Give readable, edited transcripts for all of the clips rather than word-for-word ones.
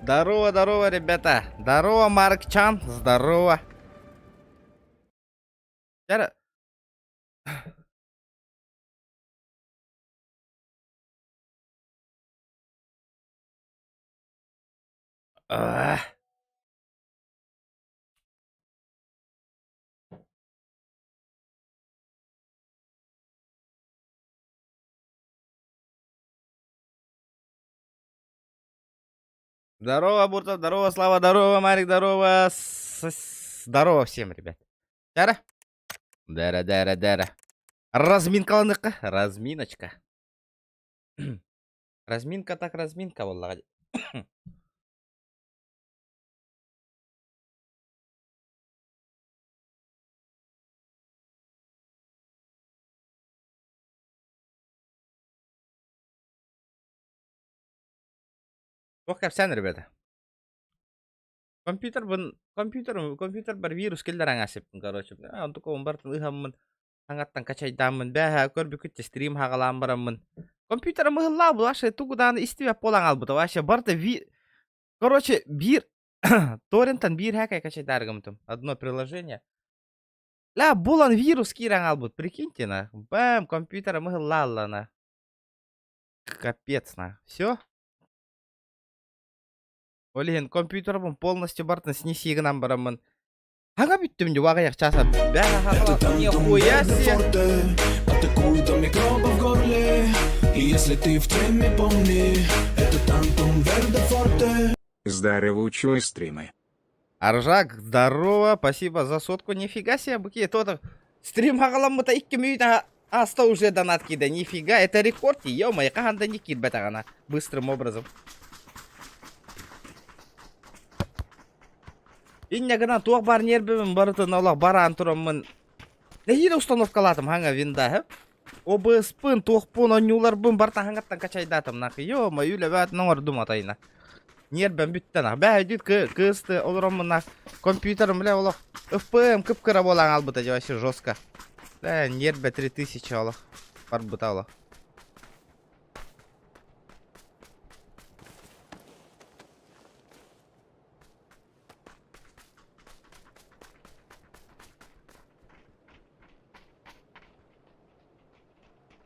Здорово, здорово, ребята. Здорово, Марк Чан. Здорово. Дьэ, Ах. Здорово, Буртов, здорово, Слава, здорово, Марик, здорово. Здорово всем, ребят. Дара. Дара, дара, дара. Разминкаланыхха. Разминочка. Разминка так разминка буоллаҕа дии. Туох кэпсээн, ребята? Компьютербын компьютер компьютербар вирус киллэрэн аасыппын короче. Онтукабын барытын ыһаммын аҥаттан качайдааммын бээһээ көрбүкүт стрим хаҕалаан бараммын компьютерым ыһыллаа вообще тугу даҕаны истибэт буолан хаалбыта вообще барыта ви короче биир торренттан биир һээкэй качайдаарыгымтым одно приложение ля булан вирус киирэн хаалбыт прикиньте на бэм компьютерым ыһыллаалла на капец на все ол иһин компьютербын полностью барытын снеси гынан бараммын Хаҥа бүттүм дьэ аҕыйах чаас Нихуя себе! Атакует микробы в горле И если ты в теме, помни Это Тантум Верде Форте Здорово, учу стримы. Аржак, здорово, спасибо за сотку. Нифига себе, быки, то стрим хаҕаламмыта икки мүнүүтэ ааста уже донат киирдэ. Нифига, это рекорд, ё-моё, хаһан да не киирбэтэҕинэ быстрым образом. Инньэ гынан туох баар ньиэрбэбин барытын олох бараан тураммын нэһиилэ установкалаатым хаҥа виндаһы. ОБС-пын, туохпун, онньууларбын барыта хаҥаттан качайдаатым нахуй. Ё-моё, үлэбээтин оҥордум атайына. Ньиэрбэм бүттэ нах. Бээ өйдүүт кыысты олороммун нах компьютерым бля олох ФПМ кып-кыра буолан хаалбыта дьэ вообще жестко. Бля ньиэрбэ 3000 олох барбыта олох.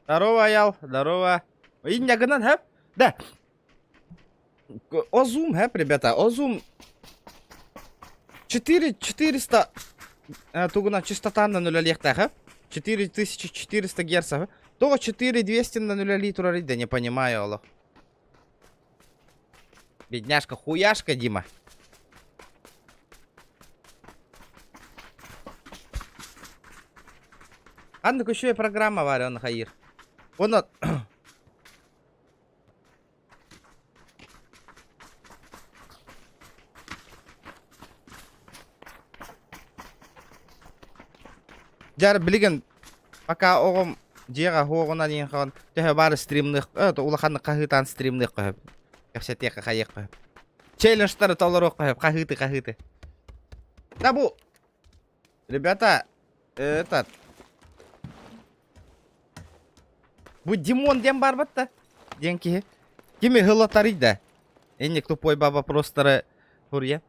Здорово, Аял, здорово. Инньэ гынан, хэп? Да. Озум, хэп, ребята, Озум 4 400 тугунан частотанан үлэлиэхтээх, хэп? 4400 герцев. Тоҕо 4200 на үлэлии турар да не понимаю олох. Бедняжка, хуяшка, Дима. Ханнык үчүгэй программа баар оны хайыр. Оны Дьар билигин пока оҕом дьиэҕэ уоҕунан иһин хаҕан төһө баар стримных улаханнык хаһыытаан стримныахха сөп. Кэпсэтиэххэ хайыахха сөп. Челленджтары толоруохха сөп. Хаһыыты хаһыыты. Да бу ребята этот бу Димон диэн баарбат да диэн киһи. Кими ыһыллатарый да? Инник тупой баба вопростары суруйа.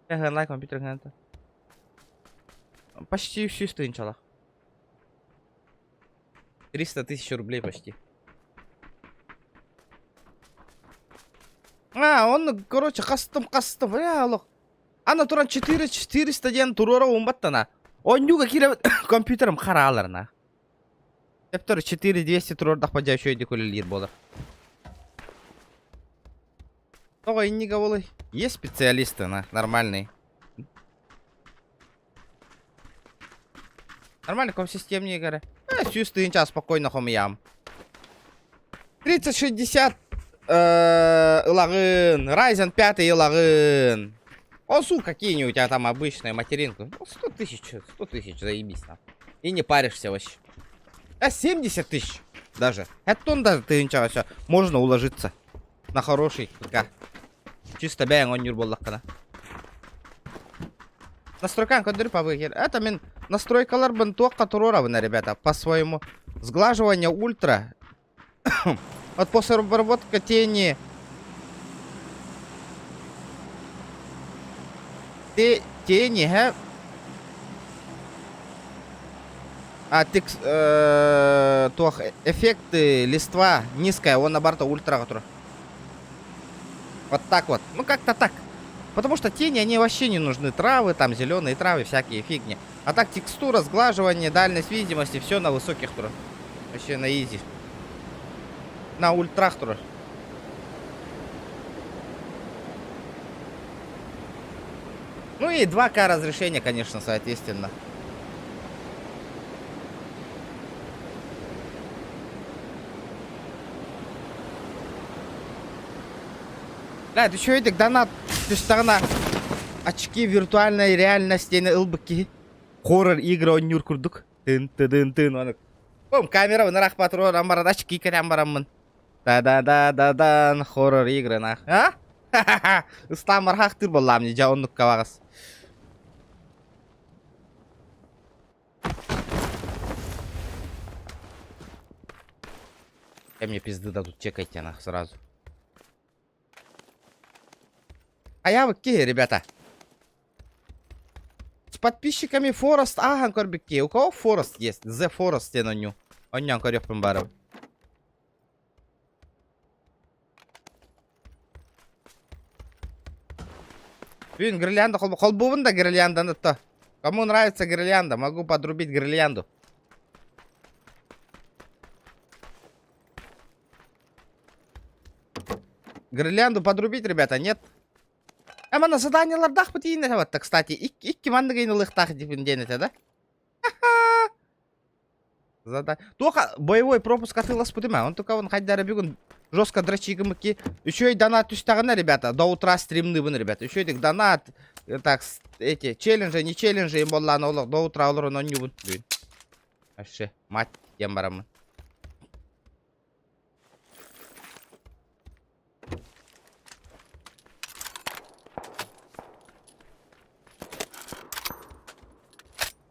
Лайк компьютер Почти всю стынчалах. 300 тысяч рублей почти. А, он, короче, кастом, кастом, бля, олох. Ана туран 4 400 диэн туруора уумбаттана. Онньуга киирэ компьютерым харааларына. Тептер 4200 туруордахпа дьэ үчүгэйдик үлэлиир буолар. Тоҕо иннигэ буолуй? Есть специалисты, на, нормальные. Нормально, комсистемнее игры. 100 тыһыынча спокойно хомуйам. 3060 ылаҕын, Ryzen 5 ылаҕын. Осу какие-нибудь у тебя там обычные материнку. Ну, 100 тысяч, 100 тысяч, заебись там. И не паришься вообще. А 70 тысяч даже. Это он даже тыһыынчаҕа все. Можно уложиться. На хороший ПК. Чисто бэйэҥ оонньуур буоллаххына. Настройкаҥ көрдөрү пабыгер. Это мин настройкаларбын туохха туруорабын, ребята, по-своему. Сглаживание ультра. Вот после обработки тени. Те, тени, һэ? А, текс, э, туох эффекты листва низкая, он наоборот ультра турар. Вот так вот. Ну, как-то так. Потому что тени, они вообще не нужны. Травы, там, зеленые травы, всякие фигни. А так текстура, сглаживание, дальность видимости, все на высоких турар. Вообще на изи. На ультрах турар. Ну и 2К разрешение, конечно, соответственно. Да, үчүгэйдик донат түстэҕинэ очки виртуальной реальности ылбыт киһи. Хоррор игры оонньуур курдук. Тын тыдын тын ону. Бом камера ыраах патрон баран очки кэтэн бараммын. Да-да-да-да-дан хоррор игры нах. А? Ыстаан бархахтыр боллаам дьэ оннукка баҕас. Я мне пизды дадут, чекайте нах сразу. А я вот ребята. С подписчиками Forest ааһан көрбүккэ. У кого Forest есть? The Forest диэн оонньуу. Оонньоон көрүөхпүн баарым. Бүгүн гирлянда холбуубун да гирлянданы то. Кому нравится гирлянда, могу подрубить гирлянду. Гирлянду подрубить, ребята, нет? А манна заданиелардаах тиийин этэ кстати. Икки маннык ылыахтаах диэн этэ да? Зада... Туоха боевой пропуск атыыласпытым ээ. Онтукабын хайдара бүгүн жестко дрочигымыкки. Үчүгэй донат түстэҕинэ, ребята, до утра стримныыбын, ребята. Үчүгэйдик донат, так, эти, челленджи, не челленджи им боллааны олох до утра олорон оонньуубун бүгүн. Вообще, мать диэн бараммын.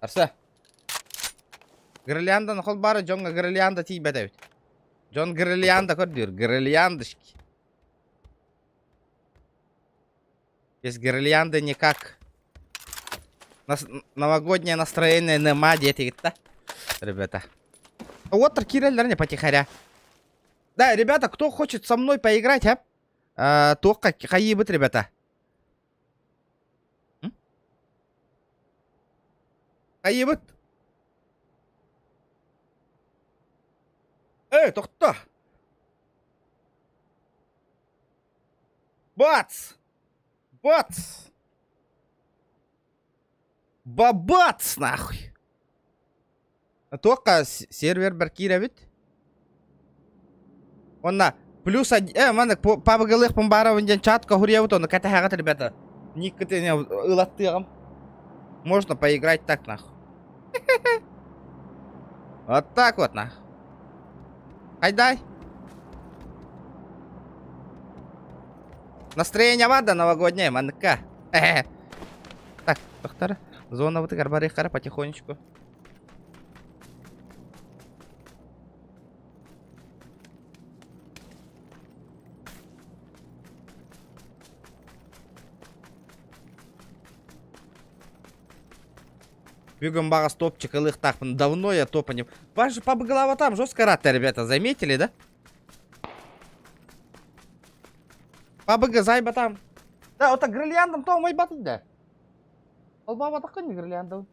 Арса. Гирляндан хол бары дьоҥҥо гирлянда тиийбэт эбит. Дьон гирлянда көрдүүр, гирляндышки. Без гирлянды никак. Нас... Новогоднее настроение нема диэтигит да, ребята. Уоттар киирэллэр не потихаря. Да, ребята, кто хочет со мной поиграть, а? а туохха хайыыбыт, ребята? Хайыыбыт? Эй, тохто! Бац! Бац! Бабац, нахуй! Туохха сервербэр киирэбит? Онно плюс один... Э, маннык пабыгылыахпын баарабын диэн чатка хуруйабыт, ону кэтэһэҕит, ребята. Никкытын ылаттыаҕым. Можно поиграть так, нахуй. Вот так вот, нахуй. Айдай. Настроение вада новогоднее, манныкка. Так, доктор, зона вот барыхара потихонечку. Бүгүн баҕас топчик ылыахтаахпын. Давно я топа не... Ваша паба голова там жестко рата, ребята, заметили, да? Пабыга зайба там. Да, вот так гирляндам то майбатын да. Албабатаххын гирляндам.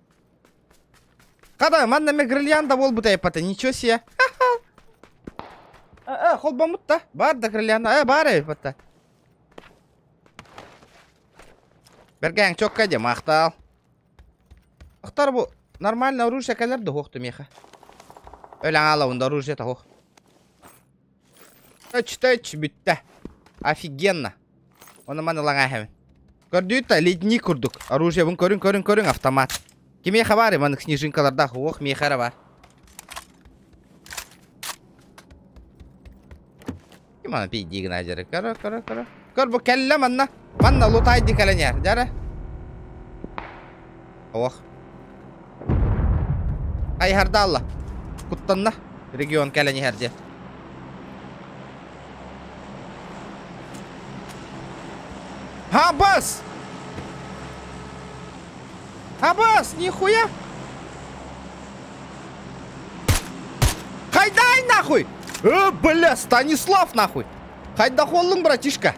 Хата, манна ме гирлянда буолбута эппата, ничего себе. Э, холбоммут да. Бар да гирлянда. Э, бар эппата. Бэргээн чокка дьэ, махтал. Ахтар бу нормально оружие кэлэр да суох миэхэ. Өлөҥ аалабын да оружие суох. Төч төч бүттэ. Офигенно. Ону маны ылаҥа эһэбин. Көрдүүт да ледник курдук. Оружиебын көрүҥ көрүҥ көрүҥ автомат. Кимиэхэ баар маннык снежинкалардаах уох миэхэ эрэ баар. Ким аны пиздии гына дьэрэ. Көрө көрө көрө. Көр бу кэллэ манна. Манна лутай ди кэлэн иһэр. Дьэрэ. Ох. Хайыһардаалла. Куттанна. Регион кэлэн иһэр дьэ. Ха бас! Абас, нихуя! Хайдай нахуй! Э, бля, Станислав нахуй! Хайдах оллуҥ, братишка?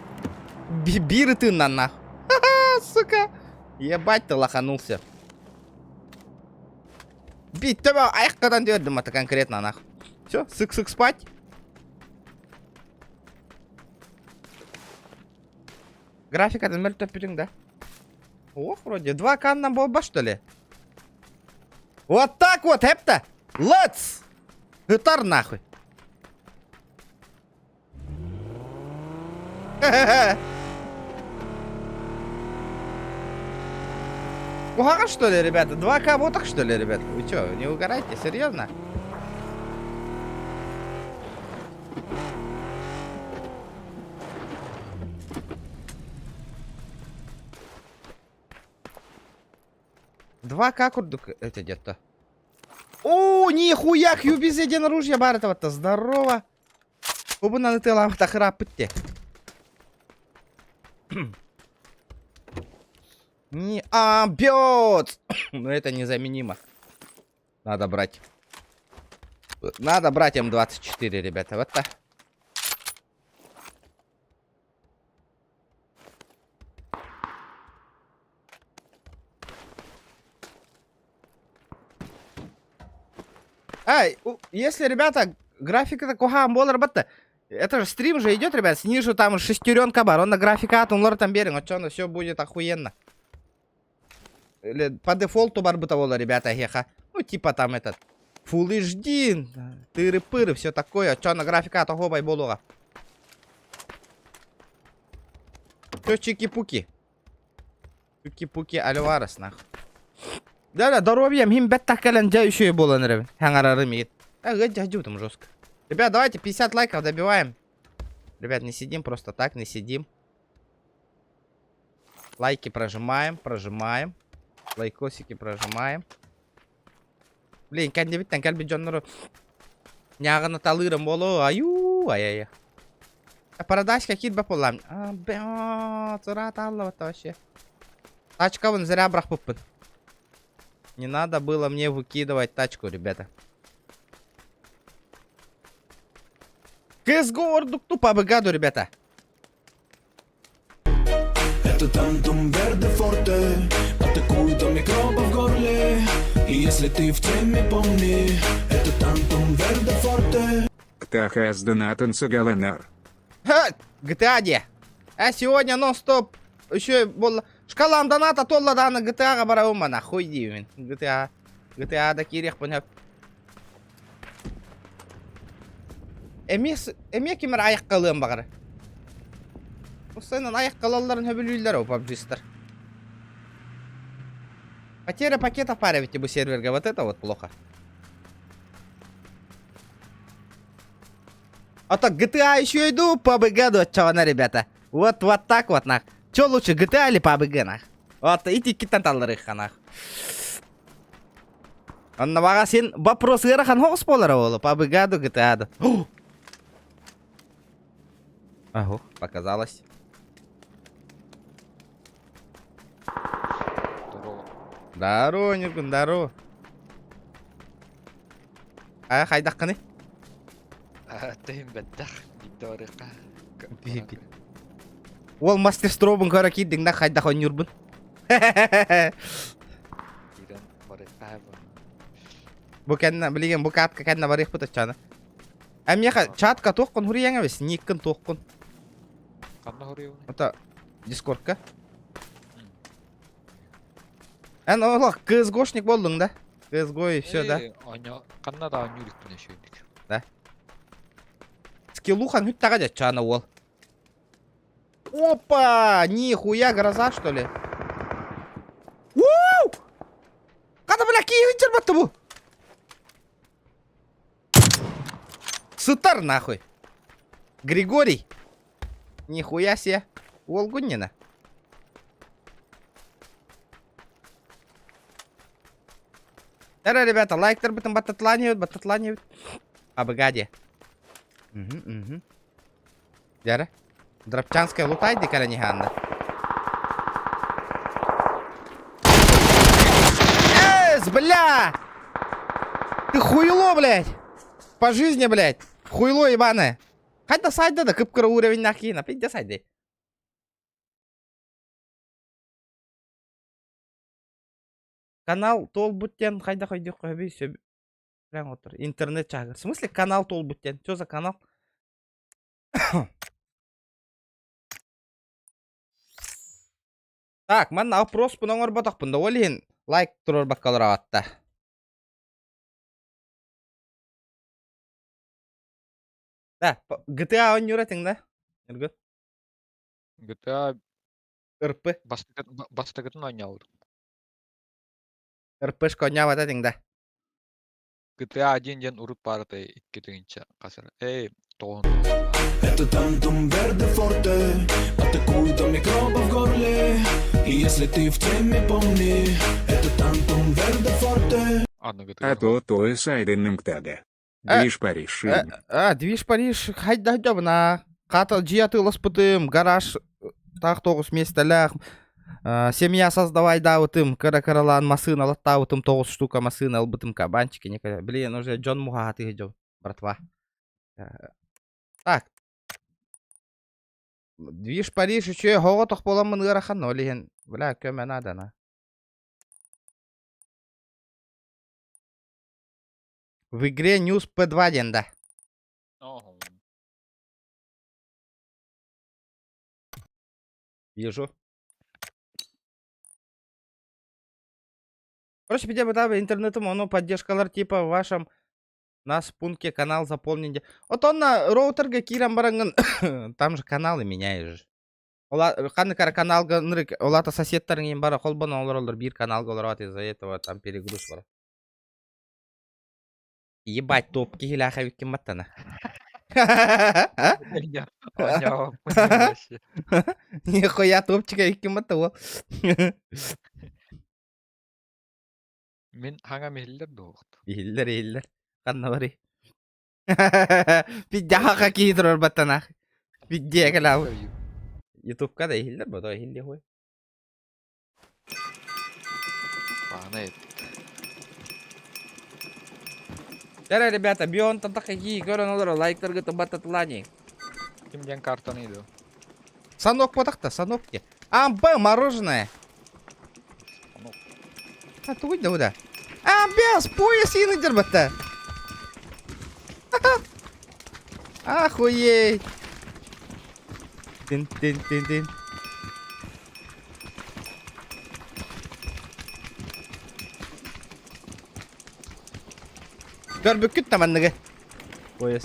Биир ытыыннан нахуй. Ха-ха, сука! Ебать ты лоханулся. Биттеме айыққадан дердім это конкретно нахуй. Все, сык-сык спать. Графикатын мөлтөппүтүҥ да? Ох, вроде. 2К нам буолба, что ли? Вот так вот, эпта! Let's! Ытар нахуй! Куһаҕан, что ли, ребята? 2К вот так, что ли, ребята? Вы что, не угорайте, серьезно? 2К курдук это где-то. О, нихуя, Кьюбиз диэн оружие баар это Здорово. Убунаны тыалаабыт хырааппыт те. Не, а, бьет! Но это незаменимо. Надо брать. Надо брать М24, ребята. Вот так. Ай, если, ребята, графика куһаҕан буолар батта. Это же стрим же идет, ребят, снизу там шестеренка бар, он на графика он там берег, вот все будет охуенно. Или по дефолту барбыта ребята, хеха. Ну, типа там этот, Full HD, тыры-пыры, все такое. Чё на графика оһуобай буолуоҕа. Все чики-пуки. Чики-пуки Альварес, нах. Да-да, здоровьем, им бетта кэлэн дьэ еще и буолан эрэбин. Хаҥарарым иит. А, дядю там жестко. Ребят, давайте 50 лайков добиваем. Ребят, не сидим просто так, не сидим. Лайки прожимаем, прожимаем. Лайкосики прожимаем. Блин, кэннибиттэн кэлбит дьоннору ньааҕына талыырым буолуо. Аю, ай-ай. Парадайска киирбэт буоллаам. А, цыраатааллабат вообще. Тачкабын зря бырахпыппын. Не надо было мне выкидывать тачку, ребята. CSGO ордук тупо быгаду, ребята. Это Тантум Верде Форте Атакует до микроба в горле И если ты в теме, помни Это Тантум Верде Форте Ктаха с донатом Сагаланар. Ха, GTA де. А сегодня нон-стоп еще буолла. Шкалам доната толла дааны GTA-ҕа барабын мана хуй диибин. GTA. GTA да киириэхпин сөп. Эмиэ эмиэ ким эрэ айахха ылыан баҕара. Устайынан айахха ылалларын сөбүлүүллэр ол PUBG-стар. Потеря пакетов пара ведь бу серверга вот это вот плохо. А так GTA еще иду по PUBG оччоҕуна, ребята. Вот, вот так вот, нах. Че лучше, GTA или PUBG, нах? Вот, ити иккиттэн талларыахха, нах. Онно баҕа син вопрос ыарахан соҕус буолара буолуо, PUBG ду, GTA ду. Ага, показалось. Здорово. Здорово, Нюргун, здорово. А, хайдаххыный? Тыһын бэттэх биирдэ барыахха. Би- Уол мастерстробун көрө киирдиҥ да хайдах оонньуурбун. Киирэн барыахха бу. Бу кэннэ билигин бу катка кэннэ барыахпыт оччоно. А миэхэ чатка туоххун хуруйаҥ эбис, никкин туоххун. Ханна хоруйабыный? Это дискордка. Эн олох КСГОшник буоллуҥ да? КСГО и все, да? Оонньоо ханна да оонньуу иликпин өшөйдүк. Да. Скиллухан хүттэҕэ дьэ чаана уол. Опа! Нихуя гроза, что ли? Уу! Хата бля киһи чырбатты бу! Сытар нахуй! Григорий! Нихуя себе! Уолгуннина. Эра, ребята, лайктарбытын баттатланивают, баттатланивают. Абыгаде. Угу, угу. Дьэ Дропчанская лутай дикара ниханна. Сука! Ты хуйло, блядь! По жизни, блядь! Хуйло ебаное! Хайда сайда да кып-кыра уровень киина, пиздец сайды. Канал туолбут диэн хайдах өйдүөххэ сөбүй сөп Интернет чаагыр. В смысле канал туолбут диэн? Что за канал? Так, манна опроспун оҥорботохпун да, ол иһин лайк туруорбакка олороҕутта. Да, GTA оонньуур этиҥ да? Ньургун? GTA РП. Бастакытын оонньообутум. РПшка оонньообот этиҥ да? GTA 1 диэн урут баарытай икки тыһыынча хас эрэ Эй, тоҕуһун Это тантум верде форте Атакует до микробов в горле И если ты в теме, помни Это тантум верде форте Аныгытыгар А то то и сайдынным ктада. Движ Париж. А, Движ Париж хайда хайдабына. Хата дьиэ атыыласпытым, гараж таах тоҕус миэстэлээх, семья создавайдаабытым, кыра-кыралаан массыына ылаттаабытым, тоҕус штука массыына ылбытым, кабанчики никогда. Блин, уже дьон муһаатыы дьон, братва. Так. Движ Париж үчүгэй оҕотох буоламмын ыарахан, ол иһин, бля, көмө наадана. В игре News P2 диэн да. Вижу. Короче, где бы интернетом, оно поддержкалар типа в вашем нас пункте канал заполнен. Вот он на роутерга киирэн бараҥҥын там же каналы меняешь. Ола ханнык эрэ каналга ынырык ол аата соседтарыҥ иһин бара холбоно олороллор биир каналга олороот из-за этого там перегруз бар. Ебать топ киһилээх эбиккин баттана. Нихуя топчик эбиккин батта уол. Мин хаҥам иһиллэр дуоҕут. Иһиллэр иһиллэр. Ханна барый? Пиддяха киһи турар баттанаах. Пиддиэ кэлээбит. Ютубка да иһиллэр бото иһиллиэ хуй. Баана эппит. Дара, ребята, бион такие көрөн олоро лайктаргыт баттатылаани. Ким диэн картаны иду? Санок потахта, санок те. Амба, мороженое. Санок. А тугуй да уда. А, без, пояс ины дербатта. Охуеть. Тин тин тин тин. Көрбүккүт да манныгы. Пояс.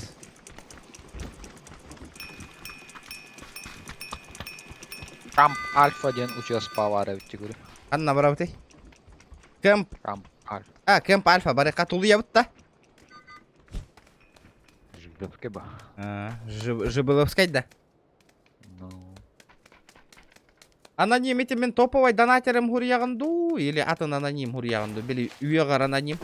Камп Альфа диэн учуоспа баар эбит тигүрү. Ханна барабытый? Кэмп. Камп Альфа. А, Кэмп Альфа барыка тулуйабыт да. Жигулевскай ба. Жибыловскай да. Ну. Аноним ити мин топовай донатерым хуруйаҕын дуу или атын аноним хуруйаҕын дуу били үйэҕэр аноним.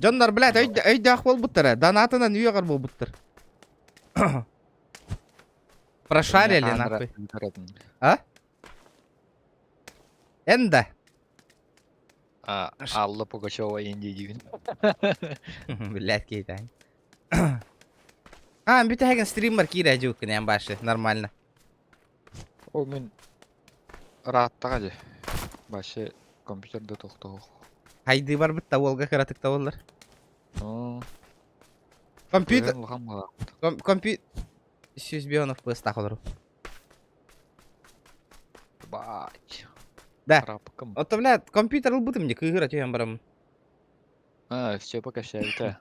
Дьоннор, блядь, өйдөөх буолбуттара. Донатынан үйэҕэр буолбуттар. Прошарили нахуй. А? Энда. А, Алла Пугачева инди диибин. Блядь, кейтань. А, бүтэһигин стриммар киирэ дьууккун башы, нормально. Ол мин ырааттаҕа дьэ. Вообще компьютер да тохтоох. Хайдыы барбыт да уолга кыратык да буоллар. Компьютер... Улахан буолар. Компьютер... 100 быстах олору. Бать. Да. Рапкам. Оттон, блядь, компьютер ылбытым дии, кыыһыра түһэн бараммын. А, все пока это.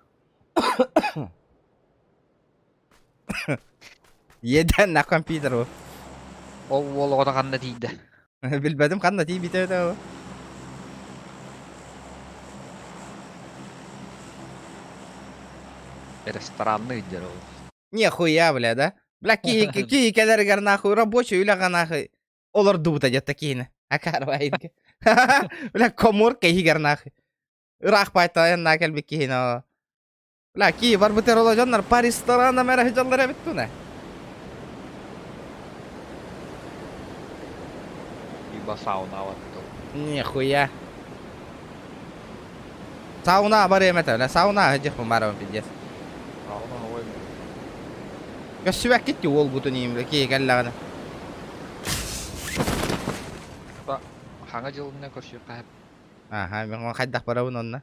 Иэдээн на компьютер бу. Ол уол оҕото ханна тиийдэ? Билбэтим ханна тиийбитэ этэ ол. Ресторанный дьэр ол. Нихуя, бля, да? Бля, киһи киһи кэлэригэр нахуй рабочий үлэҕэ нахуй олордубута дьэ киһини. Акарвайга. Бля, коморка иһигэр нахуй. Ыраах байтайан кэлбит киһини. Бля, киһи барбытар ола дьоннор по ресторанам эрэ сылдьаллар эбит туна. Либо сауна вот. Нихуя. Сауна барыам этэ, бля, сауна сылдьыахпын баарабын пиздец. Сауна ой. Көссүбэккит дии уолгутун иим, бля, киһи кэллэҕинэ. Хаҥа дьылына көрсүөххэ Аха, мен хайдах барабын онно?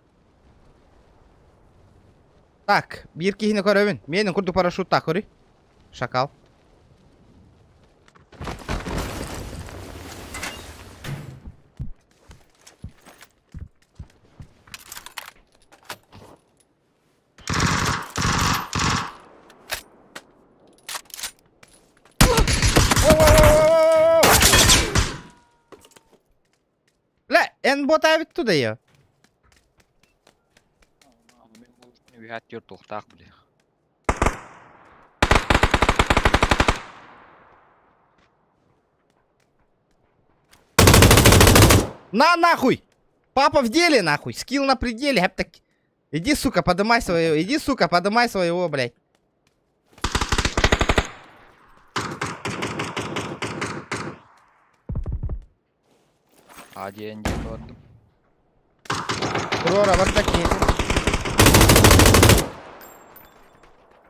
Так, биир киһини көрөбүн. Менин курдук парашюттаах көрүй. Шакал. Бля, эн ботаабит туда ее. Үһэт түөрт туохтаах били. На нахуй! Папа в деле нахуй! Скилл на пределе, так. Иди, сука, подымай своего, иди, сука, подымай своего, блядь. А диэн диэн бардым. Прора, вот такие.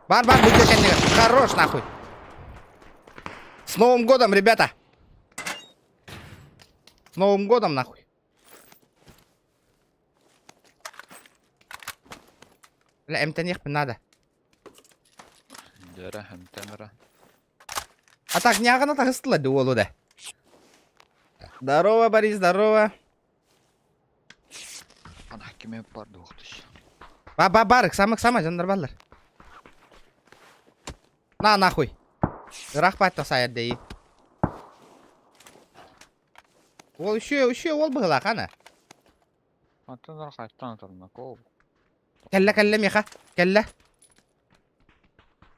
Бар, бар, будь Хорош, нахуй. С Новым годом, ребята! С Новым годом, нахуй. Бля, эмтэниэхпин надо. Дьэрэ, эмтэн эрэ. А так ньааҕына таһыстыла дуу уолу да. Здорово, Борис, здорово. Ана киме бар дуохтуш. Ба ба бар, ыксама ыксама дьоннор баллар. На нахуй. Ыраах баатта сайар дии. Уол еще еще уол быһылаах ана. Антон хайттан атарнаков. Кэллэ кэллэ миэхэ. Кэллэ.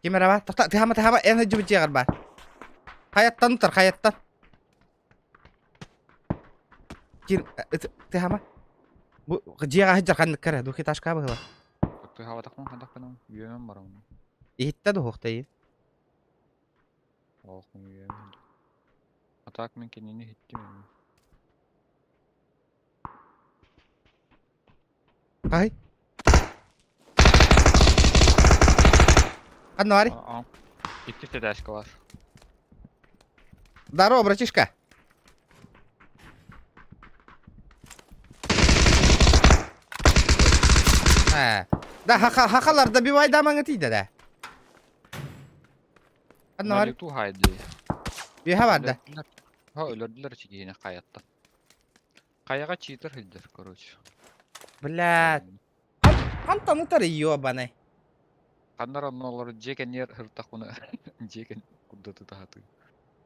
Ким эрэ баар? Тохто тыһама тыһама эн сылдьыбыт дьиэҕэр баар. Хайаттан утар хайаттан. Кир тыһама. Бу дьиэҕэ сылдьар ханнык эрэ двухэтажка быһыла. Тыһабатахпын хантахпын үөмэн барамын. Иһиттэ дуһуохтайын. Ох, үөмэн. А так мин кинини иһиттим. Ай. Ханна барый? Икки этажка бар. Здорово, братишка. Э. Да, хаха, хахалар добивай дамаҥа тиийдэ да. Ханна барый? Налету хайды. Үөһэ барда. Ха өлөрдүлэр чигиһини хайаттан. Хайаҕа читер сылдьар, короче. Блядь. Хантан ытар ёбаный. Ханнар онно олорор дьиэ кэннигэр сырыттахпына дьиэ кэн курдаты таһатыы.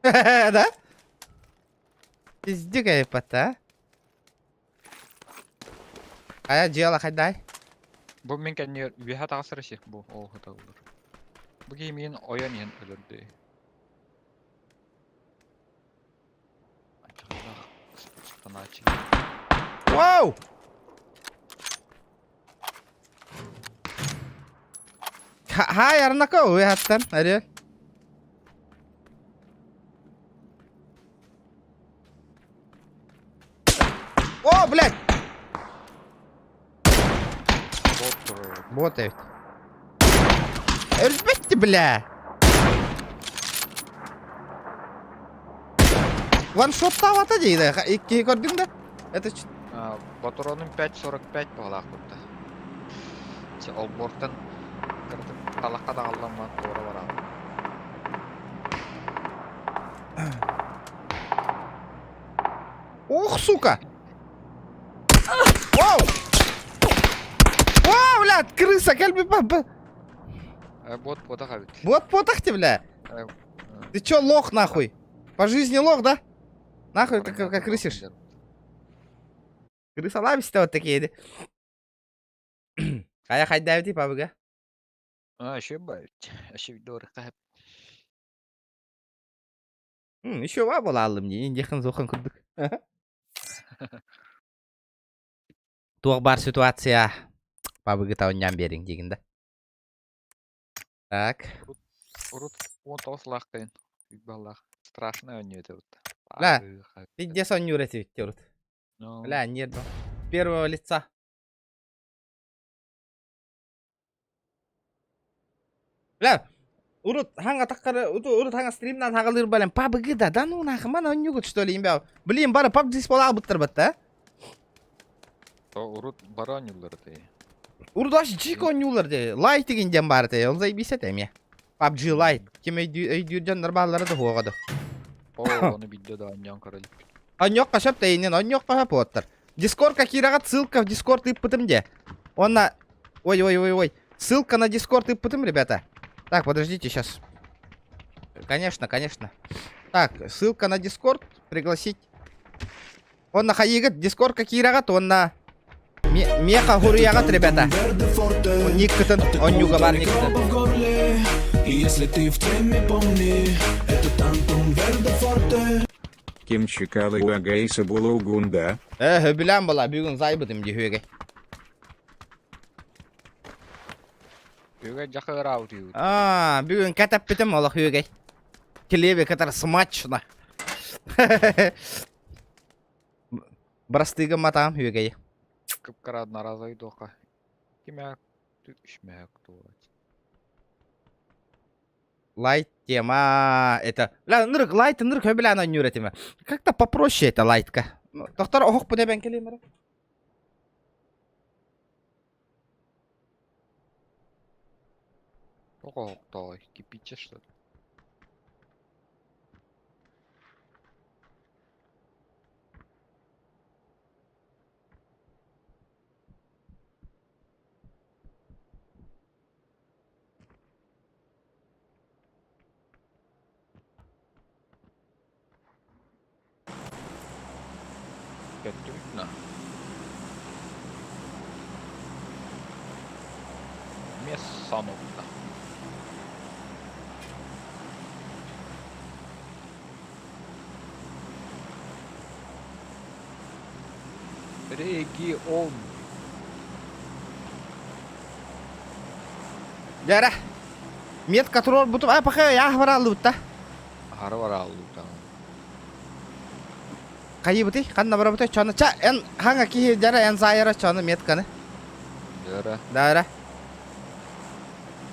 Да? Пиздюк эппата. Хайа дьыала хайдай? Бу мин кэннигэр үөһэ таҕысар иши бу ол хаталлар. Бу киһи миин ойон иһэн өлөрдө. Вау! Хай, Арнако, уйаттан, Ариэль. О, блядь! Вот эбит. Өлбөттү, бля! Ваншоттаабата дии да, иккиһи көрдүҥ да? Это Патронум 5.45 баҕалаах кутта. Чэ, олбуортан кыратык талахха даҕалламмат туора бараҕын. Ох, сука! Вау! Вау, блядь, крыса, кэлби Бот потах эбит. Вот потах ты, бля. Ты чё, лох, нахуй? По жизни лох, да? Нахуй, как, как крысишь? Крысалаем вот такие. Хайа хайдаабити пабыга? А, еще бають. Еще дорога. Еще ба буолааллым дии, индиэхин суохан курдук. Туох баар ситуация пабыгы таунньаан биэриҥ диигин да. Так. Урут 19 лаахтайын. Баллах. Страшно оонньуу этэ Да. Пиздец оонньуур этибит урут. Ну, Бля, нет, да. Первого лица. Бля, урут хаҥа таххары, урут хаҥа стримнан хагалыыр балем PUBG да, да ну нахуй, мана онньугут что ли имбя. Блин, бары PUBG спалаабыттар батта. То урут бары оонньууллар этэ. Урут аш жик оонньуулар де. Лайт деген ден бар те. Ол заебись этэ эмиэ. PUBG Lite. Ким өйдүүр дьоннор бааллара да хуоҕа да. О, ону видео да оонньоон көрө иликпит. Онньуохха сөп тэйинин, онньуохха сөп уоттар. Дискордка киирэҕит, ссылка в Дискорд ыыппытым де. Уонна... Ой, ой, ой, ой. Ссылка на Дискорд ыыппытым, ребята. Так, подождите, сейчас. Конечно, конечно. Так, ссылка на Дискорд пригласить. Онно хайыгыт Дискордка киирэҕит уонна меха хуруйаҕыт, ребята. Никкытын онньуга бар никкытын. Если ты в теме, помни, это Тантум Верде Форте. Кимчикалы Гайса Булугунда. Э, билэн була бүгүн зайбытым дии Үөгэй дьахыраабыт үһү. Аа, бүгүн кэтэппитим олох үөгэй. Килиэби кытары смачно. Бырастыыгым матаам үөгэйи. Кып-кыра одноразовый дуоха. Кимэк үш мэк туолать. Лайт тема это. Ла нырык лайт нырык хөбүлээн оонньуур этим. Как-то попроще это лайтка. Доктор оһох бу эбэн кэлиим эрэ. Тоҕо оһохтоой? Кирпиччэ что ли? Кэттибит на. Эмиэ санылла. Регион. Дьэ Метка туруорбутум. А, пока я барааллыбытта. Аһары барааллыбыта. Хайыбытый? Ханна барабытай? Чону ча эн хаҥа киһи дьара эн заайара чону метканы. Дьара. Дара.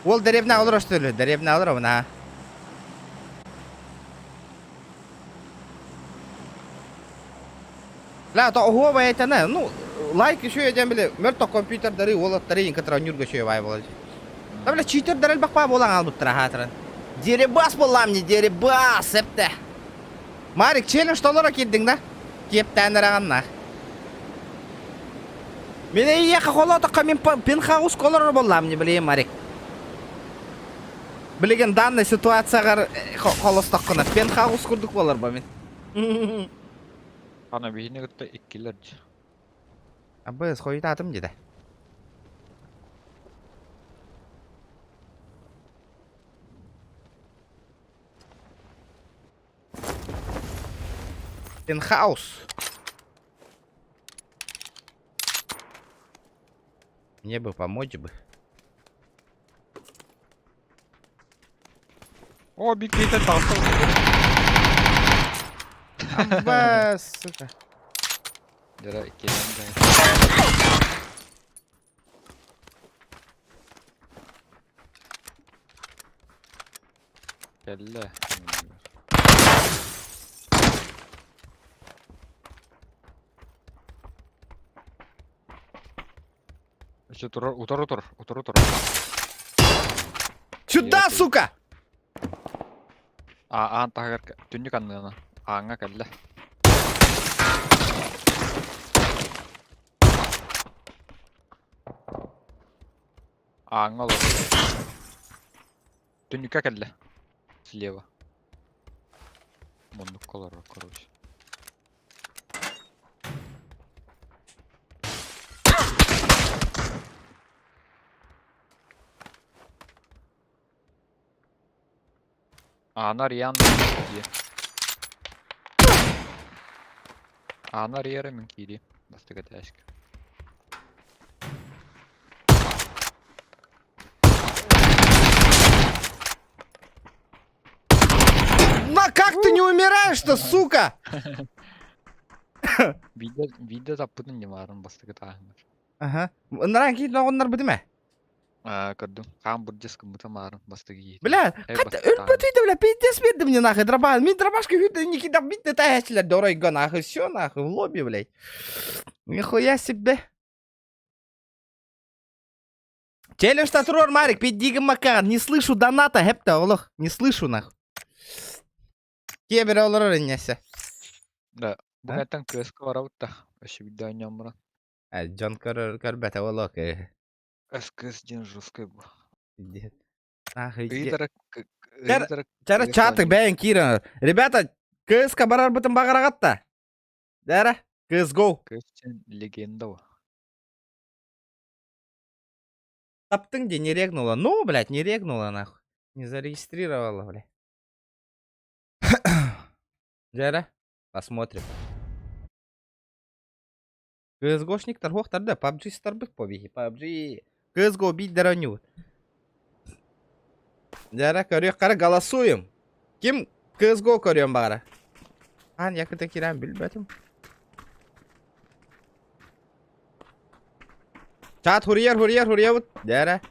Уол дэриэбинэ олорор что ли? Дэриэбинэ олоробун аа. Ла то оһуо байытана, ну лайк еще диэн били мөлтөх компьютердары уолаттары иин кытары ньурга үчүгэй баай буолар. Да бля читердер элбэх баа буолан хаалбыттара хаатыран. Деребас буоллаам не деребас эпте. Марик челлендж толоро киирдиҥ да? Киэптээн эрэҕиннах. Мин эйиэхэ холоотоххо мин пентхаус олорор буоллаам не билиим Марик. Билигин данный ситуацияҕар холостоххуна пентхаус курдук буолар бо мин. Ана биһини кытта иккилэр дьэ. Абыс хойутаатым деді. Пентхаус. Мне бы помочь бы. О, биг Питер таҕыста. Амба, сука. Дьэ, иккиэн да. Кэллэ. Еще турар, утары тур, утары тур. Сюда, сука! А, аан таһыгар түннүк анныына. Ааҥҥа кэллэ. Ааҥҥа олорор. Түннүккэ кэллэ. Слева. Муннукка олорор, короче. Аана арыйаан дии. Аана арыйара мин киириим. Бастакы этээшкэ. На как ты не умираешь-то, сука? Биирдэ биирдэ таппытын ньымаарын бастакы тааһыгар. Аха. Ынаран киһи ноҕуннарбытым ээ. Аа, көрдүм. Хаан бурдьас гыммыта маарын бастакы киһитин. Бля, Эй, хат бастакы тааһын. өлбөтүй да бля, пиздец бердим мне нахуй, дробаш, мин дробашка хүйтэ никита битте таячлар доройго нахуй, все нахуй, в лобби, блядь. Нихуя себе. Челлендж татруар Марик, пиддигин макар, не слышу доната, хепта, олох, не слышу нахуй. Кебере олорор иннесе. Да, бу А? кэнтэн кыаска барабыт да. Өссө биирдэ оонньоон баран. Дьон көрөр көрбөтө олох. Өс-кыс диэн жесткай бу. Нахуй. Ыйытара Чара ыйытара чара кыыс чаты оонньуур. бэйэн киирэн. Ребята, КС-ка барарбытын баҕараҕат Дара, CSGO. Кыыс диэн легенда бу. Таптың где не регнула. Ну, блядь, не регнула нахуй. Не зарегистрировала, блядь. Дьэ посмотрим. CSGO-шниктар хуохтар да, PUBG старбыт побиһи, PUBG. CSGO биирдэр оонньуубут. Дьэ көрүөх хара голосуем. Ким CSGO көрүөн баҕара? Аан якыта киирэн билбэтим. Чат хуруйар хуруйар хуруйабыт. Дьэ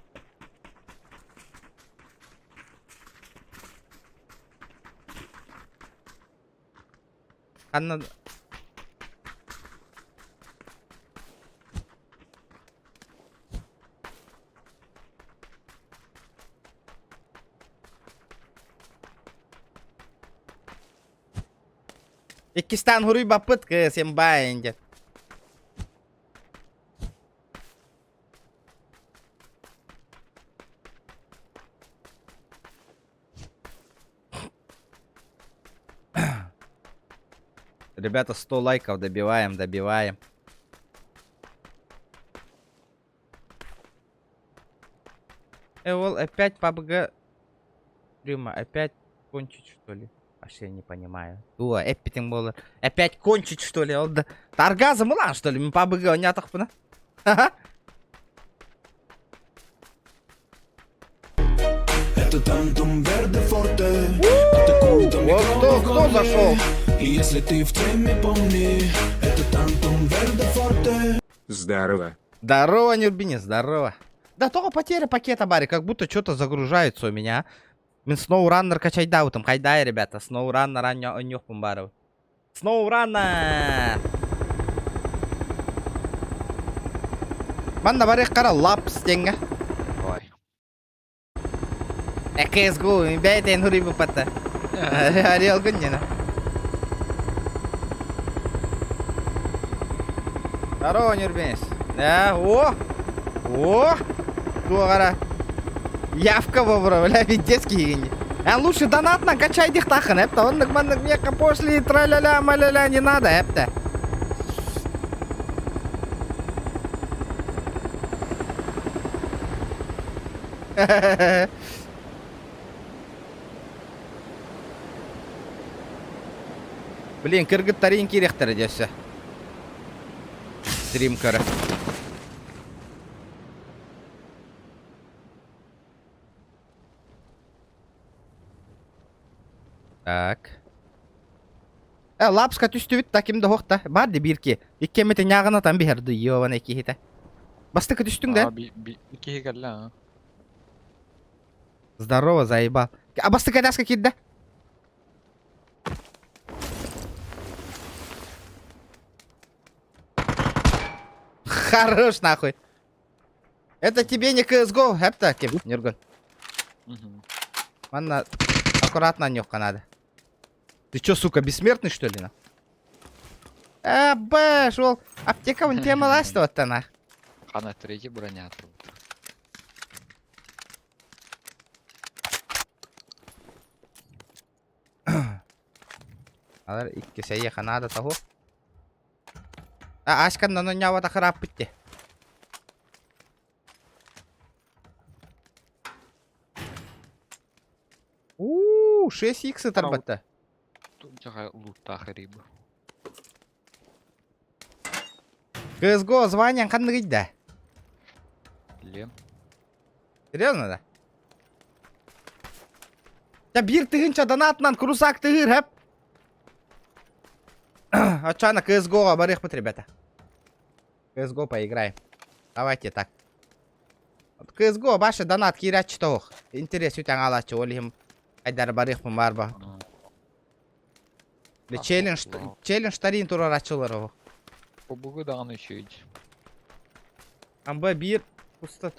Ханна Иккистээн хуруйбаппыт кыыс имбаин диэн. Ребята, 100 лайков добиваем, добиваем. Эвол, опять PUBG. Рюма, опять кончить, что ли? Аж я не понимаю. Туа, эппитин буолар. Опять кончить, что ли? Ол да... Оргазм ылан, что ли? Мин PUBG оонньоотохпуна. Это тантум верде форте Атакует Вот кто, микробы в кто горле зашел? И если ты в теме, помни Это тантум верде форте Здорово. Здорово, Нюрбини, здорово. Да только потеря пакета, Барри, как будто что-то загружается у меня. Мин SnowRunner качайдаутым, хайдай, ребята, SnowRunner оонньуохпун баарыбын. SnowRunner! Манна барыах хара лапс диэҥҥэ. Ой. CSGO бэйэтин хуруйбуппата. Орел гынньана. Здорово, Нюрбинец. Да, о! О! Туох Явка вобра, бля, ведь детский гений. А лучше донат на качай дихтахан, эпта. Оннук маннык меха пошли, тра-ля-ля, маля-ля, не надо, эпта. Блин, кыргыттарыын киириэхтэрэ дьэ Стрим көрө. Так. Э, лапска түстүбүт да ким да суох да. Бар да биир ки. Икки эмитэ ньааҕынатан биһэр дуу, ёбаный киһитэ. Бастакы түстүҥ да? Аа, би би киһи кэллэ аа. Здорово, заебал. А бастакы коляска киирдэ? Хорош нахуй. Это тебе не CSGO, это ким, Нюргун. Мгм. Манна аккуратно нюхка надо. Ты чё, сука, бессмертный, что ли, на? Э, бэш, ол аптека вон тема ласт на. Хана третий броня тут. Алар икки сэйиэхэ наада того. А Аська нононньообото хырааппыт дии. Уу, 6 икс ытарбатта. Тут дьаҕай лууттаах эрий бу. CSGO званиеҥ ханныгый да? Лем. Серьезно да? Да биир тыһыынча донатынан курусак тыһыыр хэп. Оччоҕуна CSGO-ҕа барыахпыт, ребята. CSGO поиграем. Давайте так. CSGO башы донат киирээччи тоҕух. Интерес үтэн аалааччы ол иһин айдары барыахпын баар ба. Челлендж челлендж тарин турарааччылар оҕо. Побугу даҕаны үчүгэй. Амба биир пусто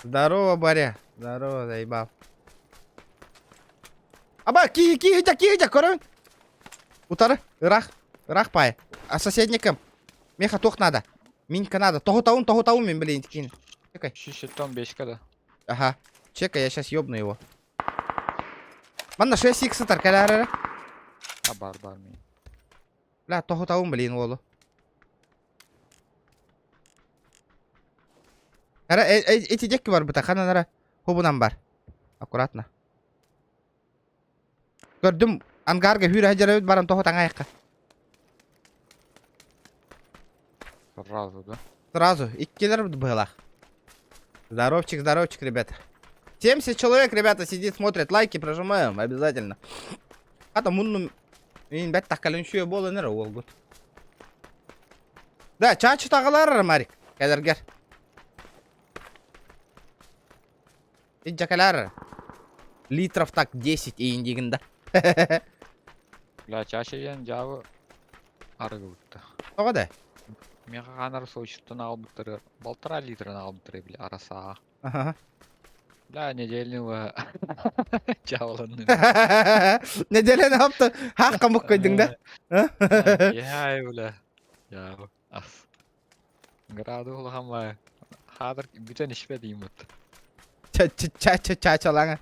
Здорово, Баря. Здорово, заебал. Аба, киһи, киһи, киһи, көрөбүн. Утары, ырах, ырах пай. А соседникам. Меха туох надо? Минька надо. Тоһутабын, тоһутабын мен, блин, кин. Чекай. Шишеттон бешка да. Ага. Чекай, я сейчас ёбну его. Манна 6 х сытар, кэлээр А бар бар мин. Бля, тоһутабын, блин, уолу. Ара, эти декки бар быта, ханан ара. Хубунан бар. Аккуратно. Көрдүм, ангарга хүүрэ сылдьар эбит баран тоҕо таҥаайахха. Сразу, да? Сразу, иккилэр быһылаах. Здоровчик, здоровчик, ребята. 70 человек, ребята, сидит, смотрит, лайки прожимаем обязательно. А там муннум мин бэт таккалын шүйө буолан эрэ уолгут. Да, чаачы таҕалар Марик, кэлэргэр. Иджакалар. Литров так 10 иин да. Бля, чаще диэн дьаабы арыгыбытта. Тоҕо да? Миэхэ хаанар сочуттан аҕалбыттары балтараа литрын аҕалбыттары били арасааҕа. Аха. Бля, недельного дьаабыланным. Неделяны хапта хаах хамык койдуң да? Яй, бля. Дьаабы. Ас. Граду улахан баа. Хаадыр бүтэн испэт ииммут. Ча-ча-ча-чалаҥа.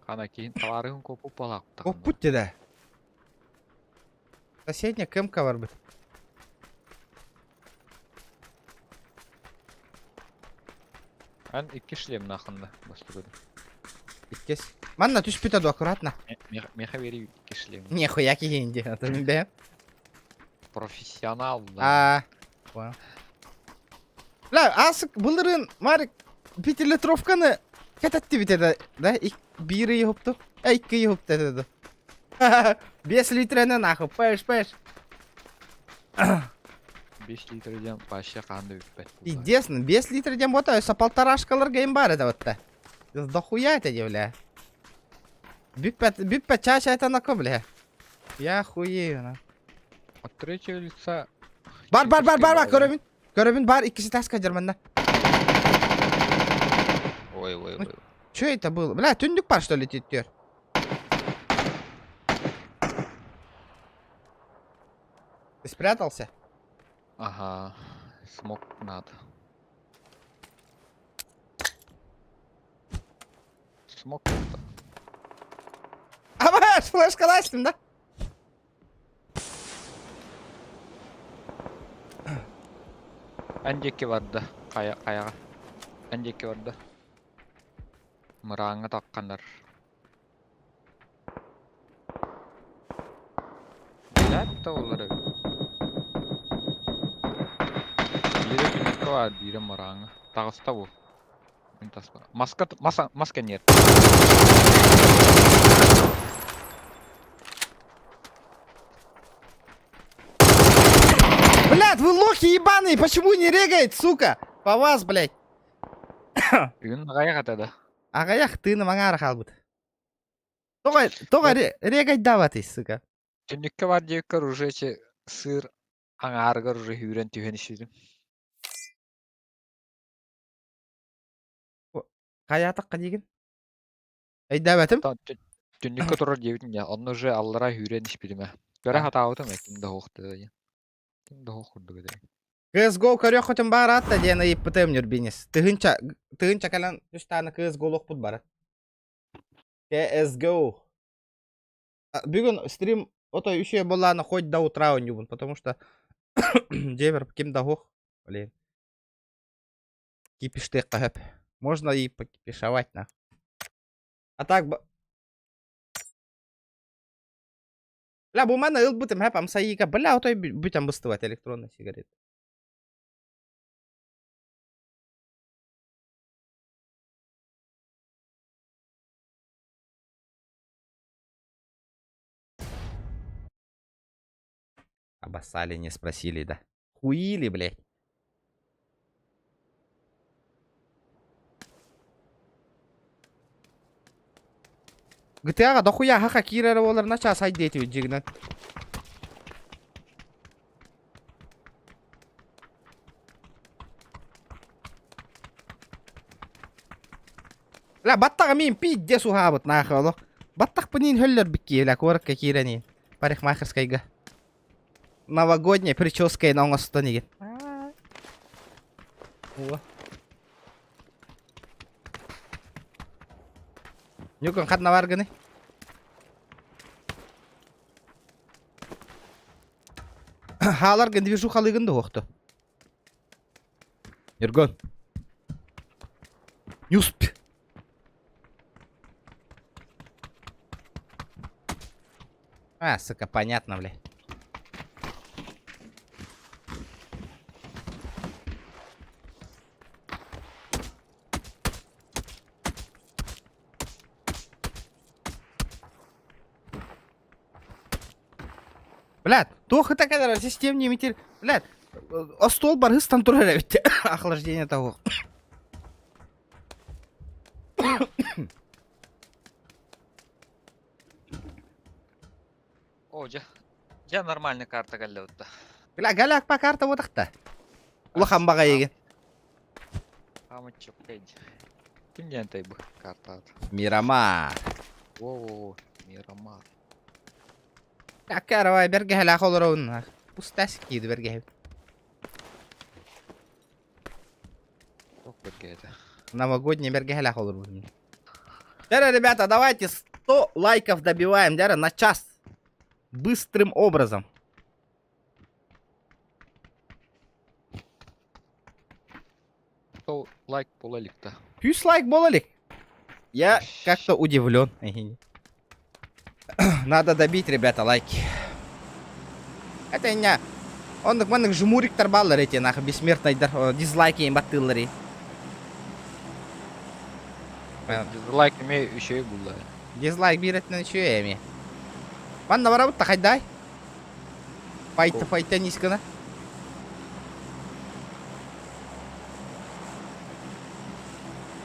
Хана киһин табаарыһын куоппут буолаахтаҕына. Куоппут дедэ. Соседняя кемка барбыт. Эн икки шлем нахынна бастыгыды. Иккис. Манна түспүтэ ду аккуратно. Меха бери икки шлем. Нехуя киһиин диэн, ата мин бэйэм. Профессионал, да. А, понял. Бля, асык былырыын Марик пятилитровканы кэтэттибит этэ, да? Биир ый уһупту. Э, икки ый уһупту этэ да. Биэс литрэнэн нахуй, пэш, пэш. 5 литр диэн вообще хаан да бүппэт. Пиздец, 5 литр диэн буота, өссө полторашкаларга им баар этэ батта. Дохуя это де, бля. Бүппэт, бүппэт чаша это нако, бля. Я хуею, на. От третьего лица... Бар, бар, бар, бар, бар, көрөбүн. Көрөбүн, бар, иккиси таска жарманна. Ой, ой, ой. Че это было? Бля, түндүк бар, что ли, титтер? Ты спрятался? Ага, смог надо. Смог. Аба, флешкаластым, да? Эн диэки барда. Хайа, хайаҕа. Эн диэки барда. Мырааҥҥа тахханар. Билээт да олор эбит. Биирэ түннүккэ баар, биирэ мырааҥҥа. Таҕыста бу. Мин таспа. Маска, мас, мас кэнниэр. Блядь, вы лохи ебаные, почему не регает, сука? По вас, блядь. Бүгүн аҕыйах этэ да. Аҕыйах тыыным аҥаара хаалбыт. Тоҕо, тоҕо регайдаабатый, сука? Түннүккэ бар диэбиккэр уже эчи сыыр аҥаарыгар уже сүүрэн түһэн испитим. Хайаатахха диигин? Өйдөөбөтүм. Түннүккэ турар диэбитим дьэ, онно уже аллара сүүрэн испитим ээ. Көрө сатаабытым ээ, ким да суох диэн. Ким да суох курдук этэ. CSGO көрүөххүтүн баар аатта диэн ыйыппытым Нюрбинис. Тыһыынча, тыһыынча кэлэн үс тааны CSGO олохпут бара. CSGO. Бүгүн стрим ото үсүө буоллаана хоть до утра оонньуубун, потому что дьиэбэр ким да суох. Блин. Кипиштыахха сөп. Можно и покипишевать на. А так Бля, бу маны ылбытым хэп амсайыыга бля отой бүтэн быстыбат электронный сигарет. Обоссали, не спросили, да. Хуили, блядь. GTA-ҕа дохуя хаха киирэрэ буолар начаас ай диэтибит дьигинэн. Ла баттаҕа мин пиздец уһаабыт нахуй олох. Баттахпыныын хөллөрбүт киһи куоракка киирэн парикмахерскайга. Новогодняя прическа оҥостон игин. О. Ньукун ханна баргыный? Хааларгын движухалыгын да уохту. Ньургун. Ньусп. А, сука, понятно, бля. Блядь, туох ыта кэлэр системный метель. Блядь, остуол барыһыстан турар эбит. Охлаждение того. О, дьэ. Дьэ нормальный карта кэллэ бутта. Бля, галяк по карта вот Улахан баҕайыгын. Хамы чөккэй. Ким диэн бу карта Мирамар. Во-во-во, Мирамар. Аккарабай бэргэһэлээх олоробун. Пустас киирdi бэргэһэбит. Туох бэргэһэтэ? Новогодний бэргэһэлээх олорбун. Дара, ребята, давайте 100 лайков добиваем, дара, на час. Быстрым образом. 100 лайк буола илик да. Пусть лайк буола илик. Я как-то удивлен. Надо добить, ребята, лайки. Это не... Оннук маннык жмуриктар бааллар эти нахуй бессмертныйдар дизлайки баттыыллары. Дизлайк эмиэ үчүгэй буолла. Дизлайк биэрэтинэн үчүгэй эмиэ. Манна барабыт да хайдай. Файта файта низкана.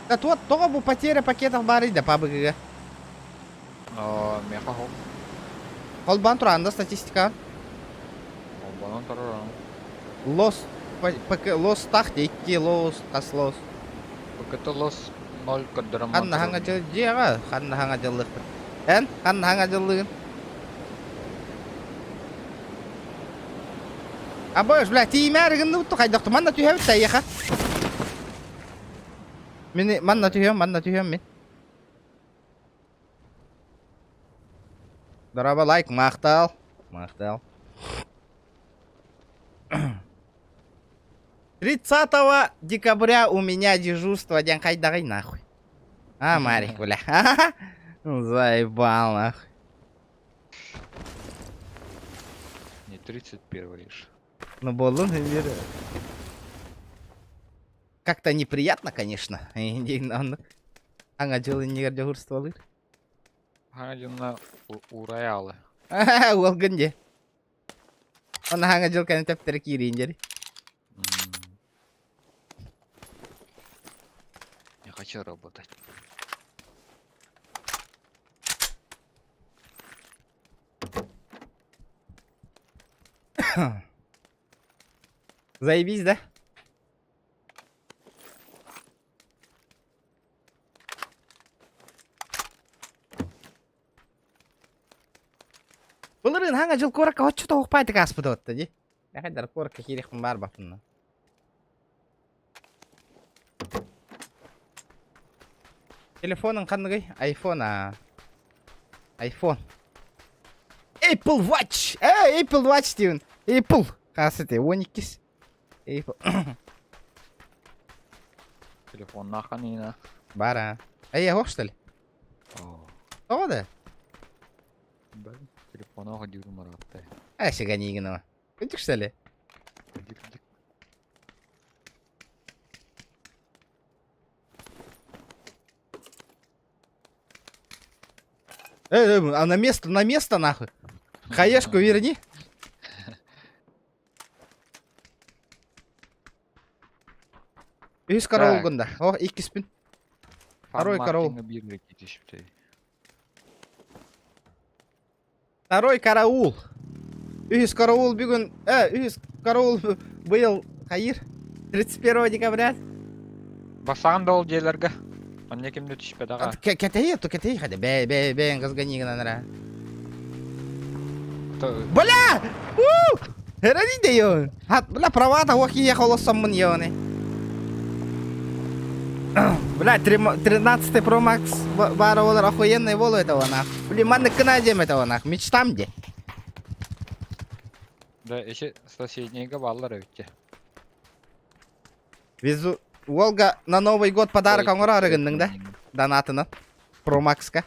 Да туот тоҕо бу потеря пакетов баарый да пабыгыга. Оо, миэхэ хол. Холбоон тураан да статистика. Холбонон турар Лос ПК лос тах икки лос хас лос. ПКТ лос 0 көрдөрөн Ханна хаҥа дьыл дьиэҕэ ханна хаҥа дьыллыхпыт. Эн ханна хаҥа дьыллыгын? Абыш, бля, тииймээр гынныбыт хайдахту манна түһэбит тайыха. Мин манна түһүөм, манна түһүөм мин. Дорообо лайк, махтал. Махтал. 30 декабря у меня дежурство диэн хайдаҕый нахуй. А, Марик, бля. Заебал нахуй. Не 31 лишь. Ну, буоллун Как-то неприятно, конечно. Аҥа дьыл иннигэр дьуһуурстволыыр. Хаҥа дьонно уурайаалы. Уолгын дии. Онно хаҥа дьыл кэнэ тэптэрэ киириин диэри. Не хочу работать. Заебись, да? Былырыын хаҥа дьыл куоракка оччо тоҕукпайтык ааспыта отта дии. Хайдар куоракка киириэхпин баар баппынна. Телефонун ханныгый? Айфон а. Айфон. Apple Watch! Э, Apple Watch диибин. Apple. Хас этэй? 12. Apple. Телефоннаах ханина. Бара. Эй, ох, что ли? Тоҕо да? Телефонаах диирим ыраатта. Э, сиганигинова. Күндүк, что ли? Дик-дик. Э, а на место, нахуй. Хаешку верни. Үһүс караулгун да. О, иккиспин. Второй караул. Второй караул. Үһүс караул бүгүн, үһүс караул быйыл хайыр 31 декабря. Басаан да ол дьиэлэргэ. Онно ким да түспэтэҕэ. Кэтэһи, то кэтэһи хады. Бэ бэ бэйэн газганигынан ара. Бля! У! Эрэ де Хат, бля, права того киһиэхэ олоссоммун ёны. Бля, 13 Pro Max баара болар охуенный болу это нах. Блин, маннык кына дем это нах. Мечтам де. Да, еще соседнейга баллар эбитте. Везу Волга на Новый год подарок оҥоро гынныҥ да? Донатынан. Pro Max-ка.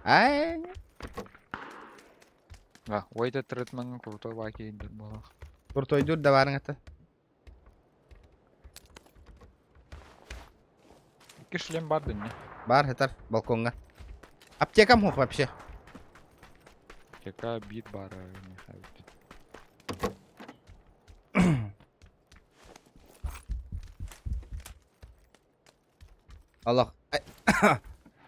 Ай. А, ой да трытмаҥ крутой баки буолах. Крутойдуур да баарыҥ ата. Икки шлем бар дынне. Бар хатар балкоҥҥа. Аптекам хух вообще. Аптека биир баар Олох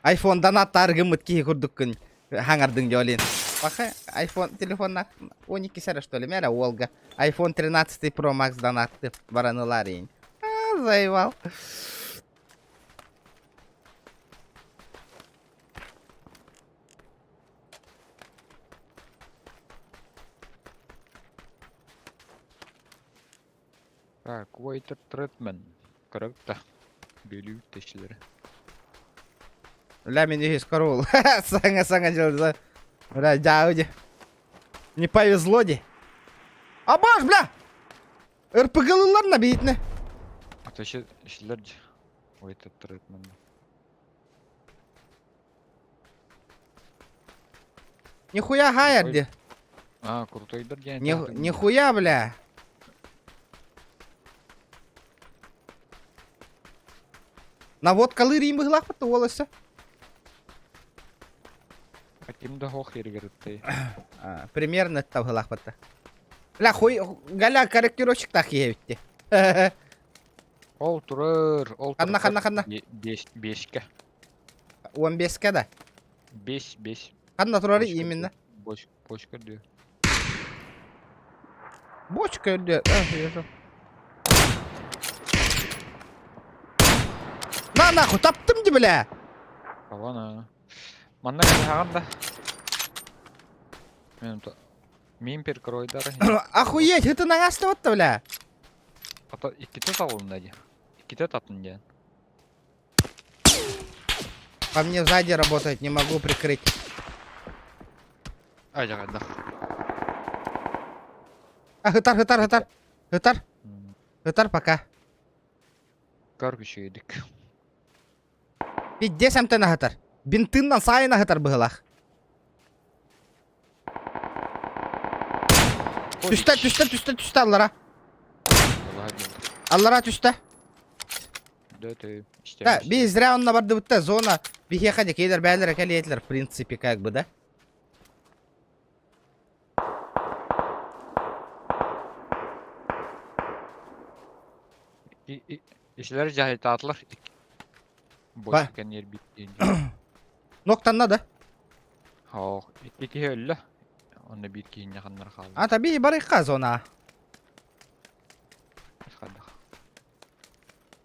айфон донаттаары гыммыт киһи курдуккун хаҥардыҥ дьолин. Паха айфон телефоннаах 12 сэрэ что ли мэрэ уолга iPhone 13 Pro Max донатты баран ылаар иин. А, заебал. Так, Waiter Treatment. Көрөбүт да. Бүлүү тэчилэри. Бля, мин үһүс караул. Саҥа-саҥа дьыл. Бля, дьаабы Не повезло ди. Абаш, бля! РПГ-лылар на биитне. А то еще ишилер Waiter Treatment. Нихуя хайер ди. А, крутойдар диэн. Нихуя, бля. Наводкалыыр иин быһыылаахпыт да уол өссө. Ким да хоох иргэриттэй. Примерно это быһыылаахпыт да. Бля, хуй, Галя корректировщиктаах киһи эбитти. Ол турар, ол Ханна, ханна, ханна? Бес, бешке. Он беске да? Бес, бес. Ханна турары именно? Боч, бочка диyor. Бочка диyor. А, вижу. На нахуй, таптым ди, бля! Алана. Манна каһаҕан да. Мен мин перкройдар. Охуеть, это на вот бля! Ата иккитэ салынна ди. Иккитэ татын диэн. По мне сзади работает, не могу прикрыть. Ай, да. А, хытар, хытар, хытар. Хытар. Хытар пока. Көр күчүгүйдүк. Пиздец эмтэн аһатар. Бинтыннан сайын аһатар быһылаах. Түстэ, түстэ, түстэ, түстэ аллара. Аллара түстэ. Да, би зря онно бардыбытта зона биһиэхэ дикейлер бээлэр кэлиэтилэр в принципе как бы да. Ишилер жаһайтаатылар. Ба. Ноктанна да. Хоох, икки киһи өллө. Онно биир киһини ханнар хаалла. А таби барыхха зона.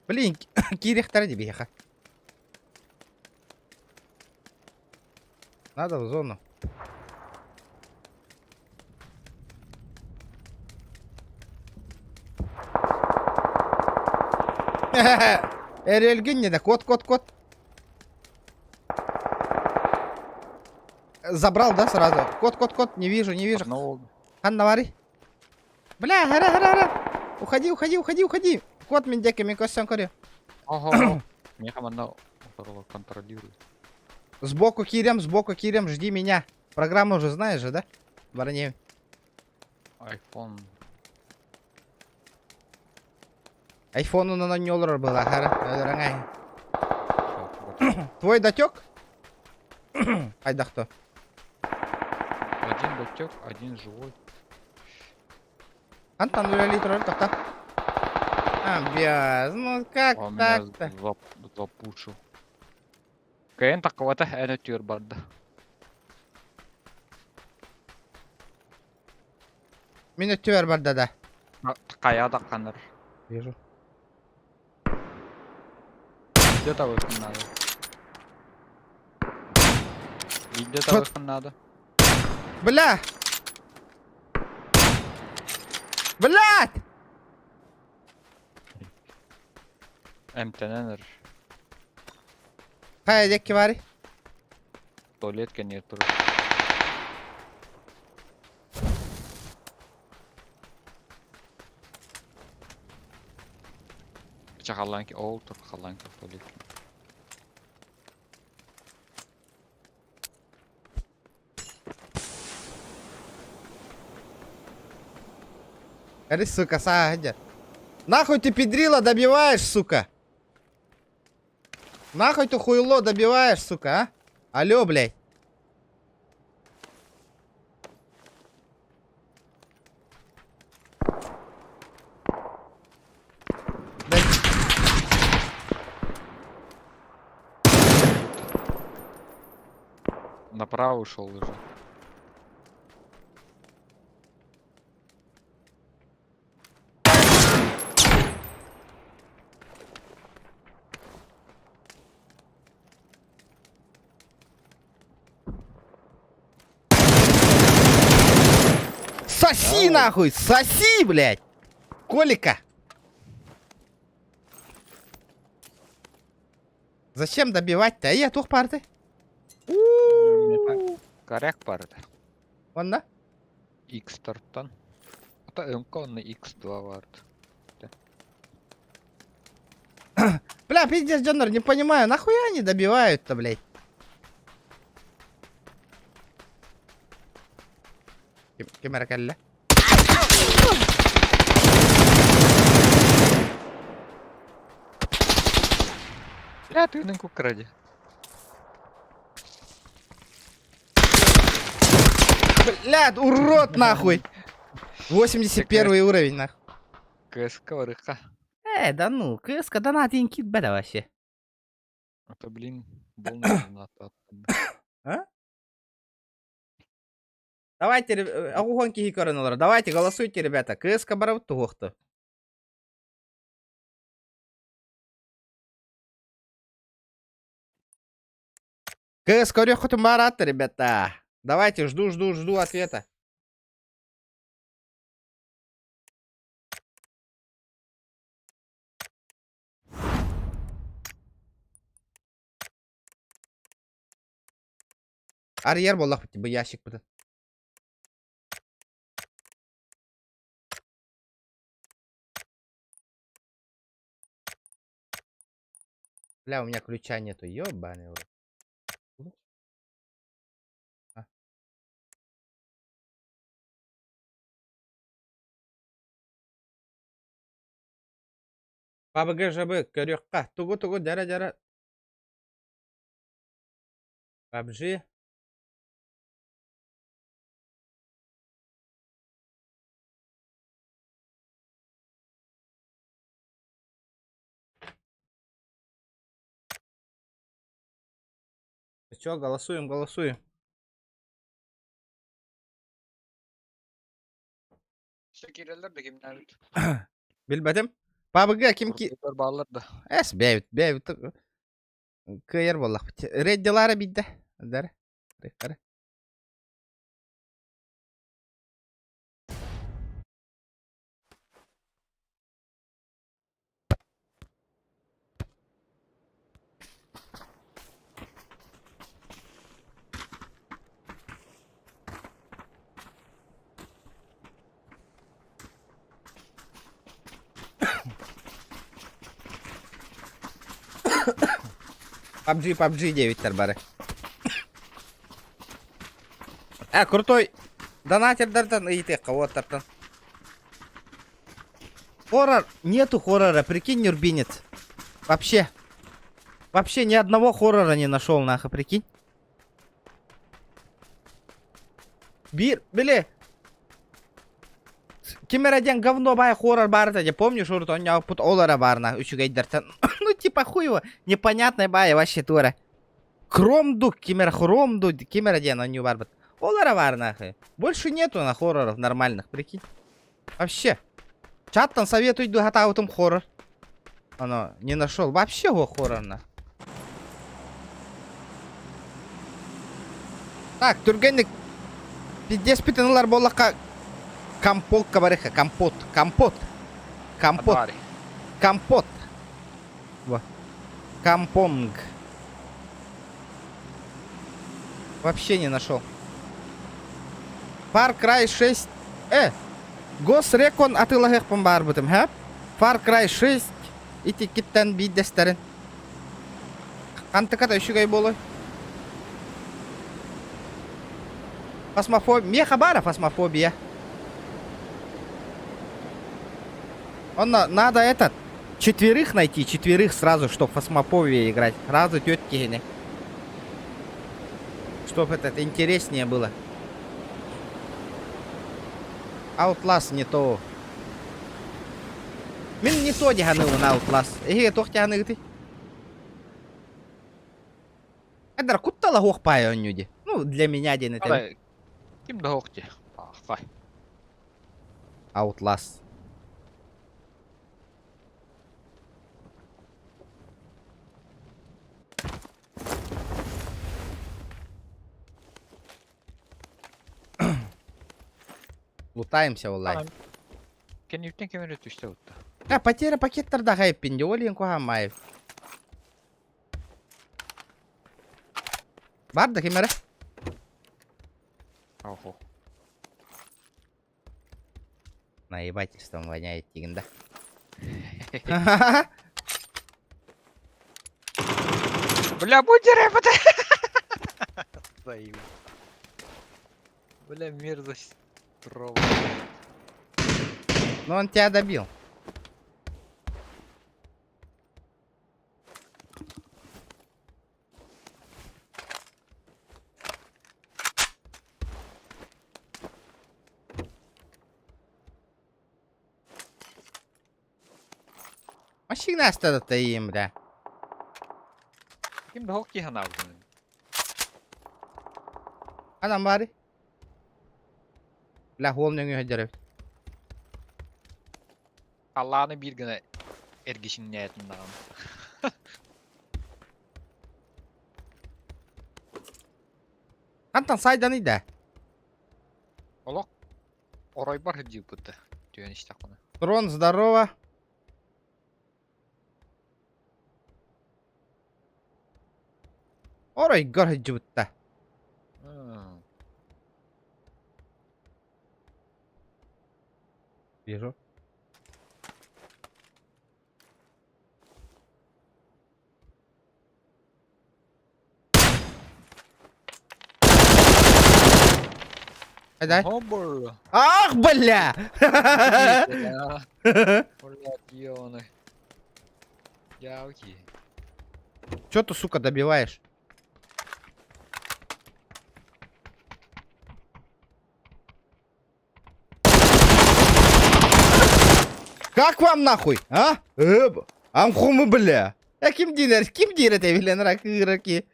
Блин, киириэхтэрэ дии биһиэхэ. Надо в зону. Эрэлгин не да, кот, кот, кот. Забрал, да, сразу? Кот, кот, кот, не вижу, не вижу. Ханна вари. Бля, гора, гора, гора. Уходи, уходи, уходи, уходи. Кот мин диэки, мин көссөн көрүө. Ого. Миэхэ манна контролирует. Сбоку кирем, сбоку кирем, жди меня. Программу уже знаешь же, да? Барней. Айфон. Айфону на нёлор была, хара. Твой дотек? Айда кто? Один дотек, один живой. Антон үлэлии турар тохто. Обяз, ну как Он меня так-то? запушил. Кыайан таххыбата эн өттүгэр барда. Мин өттүбэр барда да. Хайа тахханар. Вижу. Видео табыаххын наада. Видео табыаххын наада. Бля! Блядь! Эмтэнэн эр. Хайа диэки баарый? Туалет кэннигэр турар. Чэ халлаан ол тур халлаан туалет. Эри, сука, саа сылдьар. Нахуй ты педрила добиваешь, сука? Нахуй ты хуйло добиваешь, сука, а? Алло, блядь. Направо ушел уже. Соси нахуй! Соси, блядь! Колика! Зачем добивать-то? Я тух парты. Коряк баар этэ. Онно? X-тартан. Ата МК онно X2 баар этэ. Бля, пиздец, дьоннор, не понимаю, нахуя они добивают-то, блядь? Ким эрэ кэллэ? Бля, тыынын кукради. Блядь, урод нахуй! 81 уровень, нахуй. КСК барыха. Э, да ну, КСК да на один кит беда вообще. Это, блин, был А? Давайте, аҕыс уон киһи көрөн олорор. Давайте, голосуйте, ребята. КСК барабыт суох дуо. КС көрүөххүтүн баҕараҕыт, ребята. Давайте, жду, жду, жду ответа. Арыйар буоллахпыт бу ящикпытын. Бля, у меня ключа нету, ёбаный в рот. А. PUBG ЖБ көрүөххэ. Тугу тугу дьара дьара. PUBG. Чё, голосуем, голосуем. Киирэллэр да кимнээбит. Билбэтим. PUBG ким ки... Бааллар да. Эс, бэйбит, бэйбит. Кыайар буоллахпыт. Реддилара бидде. Дара. Реддара. PUBG, PUBG 9 бары. А, крутой донатердартан ыйытыахха уоттартан. Хоррор, нету хоррора, прикинь, нюрбинец. Вообще. Вообще ни одного хоррора не нашел, нахуй, прикинь. Биир, били. Ким эрэ диэн говно баай хоррор баар этэ, помнишь, урут оонньообуппут ол эрэ баар на үчүгэйдэртэн. Ну типа хуй его, непонятный баай вообще туора. Хромду, ким эрэ Хромду, ким эрэ диэн оонньуу барбыт. Ол эрэ баар нахуй. Больше нету на хорроров нормальных, прикинь. Вообще. Чаттан советую хатаабытым хоррор. Оно не нашел. Вообще его хоррор на. Так, түргэнник пиздеспитин ылар буоллахха компотка барыха, компот, компот, компот, компот. Во. Компонг. Вообще не нашел. Far Cry 6. Ghost Recon атыылаһыахпын баарбытым, һэ? Far Cry 6 итиккиттэн биирдэстэрин. Хантыката үчүгэй буолуой? Фасмофобия. Миэхэ баара фасмофобия. Онно надо этот четверых найти, четверых сразу, чтоб фасмофобия играть. Сразу түөрт киһини. Чтоб этот интереснее было. Outlast не то. Мин не то дьаһаныыбын Outlast. Эһиги туох дьаһаныыгытый? Эдэр куттала суох паай оонньуу дии. Ну, для меня диэн этэбин. Ким да суох дии. Пахай. Outlast. Лутаемся, валлай. Кэнниттэн ким эрэ түстэ утта. А, потеря пакеттарда хайппин, ол иһин куһаамаев. Бар да ким эрэ? Охо. Наебательством воняет диигин да. Бля, будь рэпать! Заебись. Бля, мерзость. Тролл. Ну он тебя добил. Машина астатайым, бля. Ким да хокки ханаабытын. Анам баары. Бля, хуол нөҥүө сылдьар эбит. Халлааны биир гына эргичиҥнээтин даҕаны. Хантан сайданый да? Олох оройбор сылдьыыппыт да түһэн истэхпинэ. Трон, здорово. Оройгор сылдьыбытта. Вижу. Дай. Хобр. Ах, бля! Блядь, ёны. Ялки. Чё ты, сука, добиваешь? Как вам нахуй, а? Амхумы, бля. А ким динер, ким диир этэй билэн раки.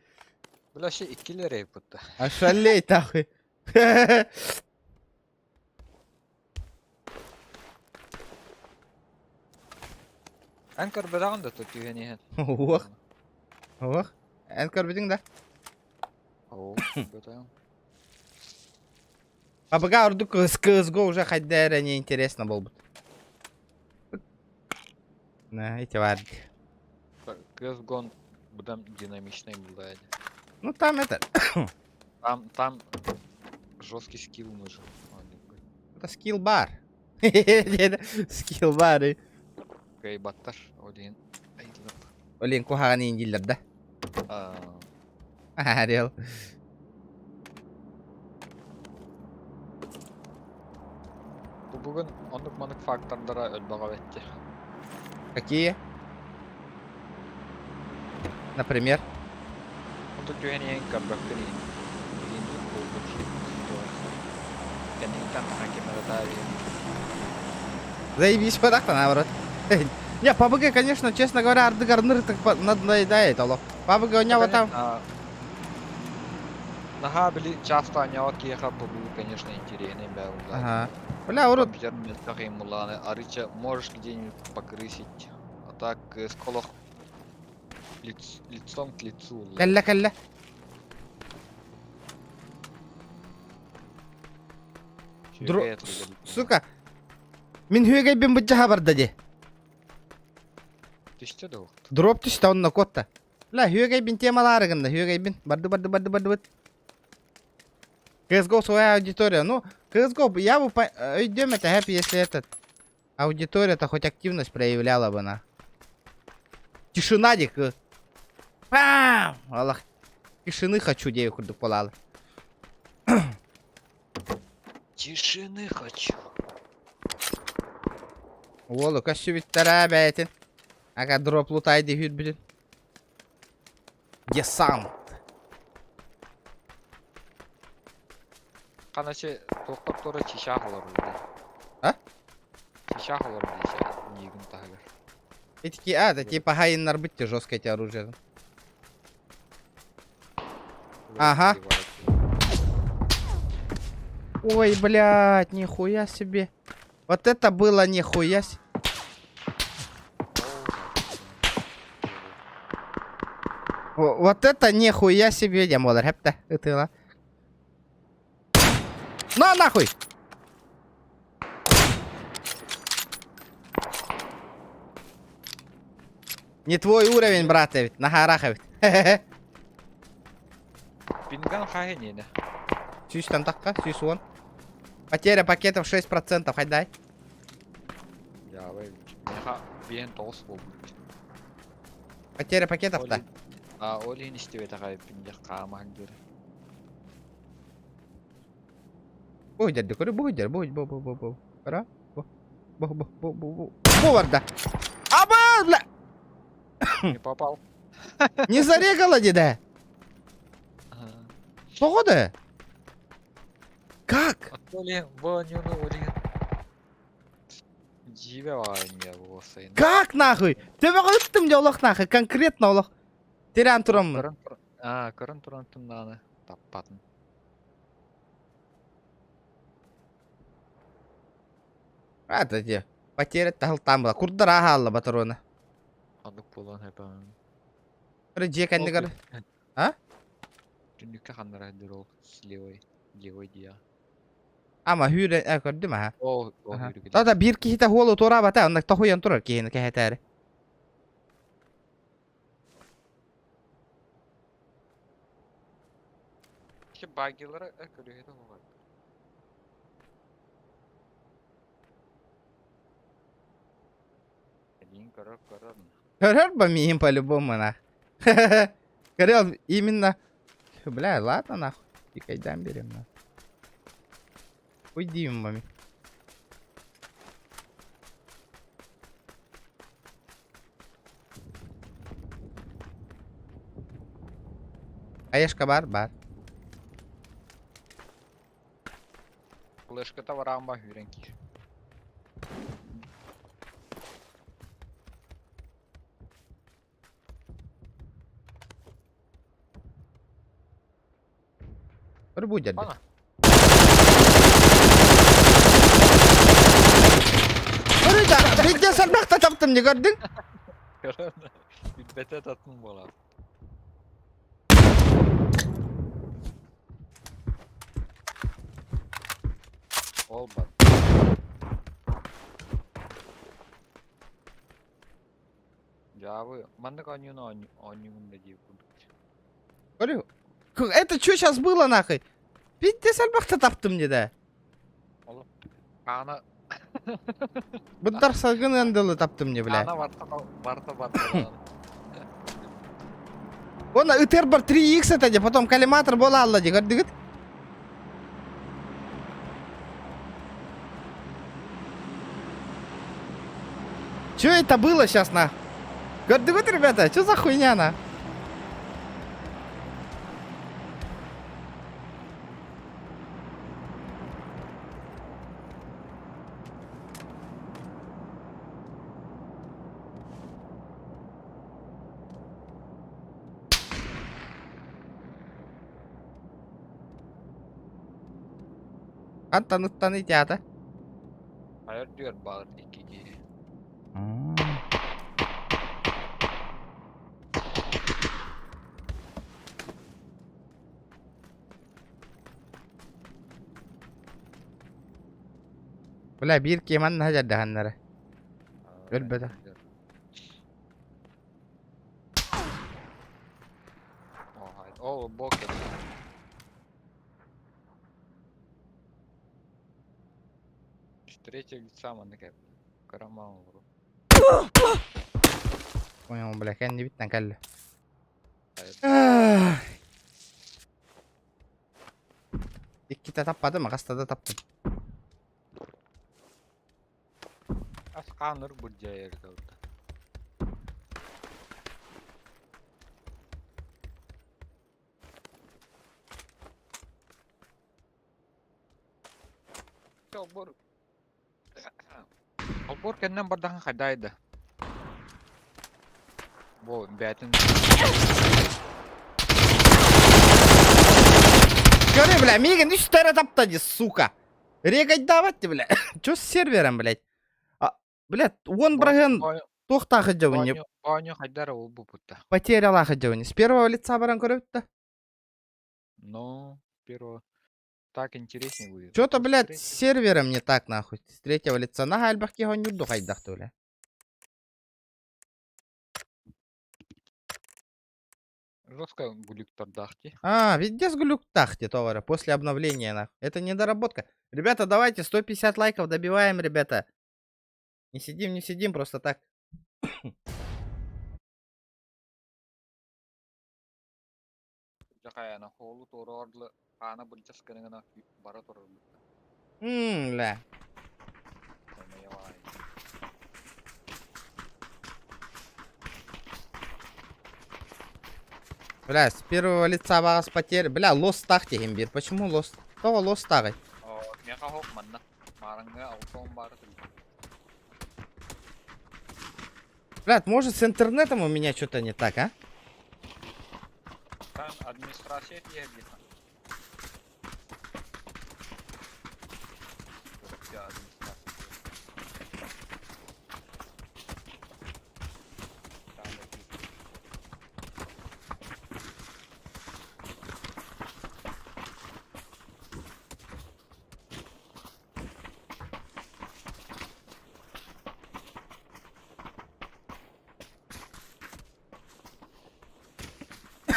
Бля, вообще иккилэр будто. Ошалеть нахуй. Эн көрбөтөҕүн да тут түһэн иһэн. Уох. Уох. Эн көрбүтүҥ да? Оо, көрбөтөҕүм. Абыга ордук CSGO уже хайда эрэ неинтересно буолбут. На, эти бар. CSGO быдан динамичный была. Ну там это... Там, там жесткий скилл нужен. Это скилл бар. Скилл бар. Кайбаттар, один. Олин куһаҕан иин дииллэр да. Ариэл. Бу бүгүн оннук-маннык фактордара элбэҕэ бэттэ. Какие? Например? Онтон түһэн иһэн көрбөккүн иһин. Билиинник буолбут ситуация. Кэнниттэн таха ким эрэ таарыйан. Заебись подарок наоборот. Не, PUBG, конечно, честно говоря, ардыгар ныр так надоедает, алло. PUBG у него там... Наһаа били часто аняот киһиэхэ PUBG, конечно, интересный бää Ага. Бля, урут... Компьютер мөлтөх иммулааны арыча можешь где-нибудь покрысить. А так сколох лицом к лицу. Кэллэ, кэллэ. Дро... Сука. Мин хүөгэйбин быдьаха барда ди. Түстэ да Дроп түстэ онно куотта. Бля, хүөгэйбин темалаары гынна, хүөгэйбин. Барды, барды, барды, барды, барды. CSGO своя аудитория. Ну, CSGO, я бы по... Өйдем это хэппи, если этот... Аудитория-то хоть активность проявляла бы на. Тишина дик. Пам! Аллах. Тишины хочу, дею курдук полалы. Тишины хочу. Уолу көссүбүттэрэ бэйэтин. Ага дроп лутай дии бүтүн. Десант. Ханачы тохтоп тура чичах олорор А? Чичах олорор дии миигин таһыгар. Эти а, это типа хайыннар бытте жесткое эти оружие. Ага. Ой, блядь, нихуя себе. Вот это было нихуя себе. Вот это нихуя себе, я молар хэпта, ытыла. На нахуй! Не твой уровень, брат, ведь, на горах ведь. Пинган хаһы Сүүс там такка, сүүс уон. Потеря пакетов 6%, хайдай. Я Меха биэн тоҕус буолбут. Потеря пакетов-то. А ол иһин истибэтэҕэ пиндэх хаамаһын диэри. Бу дерди көрү, бу дер, бу бу бу бу бу. Кара. Бу. Бу бу бу бу бу. Бу барда. Аба, бля! Не попал. Не зарегала деда. Погода. Как? Оттоли бу ол Дьиибэ баҕайын буолсайын. Как нахуй? Төбөҕө ыттым дьэ олох нахуй, конкретно олох. Тирээн тураммын. Аа, көрөн туран туннааны таппатын. Это де. Потеря тахыл там была. Курдар аһаалла батаруна. Ханнык буолан хэпэн. Көрө дьиэ кэннигэр. А? Түннүккэ ханнара ол левой, левой дия. Ама хүүрэ э көрдүм аха. О, Тата биир киһитэ хуолу туораабата, онно тоһуйан турар киһини кэһэтээри. Багилара көрүһэтэ оҕор. Элиин көрөр көрөр. Көрөр ба миин по-любому нах. Көрөр именно. Бля, ладно нахуй. Тикайдан берем на. Уйди мами. Аешка бар, бар. Флешката вараамба хүрэн киир. Бір будет. Ана. Бидде сарбақта таптым, не көрдің? Көрөн. Билбете татын болар. Ол бар. Жабы, маннык онюну онюн да дип Көрү. Это что сейчас было нахуй? Бидде сарбақта таптым деді. Ана Бұндар саргын ындылы таптым не, бля. Ана барта барта барта. Оны ытыр бар 3x это де, потом коллиматор бола алла де, көрдүгүт? Чё это было сейчас на? Көрдүгүт, ребята? Чё за хуйня на? Хантан ыттан итята? Хайыр дүөр баар икки киһи. Бля, биир киэман наһа дьардаһаннара. Өлбөтөх. О, бокер. С третьего лица маннык Караман олору. Понял, бля, кэннибиттэн кэллэ. Иккитэ таппатым, хаста да таптым. Асканыр бурдяйыр да. Олбор Олбор кэннэн бардахан хайдаайда. Бу бээтин Көрө, бля, миигин үс тара тапта ди, сука. Регайдавать ты, бля. Чё с сервером, блядь? А, блядь, он браген туохтаах дьабыни. Оонньуу хайдара ол бупутта. Потерялаах дьабыни. С первого лица баран көрөбүт Ну, первого. Так интереснее будет. Чё-то, блядь, с сервером не так, нахуй. С третьего лица. На альбах кихон юрду хайдах бля. Жестко глюк-тардахти. А, везде с глюк-тахти, товара, после обновления, нахуй. Это недоработка. Ребята, давайте 150 лайков добиваем, ребята. Не сидим, не сидим, просто так. Жакаяна холу торордлы ана былчас кыныгына бара турар. Бля. Бля, с первого лица вас потеря. Бля, лос тахти имбир. Почему лос? Того лос тагай. Меха хоп манна. Мараңга алтон бары Блядь, может с интернетом у меня что-то не так, а? Там администрация тиһэрдиха.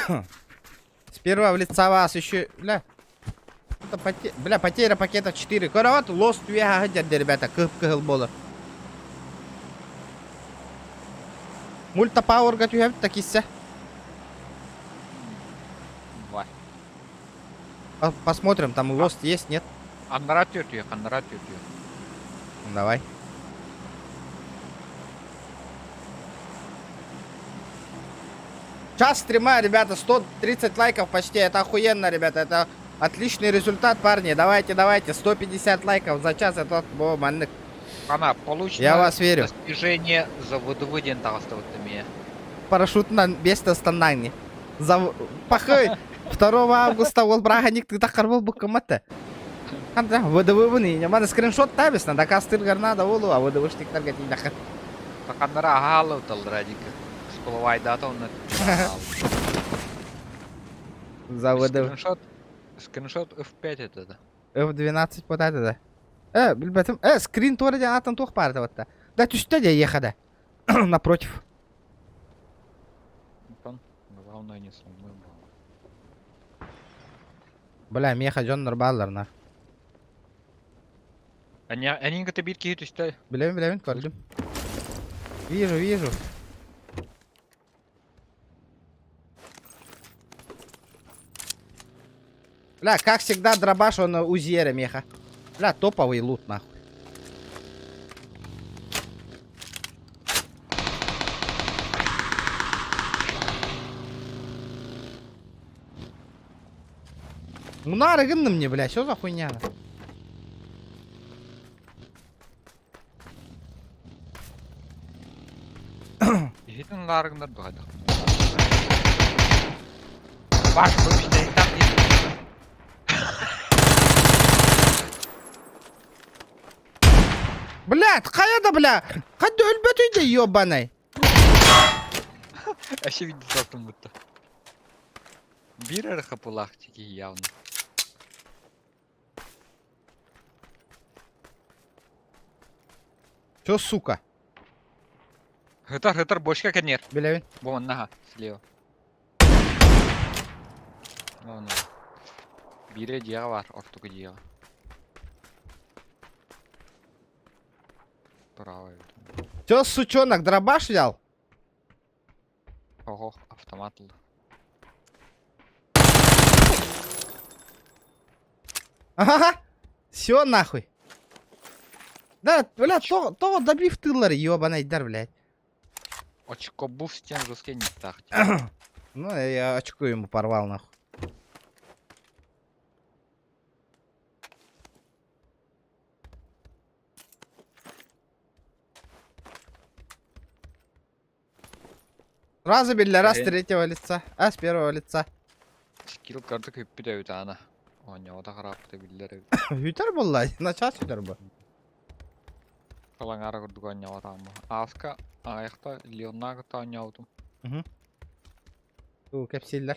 С первого лица вас еще... Бля. Это поте... Бля, потеря пакета 4. Карават, лост ребята. Кып кыһыл бола. Мульта пауэрга түһэбит такиссе. Вай. Посмотрим, там лост есть, нет? Аннара түртүйе, аннара түртүйе. Давай. Час стрима, ребята, 130 лайков почти. Это охуенно, ребята. Это отличный результат, парни. Давайте, давайте. 150 лайков за час. Это о, маннык. Ана, получено Я вас верю. достижение за ВДВ ден тағыстыбытты мия. Парашютынан бесте станнани. За... Пахай. 2 августа ол браганик ты так карбол буккаматта. Ханда ВДВ не мана скриншот табис на дакастыр надо олу, а ВДВшниктар гатин Таканнара ахалы уталдыра дика. Всплывай дата он За ВДВ. Скриншот, скриншот F5 это да. F12 вот это да. Билбетим. Скрин туара ден атын тух барды вот Да түстө де ехада. Напротив. Антон, главное не сломай было. Бля, меха жоннор баллар на. Они кыты бир киһи түстө. Билебин, билебин, көрдүм. Вижу, вижу. Бля, как всегда, дробаш он узере меха. Бля, топовый лут, нахуй. Ну нары гынны мне, бля, что за хуйня? нахуй? Иһитин лаарыгындар дуһайдах. Баш бу биште там. Блядь, хайа да бля! Хадда өлбөтүй да ёбаный! Вообще видно саттым будто. Биир эрэ хапылаах киһи явно. Чё, сука? Хытар, хытар, бочка кэннер. Билэбин. Бу маннаха, слева. Вон. Биирэ дьиэҕэ баар, ортоку дьиэҕэ. Право эбит. Чё, сучонок, дробаш взял? Ого, автомат ылла. Ага! Все нахуй. Да, бля, то, то добив тыллар, ёбаный дар, блядь. Очко був стен жесткий не так. Ну, я очко ему порвал, нахуй. Сразу биллэр, с третьего лица, а с первого лица. Скилл карту көппүт эбит ана. Оонньоото харааппыта биллэр эбит. Үтэр буолла, начаас үтэр бу. Халаҥаара курдук оонньообатаҕым. Ааска аҕыйахта Леоннаах кытта оонньообутум. Туу кэпсииллэр.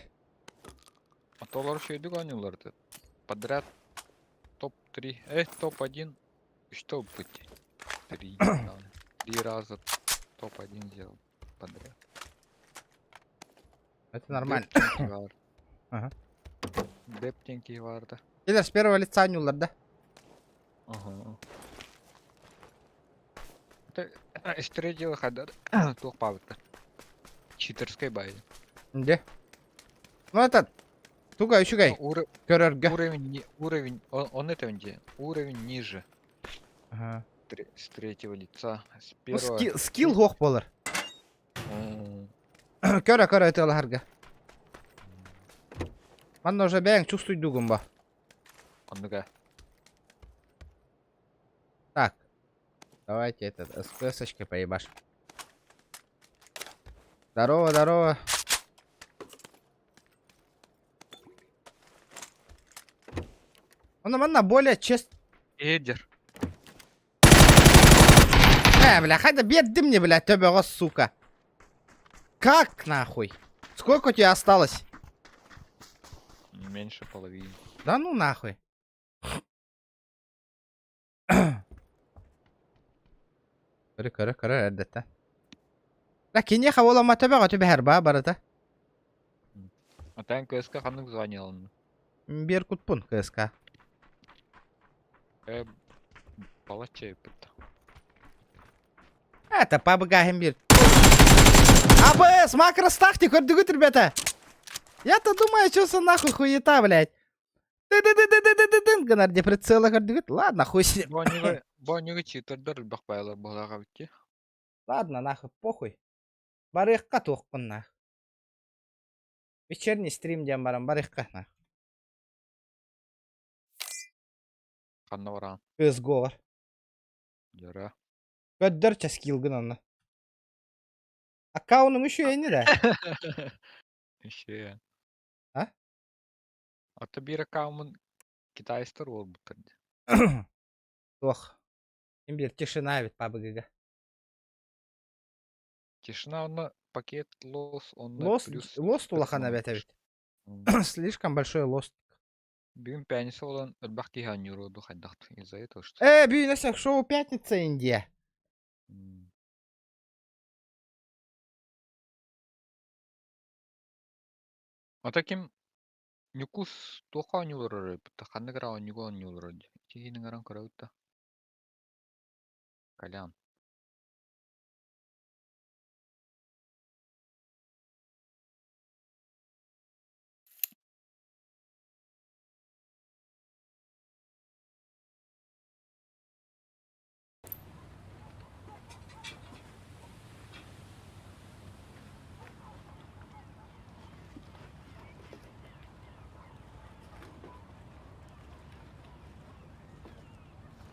А то олор үчүгэйдик оонньууллар этэ. Подряд топ-3, э, топ-1, что быть? Три, три раза топ-1 сделал подряд. Это нормально. Ага. Дептенький варда. Или с первого лица оонньууллар, да? Ага. Это из третьего хода туох пабыта. Читерской бай. Где? Ну этот, туга үчүгэй, Ну, көрөргө. уровень, не, уровень, он, он это где? Уровень ниже. Ага. С третьего лица. С Ну, первого. скилл, скилл суох буолар. М, Көрө көрө ытыалаһарга. Манна уже бэйэҥ чувствуйдугун ба. Оннуга. Так. Давайте этот СПС-очкой поебашим. Здорово, здорово. Он манна более чест... Эдер. Э, бля, хайда биэрдим мне, бля, төбөҕө, сука. Как нахуй? Сколько у тебя осталось? Меньше половины. Да ну нахуй. Көрө көрө көрө эрдэтэ. Да киниэхэ буоламма төбөҕө түбэһэр баа барыта. А тэн КСК ханнык звание ылынна? Биэр кутпун КСК. Э, балачча эппит. Это пабыгаһым биир. АБС, макростахти, көрдүгүт, ребята? Я-то думаю, что за нахуй хуета, блядь. Ты-ты-ты-ты-ты-ты-ты, гынар де прицела көрдүгүт. Ладно, хуй с ним. Боннюга, боннюга читердер элбэх баайлар буолаҕа битти. Ладно, нахуй, похуй. Барыахха туохпун нах. Вечерний стрим диэн баран барыахха нах. Ханна бараан. CSGO-ҕар. Дьара. Көрдөр часкилгын онно. Аккаунуҥ үчүгэйни да. Еще. А? Ата биир аккаунмун китайстар уолбуттар дии. Туох. Ким биир тишина эбит пабыгыга. Тишина онно пакет лос онно Лос, плюс лост улахан эбит эбит. Слишком большой лост. Бүгүн пятница буолан элбэх киһи оонньуур дуу хайдах из-за этого что Э, бүгүн өссө шоу Пятница Индия. М. Ата ким Ньукус туохха оонньуулар эбит ханнык эрэ оонньууга оонньуулар дии. Ити ыҥыран көрөбүт да. Колян.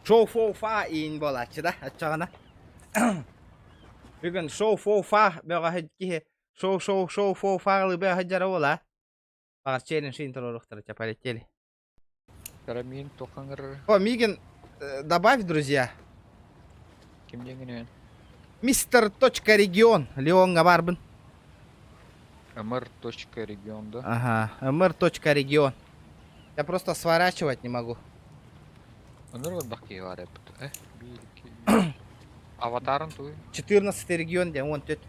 Шоу фоу фа иин буолааччы да оччоҕуна. Бүгүн шоу фоу фа бөҕө киһи шоу шоу шоу фоу фа бөҕө сылдьара буолаа. Баҕар челлендж туруоруохтара чэ полетели. Карамин туохха ыҥырар О, Мигин, добавь, друзья. Ким диэҥҥин Мистер точка регион. Леонга баарбын. Мр точка регион да? Ага, мр точка регион. Я просто сворачивать не могу. Өнөр барбах киһи баар эбит. Э, биир, икки, үс. Аватарын туй. 14 регион диэн 14.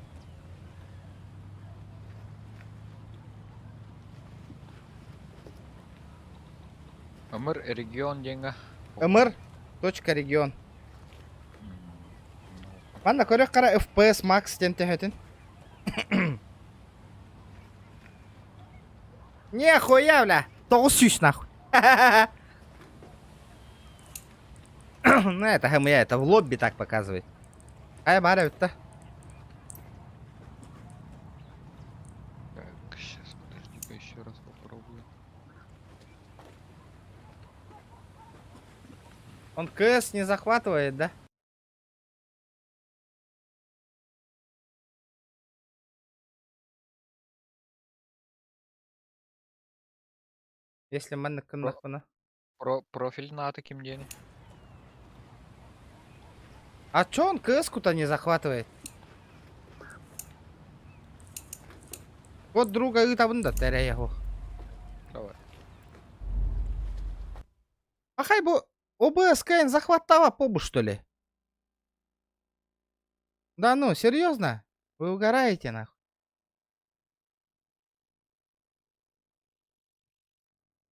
Мр регион диэҥҥэ. Мр точка регион. Манна көрөх хара FPS Max диэн төһөтүн. Нехуя, бля! 900 нахуй. Ну это ХМЯ, это в лобби так показывает. Ай, бара это. Так, сейчас, подожди-ка еще раз попробую. Он КС не захватывает, да? Если маннык гыннахпына. Про профиль на таким день. А чё он КС-ку-то не захватывает? Вот друга ыытабын да тэрэйэһу. Давай. Ахай бу ОБСК захваттава побу что ли? Да ну, серьезно? Вы угораете нахуй?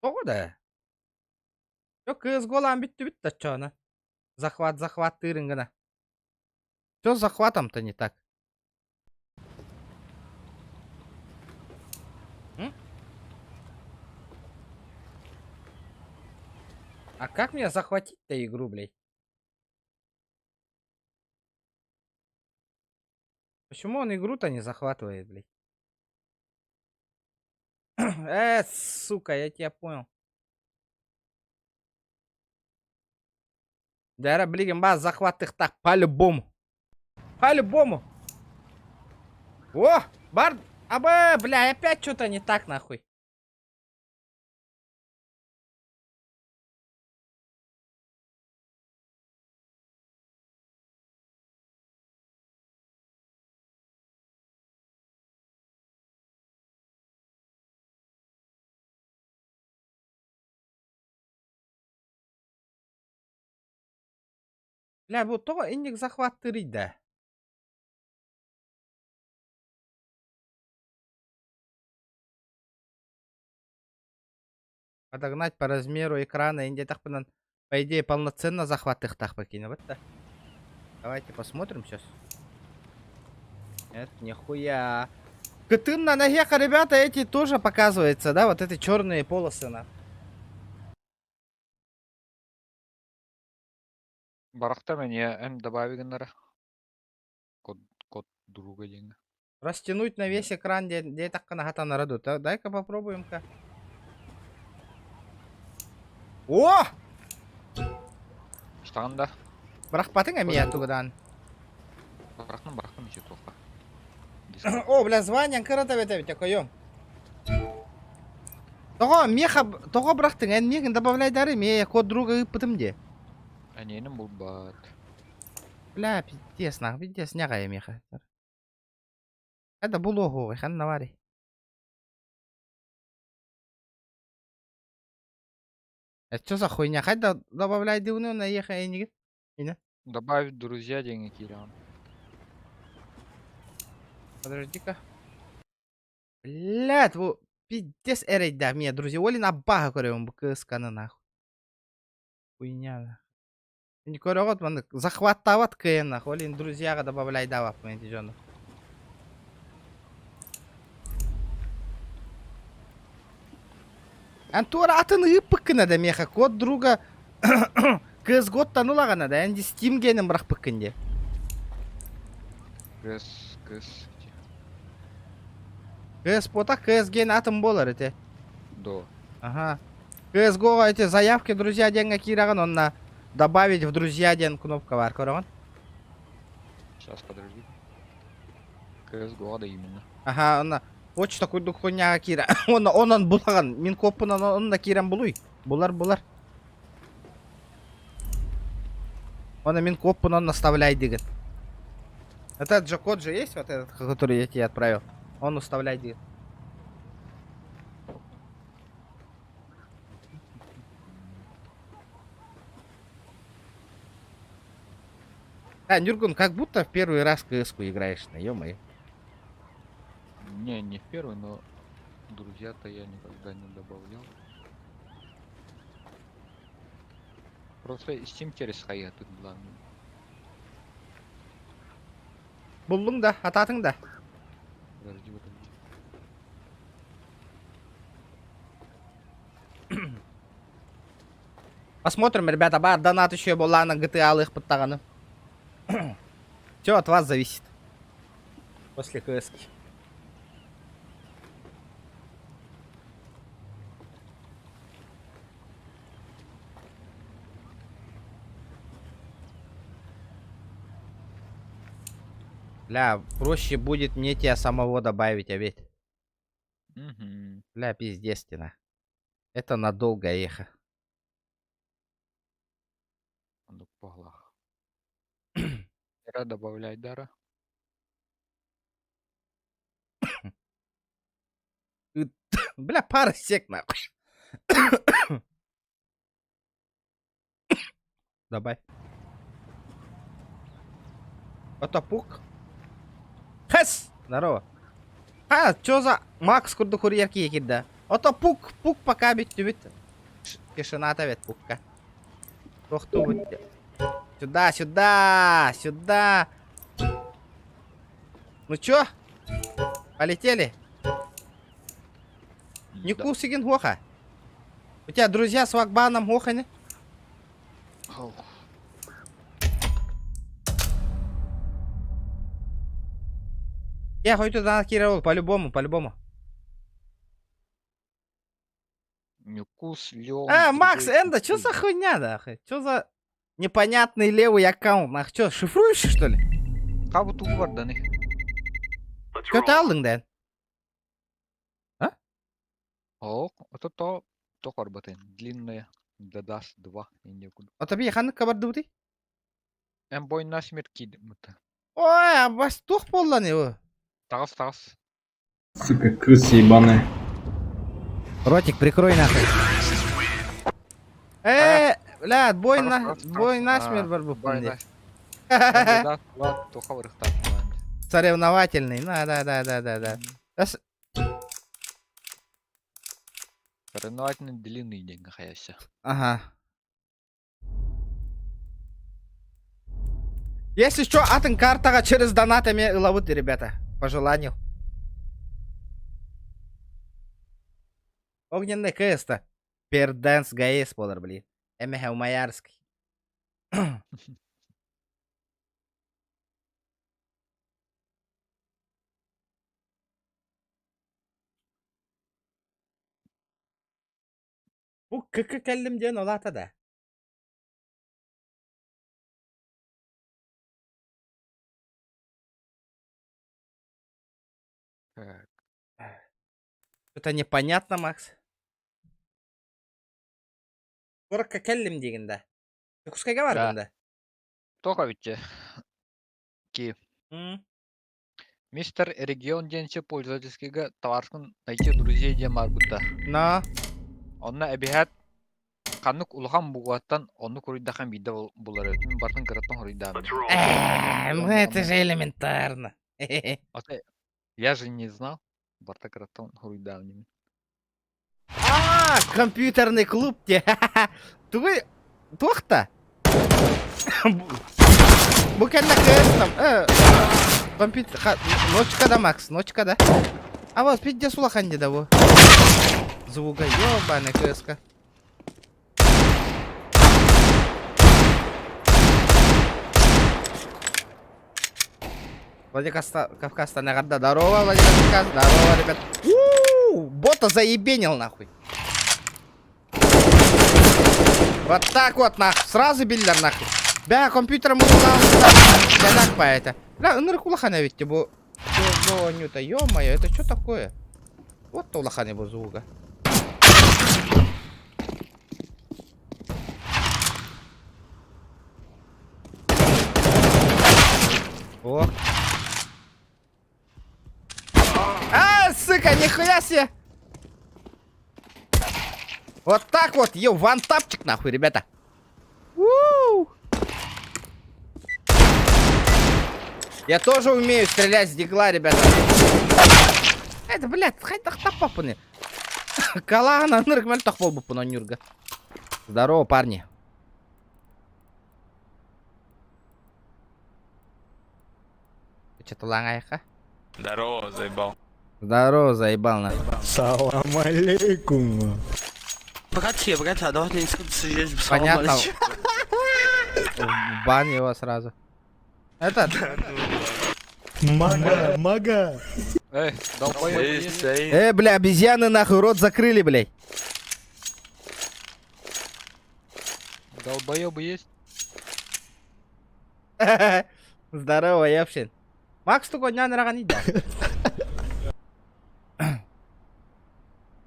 Тоҕо да? Чё КСГО-лаан бүттүбүт да оччоҕуна. Захват захваттыырын гына. Чё с захватом-то не так? М? А как мне захватить-то игру, блядь? Почему он игру-то не захватывает, блядь? Сука, я тебя понял. Дара, блин, бас захватыхтаах по-любому. По-любому. О, бар... Аба, бля, опять что-то не так, нахуй. Бля, бу тоҕо инник захваттыырый да? Подогнать по размеру экрана индиэтахпынан по идее полноценно захваттыахтаахпын киинэбит да. Давайте посмотрим сейчас. Это нихуя. Кытынна наеха, ребята, эти тоже показываются, да? Вот эти черные полосы на. Барахта мне М добавить гыннара. Код, код друга диэҥҥэ. Растянуть на весь экран, где, где так нараду. Дай-ка попробуем-ка. О! Штанда. Бырахпатыҥ эмиэ тугудан. Бырахтым, бырахтым еще туохха. О, бля, звание кырата бete такойом. Тоҕо меха тоҕо бырахтыҥ эн миигин добавляйдары миэ код друга ыыппытым дии. Аненим булбат. Бля, пиздец, нах, пиздец, няҕайа миэхэ. Это булуоһуоҕай, ханна баарый? Это что за хуйня? Хайда добавляйдыбыны уонна эйиэхэ эйинигин? Ина. Добавить друзья диэҥҥэ киирэҕин. Подожди-ка. Блядь, бу пиздец эрэйдээх миэ друзья. Олин аббааһы көрөбүн бу кыысканы нахуй. Хуйня нахуй. Не көрөҕүт маннык захваттаабат кыайан нахуй. Олин друзьяҕа добавляйдаабаппын ити дьону. Эн туора атын ыыппыккына да миэхэ код друга CSGO-ттан ылаҕына да эн Steam генин бырахпыккын дии. Кыс, кыс. CS пота CS ген атын буолар ити. До. Ага. CSGO эти заявки друзья диэҥҥэ киирэҕин онно добавить в друзья диэн кнопка баар көрөҕүн. Сейчас, подожди. CSGO, да именно. Аха, онно почта курдук хуйняҕа киирэ. Онно онон булаҕын. Мин куоппунан онно киирэн булуй. Булар булар. Он мин коппунан наставляй дигин. Этот же код же есть, вот этот, который я тебе отправил. Он уставляй дигин. А, Нюргун, как будто в первый раз кс играешь, на ё-моё. Не, не в первый, но друзья-то я никогда не добавлял. Просто Steam через хайа тут главный. Буллуҥ да, атаатыҥ да. Подожди, подожди. Посмотрим, ребята, баар донат еще буоллаҕына GTA-лыахпыт даҕаны. Все от вас зависит. После кс Бля, проще будет мне тебя самого добавить, а ведь. Угу. Бля, пиздец ты Это надолго эхо. Ну, поглах. Ра добавляй дара. Бля, пара сек нахуй. Добавь. Это пук. Хэс! Здорово. А, чё за Макс курдук курьер киирдэ? Ото пук, пук пока бүттүбүт. Тишината бит пукка. Тохтубут. Сюда, сюда, сюда. Ну чё? Полетели? Не Да. кусигин хоха. У тебя друзья с вакбаном хохани? Ох, Я хоть туда кирил, по-любому, по-любому. Нюкус, Леон. А, Макс, другой Энда, чё за Нюкус. хуйня, нахуй? Чё за непонятный левый аккаунт, нахуй? Чё, шифруешь, что ли? Хабы тугу бар да, не? Көтө алдың да? Ох, это то, то корбатын. Длинная. Дадас 2. Инде куду. Ота би ханнык кабардыбытый? Эм бой насмерть кидмыты. Ой, абас тух боллан его. Тагас, тагас. Сука, крысы ебаные. Ротик, прикрой нахуй. Бля, бой Тагас, на, тагас, бой тагас. насмерть А, бар Бой бу. нас- Дадас 2, то хабарыхтар. Соревновательный, да, да, да, да, да, да. Соревновательный длинный день, хаяся. Ага. Если что, атын картаҕа через донатами ылабыт, ребята. По желанию. Огненный КС-то. Перденс ГС болар, блин. Эмэхэ Умаярский. Бу КК кэллим диэн олата да. Так. Это непонятно, Макс. Куоракка кэллим диигин да. Дьокуускайга Да. бардым да. Тоҕо эбитчэ. Ки. М. Мистер Регион диэнчэ пользовательскийга товарскын найти друзей диэн баарбыта. Но. Онно эбиһээт ханнык улахан бугуаттан оннук хоруйдахан биирдэ булар эбит. Мин бартын кыраттан хоруйдаам. Ну это же элементарно. Ото я же не знал. Барта кыраттан хоруйдаам А, компьютерный клуб те. Тугуй туохта? Бу кэннэ кыыс там. Компьютер. Ночка да, Макс, ночка да. А вот пиздец улахан да бу. Звука ёбаный кыска. Владикавказ награда. Здорово, Владикавказ. Здорово, ребят. У-у-у, бота заебенил нахуй. Вот так вот нахуй. Сразу биллер нахуй. Бля, компьютер мы так по это. Бля, ынырык улахан эбит бу. Нюта, ё-моё, это что такое? Вот то улахан бу звуга. Ох. А, сука, нихуя себе! Вот так вот, ё, вантапчик нахуй, ребята. У-у-у. Я тоже умею стрелять с дигла, ребята. Это, блядь, хайдах таппаппыный. Калаана нырк мөлтөх буолбуппун онньуурга. Здорово, парни. Чатылаҥайха. Здорово, заебал. Здорово, заебал нахуй. Салам алейкум. Братья, братья, давай не Понятно. В бан его сразу. Этот, Мага, мага. Эй, долбоёб есть? Бля, обезьяны нахуй рот закрыли, блядь. Долбоёбы есть? Здорово, Евшин. Макс тугу нянраган ида.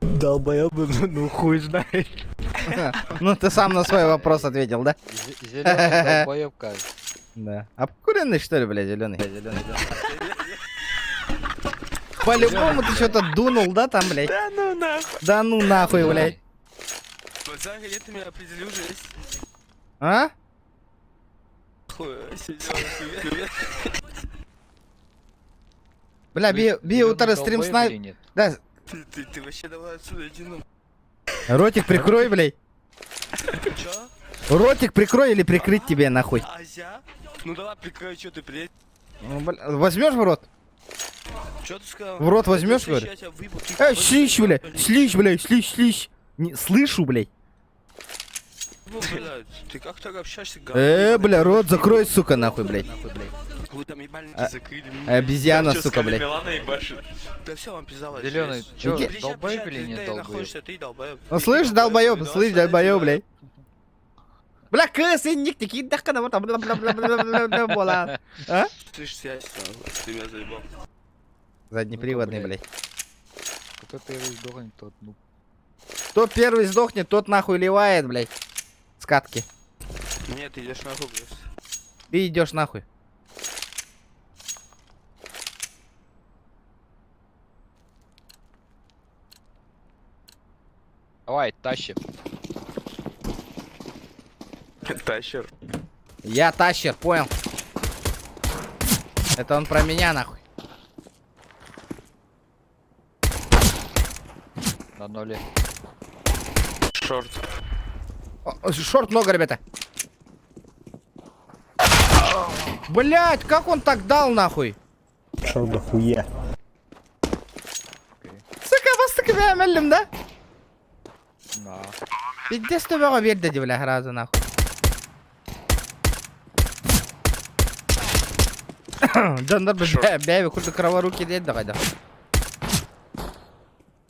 Долбоёбы, ну, ну хуй знает. Ну ты сам на свой вопрос ответил, да? Зеленый долбоёб, кажется. Да. Обкуренный, что ли, бля, зеленый? По-любому ты что-то дунул, да, там, блядь? Да ну нахуй. Да ну нахуй, блядь. Базар, где ты меня определил уже? А? Хуй, сидел, хуй. Бля, би, би Зелёный утары стрим долбоёб снайп. или нет? Да, Ты вообще давай отсюда иди ну. ротик прикрой, блядь. Чё? Ротик прикрой или прикрыть тебе нахуй. Азя? Ну давай прикрой, чё ты, блядь? Ну, бля, возьмешь в рот? Чё ты сказал? В рот возьмешь, Слышь, говорю? я тебя выебу, ты Слышь, бля, слышь, бля, слышь, слышь. Не, слышу, блядь. Ну, блядь, ты как так общаешься, говно? Бля, рот закрой, сука, нахуй, блядь. Вы там ебальники А, закрыли. Обезьяна, Чё, сука, сказали, блядь. Милана ебашит. Да все, вам пизда вообще. Зеленый, чё, Иди. Приезжай, долбоёб приезжай, или ты нет ты долбоёб? находишься, ты долбоёб. Ну, Ты слышь, долбоёб, давай слышь, сюда, долбоёб, иди, блядь. Бля, кыс, инник, такие дахкана, вот там, бла бла бла бла бла бла бла. А? Слышь, связь, нахуй, ты меня заебал. Заднеприводный, Ну-ка, блядь. Кто первый сдохнет, тот ну. Кто первый сдохнет, тот нахуй ливает, блядь. Скатки. Нет, ты идешь нахуй, блядь. Ты идешь нахуй. Давай, тащи. Тащер. Я тащер, понял. Это он про меня, нахуй. На ноле. Short. О, Short много, ребята. Блять, как он так дал, нахуй? Шел до хуя. Сука, бастык бәмәллим, да? На. Пиздец төбөҕө биэрдэ дии, бля, сразу нахуй. Дьоннор бэйбэ курдук кроворуки диэн да қайда.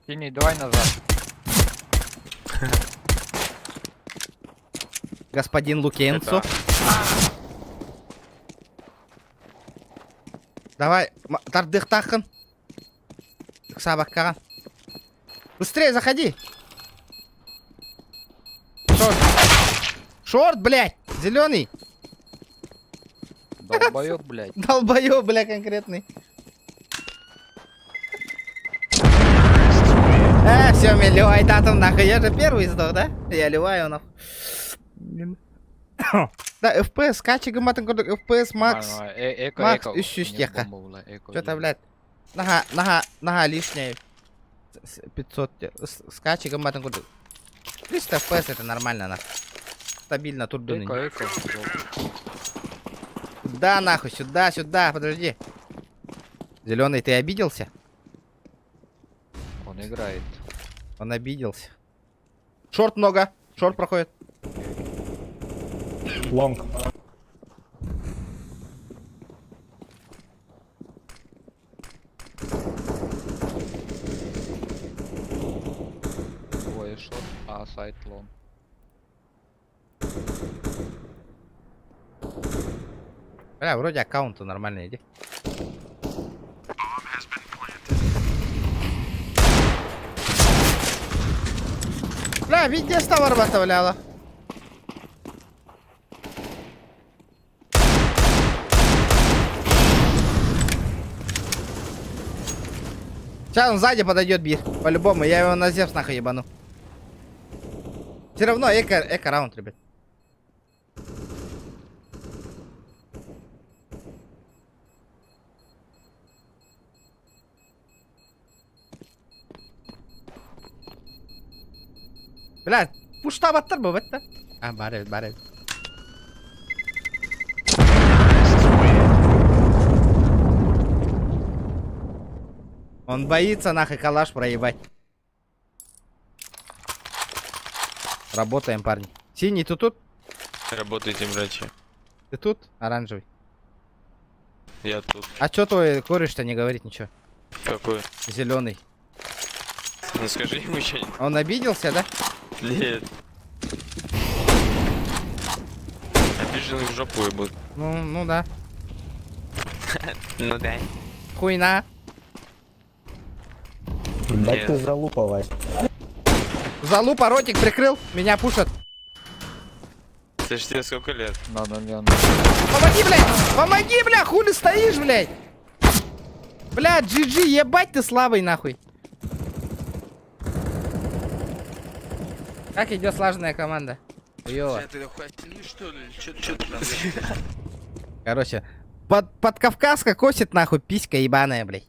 Синий, давай назад. Господин Лукенцо. Давай, тардыхтахын. Сабаккаҕын. Быстрее заходи. Short. Short, блядь! Зеленый. Долбоёб, блядь. Долбоёб, бля, конкретный. Все, мне ливай татом нахуй. Я же первый сдох, да? Я ливаю нахуй. Да, FPS, скачи гымматын курдук, FPS Max. Нормально, Эко, Макс, эко. үс У них теха. бомба была, эко Что-то, делали. блядь. Нага, нага, нага лишнее. 500. Скачи гымматын курдук. 300 FPS это нормально, нахуй. Стабильно турдуны. Эко, эко. жёлтый. Да, нахуй, сюда, сюда, подожди. Зеленый, ты обиделся? Он играет. Он обиделся. Short много. Short проходит. Long. Двое short, а site long. Бля, вроде аккаунта нормально иди. Бля, везде товар поставляла. Сейчас он сзади подойдет бир. По-любому, я его на Зевс нахуй ебану. Все равно эко, эко раунд, ребят. Бля, пуштабаттар бу бетте. А, бар эбит, бар эбит. Он боится нахуй калаш проебать. Работаем, парни. Синий, ты тут? Работайте, братья. Ты тут? Оранжевый. Я тут. А чё твой кореш-то не говорит ничего? Какой? Зеленый. Ну скажи ему что-нибудь. Он обиделся, да? Нет. Обиженных в жопу ебут. Ну, ну да. Ну да. Хуйна. Ебать ты Нет. залупа, Вась. Залупа ротик прикрыл, меня пушат. Слышь, тебе сколько лет? Надо, Лен. Помоги, блядь! Помоги, бля, хули стоишь, блядь? Бля, GG, ебать ты слабый, нахуй. Как идет слаженная команда? Хуёво. Ты нахуй сильный, что ли? Чё, чё ты там? Короче, под, под Кавказка косит, нахуй, писька ебаная, блядь.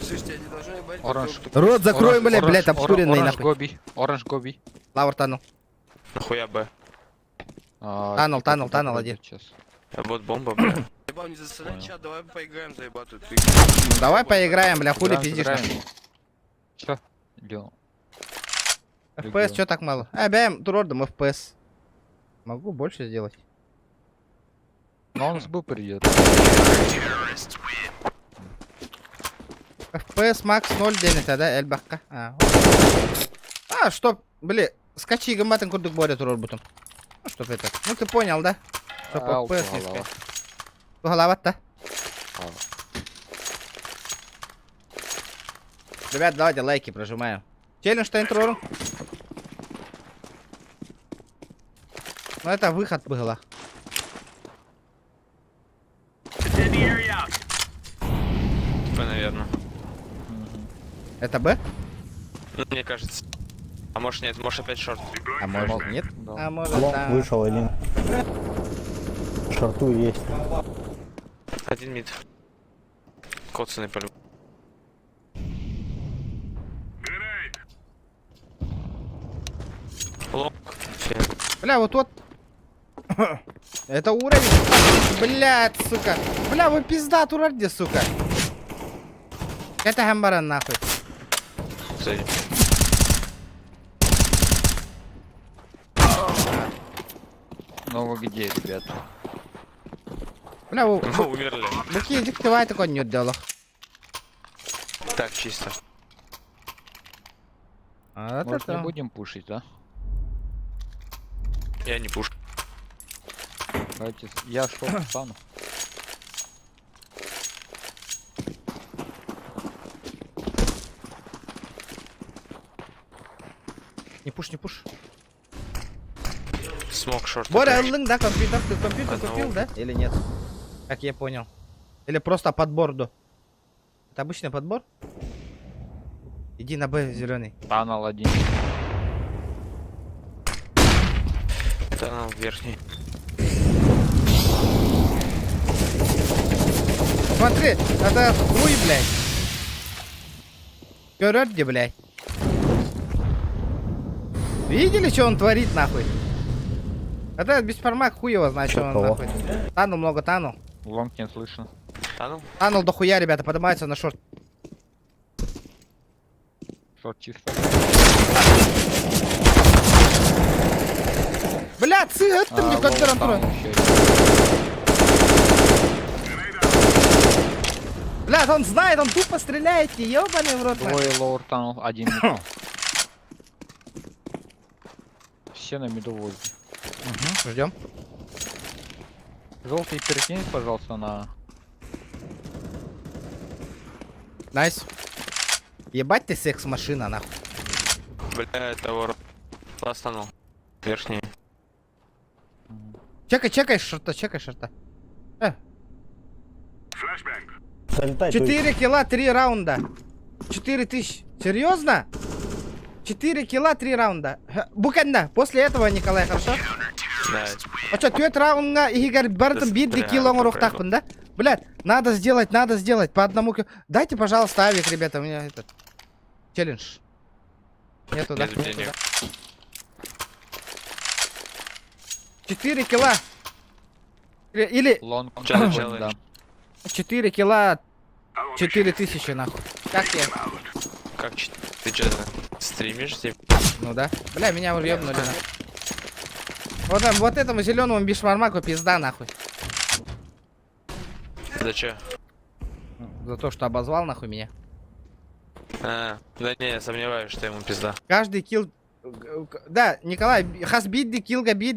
Слышь, тебя не должно ебать. Оранж. Рот закрой, Оранж, блядь, оранж, блядь, обкуренный, оранж нахуй. Гоби. Оранж Гоби. Лавр танул. Нахуя Б? А, Танул, типа, танул, туда танул пройдет один. Сейчас. А вот бомба, бля. Ебал, не засоряй Понял. чат, давай поиграем, заебать тут. Ну, давай поиграем, бля, хули Играем, пиздишь, играем. нахуй. Чё? Лен. FPS, чё так мало? А, бэм, турордом FPS. Могу больше сделать. Но он с Б придет. FPS max 0.9, а, да, эльбахка. А, а что, бля, скачи гамбатын курдук боря турор бутум. Ну, чтоб это. Ну, ты понял, да? Чтоб Ау, FPS не голова. скачать. Голова-то. Ау. Ребят, давайте лайки прожимаем. Челлендж интро. Ну, это выход было. Б, наверное. Это Б? Ну, мне кажется. А может нет, может опять short. А может нет? Да. А может Long да. вышел один. Шорту есть. Один mid. Коцанный по Long. Фе. Бля, вот вот. Это уровень. Блядь, сука. Бля, вы пизда турарде, сука. Это гамбаран нахуй. Сзади. Ну вы где, ребята? Бля, вы... Мы умерли. Бу диктивай такой не дело. Так, чисто. А Может это не будем пушить, да? Я не пушу. Давайте, я шорт стану. Не пуш, не пуш. Smoke short. Боря, опять. ыллыҥ, да, компьютер? Ты компьютер Одного. купил, да? Или нет? Как я понял. Или просто подбор до. Это обычный подбор? Иди на Б, зеленый. Tunnel один. Tunnel верхний. Смотри, это хуй, блядь. Көрөрдө, блядь. Видели, что он творит, нахуй? Это бесформак хуй его знает, что Чё он кого? нахуй. Tunnel много, tunnel. Long не слышно. Tunnel? Tunnel дохуя, ребята, поднимается на short. Short чисто. Бля, цыгат ты мне А, как long tunnel ещё один. Бля, он знает, он тупо стреляет, ебаный в рот. нахуй. Двое lower tunnel, один mid. Все на миду возле. Мгм, Ждем. Желтый перекинь, пожалуйста, на... Nice. Ебать ты секс-машина, нахуй. Бля, это вор. Last tunnel. Верхний. Чекай, чекай, шорта, чекай, шорта. Залетай, то есть. 4 килла, 3 раунда. 4000. Серьезно? 4 килла, 3 раунда. Бу кэннэ. После этого, Николай, хорошо? Да. А что, түөрт раундҥа иһигэр барытын биир килл оҥоруохтаахпын, да? Блядь, надо сделать, надо сделать по одному килл. Дайте, пожалуйста, авик, ребята, у меня этот челлендж. Нету, да? Без денег. 4 килла. Или Long Челлендж, да. 4 килла, 4000, нахуй. Как я? Как ты что, стримишь? Типа? Ну да. Бля, меня уже ебнули, нахуй. Вот, там, вот этому зеленому бишмармаку пизда, нахуй. За чё? За то, что обозвал, нахуй, меня. А, да не, я сомневаюсь, что ему пизда. Каждый килл... Да, Николай, хас биирдии киллга биир...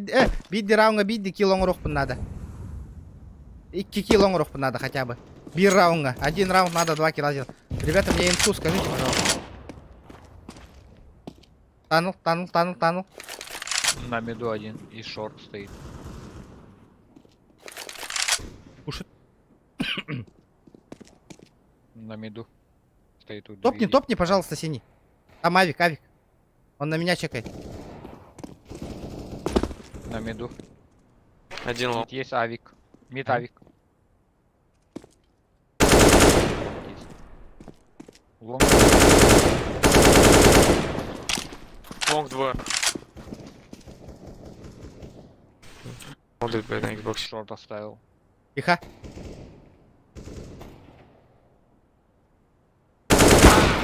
Биирдии раундҥа биирдии килл оҥоруохпун надо. Икки килл оҥоруохпун надо хотя бы. Биир раундҥа. Один раунд надо два килла сделать. Ребята, мне инфу скажите, пожалуйста. Tunnel, tunnel, tunnel, tunnel. На миду один и short стоит. Кушает. На миду. Стоит у Топни, двери. топни, пожалуйста, синий. Там авик, авик. Он на меня чекает. На миду. Один long. Mid есть авик. Mid А? авик. Есть. Long. Long двое. Смотрит, блядь, на Xbox. Short оставил. Тихо.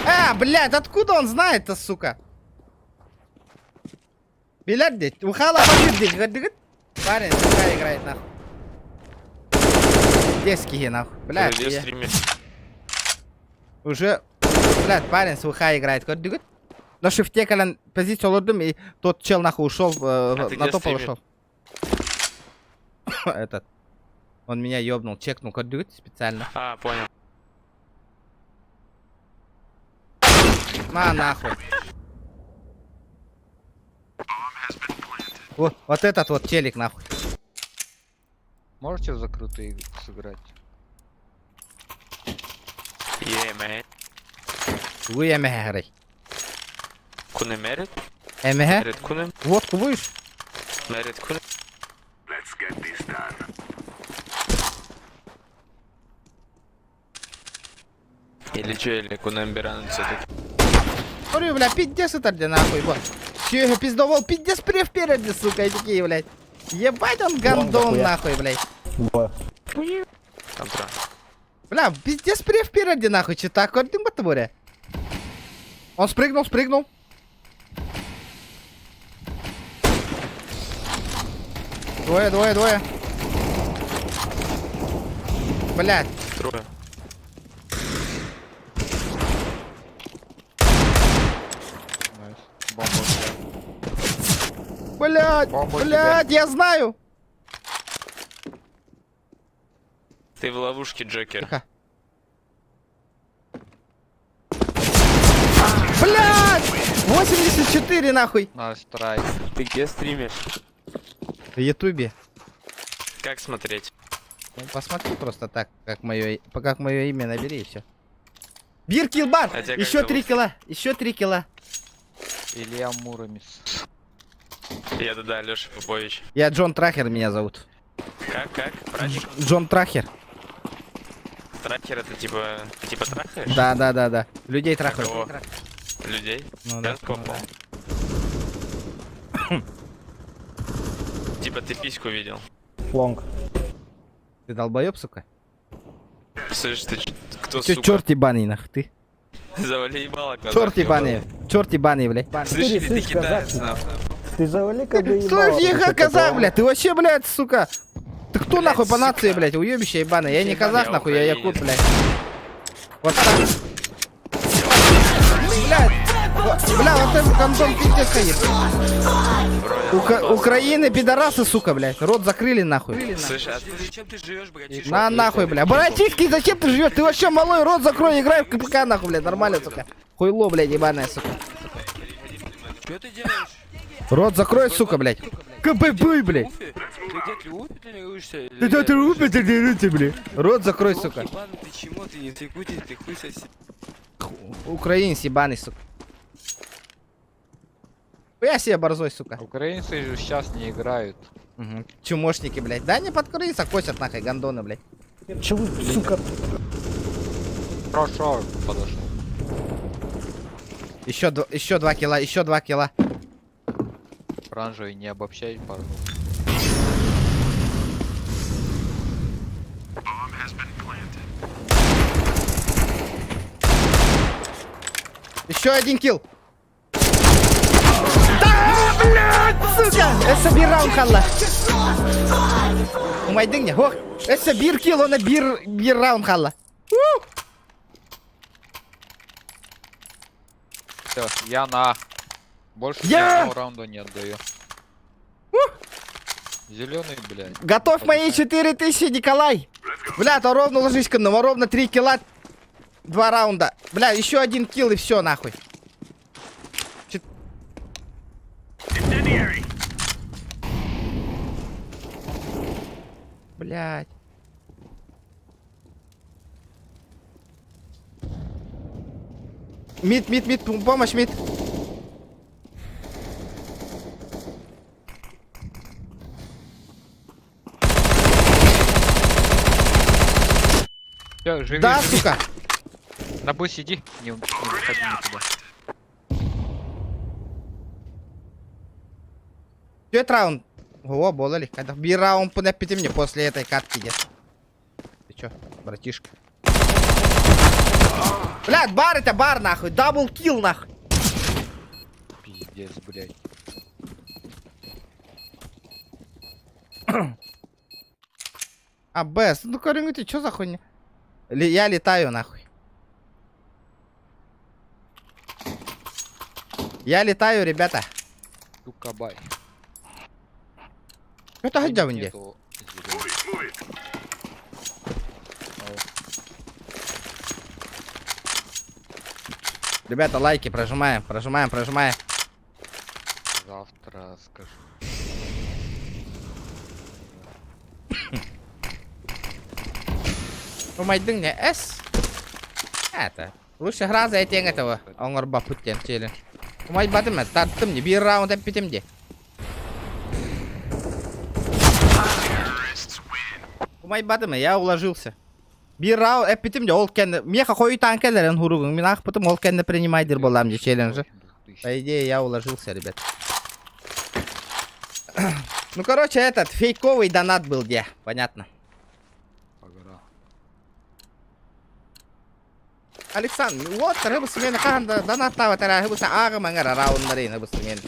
А, блядь, откуда он знает-то, сука? Блядь, ухала говорит, Парень, сука, играет нахуй. Детский нахуй. Блядь, Где я стримишь? уже, блядь, парень с ВХ играет. Говорит, На шифте кэлэн позицию олордум, и тот чел нахуй ушел, А ты на где топ стримишь? ушел. Этот. Он меня ёбнул, чекнул, говорит, специально. А, понял. На нахуй. Вот, вот этот вот челик нахуй. Можете в закрытые сыграть? Yeah, man. Вы эмэхэрэй. Куны мерит? Эмэхэ? Мерит куны? Водку будешь? Мерит куны? Или чё, или куны биран все-таки? Говорю, бля, пиздец это где нахуй, вот. Че, пиздовол, пиздец впереди, сука, и такие, блядь. Ебать он гандон дохуя. нахуй, блядь. Двое. Контра. Бля, пиздец впереди нахуй, че так, вот Он спрыгнул, спрыгнул. Двое, двое, двое. Блядь. Трое. Nice. Бомба у тебя. Блядь, Бомба у блядь, я знаю. Ты в ловушке, Джокер. Тихо. Блядь! 84 нахуй! Nice try. Ты где стримишь? В Ютубе. Как смотреть? Ну, посмотри просто так, как мое имя набери и все. Биир килл баар! А тебя как Еще зовут? 3 килла! Еще 3 килла! Илья Муромец. Я да, Леша Попович. Я Джон Трахер меня зовут. Как, как? Праздник? Джон Трахер. Трахер это типа... Ты типа трахаешь? Да. Людей трахаю. Кого? Людей? Ну да. Я попал. Типа ты письку видел. Long. Ты долбоеб, сука? Слышь, ты кто, Че, сука? черт ебаный, нах, ты? Завали ебало, казах. Черт ебаный, черт ебаный, блядь. Слышь, или ты Слышь, китаец, казах. нахуй? Ты завали ка Слышь, еха, казах, блядь, ты вообще, блядь, сука. Ты кто Блядь, нахуй по нации, сука. блядь, уебище ебаное? Я не казах, Я нахуй, я якут, украинец. блядь. Вот так. Блядь, бля, вот этот гандон пиздец стоит. Украины пидорасы, сука, блядь. Рот закрыли нахуй. Слышь, а ты Зачем ты живешь, братишка? На нахуй, бля. Братишки, зачем ты живешь? Ты вообще малой, рот закрой, играй в КПК нахуй, блядь. Нормально, сука. Хуйло, блядь, ебаное, сука. Что ты делаешь? Рот закрой, сука, блядь. КПП, блядь. Уфе? Ты где ты Уфе тренируешься? или Ты где? ты Уфе тренируешься, блядь. Рот закрой, сука. Ебаный, ты чему? Ты не с Якутии, ты хуй соси. Украинец ебаный, сука. Я себе борзой, сука. Украинцы же сейчас не играют. Угу. Чумошники, блядь. Да не под украинца косят нахуй, гондоны, блядь. Чего, сука? Хорошо подошел. Еще 2 килла, еще 2 килла. Оранжевый, не обобщай, пожалуйста. Еще один kill. Да, блядь, сука! Өссө биир раунд хаалла. Умайдыҥ не? Ох, өссө биир kill, уонна биир раунд хаалла. Все, я на. Больше ни Я! одного раунда не отдаю. Зеленый, блядь. Готовь мои Подыхай. 4000, Николай. Бля, то ровно ложись но ровно 3 килла. Два раунда. Бля, еще один kill и все нахуй. Блять. Mid, mid, mid, помощь, mid. Всё, живи, Да, живи. сука. На Б сиди, не выходи никуда. Түөрт раунд. О, буолла. Когда биир раунд мне после этой катки где. Ты чё, братишка? Блядь, бар это бар нахуй. Double kill нахуй. Пиздец, блядь. А, Б, ну короче, ты чё за хуйня? Я летаю нахуй. Я летаю, ребята. Тукабай. Это хотя бы где? Нету зелёных. Ребята, лайки прожимаем, прожимаем, прожимаем. Завтра скажу. Умайдыҥ не С. Это. Лучше граза этең этого. Оҥорбоппут диэн челлендж. Умайбатым, тартым не. Биир раунд эппитим дии. Умайбатым, я уложился. Биир раунд эппитим дии, ол кэннэ. Миэхэ хойутаан кэлэрин хуругун. Мин аахпытым ол кэннэ принимайдыр буоллаҕым дии челленджи. 2000. По идее, я уложился, ребят. Ну, короче, этот фейковый донат был где. Понятно. Погора. Александр, вот, рыба смена ханда, донат тава тара, рыба са ага мангара раундарын, рыба смена.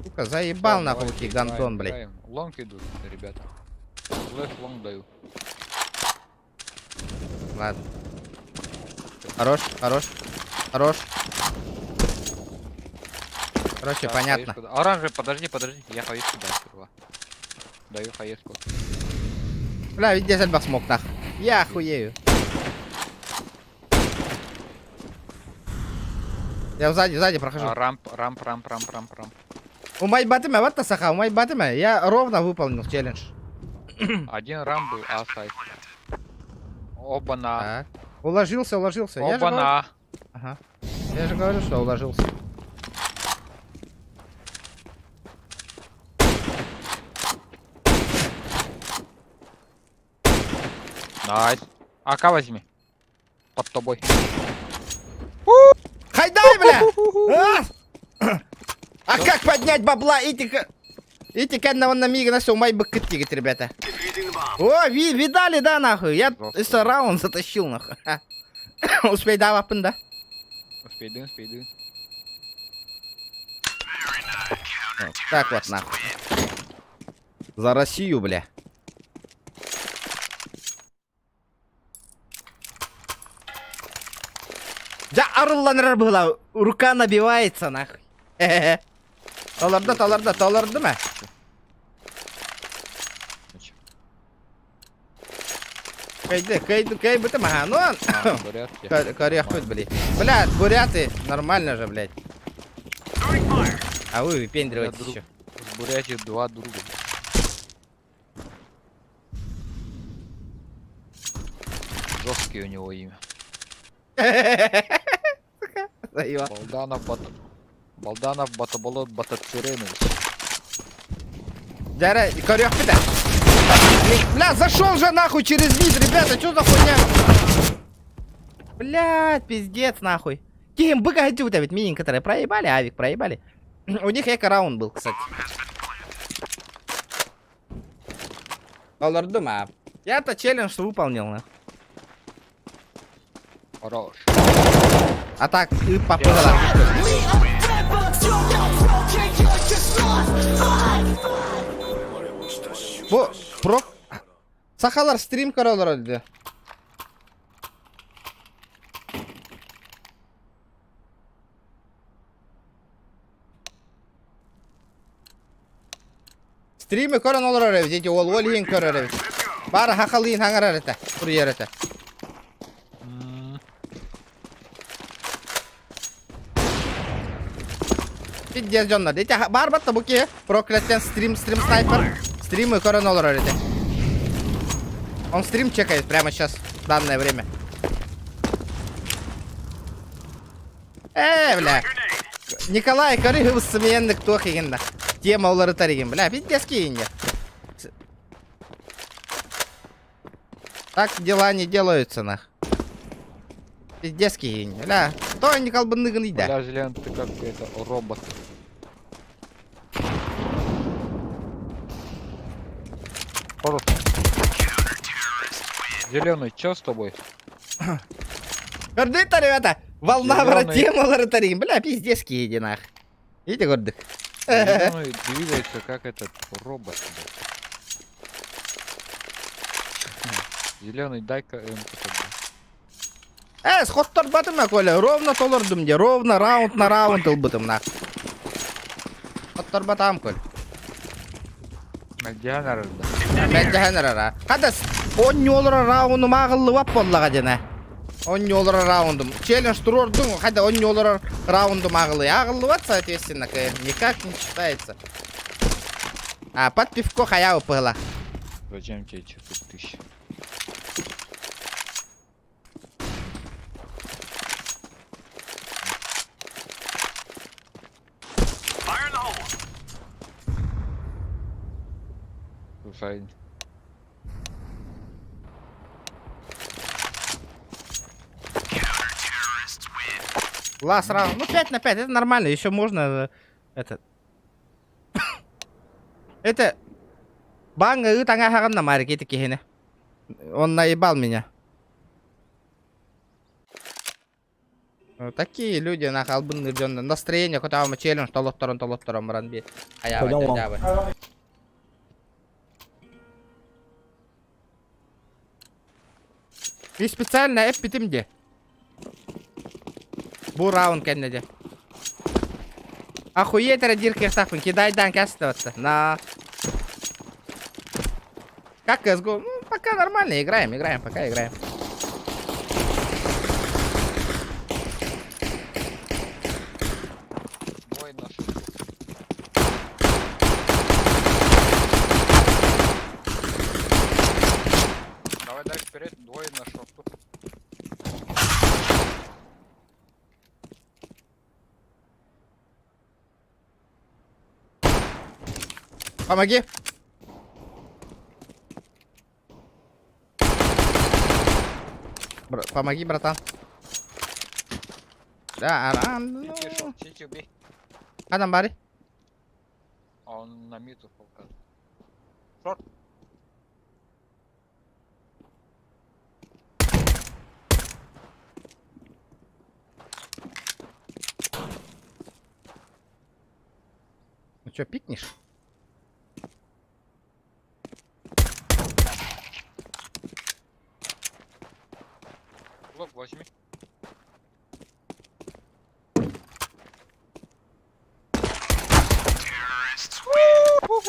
Сука, заебал Всё, нахуй, давайте, гандон, играем, блядь. играем. Long идут, ребята. Flash long даю. Ладно. Хорош, хорош, хорош. Короче, Щас, понятно. хаешку Оранжевый, подожди, подожди. Я хаешку дам сперва. Даю хаешку. Бля, ведь здесь смог нах. Я охуею. Я сзади, сзади прохожу. А, ramp, ramp, ramp, ramp, ramp, ramp. Умайбатыма, вот саха, умайбатыма. Я ровно выполнил челлендж. Один ramp был, A site. Оба на. Так. Уложился, уложился. Я же Оба говорю- на. Ага. Я же говорю, что уложился. Nice. АК возьми. Под тобой. Хайдай, бля! А! А как поднять бабла? Ити на мига на все умайбыккыт диэн, ребята. О, видали, да, нахуй? Я Жестко. это раунд затащил, нахуй. Успей давапын, да? Успейды, успейды. Вот так вот, нахуй. За Россию, бля. Да арылланар была, рука набивается, нахуй. Толордо, толордо, толордо ма? Значит, Кайды, кайды, кайды, ага, ну, а, бурятки. Корех блин. Бля, буряты, нормально же, блядь. А вы выпендриваетесь друг. еще. В Бурятии два друга. Жесткий у него имя. Заебал. Балданов бат... Балданов Батаболот Батацеренович. Дьэ, көрүөхпүт ээ. Бля, зашел же нахуй через мид, ребята, что за хуйня? Блядь, пиздец нахуй. Ким быка у ведь мини, которые проебали, авик проебали. У них эко-раунд был, кстати. Олордум, а. Я-то челлендж выполнил, нах. Хорош. А так, и попала. Бу про Сахалар стрим көрөлөр дии. Стримы көрөн олорор эбит, эти ол ол иһин көрөр эбит. Бары хахалыын хаҥарар этэ, суруйар этэ. Пиздец дьоннор. Ити баар батта бу киһи прокляттен стрим стрим снайпер стримы көрөн олорор этэ. Он стрим чекает прямо сейчас, в данное время. Э, бля. Николай, көрү сымыяннык туох игин да. Тема уларытар игин, бля, пиздец киинге. Так дела не делаются, нах. Пиздец киинге, бля. То не колбаныгын ида. Бля, Зелен, ты как это, робот. Хорош. Зеленый, чё с тобой? Көрдүт ребята, волна Зелёный. брат, тема уларытар игин, бля, пиздец киинге, нах. Видите, көрдүк. Зеленый двигается как этот робот. Зеленый, дай-ка М-ку тогда. Э, схотторбатым Коля, ровно толордум де, ровно раунд на раунд ылбытым нах. Хотторбатам, Коль. Мэлдьэһэн арарда. Мэлдьэһэн эрэр Хадас, онньуолар раундум ааҕыллыбат буоллаҕа диэн Онньуолар раундум. Челлендж туруордуҥ, хада онньуолар раундум ааҕыллый. Ааҕыллыбат, соответственно, никак не читается. А, под пивко хаяу пыла. Зачем тебе 4000? Слушай, Лас раунд. Ну, 5 на 5, это нормально. Еще можно... э, Этот... Это... Банга ытаҥа хаҕанна марик киһини. Он наебал меня. Такие люди на албынныыр дьон настроение көтөҕөмө челлендж толотторон толотторон баран би Пойдем хайаабат вам. дьаабы. Би специально эппитим де. Бу раунд кэннэ де. Охуеть эрэ диир кыахтаахпын кидайдаан кэстэ На. Как CSGO? Ну, пока нормально, играем, играем, пока играем. Двое наших. Давай дальше вперед, двое на шорту. Помоги. Помоги, братан. Да, а, ну... Сити, шорт, сити, убей. Адам баарый. А он на мид ушел, кажется. Шорт. Ну что, пикнешь? Лок возьми.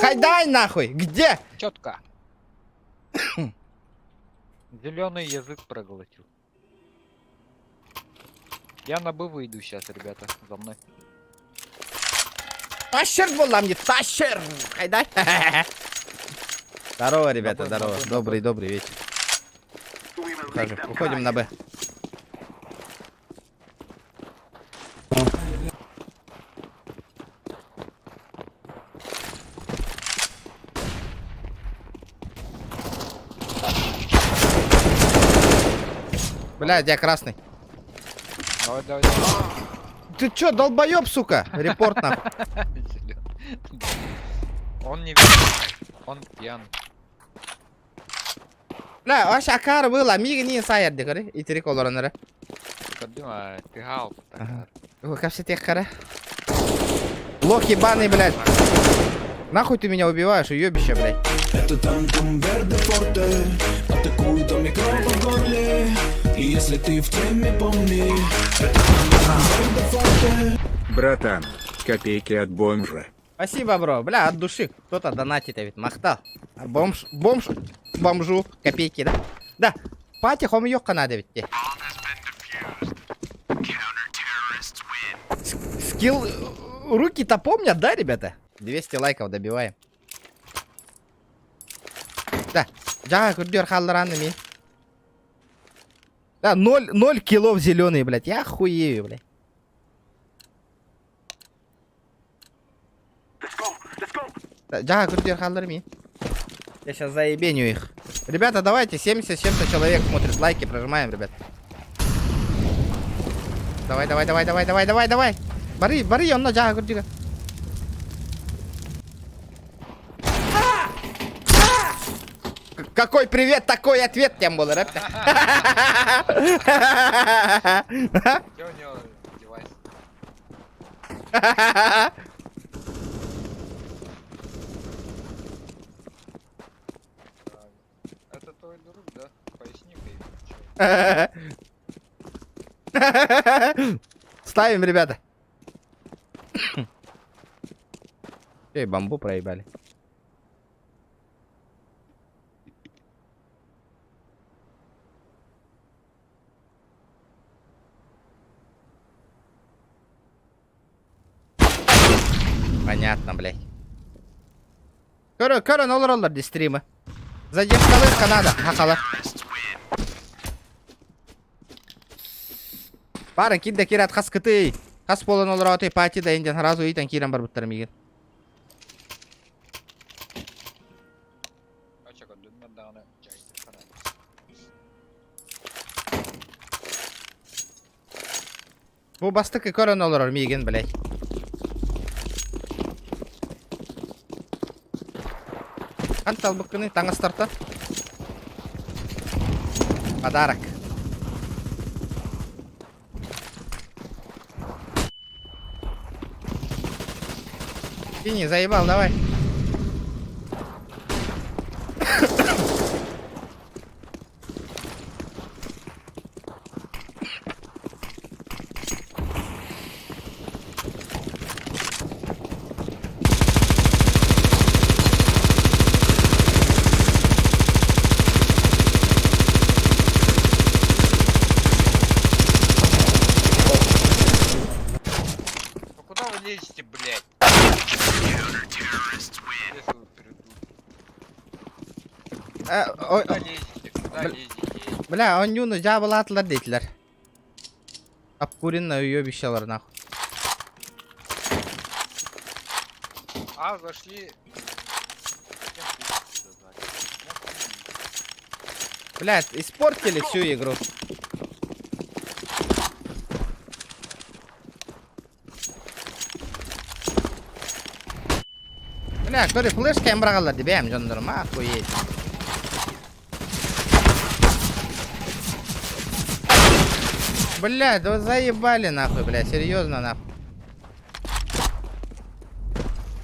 Хайдай нахуй! Где? Четко. Зеленый язык проглотил. Я на Б выйду сейчас, ребята, за мной. Тащер был мне, тащер! Хайдай! Здорово, ребята, На Б, на здорово. Б, на Добрый, добрый вечер. Ухожу. Уходим на Б. Блядь, я красный. Давай, давай, давай. Ты чё, долбоёб, сука? Репорт нахуй. Зелёный. Он не видит. Он пьян. Бля, вообще акары было, миги не сайер декары. Итирик олороннары. Ты ты гал. Ага. Капсетех кара. Лох ебаный, блядь. Нахуй ты меня убиваешь, уебище, блядь. Это Тантум Верде Форте Атакует до микроба в горле И если ты в теме, помни Это Тантум Верде Форте Братан, копейки от бомжа. Спасибо, бро. Бля, от души. Кто-то донатит, а ведь махтал. А Бомж, бомж, бомжу. Копейки, да? Да. Пати хом ёкка надо ведь. те. Скилл... Руки-то помнят, да, ребята? 200 лайков добиваем. Да. Жага көрдүөр халлараны ми. Да, 0, 0 килов зеленый, блядь. Я хуею, блядь. Да, Жага көрдүөр халлары ми. Я сейчас заебеню их. Ребята, давайте, 70 с чем-то человек смотрит. Лайки прожимаем, ребят. Давай, давай, давай, давай, давай, давай, давай. Бары, бары, онно жага көрдүгө. Какой привет, такой ответ тем был, рэп. Где у него девайс? Это твой друг, да? Поясни-ка ему, чё. Ставим, ребята. Эй, бамбу проебали. Понятно, блядь. Көрө, көрөн олороллор ди стримы. Задержкалыыр Канада, хахалар. Барын кирде кират хас кытый. Хас болон олороотуй пати да инден сразу ыйтан киирэн барбыттар миигин. Ача көрдүннэр даҕаны дьайдыххана. Бу бастакы көрөн олорор миигин, блядь. Хантан ылбыккыный таҥастартан. Подарок. Синий, заебал, давай. Ну куда вы лезете, блядь? Лезу вы, придурки. Куда лезете? Куда лезете? Бля, онньууну дьаабылаатылар диэтилэр. Обкуренно уебищалар нахуй. А, зашли. Блядь, испортили всю игру. Бля, көрү флешка быраҕаллар дии бэйэм дьоннорум, охуеть. Бля, да вы заебали нахуй, бля, серьезно нахуй.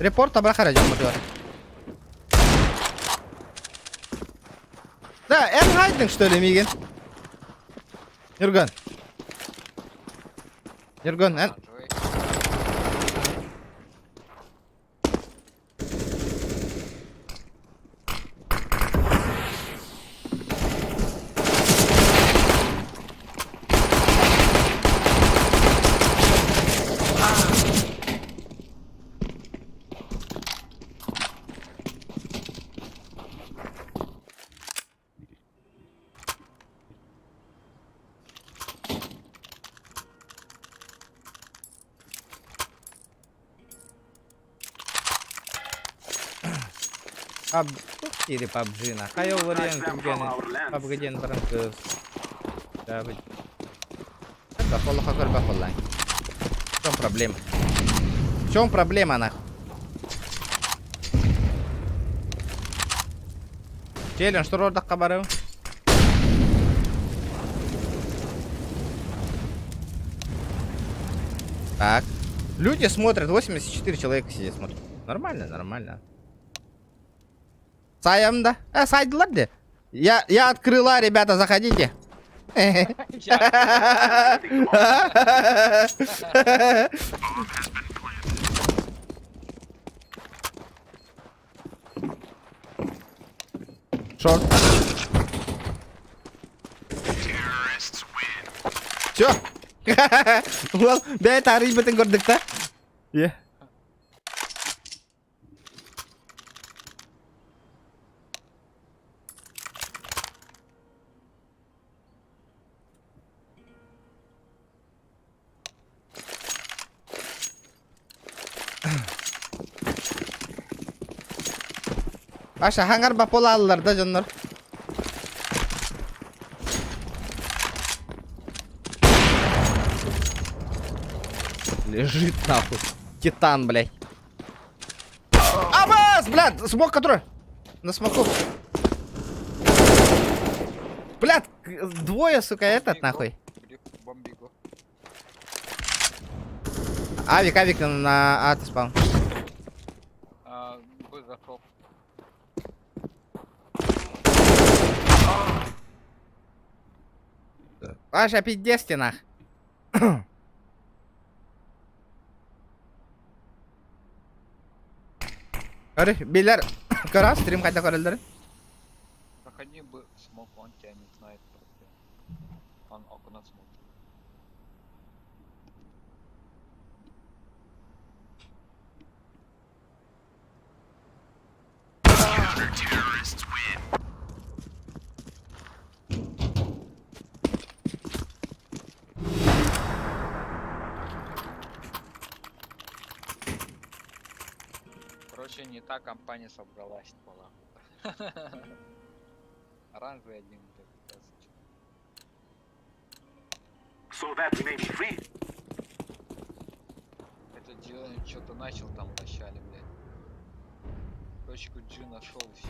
Репорт абрахара дьоммутугар. Да, эн хайдың что ли, миигин? Нюрган. Нюрган, эн... Паб... Тух дири PUBG-на. Хайа уларыйан түргэнин PUBG диэн баран кыыс. Көрбөх олохо көрбөх боллаң. В чем проблема? В чем проблема нахуй? Челлендж туруордахха барым. Так. Люди смотрят, 84 человека сидит смотрят. Нормально, нормально. Саям да. Э, сайдылар де. Я, я открыла, ребята, заходите. Шорт. Все. Уол, бэйэ таарыйбытын көрдүк да? Е. Паша, хангар баполаллар да дьоннор. Лежит нахуй. Титан, блядь. Абас, блядь, смог который. На смоку. Блядь, двое, сука, этот нахуй. Бомбиго. Авик, авик на А ты спал. А, Б зашел. Паша, пиздец ты нах. Көрү, билэр, көрө, стрим хайда көрөллөр. Проходи бы смог, он тебя не знает просто. Он окна смотрит. Короче, не та компания собралась была. Оранжевый один, блядь, красавчик. Этот зеленый что-то начал там в начале, блядь. Точку G нашел и всё.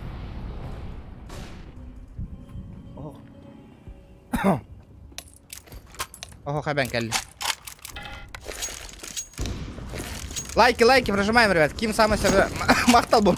Ого, хабен кэлли. Лайки, лайки прожимаем, ребят. Ким самый себе махтал бу.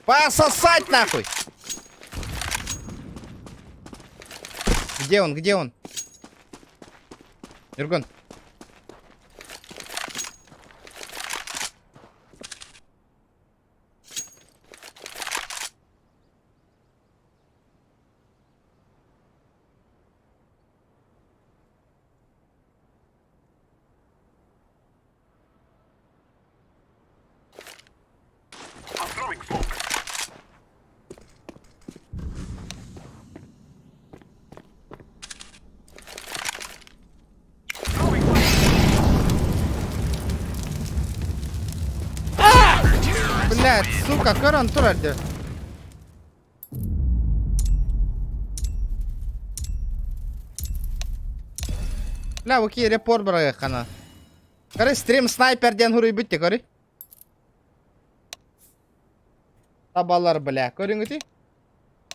Пососать нахуй! Где он? Где он? Юргон. Блять, сука, көрөн турар дии. Бля, бу киһи репорт бырайыаххана. Көрү, стрим снайпер диэн хуруйбут дии, көрү. Табалар, бля. Көрүҥүтүй?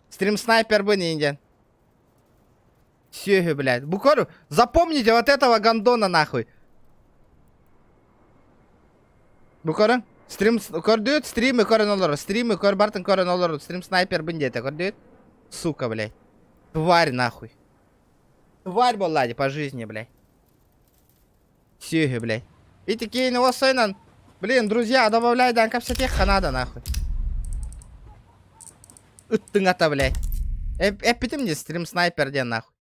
Стрим снайпер бы диэн. Сүөһү, блядь. Бу көрү, запомните вот этого гондона нахуй. Бу көрүҥ. Стрим көрдүт, стримы көрөн олорор. Стримы көр бартын көрөн олорор. Стрим снайпербын диэтэ, көрдүт? Сука, блядь. Тварь нахуй. Тварь буолла дии по жизни, блядь. Сүөһү, блядь. Ити киһини уоссайынан, блин, друзья, добавляй дан кэпсэтиэххэ надо нахуй. Ыттыҥата, блядь. Эппитим дии, стрим снайпер диэн нахуй.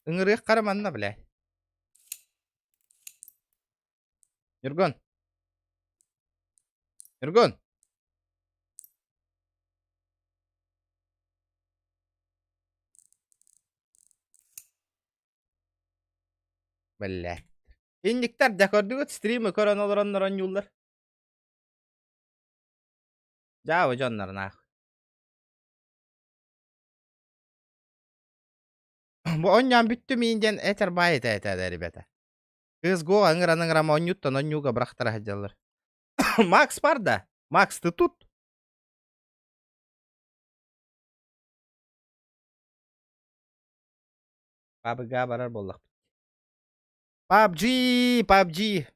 Ыҥырыах хара манна, блядь. Ньургун. Ньургун. Бля. Инниктэр дьэ көрдүгүт стримы көрөн олороннор оонньууллар. Дьаабы дьоннор наах. Бу оонньоон бүттүм иин диэн этэр баай этэ этэ ребята. CSGO ыҥыран ыҥырам оонньууттан оонньууга бырахтара сылдьаллар. Макс бар да? Макс, ты тут? PUBG барар буоллахпыт. PUBG, PUBG.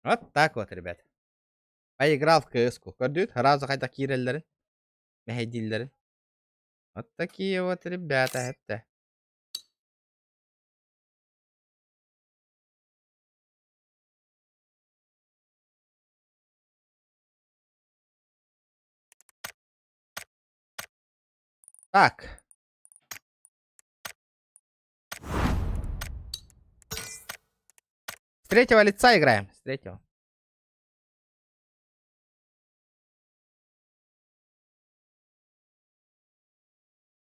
Вот так вот, ребят. Поиграл в КС-ку. Көрдүгүт? Сразу хайдах киирэллэрин, мэһэйдииллэрин. Вот такие вот ребята это. Так. С третьего лица играем. С третьего.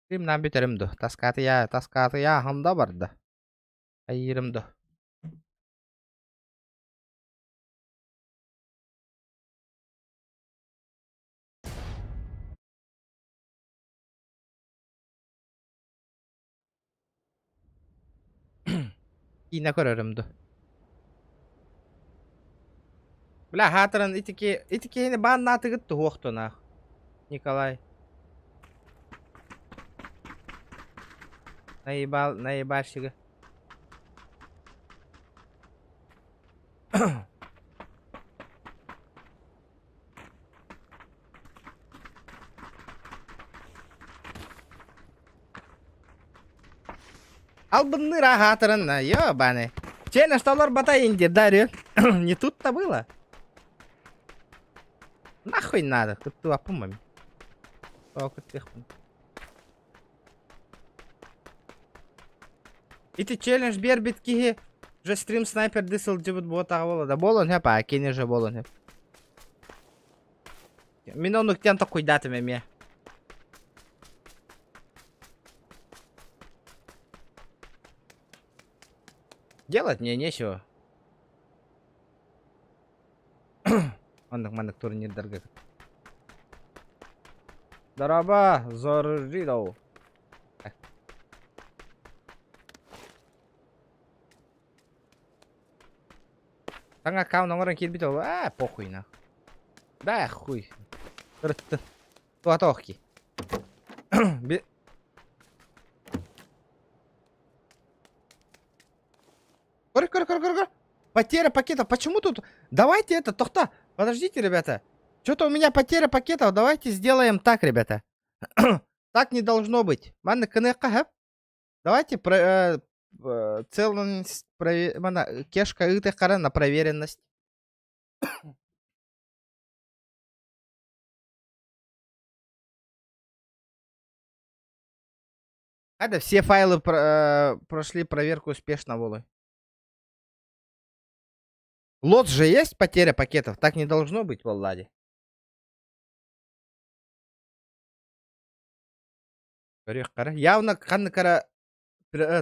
Стримнаан бүтэрим дуо? Таскаатыйа, таскаатыйа ханда барда. Айыырым дуо? Киинэ көрөрүм дуо? Бля, хаатыран итики, ити киһини бааннаатыгыт туһуохтунаах. Николай. Наебал, наебальщига. Албынныыр аһаатырын, ёбаный. Чен, что бата инди, дарю. Не тут-то было. Нахуй надо, кыттыбаппын О, кыттыахпын. Ити челлендж биэрбит киһи уже стрим снайпердыы сылдьыбыт буотаҕа буолла да буолуон сөп аа кини уже буолуон сөп. Мин оннуктан токкуйдаатым эмиэ. Делать мне нечего. Маннык маннык турнирдарга. Дороба, Зоржидоу. Саҥа аккаунт оҥорон киирбит ол. Аа, похуй на. Да, хуй. Ырыттын. Туатоохки. Көр, көр, көр, көр, көр. Потеря пакетов. Почему тут? Давайте это, тохта. Подождите, ребята. Что-то у меня потеря пакетов. Давайте сделаем так, ребята. так не должно быть. Манна кнк Давайте про, целостность, мана, кешка ыытыаххара на проверенность. Ада, все файлы прошли проверку успешно, волы. Лот же есть потеря пакетов? Так не должно быть, Валлади. Явно ханна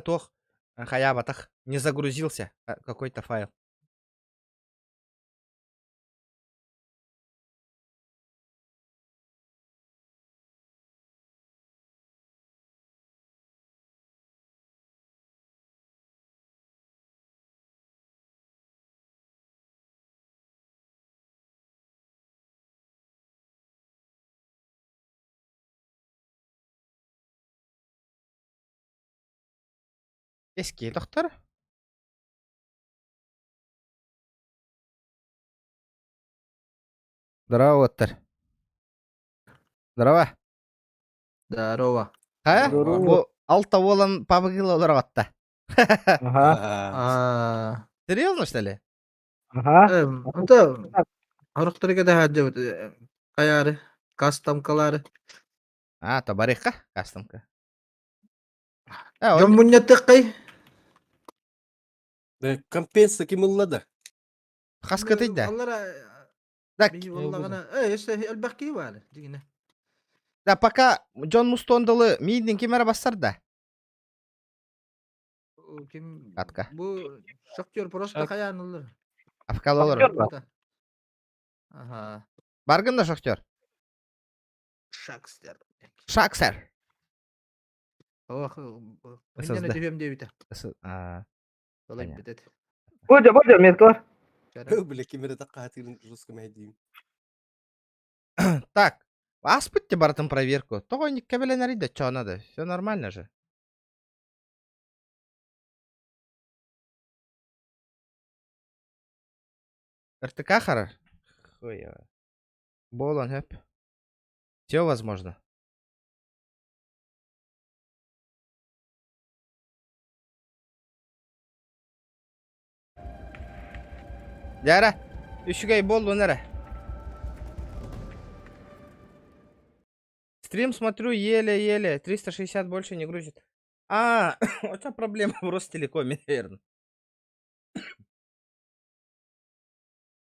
туох хайаабатах не загрузился какой-то файл. Эски тохтор. Здорово, уоттар. Здорово. Здорово. Хайа? Здорово. Бу алта уолан пабыгыла олоротта. Ага, А, Серьезно, что ли? ага. Это Орохторга да хаджабыт каяры кастамкалары. А, табарыхка, кастомка. А, Дьон мунньаттыккай. Да, компенса ким ылла да? Хаскытый да. Аллара Да, биһи буоллаҕына, э, өссө элбэх киһи баар дьиҥинэ. Да, пока Джон Мустондалы миидин ким эрэ бассар да. Ким Катка. бу шахтер просто хайаан ыллар. Афкалалар. Шахтер ба? Ага. Баргын да шахтер. Шакстер. Шаксер. Ох, ССД. миннен түһүөм диэбитэ. А, Олай Понятно. битет. Бодя, Бодя, меткалар. Бля, ким эрэ таккаатыырын жестко мэйдиим. Так, аспытте барытын проверку. Тоҕо никке билэн да чё надо? Все нормально же. РТК харар? Хуево. Болон хөп. Все возможно. Дяра, үчүгэй боллун эрэ. Стрим смотрю еле-еле, 360 больше не грузит. А, у тебя проблема в Ростелекоме, наверное.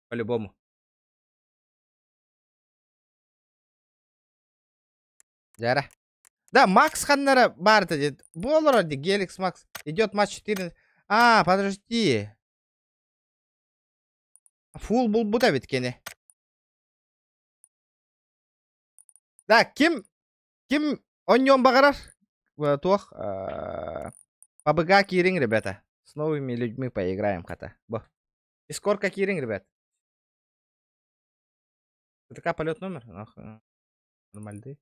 По-любому. Дяра. Да, Макс ханнара барта дед. Болора ди Геликс Макс. Идет матч 4. А, подожди. Фул был бута ведь кене. Да, ким ким оньон баҕарар? Туох ПБГ киириҥ, ребята. С новыми людьми поиграем хата. Бо. Искорка киириҥ, ребят. ТК полет номер? Ах, нормальный.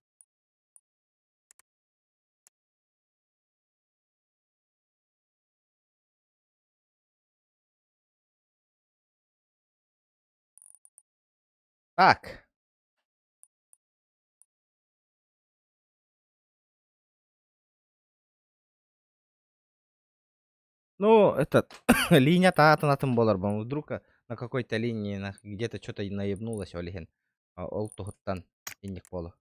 Так. Ну, этот, линия таатын болар бу. Вдруг на какой-то линии где-то что-то наебнулось, ол иһин. Ол туһуттан инник болу.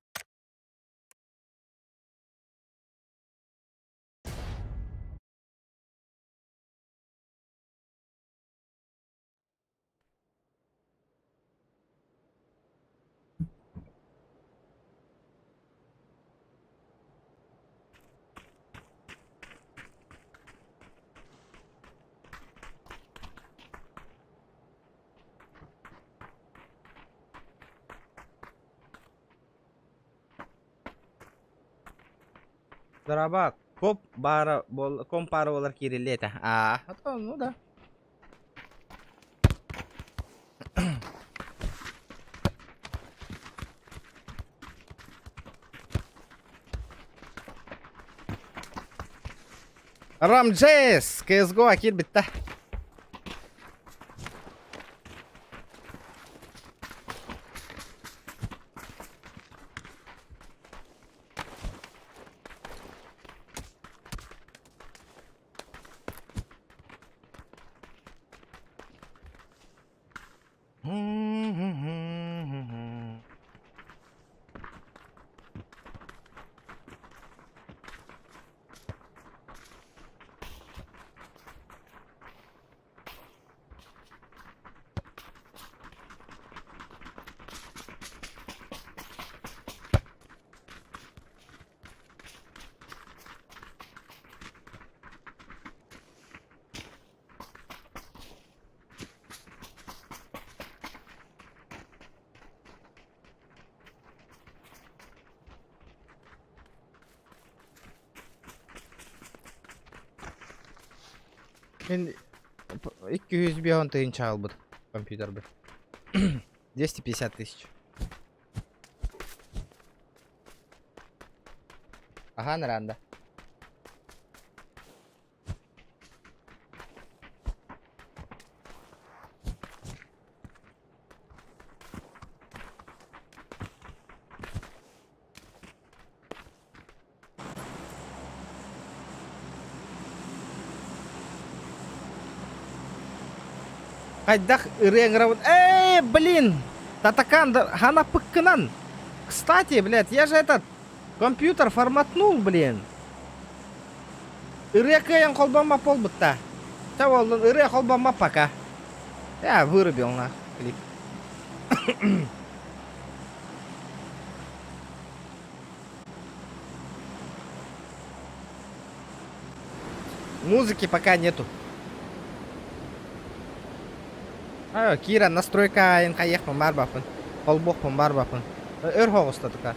Дороба, коп бара бол ком пара болар кириллета. А то, ну да. Рамджес, CSGO киирбитте. Мин 205 тыһыынча аҕалбыт компьютербын. 250 тысяч. Ага, Наранда. Хайдах ырыа ыҥырабын? Эй, блин! Татакан, ханаппыккынан! Кстати, блядь, я же этот компьютер форматнул, блин. Ырыа кыайан холбоммат буолбутта. Чэ буоллун, ырыа холбоммат пока. Я вырубил на клип. Музыки пока нету. А, Кира, настройка айын хайыахпын бар бапын. Холбуохпун бар бапын. Өр хоҕуста тука.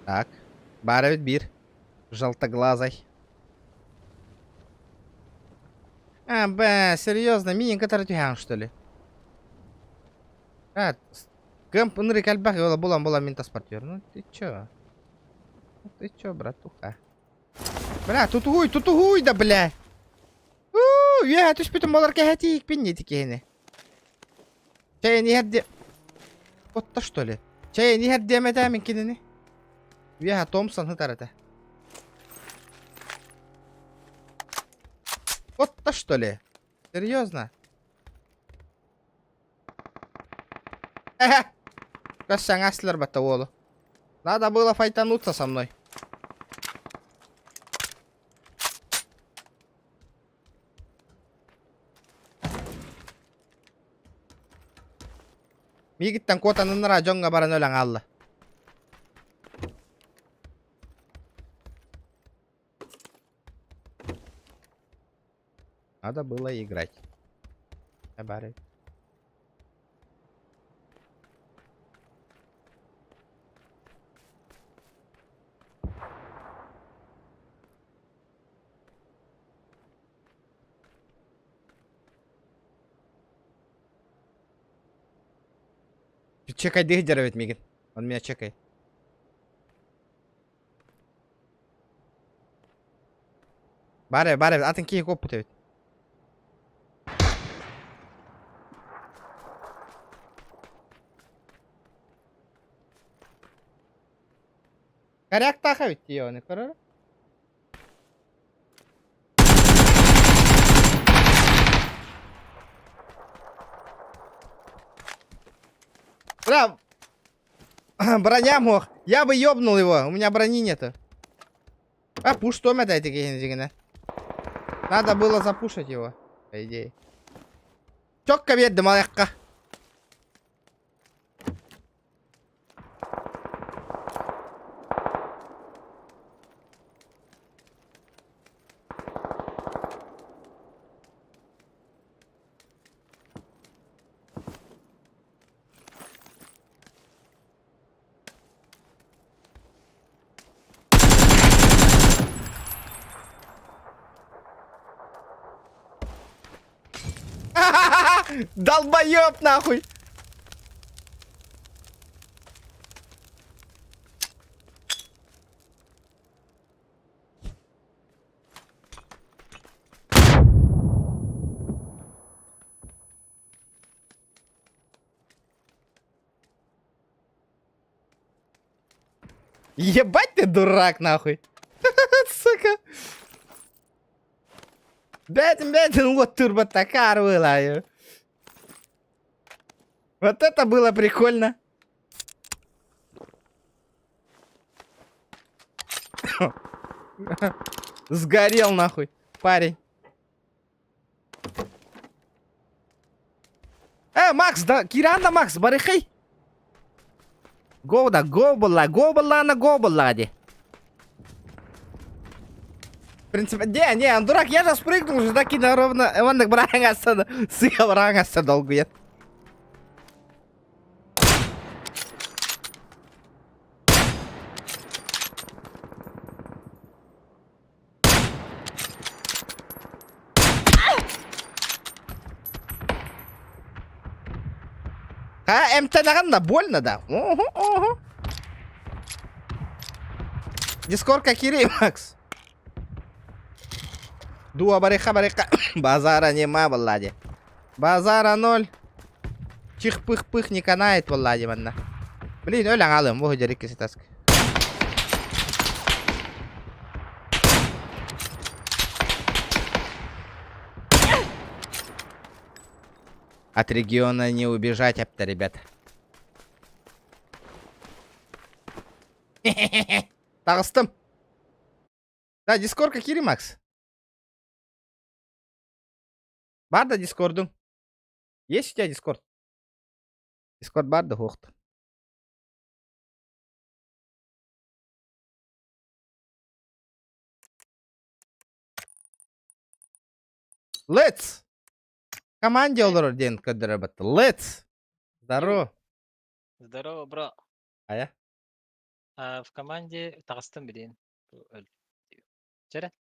Так. Баар эбит биир. Желтоглазый. А, б, серьезно, миин кытары түһэҕин, что ли? А, кымп ынырык элбэх ыала булан булан мин таспар түһэр. Ну ты чё? Ну ты чё, братуха? Бля, тутуһуй, тутуһуй да, бля! Уу, үөһэ түспүтүм болар кэһэтиикпин ити киһини. Чэйин иһэр диэ... Отто что ли? Чэйин иһэр диэм этэ мин кинини. Үөһэ Томпсон сытар этэ. Отто что ли? Серьезно? Эхе! Көссөҥ батта уолу. Надо было файтануться со мной. Миигиттэн куотаныннара дьоҥҥо баран өлөн хаалла. Надо было играть. Бары. Чекай дыгдер мигин. Он меня чекает. Баар баар атын киһи куоппут эбит. Коряктаах эбит дии оны көрөр. Бля, броня мог. Я бы ёбнул его, у меня брони нету. А пуш что это дигине. Надо было запушить его, по идее. Чокка бердим аяққа. Долбоеб нахуй! Ебать ты дурак нахуй! Сука! Бэтин бэтин вот турбо такар вылаю. Вот это было прикольно. Сгорел нахуй, парень. Э, Макс, да, Киранда Макс, барыхай. Го да, го была, го была на го была, де. В принципе, не, не, он дурак, я же спрыгнул уже так и на ровно, он так браҥа сыа браҥа долгует. А, эмтэнэҕин да, больно да. Уһу, уһу. Дискорка киирий, Макс. Дуа барыха барыха. Базара нема балладе. Базара ноль. Чих-пых-пых не канает балладе манна. Блин, өлөн алым. Бу дьэрик киситаск. От региона не убежать, апта, ребят. Таҕыстым. Да, Дискордка киири, Макс. Бар да Дискордуҥ. Есть у тебя Дискорд? Дискорд бар да суох Let's! Команде олорор диэн көрдөрөр батта. Let's! Здорово. Здорово, бро. Ая? А, в команде таҕыстым билин. Чэрэ?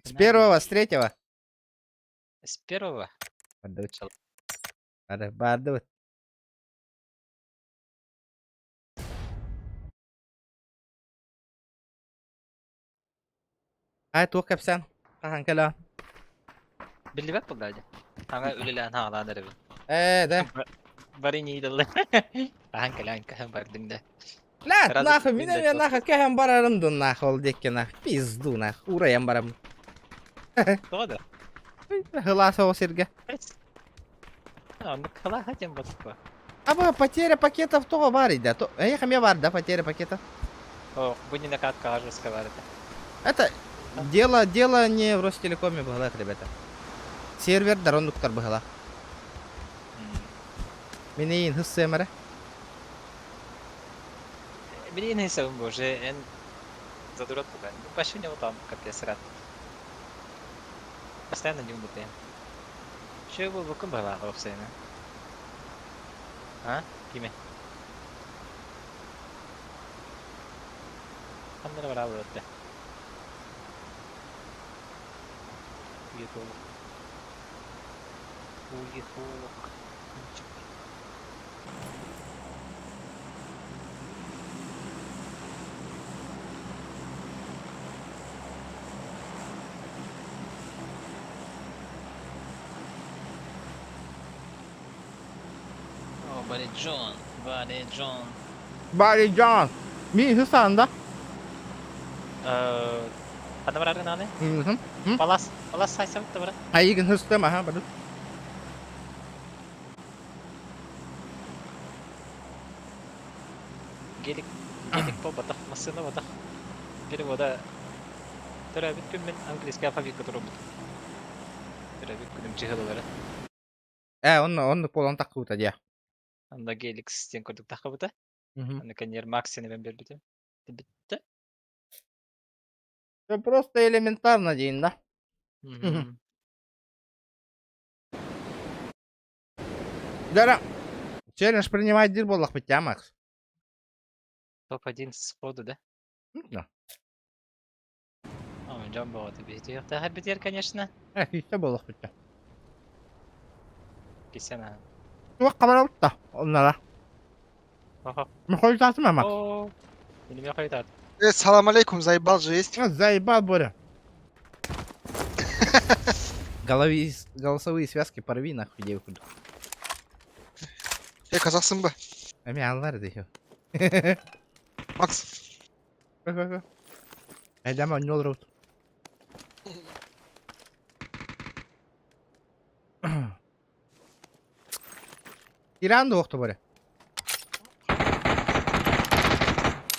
С первого, с третьего. С первого? Бардыбыт. Бары, бардыбыт. Ай, туох кэпсээн? Хаһан кэлэ? Биллибэт буолла дии. Хаҥа үлэлээн хаалаан эрэбин. Ээ, да. Бары ньиидаллар. Хаһан кэлээн кэһэн бардыҥ да. Блядь, нахуй, мин эмиэ нахуй кэһэн барарым дун нахуй ол диэкки нахуй. Пизду нахуй, уурайан барам. Тоҕо да? Хылаас оҕо сиргэ. Оннук хылааһа диэн ботуппа. Аба, потеря пакетов тоҕо баар да? Эйиэхэ эмиэ баар да потеря пакетов? О, бу не накатка жестко бар это. Это дело, дело не в Ростелекоме быһалаах, ребята. Сервердар оннуктар быһалаах. Мин эйин хыссыам эрэ. Билигин хыссабын боже, эн задурат буган. Вообще не там, капец рад. Постоянно не умытые. Че бу букун быһалаах опсайна? А? Киме? Ханна эрэ бараабыт да. Уетолог. Уетолог. О, Барри Джон, Барри Джон. Барри Джон. Мин хысаанда. Ханна барарын аны? Палас, палас сайсам да бара. Айыгын хыстым, аха, бары. Гелик, гелик буолбатах, массыына буолбатах. Перевода төрөөбүт күммүн английский алфавитка туруорбут. Төрөөбүт күнүм чыһылалара. Ээ, онно оннук буолан таххыбыта дии. Онно Геликс диэн курдук таххыбыта. Аны кэнниэр Максины мен биэрбитим. Бүттэ. Все просто элементарно диин да. Дара, челлендж принимать диир буоллахпыт дии, Макс? Топ-1 сходу, да? Да. О, дьон бөҕөтө биһитиэхтээх битиэр, конечно. Э, киирсэ буоллахпыт дии. Кисен аһын. Туох хабарабыт да, оннара. Охо. Мөхөйүтаатым Макс? О, Илиме хойутаат. Э, салам алейкум, заебал же есть. Заебал, Боря. Голови, голосовые связки порви нахуй девку. Э, казахсың ба? Эми аллар дехи. Макс. Эдем онньол рут. Иран да охто Боря.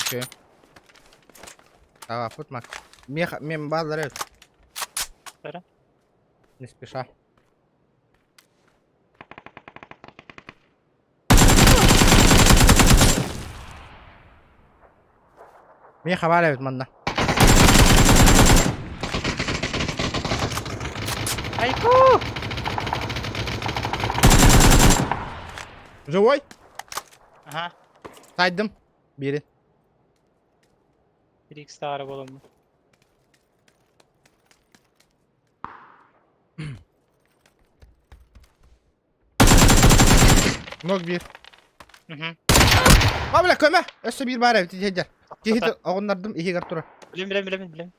Окей. Давай, пут Макс. Меха, мем базар. Бара. Не спеша. Миэхэ баар эбит манна. Айку! Живой? Ага. Сайдым. Бири. 3x таара буоламмын. Ног биир. А, бля, көмө! Өссө биир баар эбит, иһэ дьэр. Киһи оҕуннардым иһигэр турар. Билем, билем, билем, билем.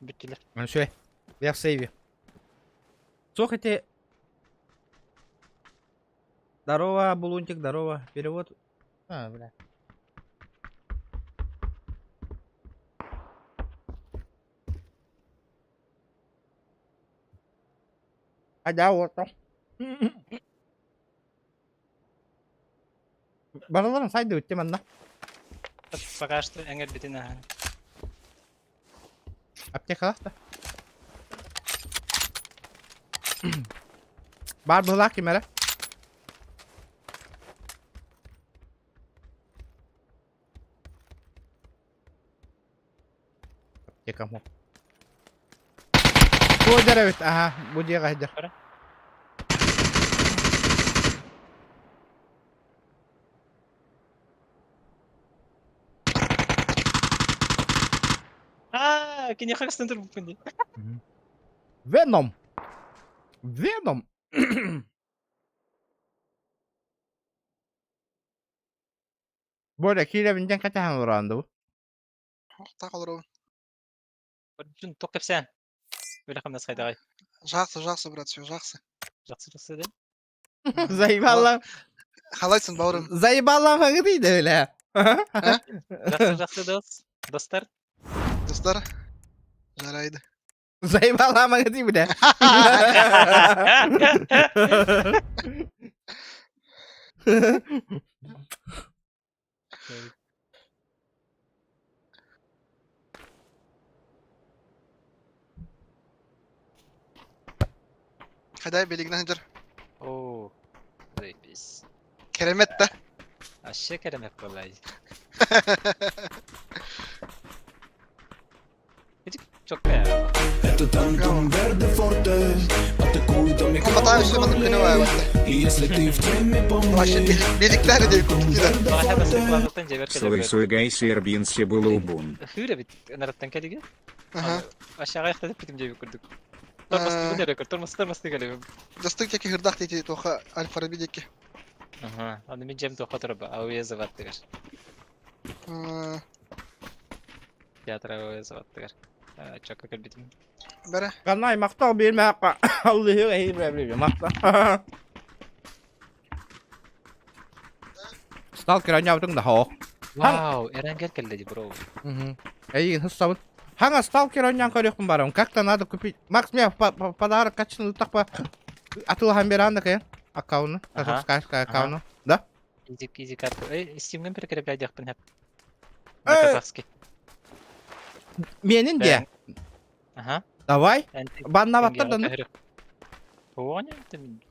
Бүттүлэр. Үчүгэй. We have save you. Суох ити Здорово, Булунтик, здорово. Перевод. А, бля. Айда уотта. Барыларын сайды өттем анна. Пока что эҥэрбитин аһан. Аптекалаах да. Бар быһылаах ким эрэ? Аптекам хо. Туодьар эбит, аха, бу дьиэҕэ сылдьар. Аа, киниэхэ көстөн турбуппун дии. Веном! Веном! Боря, киирэбин диэн кэтэһэн олороон дуу? Так олоробун. Дьон туох кэпсээн? Үлэ-хамнас хайдаҕый? Жақсы, жақсы, брат, все жақсы. Жақсы жақсы ден. Заебала. Қалайсың, бауырым? Заебала дейді бля. Жақсы жақсы дос. Достар. Достар? Жарайды. Заебала дейді бля. Хайдай билигинэн сылдьар. Оо, заебись. Керемет да. Вообще керемет буолла. Ити чокка Это Тантум Верде Форте Атакует омикрон Батаев в все маннык горле. күнү баайбатта. И если ты в теме, помни Вообще бириктэр диэн курдук Тантум да. Верде Баҕаһа Форте бастыкланыттан дьэбэр кэлэр. Слысуйгайся Ирбинси было убун. Хүүр эбит ынараттан кэлигэ. Аха. Aşağı ayakta pitим диэби курдук. Тормостугун эрэ көр, тормос тормостуг эле. Достык диэки хырдах диэки туоха Аль-Фараби диэки. Аха, аны мин дьэм туохха турба, Ауезов аттыгар. Театр Ауезов аттыгар. Чокка көрбүтүм. Бэрэ. Канай мактал берме акка. Аллахы эй бля бля макта. Сталкер ойнаабытыҥ да хоо. Вау, Эрангер кэллэ ди бро. Эй, хыссабын. Хаңа сталкер ойнаан көрүөхпүн барабын. Как-то надо купить. Макс, мне подарок качественно так атылахан беран да кайын. Аккаунту. Ага. Казахская аккаунту. Да? Изи изи карту. Эй, Steam'den прикрепляйдиэхпин хэп. На Э, казахский. Менин де. Ага. Давай. Баннабаттар да. Понял, ты мин.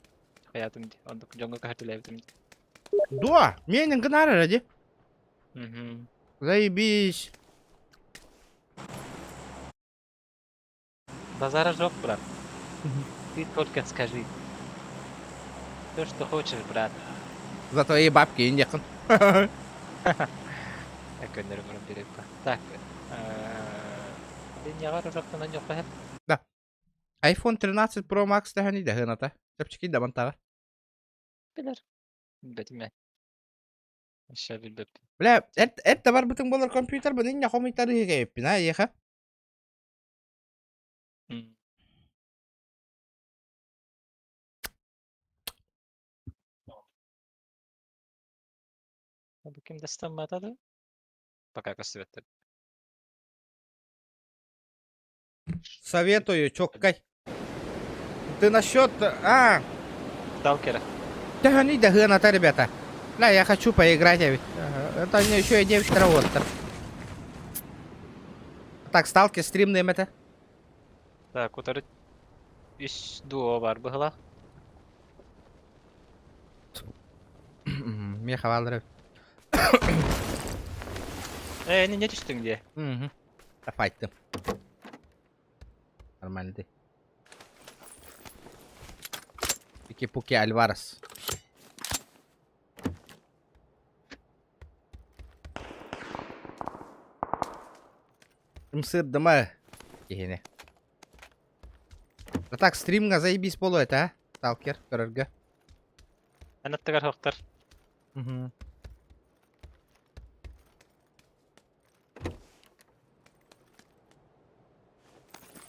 Хаятым ди. Ондук жоңго кахатылайбытым ди. Дуа, менин гынары ради. Мгм. Заебись. Базара жоқ, брат. Ты только скажи. То, что хочешь, брат. За твои бабки индекын. Көннөрү мурун берип. Так. Линияга ужактан ойнокко хэп. Да. iPhone 13 Pro Max тэхэни дэхэната. Чэпчэки дамантага. Билер. Бетиме. Аша билбеп. Бля, эт бар бутың болар компьютер бу ниння хомитары хегеппин а еха. Бу ким дастан батады? Пока көстүбөттөр. Советую, чоккай. Ты насчет... А, Сталкера. Тэхэни дэхэната, ребята. Бля, я хочу поиграть, а ведь. Ага, Это мне еще и 9 работает. Так, сталкер стримный это. Так, утары үс дуо бар быһыла. Меха валдыры. Э, не не түстүң дии. Угу. Файттым. Нормально ты. Пики-пуки Альварес. Ымсырдыма. Кихине. Да так, стримга заебись болу это, а? Сталкер, көрөргө. Анаттыгар хоктор. Угу.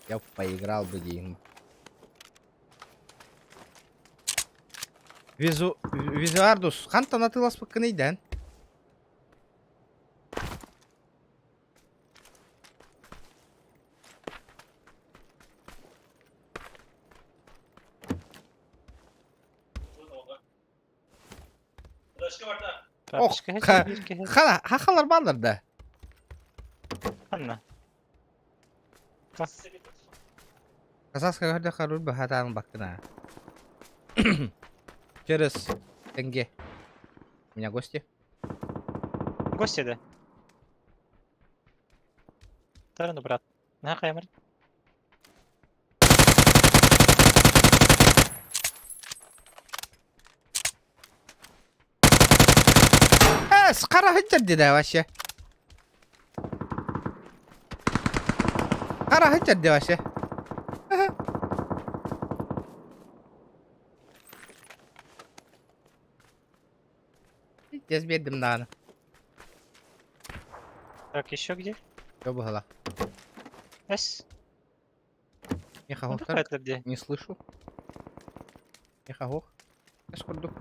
Я поиграл бы дейм. Визу... Визуардус, хантан атыыласпыккыный дэн? Ох, хала, хахалар баллар да. Ханна. Казахская көрдө харыр бахатаан баккына. Через тенге. У меня гости. Гости да. Тарыны брат. На каймыр. Э, қара хыджар да вообще. Қара хыджар да вообще. Тез бердим даҕаны. Так, еще где? Все было. С. Меха Ну, где? Не слышу. Меха ох. Эс курдук.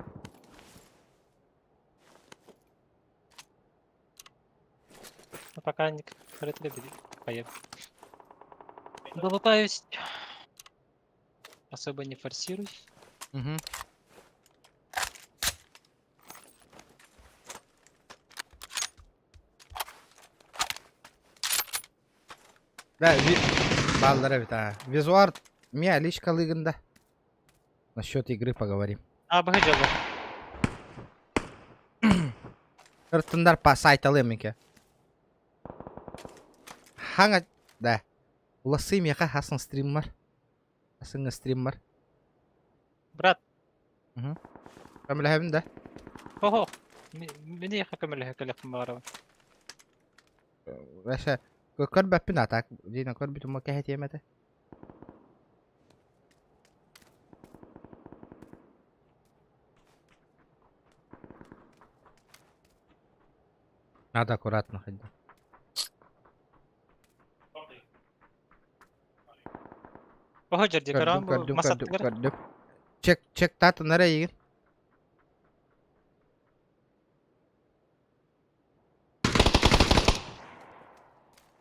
Ну, пока не Поехали. Долутаюсь. Особо не форсируй. Угу. Да, ви... Баллар эбит, а. Визуар, мия личка лыгында. Насчет игры поговорим. А, быһы Ыртындар па сайталым меке. Хаңа, да. Уласы меха хасын стриммар. Хасын стриммар. Брат. Угу. Көмөлөһөбүн да. Ого. Мени көмөлөһө кэлэхпин баҕарабын. Вообще, көрбөппүн а так. Дина көрбүтүм кэһэтиэм этэ. Надо аккуратно ходить. Ого, жерде Көрдүм, көрөм көрдүм, көрдүм, масаттыгар. көрдүм. Чек, чек татын эрэ игин.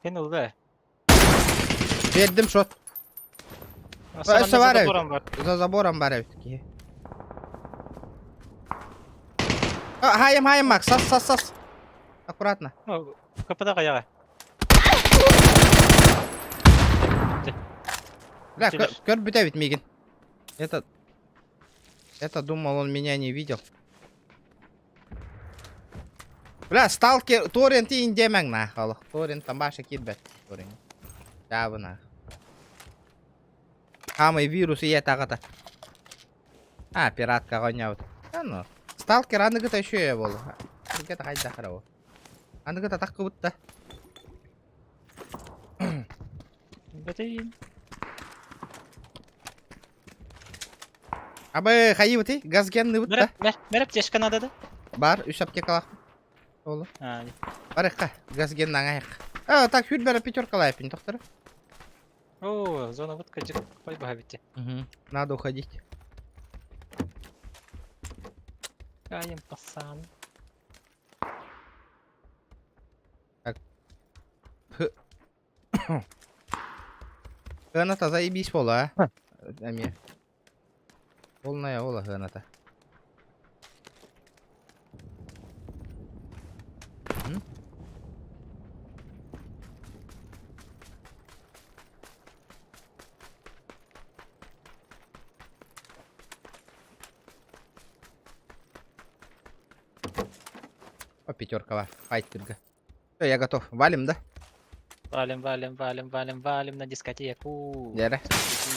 Кен ылда. Бердим шот. Өссө бар эбит. забором бар. За забором бар эбит киһи. А, Хайым, хайым, Макс, сас, сас, сас. Аккуратно. КПда каяга. Бля, көр бүтэ мигин. Это... Это думал, он меня не видел. Бля, сталкер, торрент индемең нахал. Торрент там баша кирбет. Торрент. Жабы нах. Хамай вирус и тағата. А, пиратка гоняют. А ну. Сталкер аныгыта еще я был. Где-то хайда хараво. Аныгыта так будто. Бетейин. Абы хайыбыты, газгенны будто. Мереп, мереп тешка надо да? Бар, үс аптекалах. Олу. А, Бар газген аңайық. А, так, хүр бәрі пятерка лайпин, тоқтыр. О, зона вытка жик қой баха битте. Угу. Надо уходить. Кайым пасан. Так. Граната заебись пола, а? Аме. Полная ола граната. О, пятерка, файтерга. Все, я готов. Валим, да? Валим, валим, валим, валим, валим на дискотеку. Дәрі.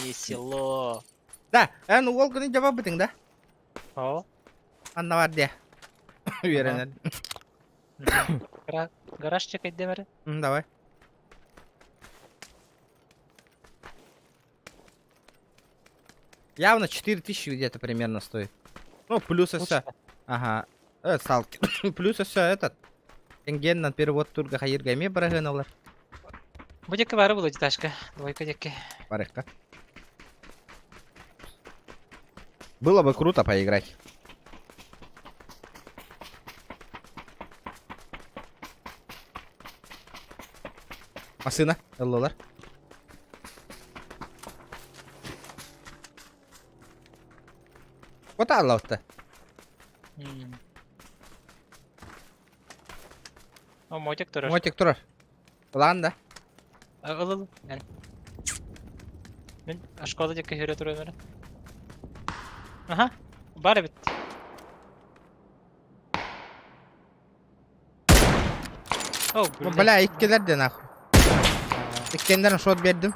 Не село. Да, эн ол күні жаба бітің, да? О. Анна бар де. Уверен. Гараж чекать демері. Давай. Явно 4000 где-то примерно стоит. Ну, плюс все. Ага. Сталкер. плюс все этот. Тенгеннан перевод турга хайырга эме бараһын олар. Бу диэки баара буолуо ташка. Двойка диэки. Барыахха. Было бы круто поиграть. Массыына ыллылар. Вот аллаутта. О, мотик турар. Мотик турар. Ылаан да. Ыл ыл. Эн. Мин школа диэки көрө турар эрэ. Аха. Бар эбит. О, Бля, иккилэр де нахуй. Иккиэннэрин шот биэрдим.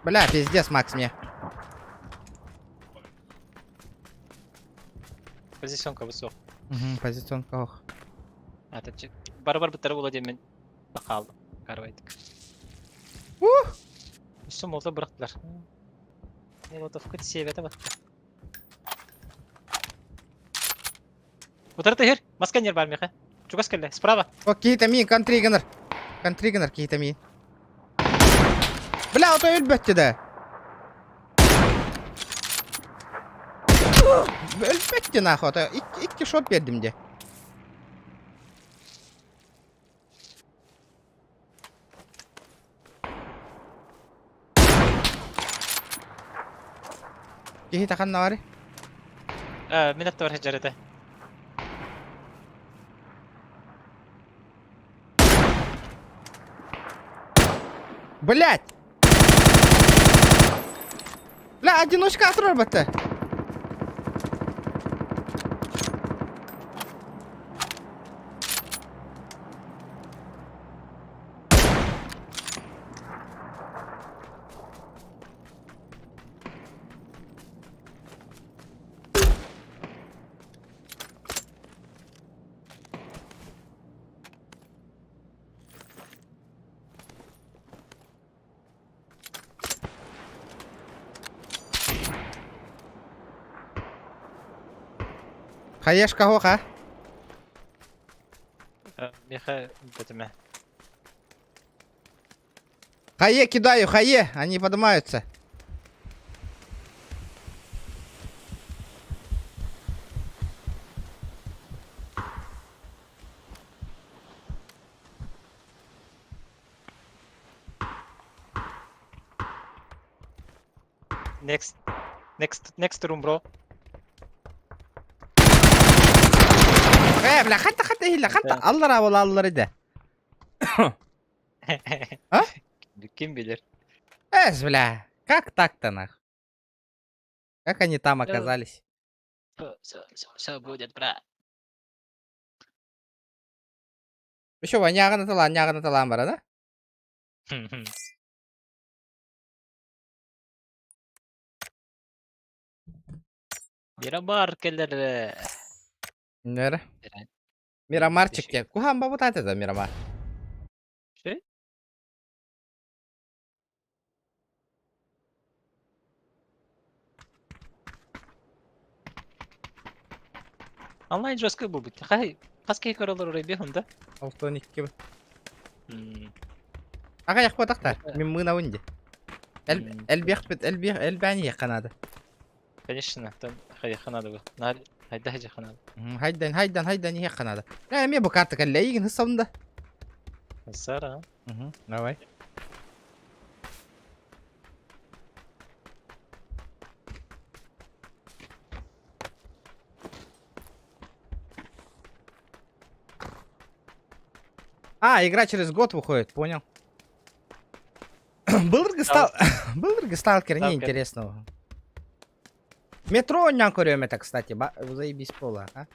Бля, пиздец, Макс мне. Позиционка высок. Угу, позиционка ох. А, это бар-бар быттары була диэн мин хаалдым. Карвайтык. Ух! Өссө молотов бырахтылар. Молотовка сиэбэтэ батта. Утары тыһыр! Маска нер бар миэхэ. Чугас кэллэ. Справа. О, киһитэ миин, контригенер. Контригенер киһитэ миин. Бля, ото өлбөттү да. Өлбөттү нахуй, ото икки, икки шот бердим де. Киһи ханна бары? Э, мин аттыбар сылдьар этэ. Блять! Бля, одиночка турар батта. Хаешка хоха. Миэхэ бэтимэ. Хае кидаю, хае, они поднимаются. Next. Next, next room, bro. Э, бля, хатта хатта иһиллэ, хатта аллара буола аллар идэ. А? Ким билэр? Эс, бля, как так-то нах? Как они там оказались? Все, все, все будет, брат. Еще ваняҕын аталаан, ньаҕын аталаан баран, а? Мирамар кэлэр. Нөрө. Мирамарчик диэн. Куһаан бабытаата да Мирамар. Şey? Онлайн жестко буолбут. Хай, хас киһи көрөлөр орой да? 62. Аҕыйах буотахтар. Мин мыынабын дии. Элбиэхпит, элбиэх, элбээн иһиэххэ наада. Конечно, там хайыхха надо было. Наар хайда хайдьахха надо. Хайдан, хайдан, хайдан иһиэххэ наада. Э, эмиэ бу карта кэллэ, эйигин сысабын да. Сара. Давай. А, игра через год выходит, понял. Былыргы стал... Былыргы сталкер неинтересного. Метро оонньоон көрүөм этэ, кстати. Заебись пола, а?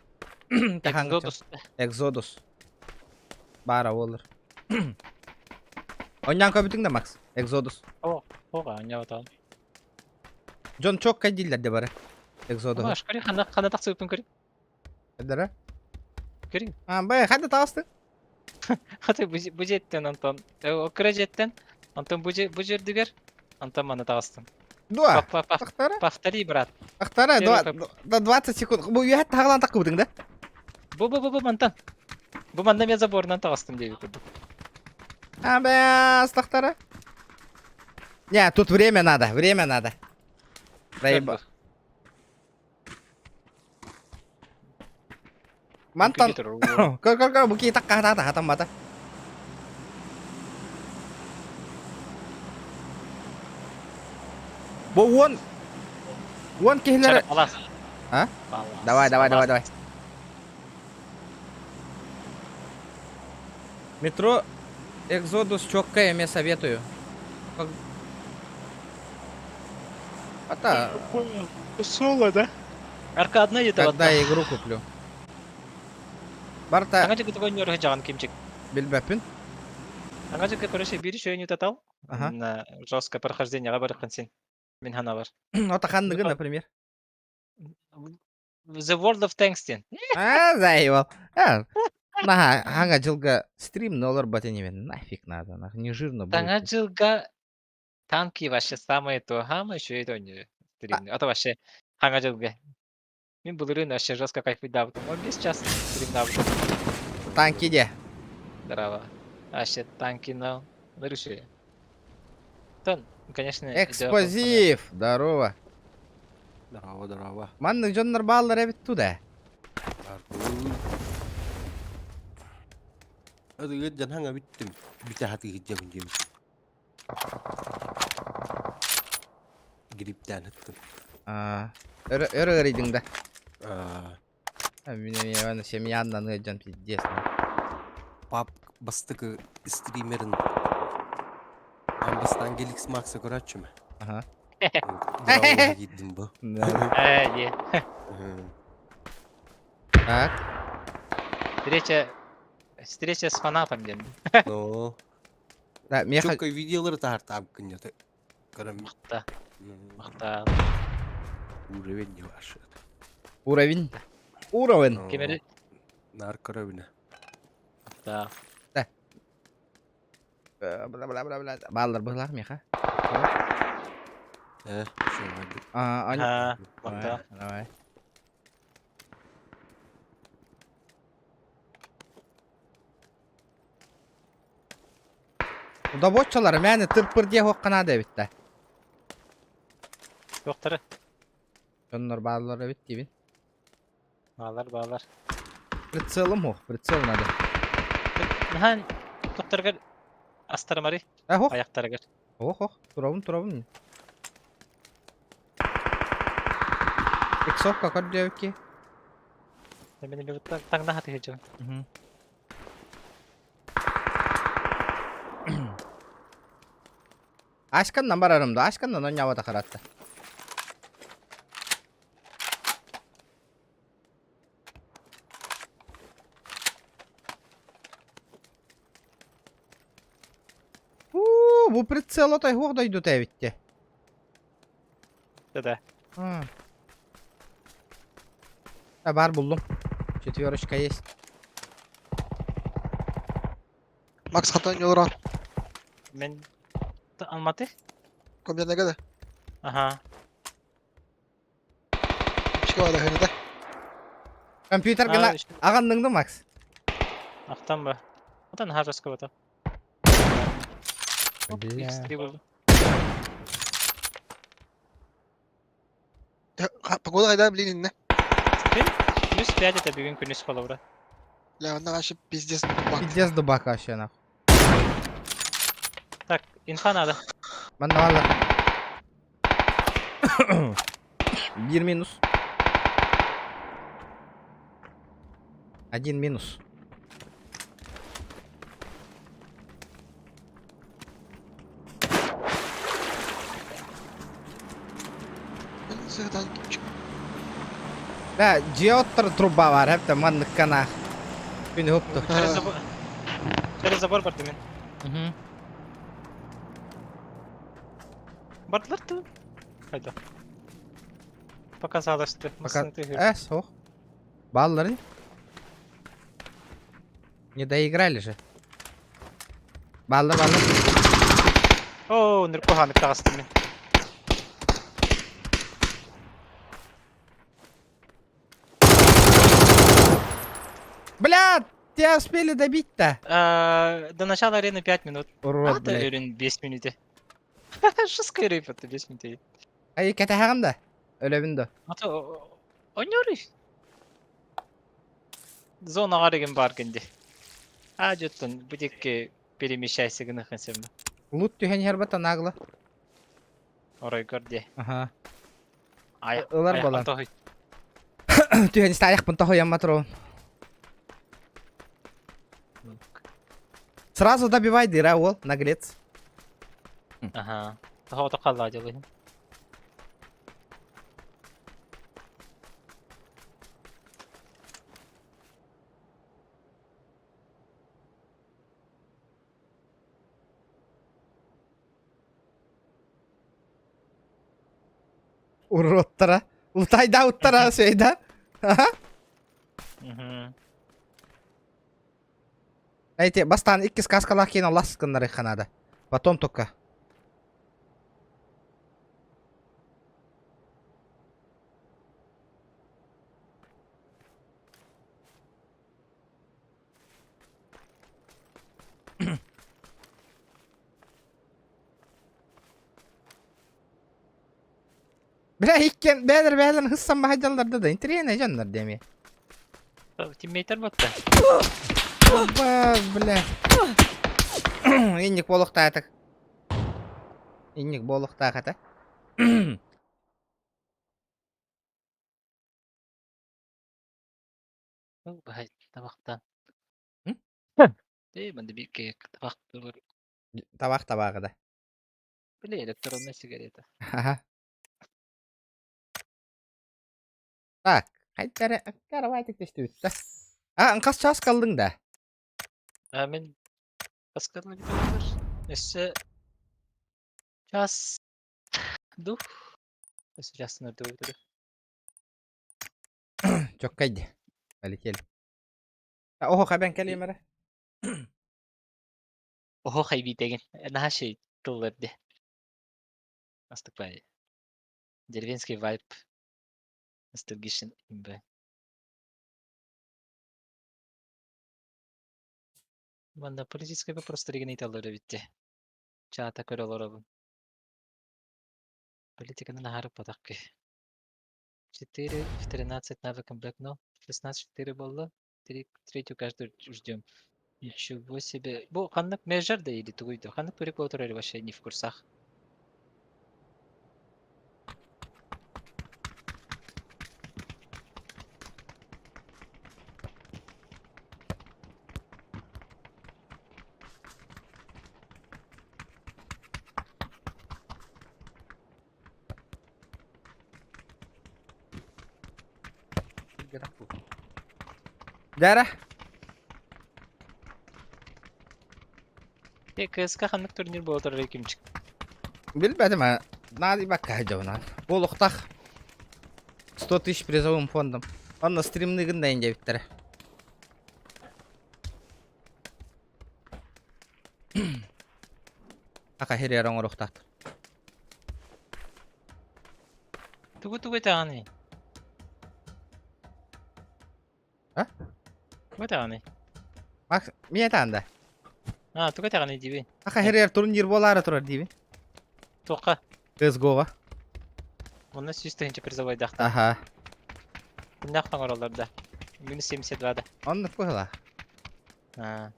Экзодус. Экзодус. Баара буолар. Оонньоон көрбүтүҥ да, Макс? Экзодус. О, оонньоотоон. Дьон чокка дииллэр де бары. Экзодус. Маш, көрү, ханна ханна тахсыбыппын көрү. Эдэрэ? Көрү. А, бай, ханна таҕыстыҥ? Хата бу бу дьиэттэн Антон. Кыра дьиэттэн Антон бу бу жердигэр Антон манна таҕыстым. Дуа. Повтори, брат. Ахтара, до 20 секунд. Бу үөһэ таҕылаан таххыбытыҥ да? Бу бу бу бу мантан. Бу манна мен заборынан таҕыстым диэбит курдук. А, бля, астахтара. Не, тут время надо, время надо. Проеба. Мантан... Көр, көр, көр, бу кии такка хатаммата. Бу уон... Уон киһилэр... А? Давай, давай, давай, давай. Метро Экзодус четко я мне советую. А Соло, да? Аркадная где-то Когда я игру куплю. Барта... Аңа жыгы туган нөрү жаган кимчик. Билбэппин. Аңа жыгы короче бир еще не татал. Ага. На жесткое прохождение барыкын сен. Мин хана бар. Ота ханныгы, например. The World of Tanks диэн. А, заебал. А, Наха, хаҥа дьылга стрим олорбот инибин. Нафиг надо, нах, не жирно будет. Таҥа дьылга танки вообще самое то, хама еще и то не стримный. А то вообще хаҥа дьылга. Мин былырыын вообще жестко кайфуйдаабытым. Он 5 час стримнаабытым. Танки де. Здорово. Вообще танки на решили. Тон, конечно, Экспозив! Здорово. Здорово, здорово. Маннык дьоннор бааллар эбит туда. Адыгы жанхаңа бүттүм. Бүтэ хатыгы жабын жебит. Грипптен ыттым. Өрө өрө да. Аа. Мин эмиэ семьяннан ыалдьан пиздец. Пап бастакы стримерин Амбастан Геликс Макса көрөөччүм. Ага. Браво киирдим бу. Э, не. Так. Встреча с фанатом диэн. Но. Да, меха... Чөккөй видеолары таһартаабыккын дьэ. Көрөм. Махта. Махта. Уровень не ваш. Уровень. Уровень. Кемери. Нар көрөбүнэ. Да. Да. Бла бла бла бла. Бааллар быһылаах меха. Э, А, они... А, махта. Давай. Удобоччалар мээнэ тырпыр диэх уохханаада эбит да. Туохтары? Дьоннор бааллар эбит диибин. Баалар, баалар. Прицелым ох, прицел надо. Наһаа туохтарыгар астарымарый? Э, ох. Аяктарыгар. Ох, ох, турабын, турабын. Иксовка көрдүөбүкки. Мен таҥнаһа түһүдьүм. Ашканнан барарым да, ашканнан оонньообото харатта. Уу, бу прицел отой хуох дойдута эбитте. Да-да. А, бар буллум. Четверочка есть. Макс хатан олорон. Мен Алматы? Комбинага да. Ага. Чего да да. Компьютер гына аҕанныҥ Макс? Ахтан ба. Отан хажаска бата. Бля. X3 был. Погода кайда блин инне. Плюс 5 это бүгүн күнүс холобура. Бля, онна вообще пиздец дубак. Пиздец дубак вообще нахуй. Так, инфа надо. Манна бааллар. Биир минус. Один минус. Да, дьиэ труба бар, хэптэ маннык канах. Күн хопту. Через забор. Через забор барды мен. Угу. Бардылар ту. Хайда. Показалось ты. Пока... Э, сох. Балларын. Не доиграли же. Баллар, баллар. О, ныркуһанык таҕыстым мин. Бля, тебя успели добить-то. А, до начала арены 5 минут. Урод, А, блядь. Өрін 5 минут. Жесткая рыба, ты 5 минут. Ай, кэтэһэҕин да? Өлөбүн да. А то Онньорый. Зонаҕа деген баар гэнди. А дьоттон бу диэки перемещайся гыныхын сэммэ. Лут түһэн иһэр бата нагло. Оройгор дии. Аха. Ай, Ылар балан. тоһуй. Түһэн истэ айахпын тоһуйан матрон. Сразу добивай дыра, ол, наглец. Ага. Тоһоото халлаа дьылыһын. Уродтара. Ултайда уттара сөйда. Аха. Эти бастаан икки сказкалаах киин аллас гыннарыахха наада. Потом только. Бля, иккен бээлэр бээлэр хыссан баһадьалларда да интэриэһинэй дьоннор диэми. Тиммейтер батта. Ба, бля. Инник буолуохтаатак. Инник буолуохтаах этэ. Баһай табахтан. Дей, манды бикке табах Табах табааҕы да. Бile электронная сигарета. Аха. Так, хайдары каравайтик түстүбүттэ. А, хас час калдың да? А мен баскалы битер. Өссө час дух. Өссө час нөрдө битер. Чоккайды. Полетели. Охо хабен кэлиэмэрэ. Охо хайби деген. Наха шей тылларды. Астыкпай. Деревенский вайб. Ностальгичен имбэ. Манна политическай вопростар деген ыйталлар эбит Чаата көрө олоробун. Политиканы наһаарык батахки. 4 в 13 навыком Black No. 16-4 буолла. Три, третью каждую ждем. Ничего себе. Бу ханнык межер да или тугуйду. Ханнык прикол турар вообще не в курсах. Дара. КСК ханнык турнир буола турар кимчик. Билбэтим а. Надо бакка дьонан. Буолуохтаах. 100 тысяч призовым фондом. Онно стримныгын да диэбиттэрэ. Ака хириэр оҥоруохтаахтар. Тугу тугу этэҕиний? А? Тугу этэҕиний? Макс, мин этаан да. А, тугу этэҕиний диибин? Ака хириэр турнир буолаары турар диибин. Туохха? CSGO-ҕа. Онно 100 000 призовойдаахтар. Аха. Күннээх оҥороллор да. Минус 72 да. Оннук быһыылаах. А.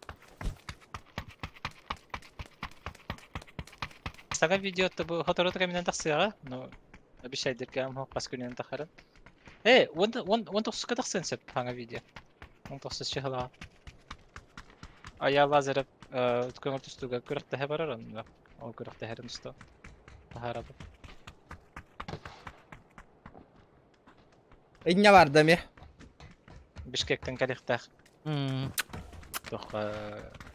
Саҥа видео бу сотору кэминэн тахсыаҕа. Ну, обещайдырга хас күнүнэн тахарын. Э, 19-ка тахсыан сөп саҥа видео. 19 чыһылаҕа. Ая Лазарев көҥүл тустууга күрэхтэһэ барар онно. Ол күрэхтэһэрин уста таһаарабыт. Инньэ барда эмиэ. Бишкектен кэлиэхтээх. Туох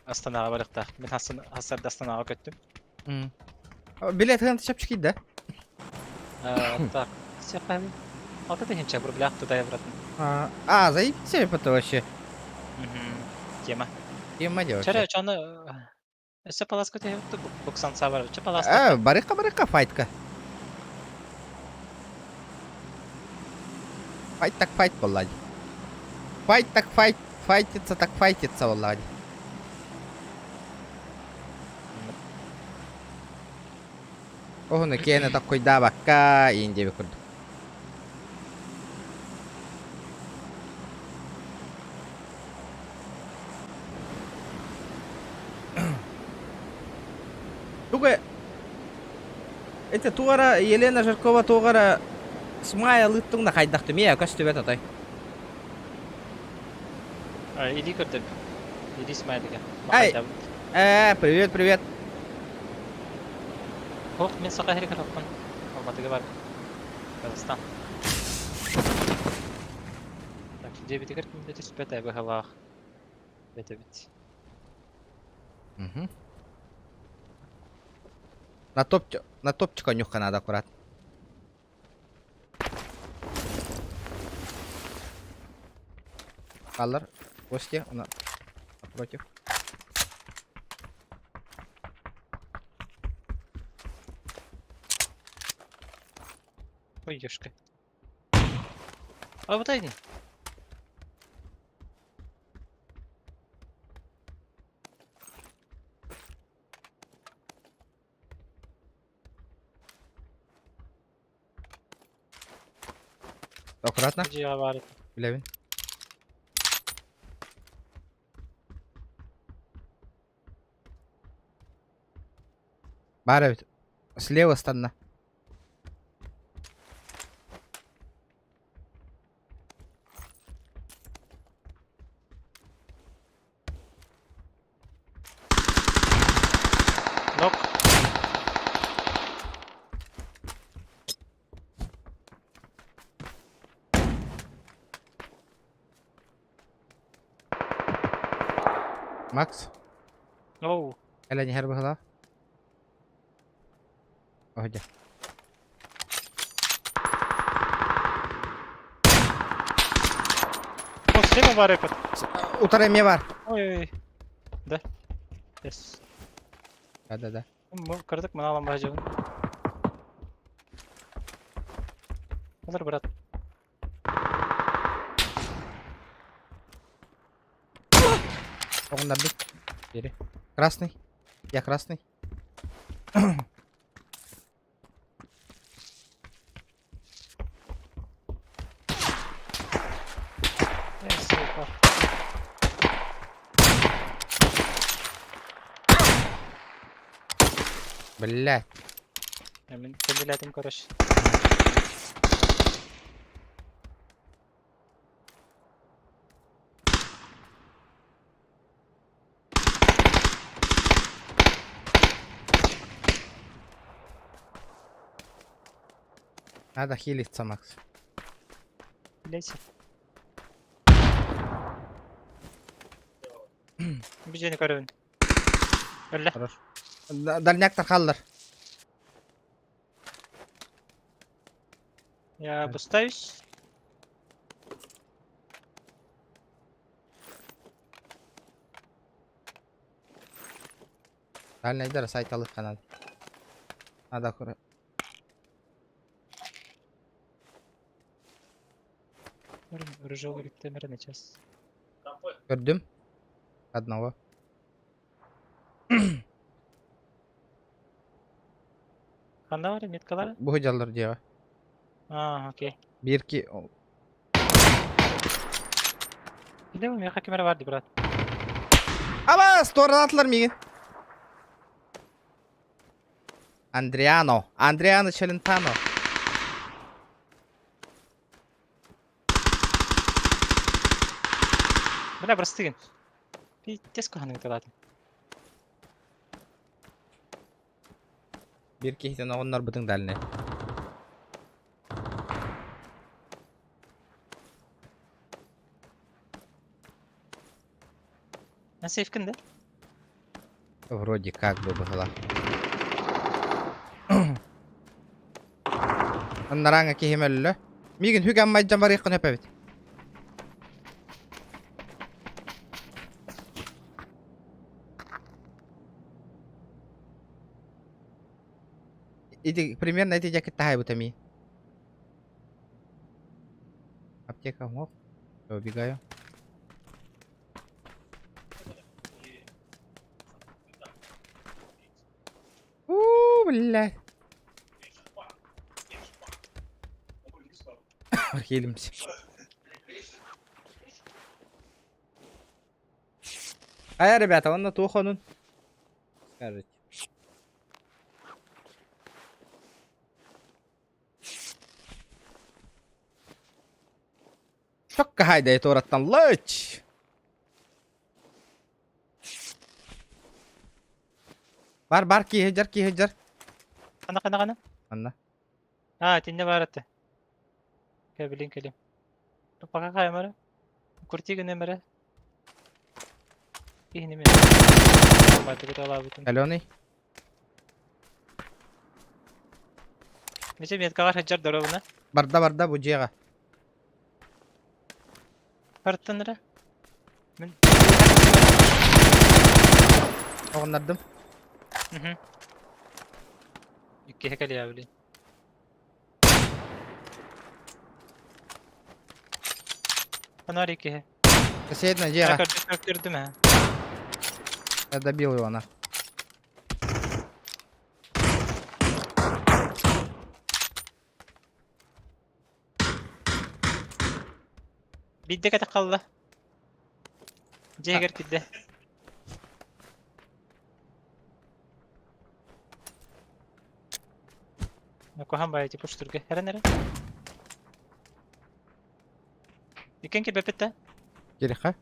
Астанаҕа барыахтаах. Мин хассарда Астанаҕа көттүм. Билет чэпчэки да? Так, всех 6000 в рублях туда и обратно. А, заебись это вообще. Тема. Тема вообще. Чара, чаны өссө паласка түһүбүт буксан сабар. Ча паласка. А, барыка барыка файтка. Файт так файт буолла. Файт так файт. Файтиться так файтиться буоллаҕа дии. Оһуну киэнэ токкуйдаабакка иин диэбит курдук. Туга это туора Елена Жаркова туора смайлыттың да хайдахты мия көстүбэт отой. Иди көрдөп. Иди смайлига. Ай! Привет, привет. Ох, мен саха хери көрөппүн. Алматыга бар. Казахстан. Так, дебитигэр ким да түспэт быһалаах. Бэтэбит. Угу. На топ на топчика нюхка надо аккуратно. Аллар, гости, у нас напротив. Ой, ёшка. А вот один. Аккуратно. Дьиэҕэ баар этэ. Билэбин. Баар эбит. Слева станна. Нок. Макс, Оу. кэлэн иһэр быһыылаах. Оһдьа. О, слева баар эбит. Утары эмиэ бар. Ой-ой. Да. Yes. Да-да-да. Кырдык мыналан баһа Олар, брат. Оҕуннарбыт. Бери. Красный. Я красный. Э, сука. Блядь. Мин кендилээтим короче. Надо хилиться, Макс. Лейся. Бу дьиэни көрөбүн. Өллө. Хорош. Дальняктар хааллар. Я обустаюсь. Дальнайдар сайталык надо. Надо аккуратно. Рыжок темир сейчас. Көрдүм. Одного. Ханна бар меткалары? Бу дьаллар дьиэҕэ. А, окей. Биир ки Билем, миэхэ ким эрэ бар дии, брат. Абас, туораатылар миигин. Андриано. Андриано Челентано. Бля, простыгын. Пиздец куһаҕаннык ыталаатым. Биир киһитин оҕоннорбутуҥ дальнай. На сейфкин, да? Вроде как бы была. Аннараҥа киһим өллө. Миигин хүгэн майдьан барыаххын сөп эбит. Ити примерно ити дьэки таһайбыта мии. Аптека мог. Я убегаю. бля. Хилимся. Хайа, ребята, онно туох онун? Скажите. Чокка хайдай туораттан лыч! Бар бар киһи дьар киһи дьар. Хана хана хана. Анна. А, итиннэ баар этэ. Кэ билин кэлим. Пока хаамара. Курти гынам эрэ. Киһини мен. Батыгы талаабытым. Аленый. Мече меткаҕар сылдьар доруобуна. Барда барда бу дьиэҕэ. Бартын эрэ. Мин Оҕуннардым. Мгм. Иккиһэ кэлиэ блин. Фонарь иккиһэ. Соседная дьиэҕэ. Көрдүм ээ. Я добил его на. Биирдэ кэтэх хаалла. Дьиэгэр киирдэ. Куһаҕан баайы типа штурга. Эрэн эрэн. Иккиэн кирбэппит да? Кириха.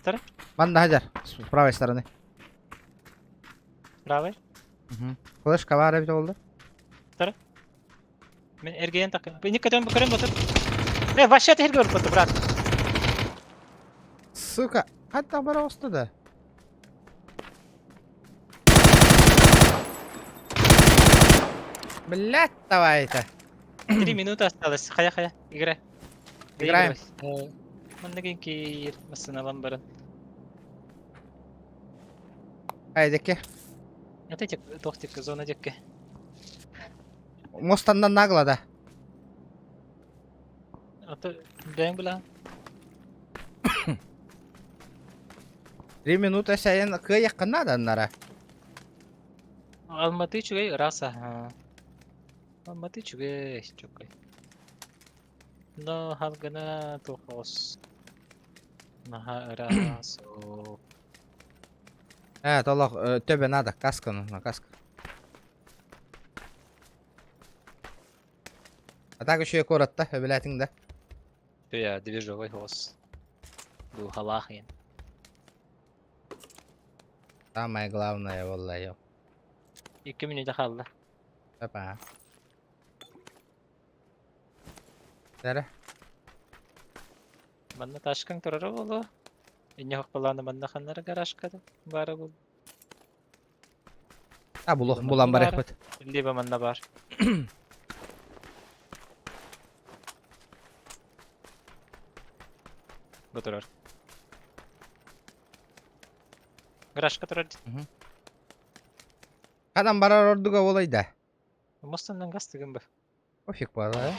Тара? Манна хадьар. С правой стороны. Правой? Угу. Флешка баар эбит буолла. Тара? Мин эргийэн такын. Бу көтөн көрөн ботур. Э, вообще тиһиргэ өлбөтө, брат. Сука, хатта бара оста да. Блять, давай это. 3 минуты осталось. Хайа хайа. Играй. Играем. Манна киир массыналан баран. Айдеке. Это тек тохтик зона декке. Мостаннан нагло да. Аты бэйэҥ билэҕин. 3 минуты сайын кыайахха надо нара. Алматы үчүгэй ыраас аһа. Алматы үчүгэй чөкөй. Но халгана тухос. Наһаа ыраас. Э, толох төбө надо, каска нужна, каска. А так еще и коротта, өбіләтің да. Туя движовой хос. Духалах ен. Самое главное, валла, 2 минута хаалла. Опа. Дәрі. Манна ташкаҥ турара буолуо. Инне хохпалаана манна ханнара гаражка баара бул. А, булох булан бар эхпет. Либо манна бар. Бу турар. Гаражка турар. Адам барар ордуга олай да. Мостоннан газ тыгын бу. Пофиг бар, э?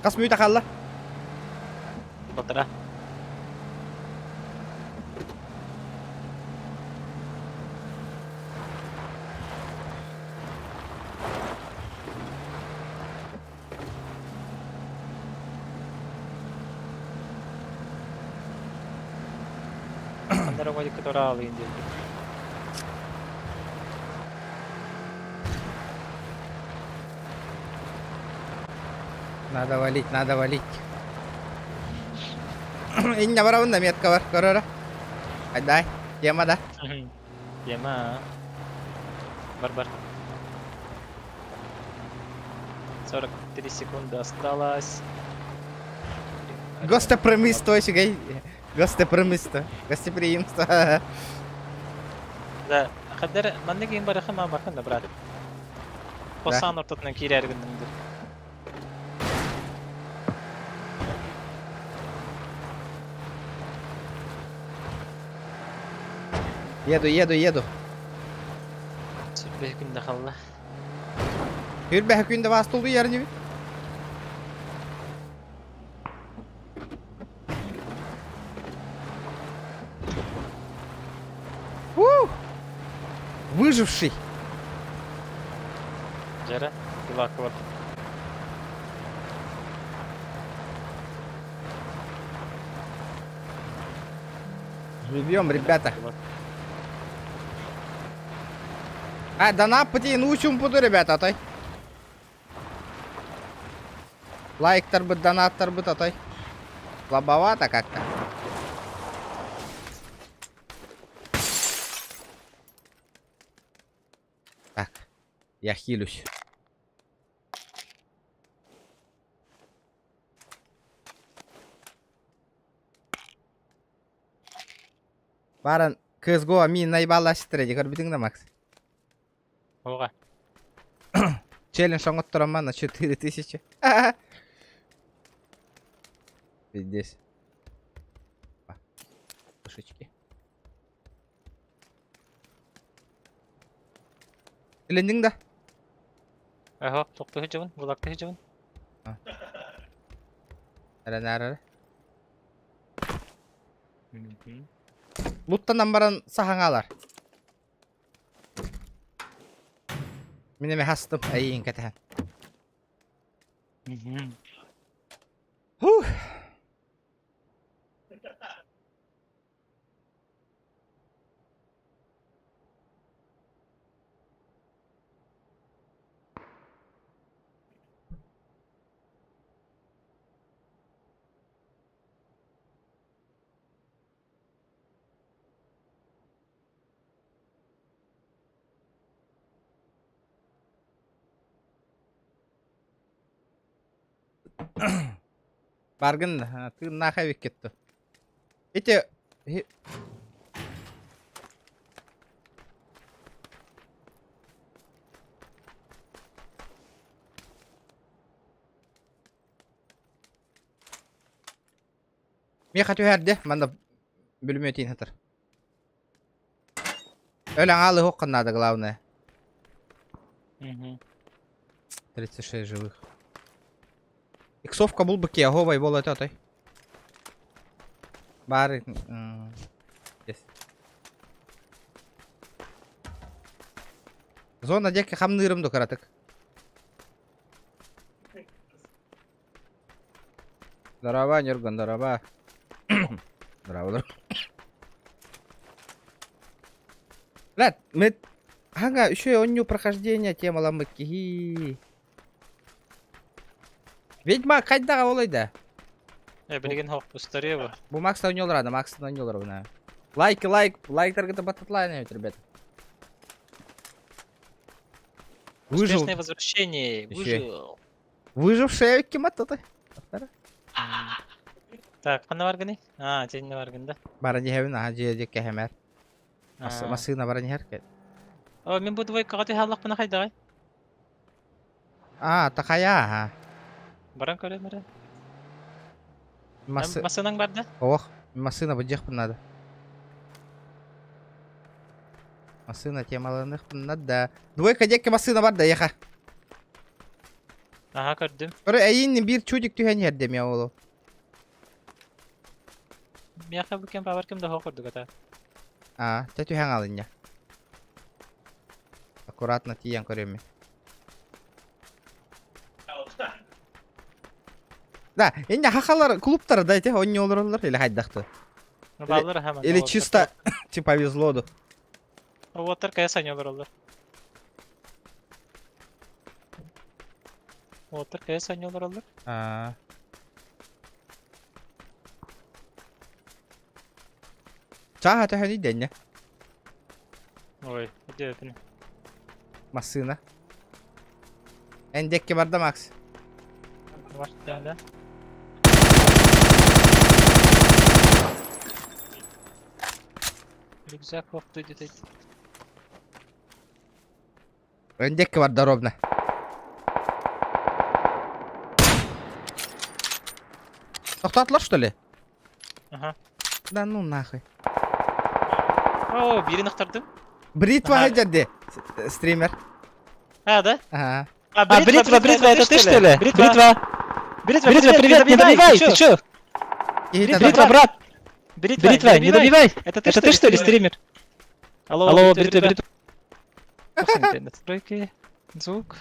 Хас мүнүүтэ хаалла. 1,5. Ханнара который алын диэбит. Надо валить, надо валить. Инне барабын да метка бар, көрөрө. Айдай, тема да. Тема. Бар бар. 43 секунды осталось. Гостеприимство үчүгэй. Гостеприимство. Гостеприимство. Да, хаддар манна киин барыха ма бархан да брат. Посан ортотунан киирэр гынным дыр. Еду, еду, еду. 21 күн хаалла. 21 күндө бастылды ярнеби. Выживший. Дьэрэ, кулаакка бар. Живьем, ребята. А, донат пути, ну буду, ребята, атай. Лайктарбыт, донаттарбыт, атай. Слабовато как-то. Так, я хилюсь. Баран CSGO мин найбалластыр эди көрбүтүҥ да Макс? Оҕа. Челлендж оҥотторон на 4000. Пиздец. Пушечки. Илинниҥ да? Аһа, тохтуу сылдьабын, булакта сылдьабын. Эрэнээр эрэ. Луттанан баран саһаҥаалар. Мин эмэ хастым, эйиин кэтэһэн. Хух. Баргын тыыннаах эбиккит ту. Ити Миэхэ түһэрдэ, манна бүлүмүөтүн сытар. Өлөҥ аалыһыаххын наада главное. Мгм. 36 живых. Иксовка булбуки, оһуобай буолуо этэ отой. Баар yes. Зона диэки хамныырым ду кыратык. Здорово, Нюрган, здорово. Здорово, здорово. Блядь, мы... Ага, еще и онню прохождение темаламмыт киһи. Ведьмак хайдаҕа олойда? Э, билигин хоп, устария бу. Бу Макс ойнолор ана, Макс ойнолор буна. Лайк, лайк, лайктаргыта баттатлайын ребята. Выжил. Успешное возвращение, выжил. Выжившая ким аттата? Так, ханна баргыный? А, тенне баргын да. Баран иһэбин, аха дьиэ дьиэ кэһэмэр. Массыына баран иһэр. О, мин бу двойкаҕа түһэ хайдаҕай? А, такая, ага. Баран көрөм эрэ. Массынаҥ барда? Ох, массыына быдьыахпын надо. Массыына темаланыахпын надо. Двойка диэки массыына барда, еха. Аха, көрдүм. Көрө, эйиин биир чудик түһэн иһэр дэмиэ оҕолу. Миэхэ бу кэм бабар ким да хоох курдук ата. А, те түһэн алынньа. Аккуратно тиийэн көрүөм. Да, инне хахалар клубтара да эти онньолороллор или хайдахты. Или чисто типа повезло ду. Уоттар кая саньолороллор. Уоттар кая саньолороллор. А. Чааһа төһөнүй дэннэ? Ой, өйдөөбүн. Массыына. Эн диэкки барда Макс. Барда да. Рюкзак охту дедет. Эн диэкки барда ровно. Тоқтатылар, что ли? Ага. Да ну нахуй. О, бирин ықтардым. Бритва хайдерди, стример. А, да? Ага. А, бритва, бритва, это ты, что ли? Бритва. Бритва, бритва, привет, не добивай, ты чё? Бритва, брат. Бритва, не добивай. Это ты, что ли, стример? Алло, бритва, бритва. Тохсун Настройки, звук.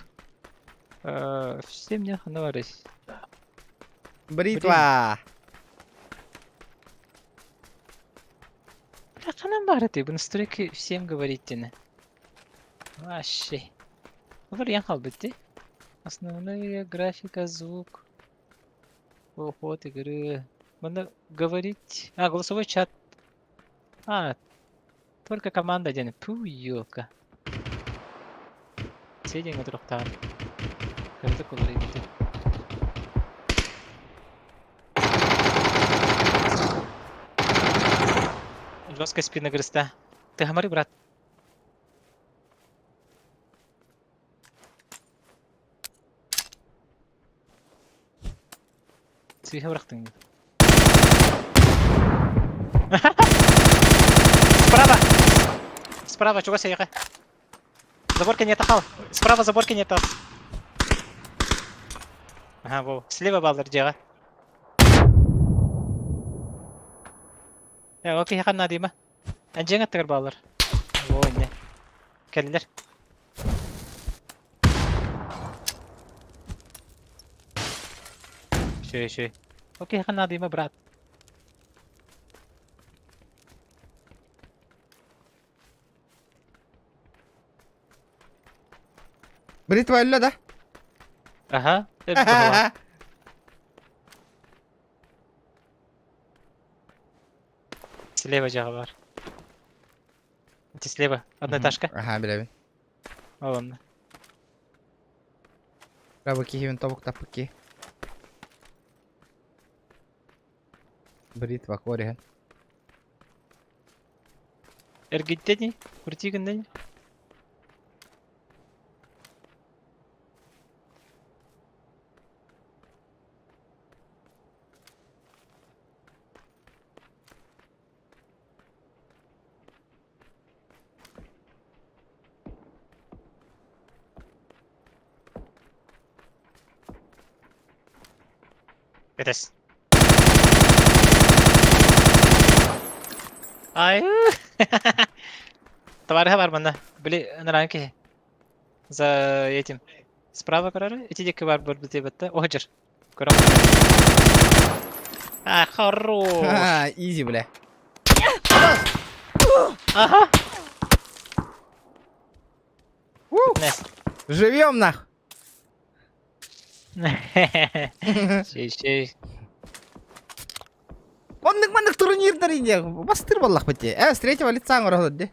Все мне ханаварись. Бритва! Бля, ханан баар этэй, бу настройки всем говорить диэни. Вообще. Вариант хаалбыт дии. Основные графика, звук, уход игры. Манна говорить... А, голосовой чат. А, только команда диэн. Пу, ёлка. Сидиҥ отуруктаан. Кырдык уларыйбыты. Жесткая спина грызта. Ты говори, брат. Сыыһа бырахтыҥ дии. Справа! Справа, чугас эйиэхэ. Заборка не тахал. Справа заборка не тах. Ага, во. Слева бааллар дьиэҕэ. Э, ол киһиэхэ наадыйма. Дьиэҥ аттыгар бааллар. Во, иннэ. Кэллилэр. Үчүгэй, үчүгэй. Ол киһиэхэ наадыйма, брат. Бритва өллө да? Аха. Быһылаах. Слева дьаҕа бар. Ити слева. Одна этажка. Аха, билэбин. Ол онно. Бу киһибин тобуктаппыт киһи. Бритва кориһын. Эргиттэ ини, крути гынна ини. Кэтэс. Ай. Товарыһа бар манна. Били ыныран киһи. За этим. Справа көрөрү. Ити диэки бар барбыт диэбэтте. Оһдьыр. Көрөн. А, хорош. Ха, изи, бля. Ага. Живем нах. Чэй, чэй. Оннук маннык турнирдар инде. Бастыр буоллахпыт дии. Э, с третьего лица оҥороллор дии.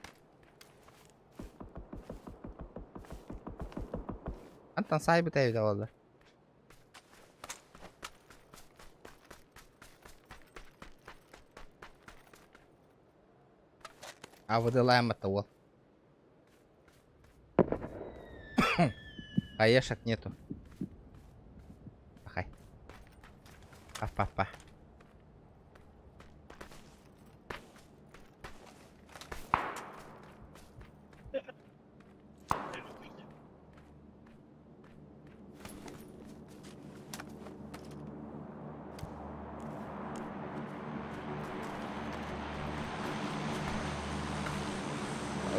Антон саайбыт эбитэ буоллар. Абыдылааммата уол. Хаешек нету. Пахай. Па-па-па.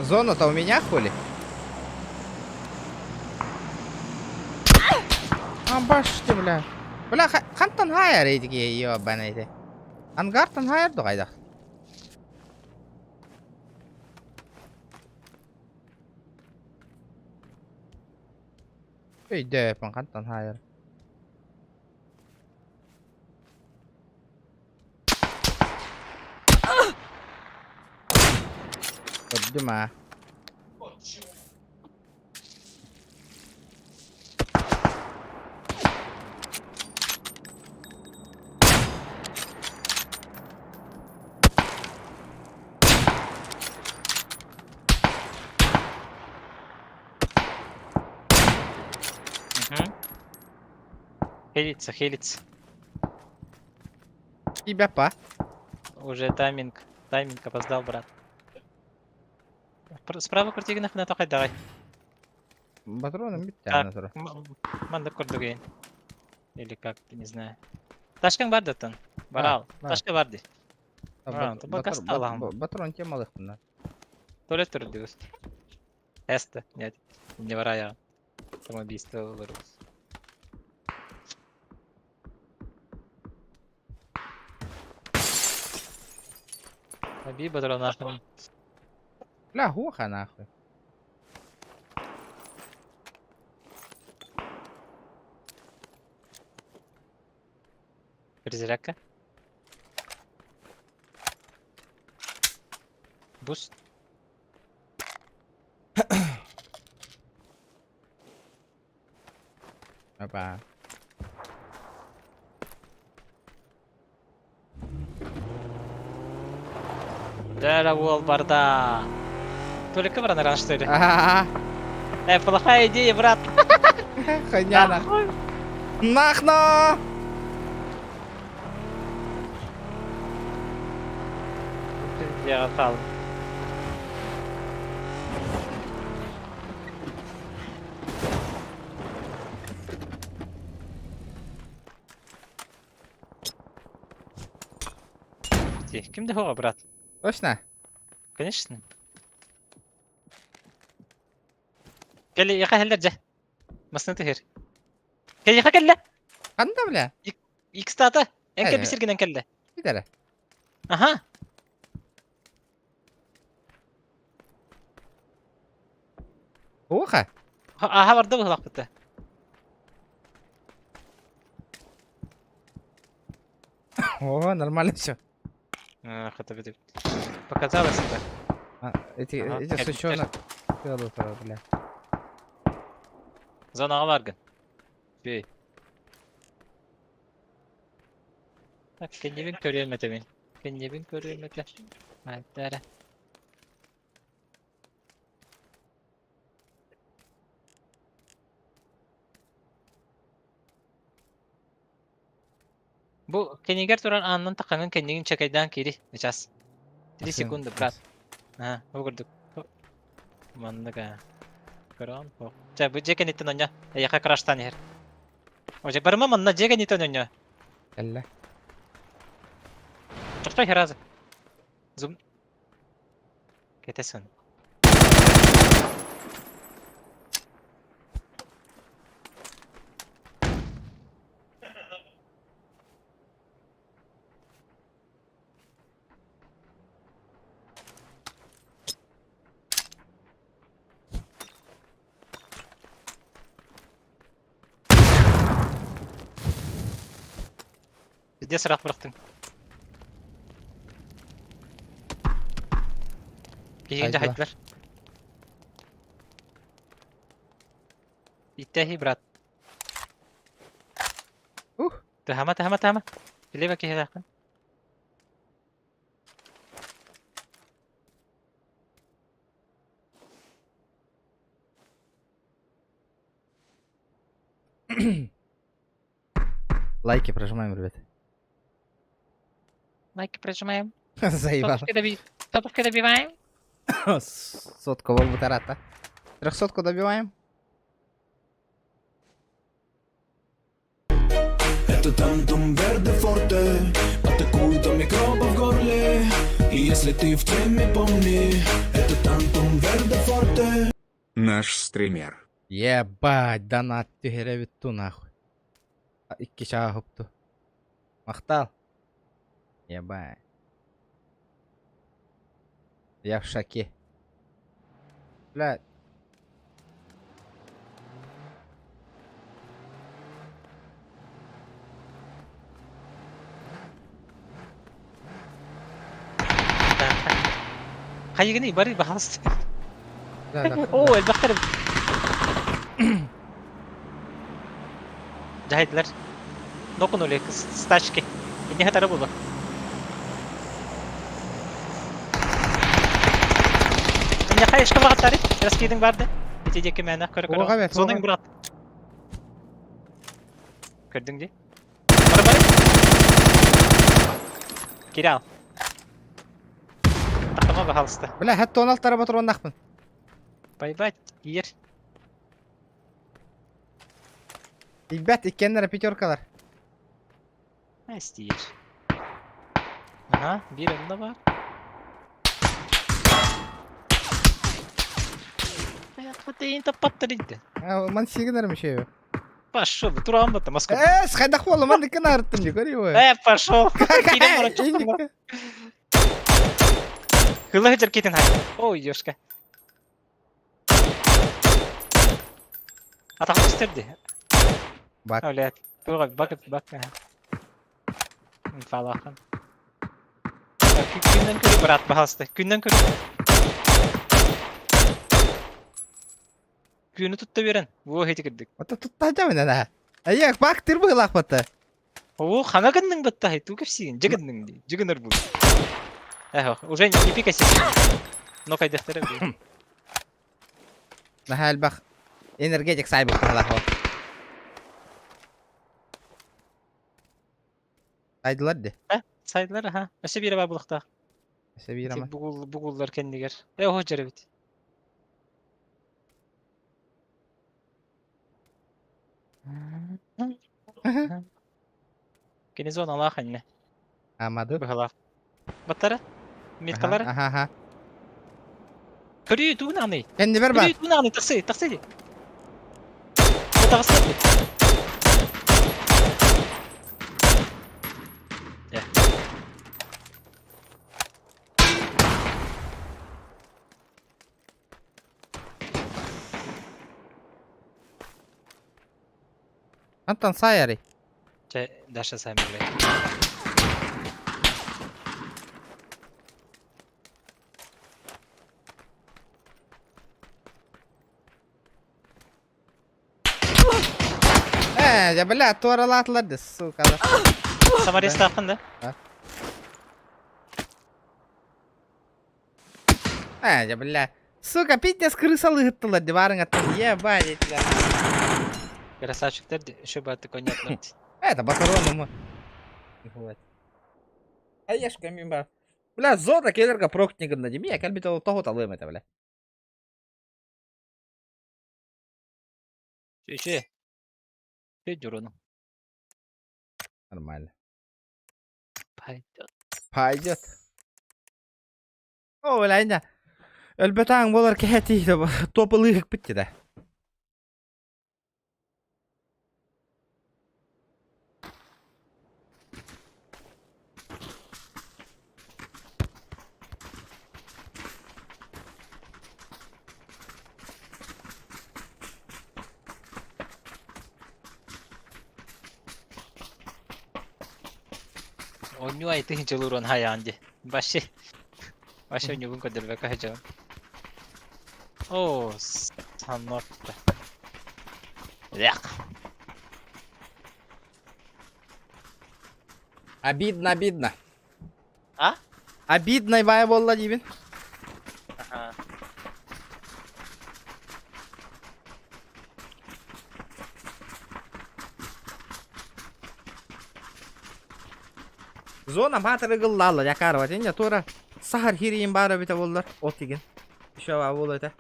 Зона-то у меня хули? А башти, бля. Бля, хантан хайар эдиги ебаный ты. Ангартан хайар дугайдах. Өйдөөпүн хантан хаайар. Көрдүм аа. Мгм. Хилится, хилится. Тебя па. Уже тайминг. Тайминг опоздал, брат. Справа крути на тоқай давай. Патроным Так, бүттэ тура. Маннык курдук Или как, не знаю. Ташкаҥ бар даттан. Барал. бар. Ташка бар дии. А, Патрон темалыхпына. Туалет турдугус. Эста, нет, не варая. Самоубийство вырвалось. Аби патронахом. Бля, гуха нахуй. Перезарядка. Буст. Опа. Дара уол барда. Только баран ран что ли? Ага. Плохая идея, брат. Хуйня нахуй. Нахно! Я отпал. Ким дохуя, брат? Точно? Конечно. Кэлли, яха хеллер дьэ. Масны түһэр. Кэлиэхэ кэллэ. Ханна бля? Икстата. Эн Э. кэлби сиргинэн кэллэ. Кидэрэ. Аха. Уха. Аха барда быһылахпыта. О, нормально все. Хата бит. Показалось это. А, эти, Ага, эти кэлбиттэр. сучонок. бля. Зонаҕа баргын. Бүй. Так, кэннибин көрүөм этэ мин. Кэннибин көрүөм этэ. Айдара. Бу кэннигэр туран аанынан таххаҥын кэннигин чэкэйдээн киири. Сейчас. 3 секунды, брат. Аа, бу курдук. Маннык аа. Көрөөн бу. Чэ, бу дьиэ кэнниттэн онньо. Эйиэхэ краштаан иһэр. О, дьэ, барыма манна дьиэ кэнниттэн онньо. Кэллэ. Тохтой херазы. Зум. Кэтэсэн. Пиздец ыраах бырахтыҥ. Киһигин Хайдылар. дьаһайдылар. Иттэһи, брат. Ух. Тыһама, тыһама, тыһама. Лево киһилээххин. Лайки прожимаем, ребят. Лайки прожимаем. Заебало. Соточки доби... Соточки добиваем. Сотку волбутарата. Трехсотку добиваем. Это тантум верде форте Атакует до микроба в горле И если ты в теме, помни Это тантум верде форте Наш стример. Ебать, донат түһэрэбит ту нахуй. А, Икки чаа хопту. Махтал. Ебать. Я в шоке. Блядь. Хайыгыный бары баһалыс. Да, да. Оо, элбэхтэр. Дьаһайдылар. Нокунули с тачки. Инне хатара буолла. Инне хайышка багаттары. Раскидың барды. Ити диэки мээнэ көрө Уоҕа көрө. бэт, Зонаң уоҕа. брат. Көрдүҥ дии. Бары бары. Кирал. Тахтама баһалыста. Бля, хәтта он алтара батыр Байбай, иер. Ребят, иккеннere пятеркалар. Астиер. Ага, биир онно бар. Хотейин таппаттар инде. Ман сигнер мешею. Пошел, туран бата Москва. Э, хайдах буолла, ман диккен арыттым ди, көрүй бу. Э, пошел. Кирен баран чуктум. Хыла хыджар кетин хай. Ой, ёшка. Атах көстөрдү. Бак. Блядь. Туга бак бак. Фалахан. Күннен көрү брат, пожалуйста. Күннен көрү. Күнү тутта берен. Во хети кирдик. Ата тутта жамын ана. Аяк бак тир быгылак бата. О, хана гынның батта хай, ту кепсиген, жыгынның ди. Жыгыныр бу. Эх, уже не пикайся. Но кайдахтары. Нахал бах. Энергетик сайбы быгылак. Сайдылар ди. Сайдылар, ха. Өсө бире бар булыкта. Өсө бире ма. Бугул бугуллар кендигер. Э, о жеребит. Кини зона алаах инне. Амады. Быһалаах. Баттара? Меткалара? Аха, аха. Көрүү тугунаны. Кэннибэр бар. Көрүү тугунаны тахсы, тахсы ди. Тахсы ди. Я. Антон Сайари. Чэ, Даша сами, блядь. Э, я, бля, туаралаатылар да, сука. Самарес таахын да? Э, я, бля. Сука, пиздец крысалы ыттылар ди барың аттан. Ебать, бля. Красавчиктар еще бы коньяклар. Это батароны мы. Аешка мимо. Бля, зона келерга прокнигын на деме, я кальбит ол того талым это, бля. Че, че? Че Нормально. Пойдет. Пойдет. О, бля, инде. Өлбөтаң болар кәти топылык битте да. Онньуу айтыһын дьылуран хайаан дии. Баши. Баши онньугун көрдөрбөккө сылдьабын. Оо, саннорто. Yak. Обидно, обидно. А? Обидно бай болла дейбин. Аха. Зона матыры гыллалар якарва тенде тура сахар хирийин бары бите боллар от деген. Еще бол это.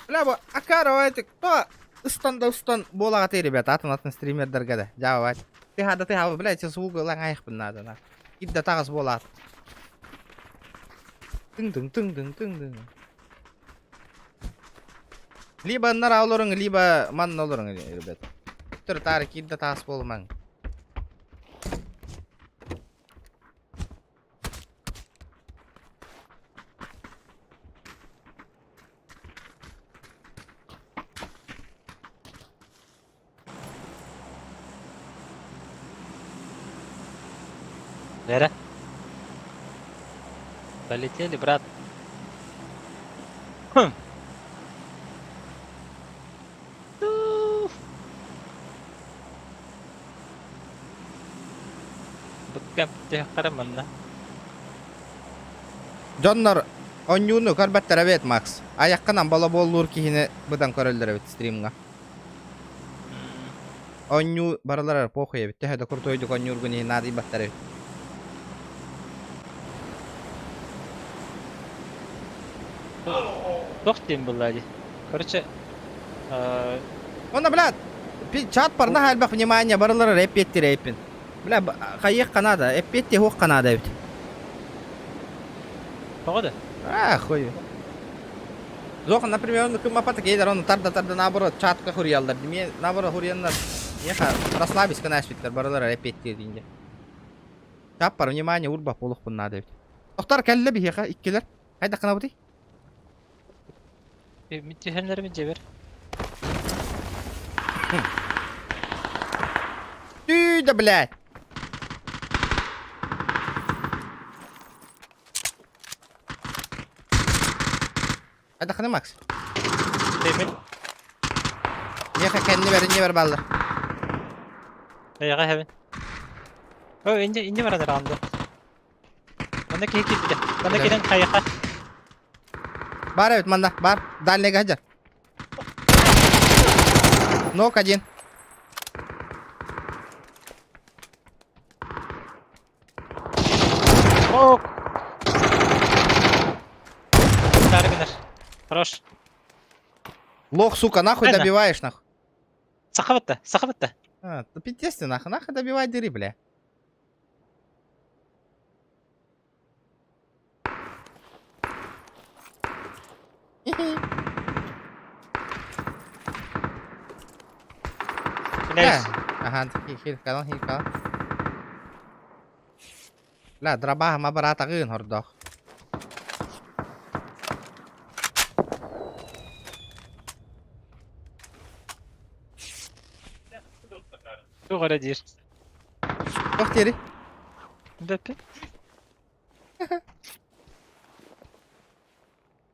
Бля, бу Акарова это кто? Ыстан да ыстан болаға ты, ребята, атын атын стримердерге де. Жабать. Ты хада ты хада, блядь, звук лаң аяқпын надо, на. Идда тағыз болады. Тың тың тың тың тың тың. Либо нара олорың, либо манна олорың, ребят. Түр тары кидда таас болмаң. Вера? Полетели, брат. Хм. Туф. Буткемп қараманна. Дьоннор онньууну көрбөттөр эбит Макс. Айаккынан бала боллуур киһини быдан көрөллөр эбит стримҥа. Онньуу барылар похуй эбит. Төһө да куртуйдук онньуургун иһин наадыйбаттар эбит. Тох диэн булла дии. Короче, Онно, блядь, чат парна элбэх внимание барылар рэп еттир рэппин. Бля, хайыахха наада, эппиэттиэ суохха наада эбит. Тоҕо да? А, хуй. Зох, например, он кыммапата кейдер, он тарда тарда наоборот, чатка хуруйаллар. Димие, наоборот, хуруйаннар. Еха, расслабись, кына эспиттер, барылар эппиэттиир диинде. Чаппар, внимание, урба полухпун наада эбит. Тохтар кэллэ биһиэхэ, иккилэр. Хайдах гынабытый? Түһэннэрим дьэбэр. Түү да, блядь! Хайдах гына, Макс? Тэймин. Миэхэ кэннибэр, иннибэр бааллар. Эйэҕэ эһэбин. О, инде инде баран араанды. Манна киһи киирбитэ. Манна кэлэн хайаха. Бар эбит манна, бар. Дальнийга сылдьар. Нок один. О! Тары гынар. Хорош. Лох, сука, нахуй Правильно. добиваешь, нахуй. Саха бытта, саха бытта. А, да пиздец ты, нахуй, нахуй добивай дыры, бля. Билэбис. Аха, хил калан, хил калан. Ла, дробаһа ма бараатаҕыын хордоох. Туох эрэ диир. Туох диэри? Дэппит.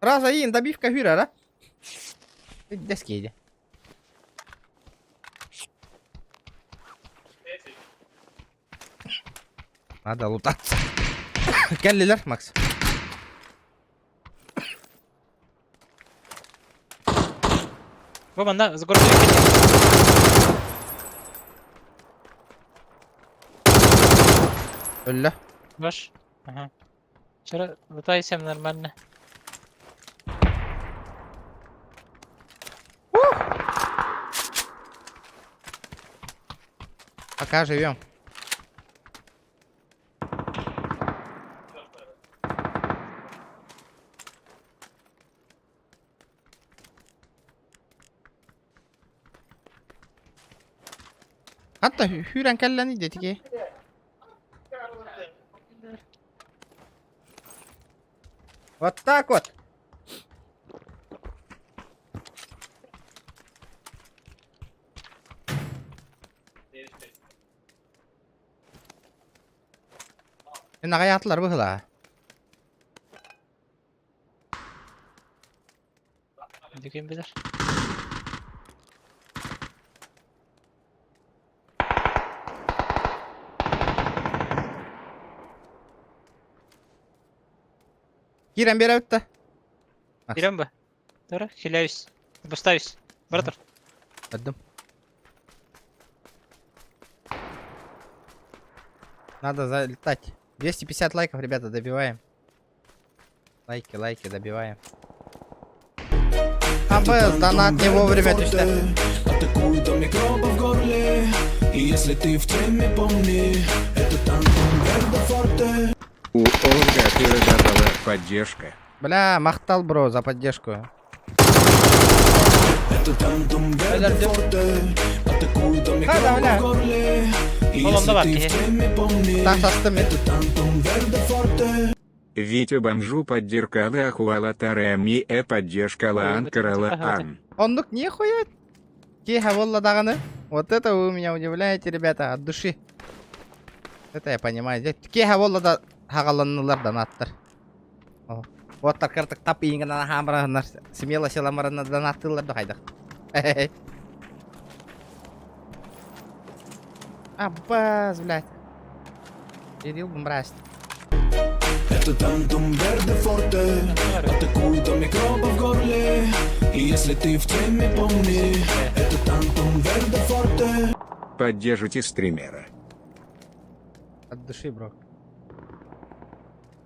Раз айын добивка хүрара. Дэскейде. Надо лутаться. Кэллилэр, Макс. Бу манна с города Өллө. Ваш. Ага. Вчера лутайся нормально. Пока живем. Hatta hүүрэн кэллэни диэтики. Вот так вот. Мин аҕай аатылар быһылаа. Диким билэр. Киирэн биэрэбит да. Киирэн ба. Тура, хиляюсь. Поставюсь. Бара тур. Көрдүм. Надо залетать. 250 лайков, ребята, добиваем. Лайки, лайки, добиваем. АБС, донат не вовремя түстэ. Атакуют до микробов в горле И если ты в теме, помни Это Тантум Верде Форте У Ольга передавала поддержка. Бля, махтал, бро, за поддержку. Это Тантум Верде Форте Атакуют до микробов бля. в горле И Ол если онда бар ты в киһи. теме, помни Так састым мин. Это Тантум Верде Форте Витя бомжу поддержкала ахуала тарами э поддержкала анкарала ан. Оннук нихуя. Киэһэ буолла даҕаны. Вот это вы меня удивляете, ребята, от души. Это я понимаю. Дьэ, Киэһэ буолла да хаҕаланнылар донаттар. Уоттар кыртык тап ииҥҥэ хаамыраһыннар смело сыламарына донаттыыллар да хайдах. Аббас, блядь. Кирилл мразь. Это Тантум Верде Форте Атакуют до микробов в горле И если ты в теме, помни Это Тантум Верде Форте Поддержите стримера. От души, бро.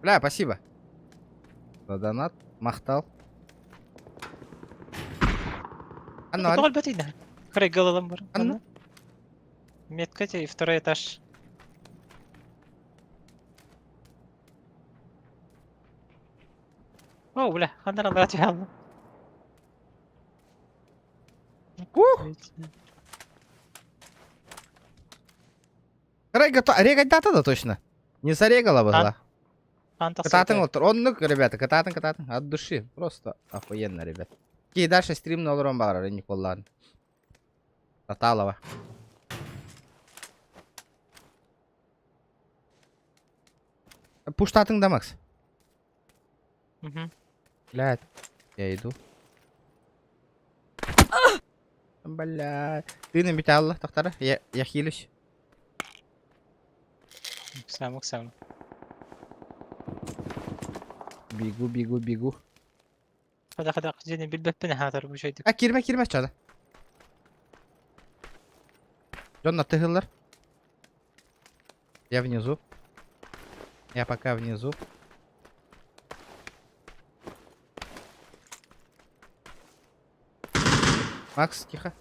Бля, спасибо. За донат. Махтал. Анна, Тоҕо өлбөт иинэ. Кырай галалам бар. Анна. Метка те и второй этаж. О, бля, ханна аллара түһэ Ух! Регайдата да точно. Не зарегала была. Кытаатыҥ олтор. Оннук, ребята, кытаатыҥ, кытаатыҥ. От души. Просто охуенно, ребят. Ки дальше стримна олорон баҕарар, Николаан. Таталова. Пуштатыҥ да, Макс? Угу. Блядь, я иду. Блядь. Ты на металла, тохтара. Я хилюсь. Ыксаам, ыксаам. Бегу, бегу, бегу. Хада хада дьиэни билбэппин аһаатар бу үчүгэйдик. А киирмэ киирмэ чада. Дьон тыһыллар. Я внизу. Я пока внизу. Макс, тихо.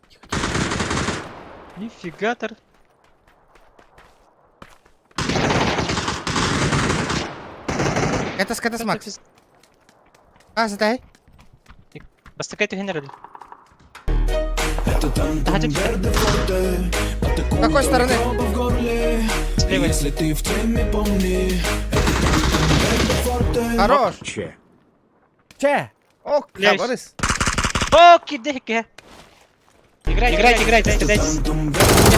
Тихо, тихо. Нифигатор. Кэтас, кэтас, Макс. А, задай. Бастакай түһэн эрэл. Это Тантум Верде Форте. Атакуй Какой до стороны? микробов в горле. Слева. Если ты в теме, помни. Это Тантум Верде Форте. Хорош. Че. Че. Ок, Лезь. хабарыс. О, кидеке. Играйте, играйте, играйте, стреляйте. Тантум Верде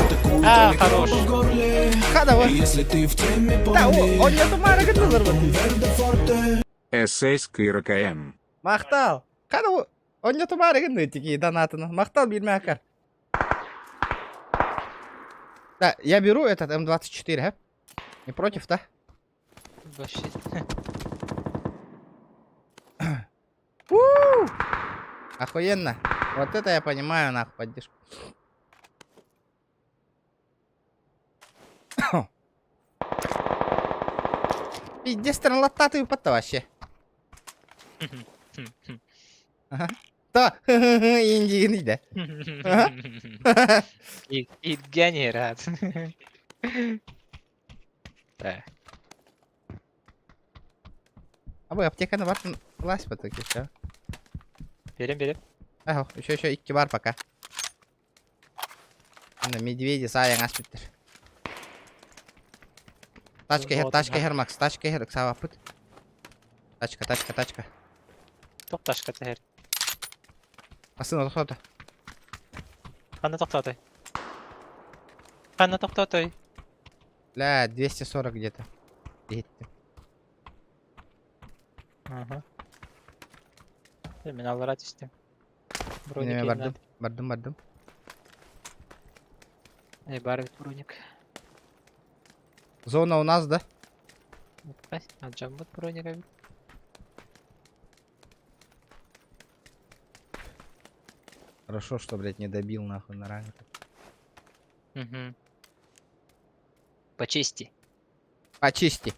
Атакуй А, до хорош. микробов в горле. Хада вот. Если ты в теме, Да, помни. он не тумара Тантум Верде Форте. СС КРКМ. Махтал. Хада он тумара гынны тики донатына. Махтал билмәкер. Да, я беру этот М24, а? Не против, да? Вообще. У! Охуенно. Вот это я понимаю, нахуй, поддержку. Пиздец, латтаты упатта вообще. Та, инди да. Евгений рад. Да. А вы аптека на вартын лазь по таки, все. Берем, берем. Ага, еще еще икки бар пока. Ана медведи саяң аспиттер. Тачка хер, Вот, тачка ага. хер, Макс, тачка хер, сава пыт. Тачка, тачка, тачка. Тоқташка тәһер. Асына тоқтата. Ханна тоқтатай. Ханна тоқтатай. Бля, 240 где-то. Иһиттим. Ага. Мин аллара түстүм. Броник Неме бардым, бардым, бардым. Эй, бар броник. Зона у нас, да? Аджамбат броник эбит. Хорошо, что, блядь, не добил нахуй на ране. Угу. По чести. По чести.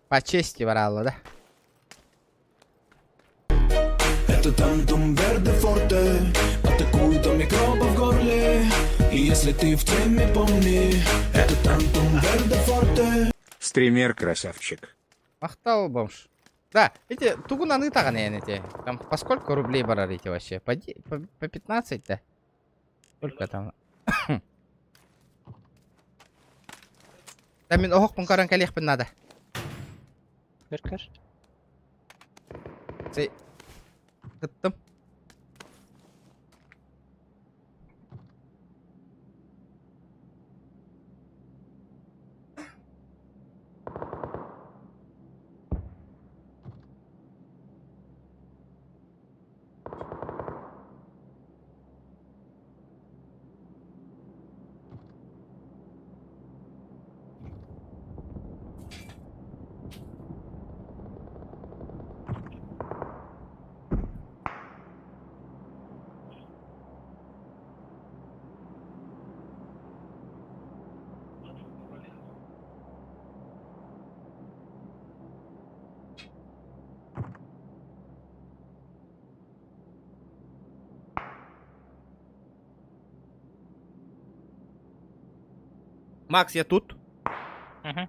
По чести брала, да? Это Тантум Верде Форте. Атакуй до микробов в горле. И если ты в теме, помни. Это Тантум Верде Форте. Стример красавчик. Махтал бомж. Да, эти тугунаны таганы эти. Там по сколько рублей барар эти вообще? По 15, да? Сколько там? Да мин оһох көрөн кэлиэхпин надо. Бер Кыттым. Макс, я тут. Угу.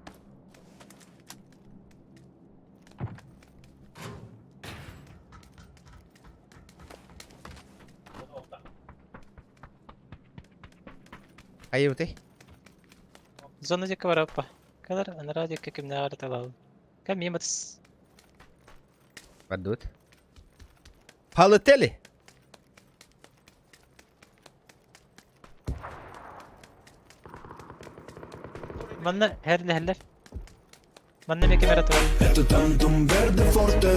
Хайыбытый? Зона диэки бараппа. Кэлэр анараа диэки кимнээҕэр талаабын. Кэм миим ытыс. Бардыбыт. Полетели! Манна һэрлэһэллэр. Манна эмиэ ким эрэ турар. Это тантум верде форте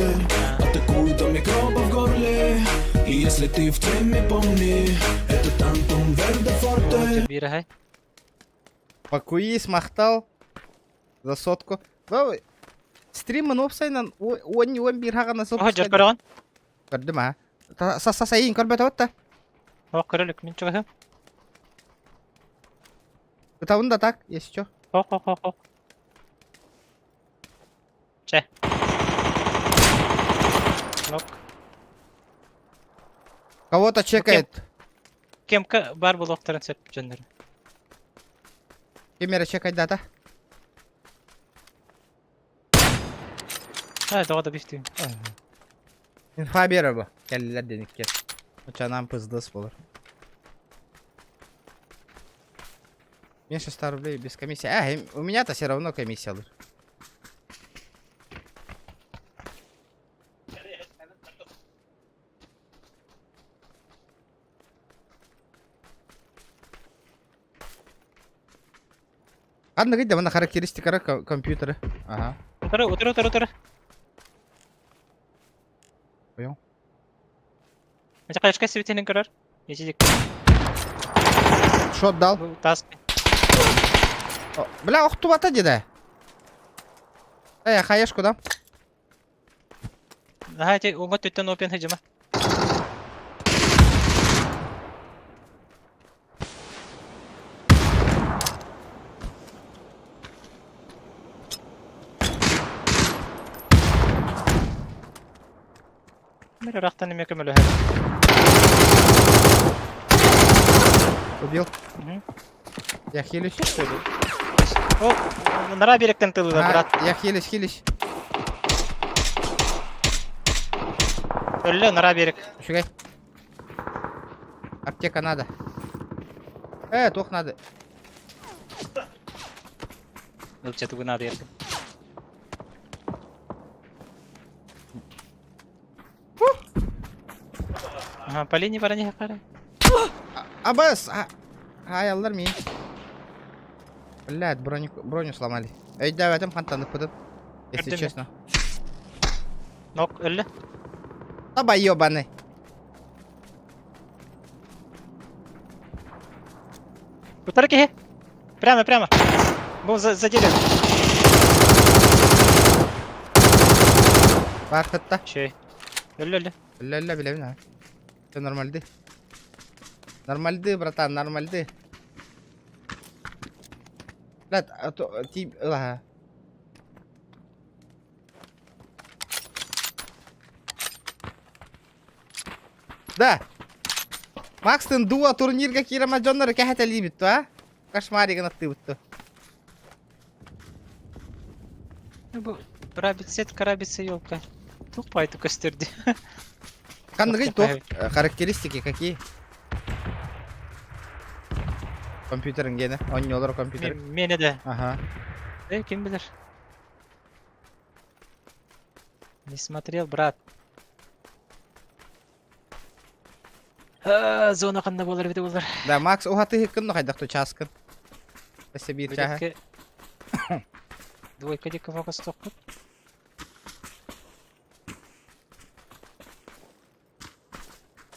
Атакует до микробов в горле И если ты в теме, помни Это тантум верде форте Биир аһай. Покуис, махтал за сотку. Стримын уопсайынан 10-11 хаҕана Оһо дьэр көрөҕүн? Көрдүм аа. Сасайын көрбөтөбүт да. Ох көрөлүк мин чугаһым. Ытабын да так, если чё. Ох ох ох ох. Чэ. Нок. Кого-то чекает. Кемка бар булуохтарын сөп дьоннор. Ким эрэ чекайдата. А, тоҕо да бифтүүн. Инфа биэрэр бу. Кэллилэр диэн иккиэн. Очанан пыздыс болар. Меньше 100 рублей без комиссии. А, у меня-то все равно комиссия лыр. Ханна гыйда мана характеристикара компьютера. Ага. Утары, утары, утары, утары. Понял. Мача кайышка сибитинин көрөр. Ичидик. Шот дал. Тас. Бля, охтубата деда. Эй, хаеш куда? Наһаа ити уҥа өттүттэн опен сыдьыма. Мир ырахтан эмиэ көмөлөһөр. Убил. Мгм. Я хилюсь. О, нара биэрэктэн тылыла, А, брат. Я хилюсь, хилюсь. Өллө, нара биэрэк. Үчүгэй. Аптека надо. Туох надо. Ылча тугу надо еркин. Ага, по линии баран иһэ Абас! Ай, аллар ми. Блядь, броню, броню сломали. Эй, да, в этом фонтан пытын. Если Көрдүм. честно. Нок, өллө. Таба ебаный. Утары киһи. Прямо, прямо. Бу за, за дерево. Бархатта. Чей. Өллө, өллө. Өллө, өллө, билэбин а. Все нормальды. Нормальды, братан, нормальды. Блядь, а то ти... Ага. Да. Макстын дуо турнирга киирама дьоннор кэһэтэлиибит а? Кошмаригын аттыыбыт Бу рабицет, карабица, елка. Тупай ты көстөрдү. Ханныгый туох характеристики какие? Компьютерин гене, оонньуулар компьютер. Миэнэ да. Ага. Э, ким билэр? Не смотрел, брат. А, зона ханна буолар эбитэ буолар. Да, Макс уһатыһыккын хайдах ту чааскын. Өссө биир чааһы. Двойка диэки фокустуохпут.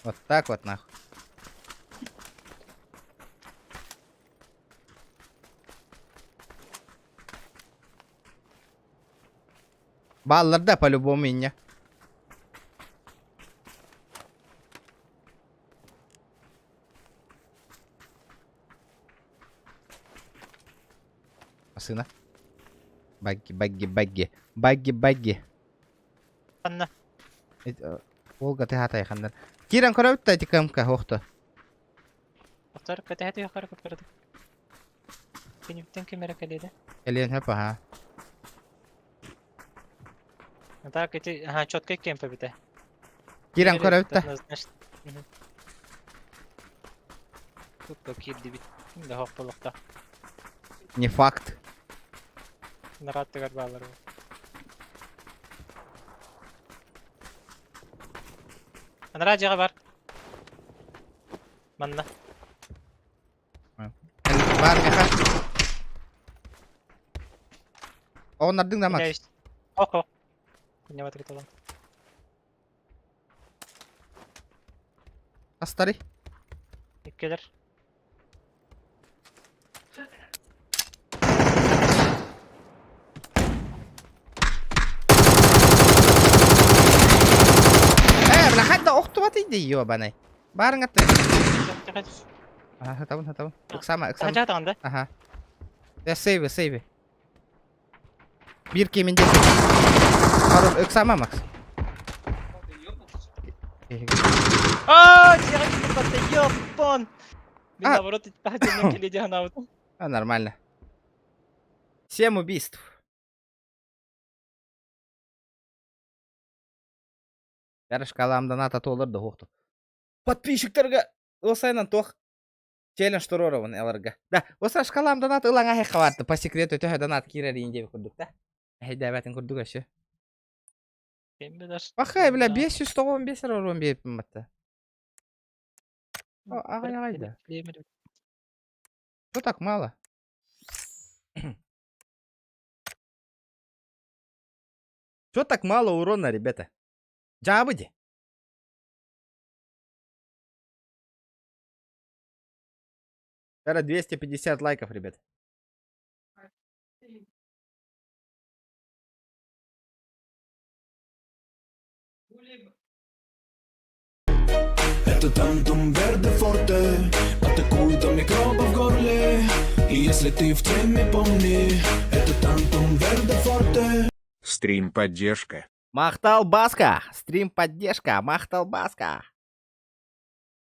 Вот так вот нахуй. Бааллар да по-любому инньэ. Массыына. Багги, багги, багги. Багги, багги. Ханна. Волга тыһаата ханнар. Киирэн көрөбүт да ити КМК охто. Охтор кэтэһэ түһэ көрө Киниттэн ким эрэ кэлиэдэ. Кэлиэн хөп аха. Так ити аха четкий кемп эбитэ. Киирэн көрөбүт да. Однозначно. Тут киирдибит. Да хоқ болуқта. Не факт. Нараттыгар баалар. Анара жаға бар. Манна. Бар меха. Оҕуннардыҥ да Макс? Ох, ох. Күннэбат кыталан. Астары. Иккилер. Ээ, бля, хайда охтубат иди, ёбаный. Барың атты. Ага, табын, табын. Ыксама, ыксама. Хажа да? Ага. Я сейве, сейве. Бир кеминде. Хорош, ыксама, Макс. Аа, тиэҕэ ёппон! Мин наоборот итпаһа кэлиэ ханаабытым. А, нормально. Семь убийств. Бәрі шкаламдан ата толыр да хоқту. Подписчиктерге осайнан тох челлендж туруорабын эларга. Да, оса шкалам донат ылаңа хе По секрету төһө донат кирер инде курдук да. Әйдәбәтин курдук әші. Бахай, бля, 595 урон бериппин батта. Агай, агай да. Что так мало? Что так мало урона, ребята? Жабыди. Вчера 250 лайков, ребят. Это Тантум Верде Форте Атакует до микробов в горле И если ты в теме, помни Это Тантум Верде Форте. Стрим поддержка. Махтал Баска! Стрим поддержка! Махтал Баска!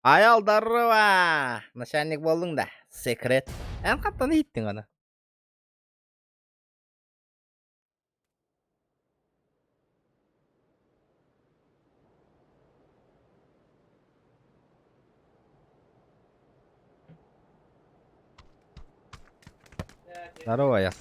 Аял здорово! Начальник болдың да. Секрет. Эн қаттан иттің аны. Здорово, я.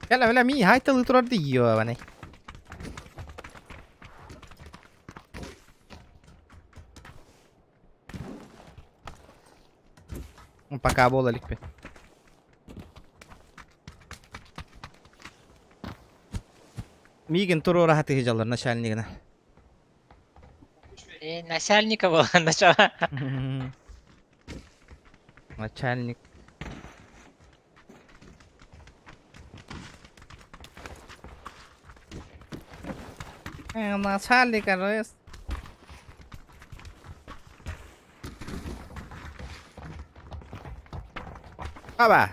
Кәлә, бля, ми хайталы турар ди ёбаный. Пока бола ликпи. Миген туру рахаты жаллар начальнигына. Э, начальника был, начало. Начальник. Начальник, арес. Аба.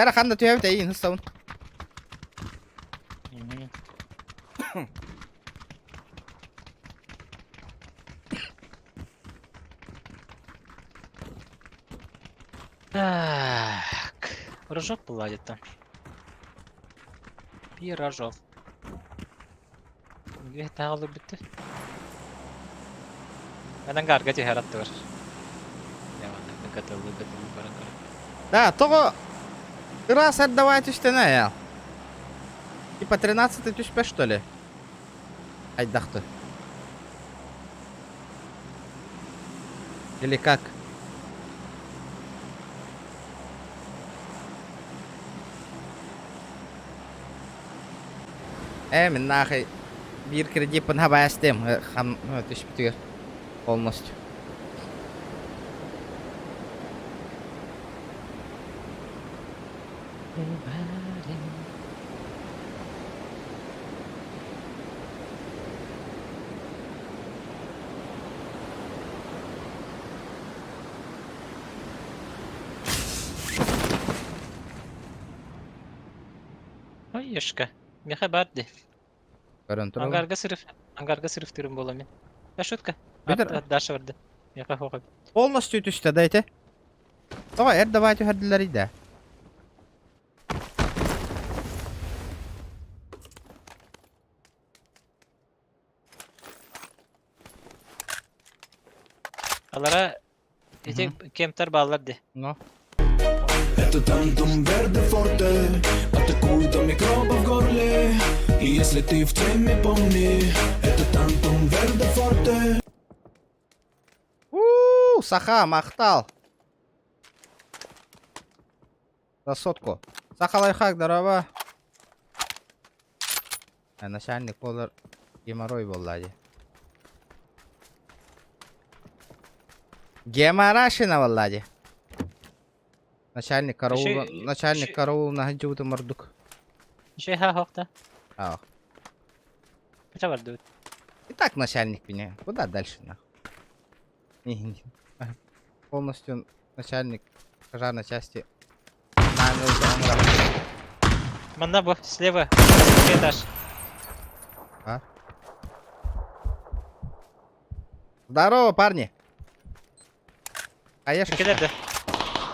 Бәрі қанда түйәбіт әйін ұстауын. Так. Рожок была где-то. Пирожок. Где тағылы бітті? Менен гарга тихарат бар. Да, того раз отдавай түстена я. Типа 13 түспе что ли? Айдахты. Или как? Мен нахай бир кредит хабастем хам түшпүтүгер полностью. Ой, ешка. Меха барды. Көрөн турабын. Ангарга сырыф, ангарга сырыф тырым бола мен. Да шутка. Бөтөр. Даша барды. Миэхэ суох эбит. Полностью түстэ да ити. Тоҕо эр давай түһэрдилэрий да? Алара ити кемтер бааллар ди. Но. Это Тантум Верде Форте Атакует до микробов в горле И если ты в теме, помни Это Тантум Верде Форте У, Саха, махтал. За сотку. Саха лайфхак, здорово. Э, начальник болар геморрой буолла дии. Геморашина буолла дии. Начальник караула, начальник караула наһыдьыбытым ордук. Еще ха-хохта. А. Кача бардыбыт. И так начальник меня. Куда дальше нахуй? Полностью начальник пожарной части. Манна бу, слева, этаж. А? Здорово, парни! А я Кэлэр да.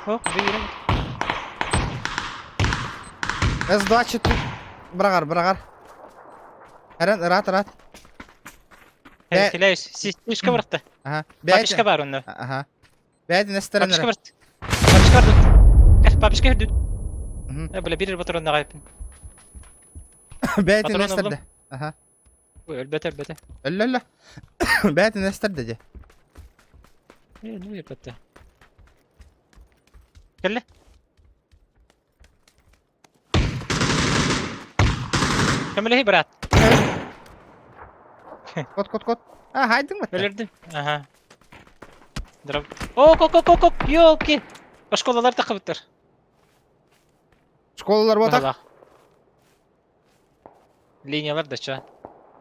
О, бүйрэн. С-24. Бырагар, бырагар. Эрен, рат, рат. Хилэйс, сишка барта. Ага. Папишка бар онно. Ага. Бэйдин эстэрэн Папишка барт. Папишка барт. Папишка үрдүт. Э, бля, бир патрон нагайпын. Бэйдин эстэрдэ. Ага. Ой, өлбөтө, өлбөтө. Өллө, өллө. Бэйдин эстэрдэ дии. Э, ну өлбөтө. Кэллэ. Көмөлөһүй, брат. Кот, кот, кот. А, хайдың баттар. Өлөрдүм. Ага. Дроб. О, ко, ко, ко, ко, ёлки. Школалар тахыбыттар. Школалар ботак. Линиялар да ча.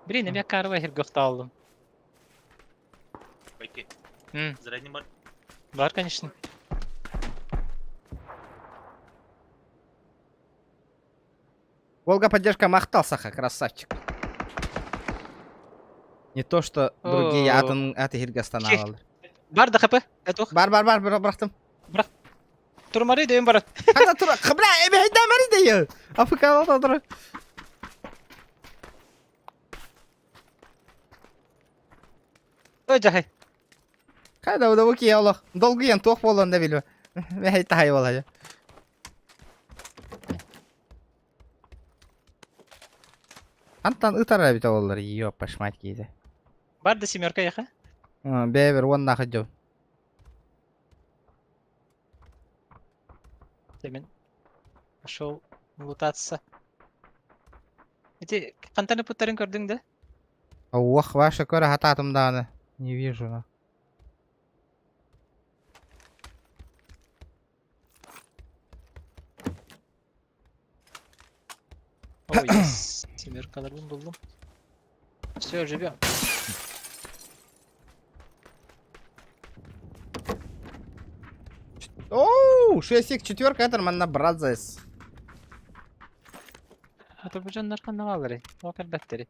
Блин, я карва хиргохталдым. Пойти. М. Задний бар. Бар, конечно. Волга поддержка махтал саха, красавчик. Не то, что другие атын аты хиргастаналар. Бар да хп. Этух. Бар, бар, бар, бырахтым. Бырах. Турмары дөйүн барат. Хата тура, бля, эми хайда мари дейі. АФК алта тура. Ой, жахай. Хайда уда буки олох. Долгуйан туох буолан да билбэ. Мэхэй тахай буолла. Антан ытар эбит оллар, ёппаш мать киһитэ. Бар да семерка яха. Бэбер уонна хадьо. Мен пошел лутаться. Эти хантаны путтарын көрдүң да? Ох, ваша көрө хатаатым дааны. Не вижу. На. Ой, yes. Семеркаларбын булдум. Все, живем. Оу, 6 четверка, это манна бразес. А то бу дьоннор ханна баалларый? Тоҕо кэлбэттэри?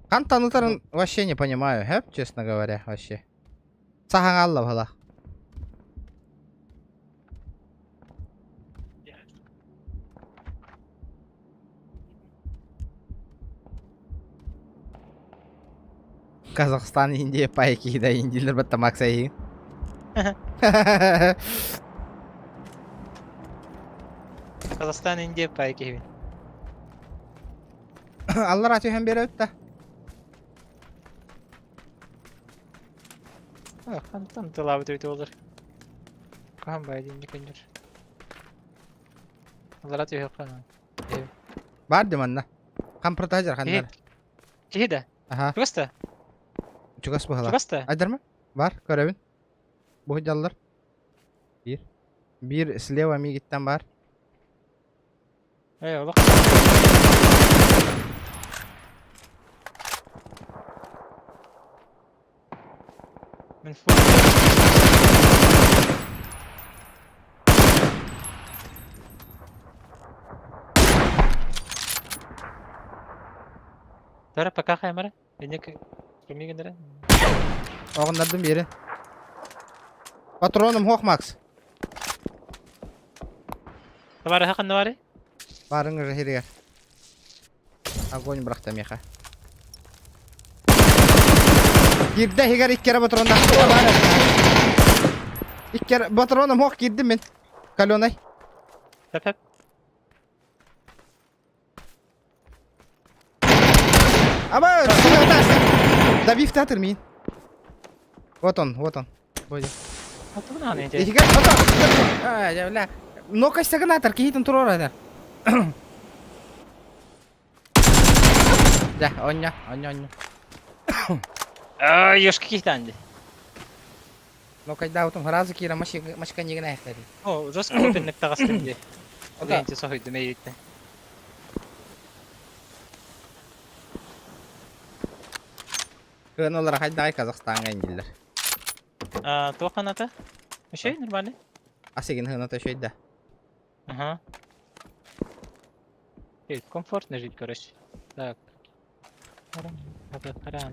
Хантан ытарын вообще не понимаю, хэп, честно говоря, вообще. Сахаҥалла бала. Казахстан, Индия, пайки, да, Индийлер батта Максайы. Казахстан, Индия, пайки. Аллар түһэн берет да. Хантан тылаабыт эбит олар. Кахан байдин дикеннер. Аллар түһэ Бар диманна. Хам протажер ханнар. Киһи да. Аха. Чугас да. Чугас быһыла. Чугас да. Айдарма? Бар, көрөбүн. Бу дьаллар. Бир. Бир слева мигиттен бар. Эй, олох. Мин фу. Тара пока хаймара. Инник кимигинere. Оҕуннардым биэри. Патроном хуох Макс. Табары ханна бары? Барың ыры Огонь бырахта миэхэ. Киирдэ иһигэр икки эрэ патроннаах. Икки эрэ патроном хуох киирдим мин. Каленай. Тэп тэп. Аба, Добив театр мин. Вот он, вот он. Бодя. Иһигэр ото. А, бля. Но костягынатор киһитин туруора Да, оння, оння, оння. Ай, ёшки киһитанди. Но когда утум сразу кира машка не гнает. О, жестко опенник таҕыстым дии. Ол соһуйдум эйиттэн. Кыаналар хайдай Казахстанга индиллер. Туох ханата? Үчүгэй, нормально. Асигин хыната үчүгэй да. Ага. Комфортно жить, короче. Так. Харан.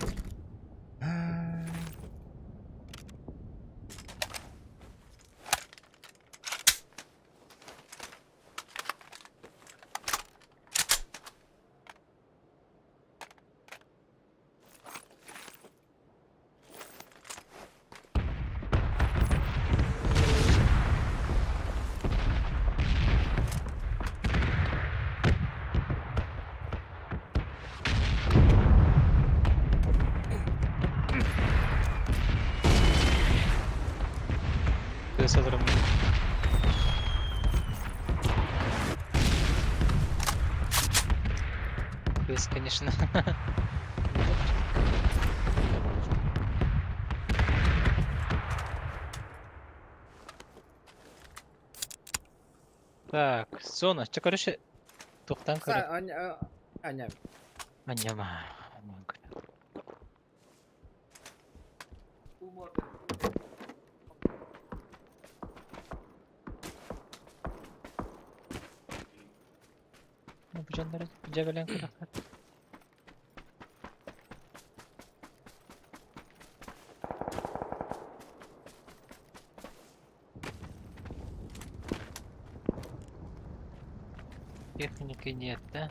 Тыас олороммун. Тыас, конечно. Так, зона. Че, короче, тухтан көрө. Аня. Аньяма. Бу дьоннору дьэбэлээн көрөххө. Техники нет, да?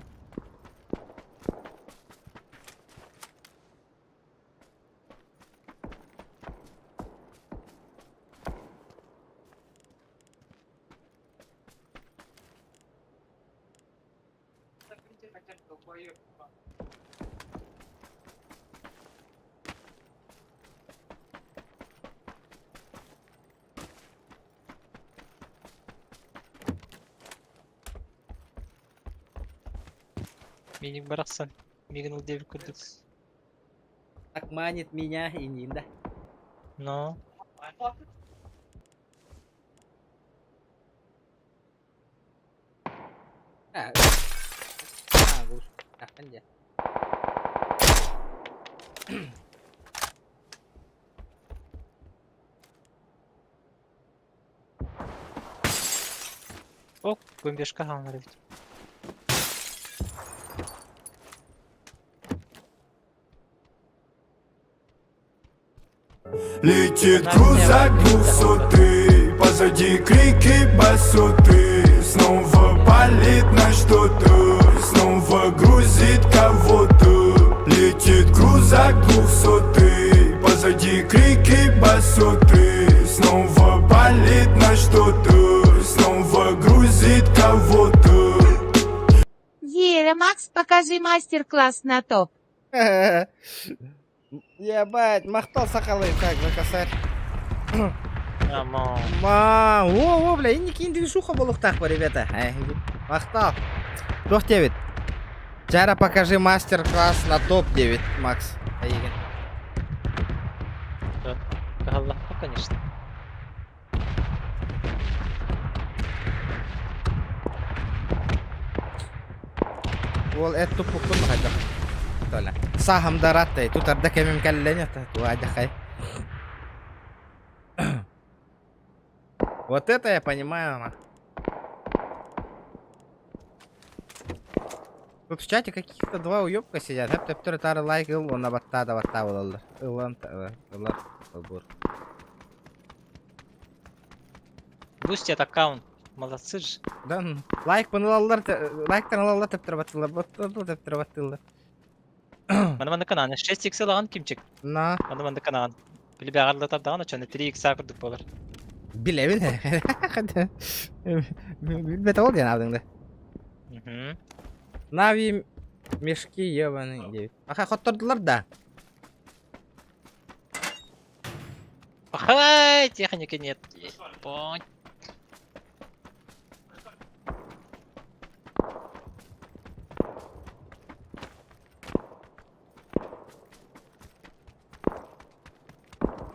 Миигин барахсан. Миигин ыл диэбит курдук. Так манит меня и Нинда. Но. А, а, О, бомбежка хааллар эбит. Летит крузак двухсотый, позади крики басоты. Снова палит на что-то, снова грузит кого-то. Летит крузак двухсотый, позади крики басоты. Снова палит на что-то, снова грузит кого-то. Ера, Макс, покажи мастер-класс на топ. Ебать, махтал сакалы, как за косарь. Ама. Ма, о, о, бля, инники движуха буолуохтаах бу, ребята. Махтал. Туох диэбит. Чара, покажи мастер-класс на топ-9, Макс. Эйигин. Кыһаллахха, конечно. Уол эт туппуккун бахайдах. Толя. Сахам дараттай, тутарда кэмим кэллэн это, туадяхай. Вот это я понимаю, на. Тут в чате каких-то два уёбка сидят. Хеп төптөр тары лайк ыл, онна баттаа да баттаа болалар. Ылан ылар ылбыр. Бустят аккаунт. Молодцы же. Да, лайк ылаллар, лайктан ылаллар төптөр баттылар, баттылар төптөр баттылар. Маны манны канаан. 6x ылаҕын кимчик. На. Маны манны канаан. Били бэҕэрлатар даҕаны чону 3x курдук буолар. Билэбин. Билбет ол диэн алдың да. Нави мешки ебаный девять. Аха хоттордулар да. Хай, техники нет. Ебать.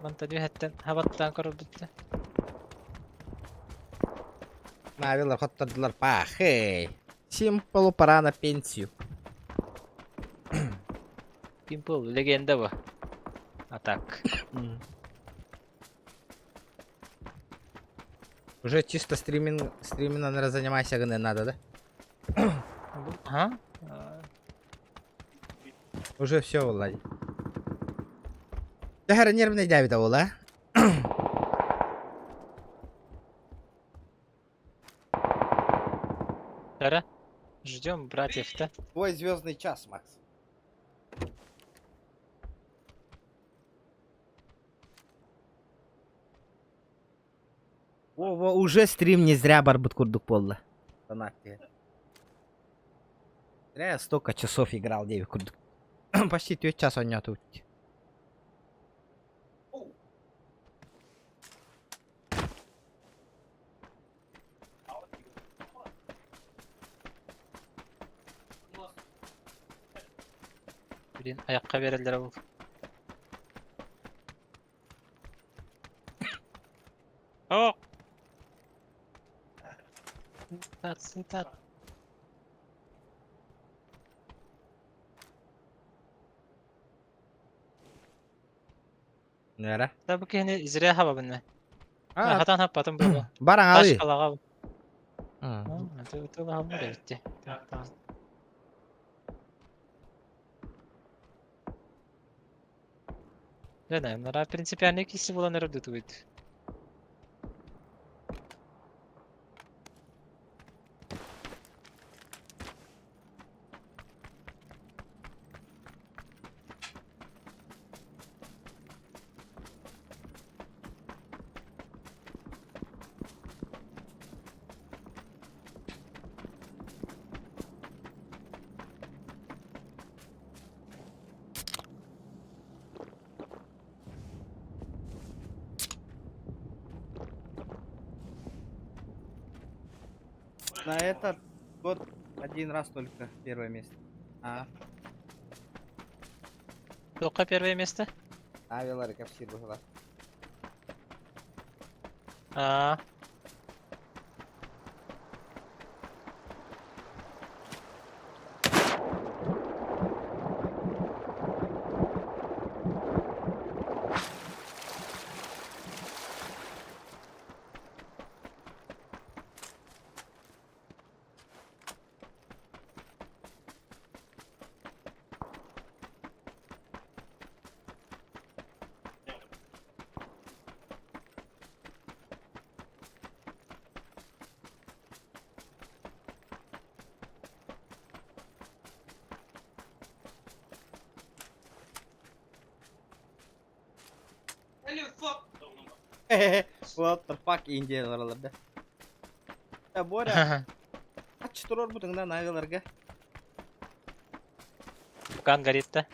Мантан үһэттэн хабаттаан көрөрбүттэ. Навилар хоттордулар пахэй. Симполу пора на пенсию. Пимпл легенда бу. А так. Уже чисто стриминг, стримингом, наверное, занимайся гына надо, да? Ага. Уже все, Влади. Тэхэр нервный дәбит ол, а? Дара. Ждем братьев-то. Твой звездный час, Макс. О, во, уже стрим не зря барбыт курдук буолла. Донатте. Зря я столько часов играл, девять курдук. Почти 4 час он тут. Блин, айаққа берелер бұл. О! Тат, тат. Нера? Да бу киһини зря хабабын. А, Хатан хаппатым бу. Баран Таш али. қалаға. Тыл хабар эбитти. Не знаю, нара принципиальный киси була не робдутует. На этот год один раз только первое место. А, Тоққа первое место? Авелар капсир была. А. What the fuck Индия да. Э, Боря, а четырор бутыңда навеларга. Пукан горит да?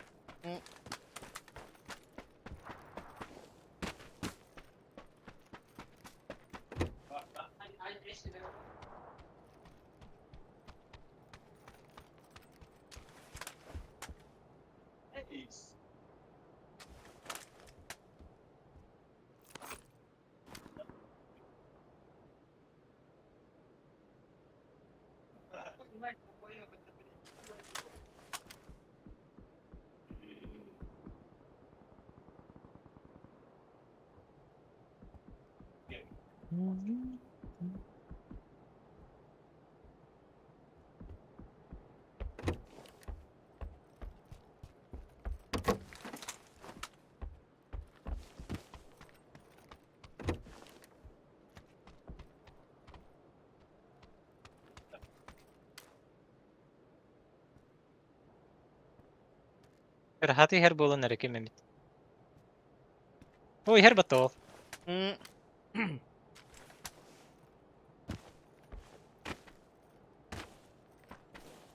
Кыраһаты иһэр буолан эрэ ким эмит. О, иһэр батта ол.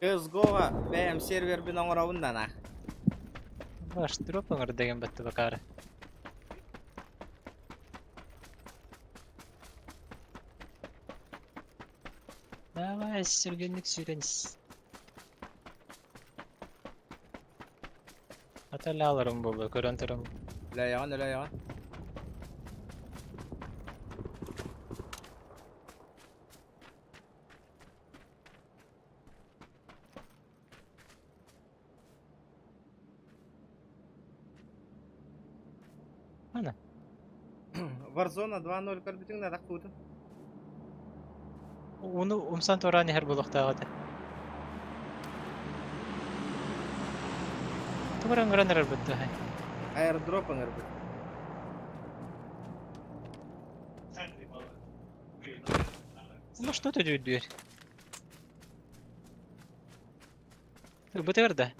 CSGO-ҕа бэйэм сервербин оҥоробун да нах. Баш, дроп оҥор деген батта бакаары. Давай, сүргэнник сүүрэн ис. Аталааларым буолуо, көрөн турам. Өлөйөҕүн, өлөйөҕүн. Ана. Warzone 2.0 көрбүтүҥ да тахпытын. Уну умсан туораан иһэр буолуохтаах этэ. Тугу эрэ ыҥыран эрэр быттыһай. Airdrop ыҥырбыт. Ну что ты дүйдүөр? Ылбытыгар да?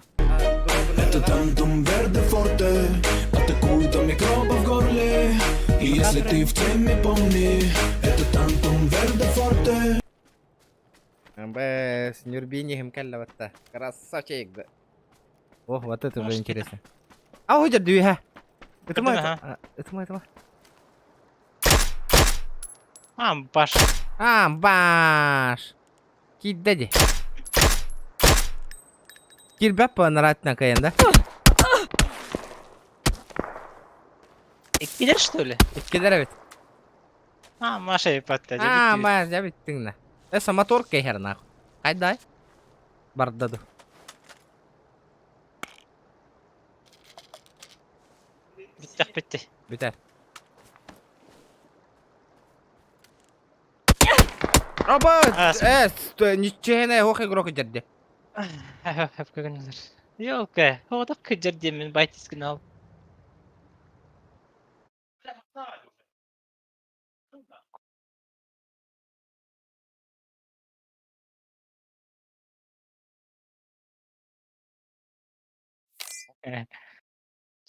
Это Тантум Верде Форте. Атакуй до микробов в горле. И если ты в теме, помни, это Тантум Верде Форте. Бэс, Нюрбини кэллэ батта. Красавчик да. Ох, вот это уже интересно. А уйдет дүйэ. Это мой, это мой, это мой. А, баш. А, баш. Кидде ди. Кирбәп наратна кайын да? Иккилэр что ли? Иккилэр эбит. А, Маша ипатта. А, Маша, дьэ бүттүҥ да. Э, мотор кэһэр нахуй. Хайдай? Барда ду. Бүттэх бүтте. Бүтэр. Оба, э, ничего ох игрок дерде. Хөп көгөнүлөр. Ёлка, оодох кыдьар диэммин байтискин ал.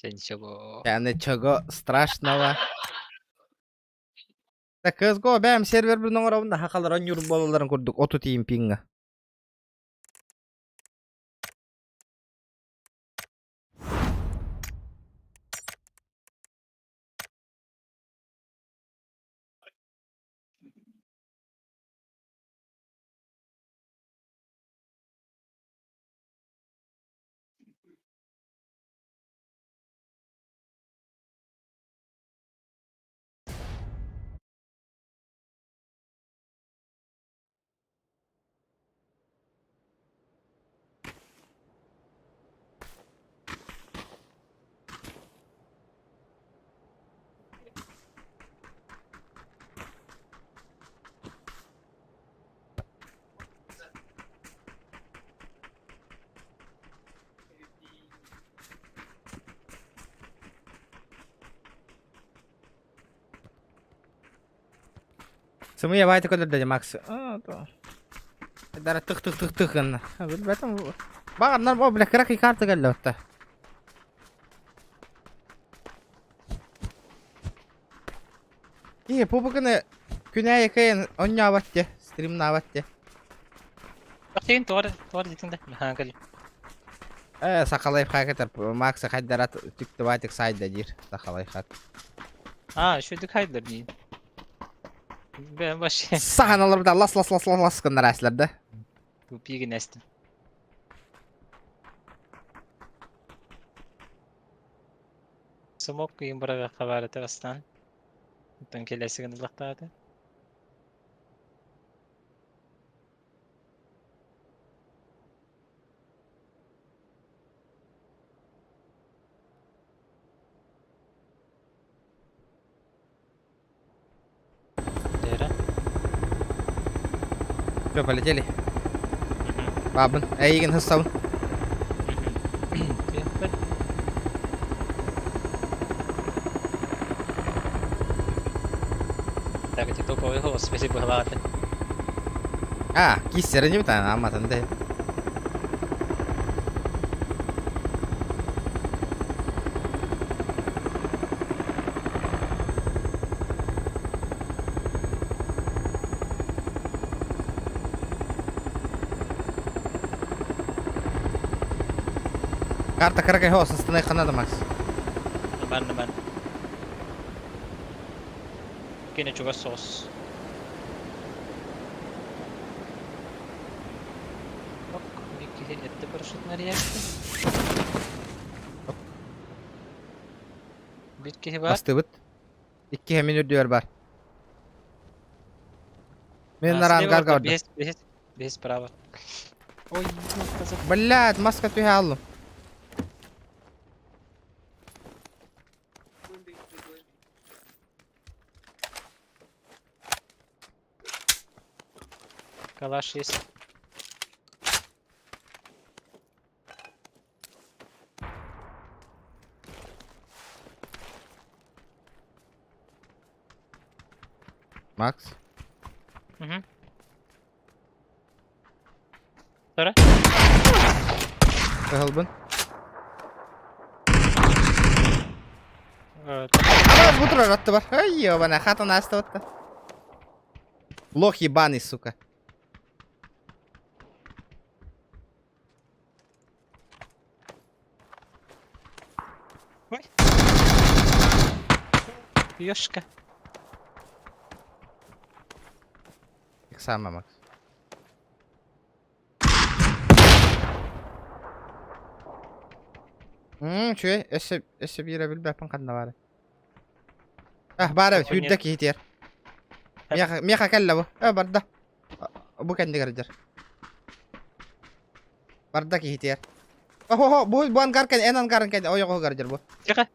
Чэ, ничего. Я ничего страшного. Так, CSGO бэйэм сервербин оҥоробун да хахалар онньуур буолалларын курдук 30 тиийин пинга. Сымыйа баайта көрдөрдө Макс. Дара тых тых тых тых гынна. Билбэтим. Баҕарнар бу бля кыра карта кэллэ отта. Ие, пубуканы күнәйе кыйын онньообот дьэ, стримнаабат дьэ. Бахтыгын тугар тугар дитин да. Хаан кэлим. Э, сахалай хакетер Макса хайдарат түктүбатик сайда диир сахалай хат. А, үчүгдүк хайдылар дии. Бэм вообще Сахан олорбута лас лас лас лас лас гыннар әслер да. тупигин эстим. Смок кыйын бырагакка баар этэ бастаан. Оттон кэлэсигин ыллахтаата. Дера. Все, полетели. Бабын, эйигин хыссабын. Кыйыппыт. Так, эти топовый голос, спасибо, главное. А, киссерин жибит аматын да. Карта кыракай хоос астынай ханада Макс. Нормально, нормально. Кини чугас соҕус. Ок, киһи эрдэ парашютун арыйааччы. Биир киһи баар. Бастыбыт. Икки мин үрдүгэр бар. Мен А, наран слева гарга орто, барда. биэс, биэс, биэс справа. Ой, ну, Блядь, маска түһэ аллым. Калаш есть. Макс. Угу. Второй. Кыһылбын. Э, Ана бу турар атты бар. Ай, ёбана, хатын асты отты. Лох ебаный, сука. Ой. Ёшка. Сама, Макс. Үчүгэй, өссө өссө биирэ билбэппин ханна баары. Ah, баар эбит, Нет. сүүрдэ киһитигэр. Миэхэ миэхэ кэллэ бу. Э, барда. Бу кэннигэр дьэр. Барда киһитигэр. Оһо, бу бу ангар кэн, эн ангарын кэн, ойоҕоһугар дьэр бу. Тихо.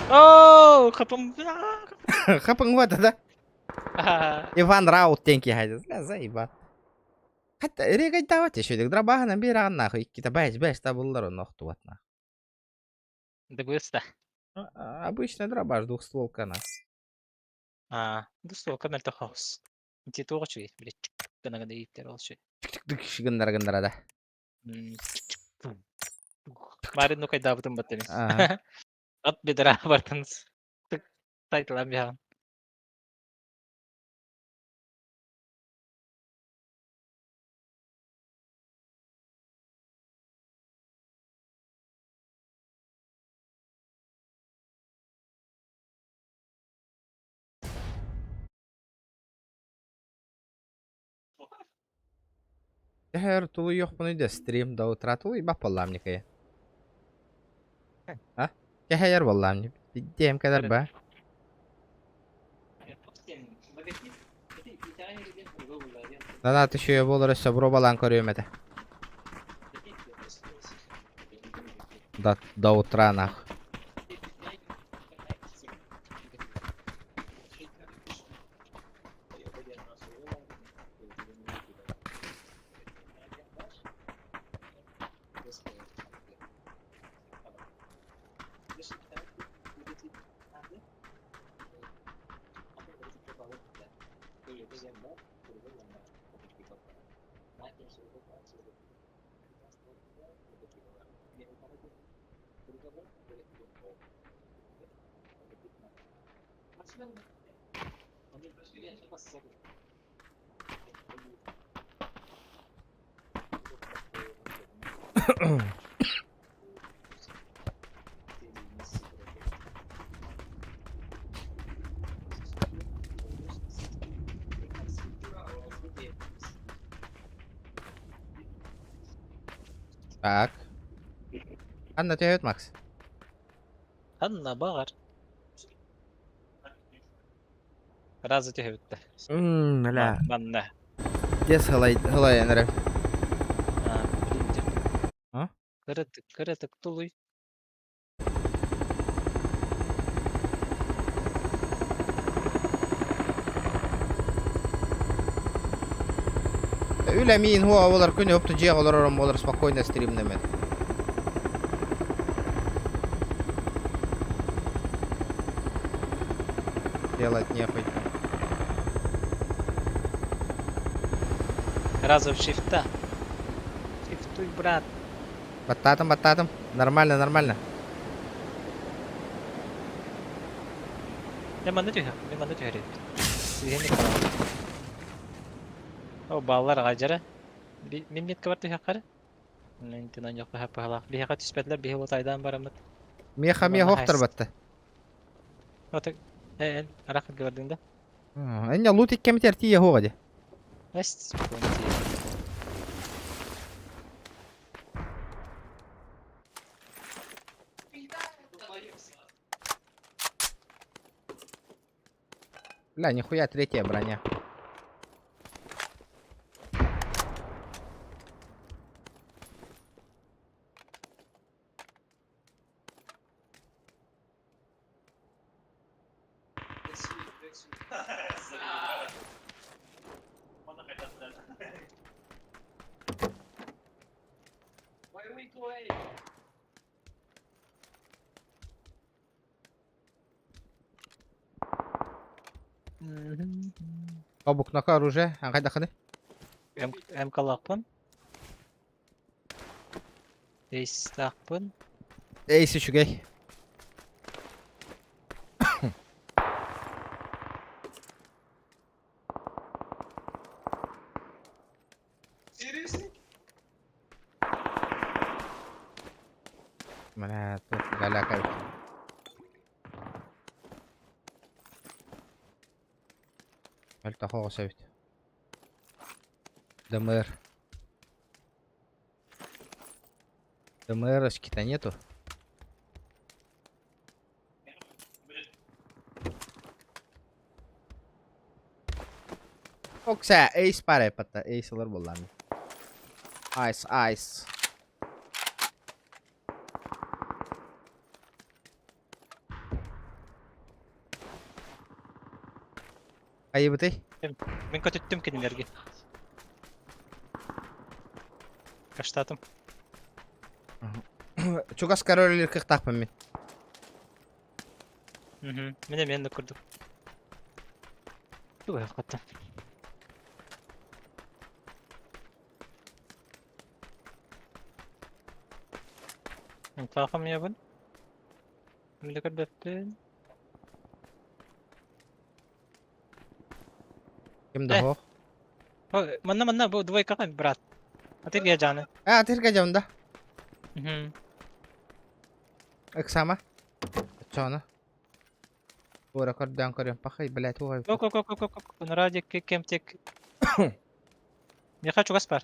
Оу, хапым. Хапың вот да. Иван Раут диэн киһи хайда. Заебал. Хатта эрегайдаабат еще драбаһынан биир аҕан нахуй иккитэ бэс бэс табыллар онно охтубат нахуй. Дагыста. Обычная дробаш двухстволка на. А, двухстволка мөлтөх хаус. Ити туох үчүгэй, блядь, гына гына ииттэр ол үчүгэй. Гыннара гыннара да. Марын ну кайдаабытым баттами. От бедра бартын. Тайтылан биһаҕын. Эһэр тулуйуохпунуй да стрим до утра тулуйбат буоллаам никая. А? Кэһэйэр буоллаам Диэм кэлэр ба. Нанаат үчүгэй буолар өссө боруобалаан көрүөм этэ. До, до утра нах. Так. Анна төһөт Макс? Ханна баҕар. Разы түһүбүттэ. Мм, Манна. Дес хылай хылай энere. А? Кыратык, кыратык тулуй. Үлэ миин хуа болар күнү опту дьиэ олорором болар спокойно стримнемен. Делать нехуй. Разом шифта. Шифтуй, брат. Баттаатым, баттаатым. Нормально, нормально. Мен манна түһэ, мен манна түһэр эбит. Сиһини караҕа. О, баллар аҕай дьара. Мин меткабар түһэххэ эрэ. Интин онньоххо паһалаах. Биһиэхэ түспэтилэр, биһи лутайдаан бараммыт. Миэхэ эмиэ Манна оһох тарбатта. Ото эн арах бардың да. Энне лут иккэмитер тиийэ оһоҕа дии. Эс спокойно тиийэ. Бля, нихуя третья броня. Обукнака оружие, аңгайдахыны. МК-лаахпын. Эйстаахпын. Эйс үчүгэй. Бля, тут галяка. Мөлтөх оҕус эбит. ДМР. ДМР-очки-то нету. Окса, эйс пара патта, эйс ылар буоллаан. Айс, айс. Айыбытый? Мин көтүттүм кинилэргэ. Каштатым. Чугас король кыахтаахпын мин. Мгм. Мин эмиэ оннук курдук. Тугу хаттым. Таахам ябын. Мин көрбөппүн. Ким да суох. Манна манна бу двойкаҕа брат. Атырга жаны. А, атырга жанда. Ыксама. Оччоҕуна. Туора көрдөөн көрүөм. Пахай, блядь, уой. Ок, ок, ок, ок, ок, ок. Радик кемтек. Миэхэ чугас бар.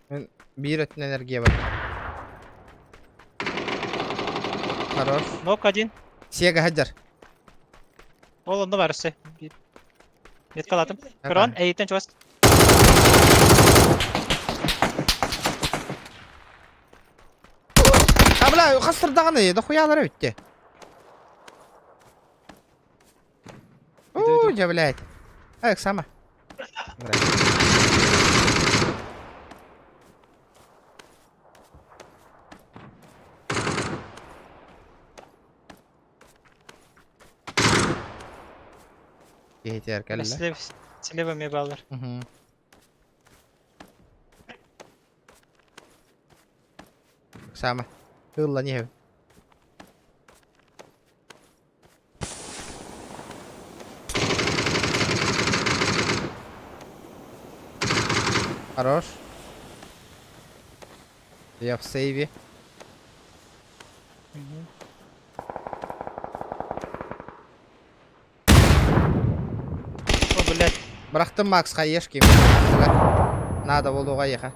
Мен биир өттүнэн энергия бар. Хорош. Нок один. Сега хаджар. Ол онно бар өссө. Меткалатым. Көрөн, эйиттен чугас. А, бля, хастырдаҕаны, дохуялара бүттэ. Уу, дьэ, блядь. Эх, сама. Киһитигэр кэллэ. Слева эмиэ бааллар. Сама. Ылла не. Хорош. Я в сейве. О, блядь. Бырахтым Макс хаешки. Надо буолуоҕа эйиэхэ.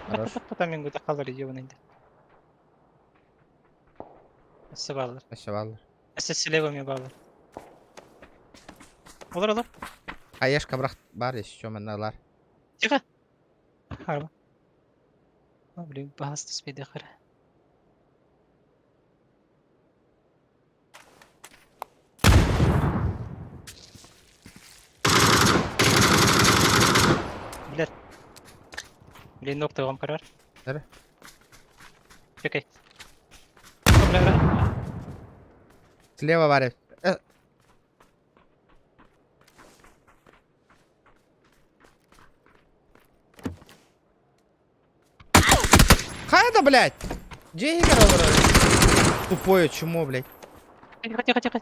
Хорош. Потом мен хаалар ебаный. Өссө бааллар. Өссө бааллар. Өссө слева эмиэ бааллар. Олор олор. Хаешка бырах бар еще манналар. Тихо. Харба. О, блин, баас түспейді қара. Блядь. Блин, ноктогом карар. Нere? Окей. О, бля, бля. Слева бар. Хайа да, блядь! Дьиэ иһигэр олорор. Тупое чмо, блядь. Тихо, тихо, тихо.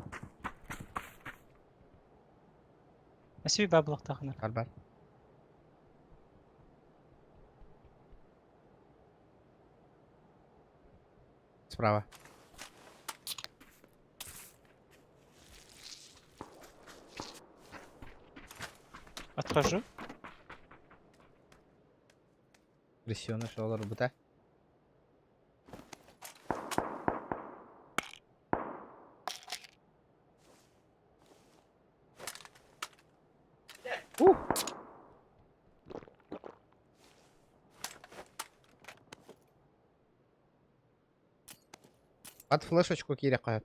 Спасибо, баблохтахна. Бар-бар. Справа. Отхожу. Крысёныш олорбута. Ух! От флешечку киирэ қойып.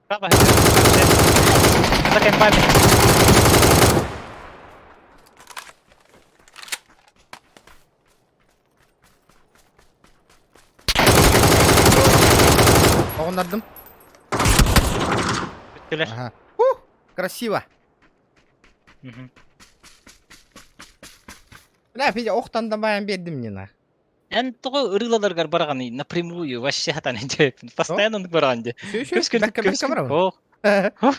Право. За кемпами. Оҕуннардым. Бүттүлэр. Ага. Ух! Красиво. Мгм. Бля, Федя, охтан да баян бердим мне на. Эн тоҕо ырыылаларгар бараҕаный напрямую вообще хатан диэппин. Постоянно оннук бараҕын дии. Все еще? Көс Бэккэ көс бэккэ барабын. Ох.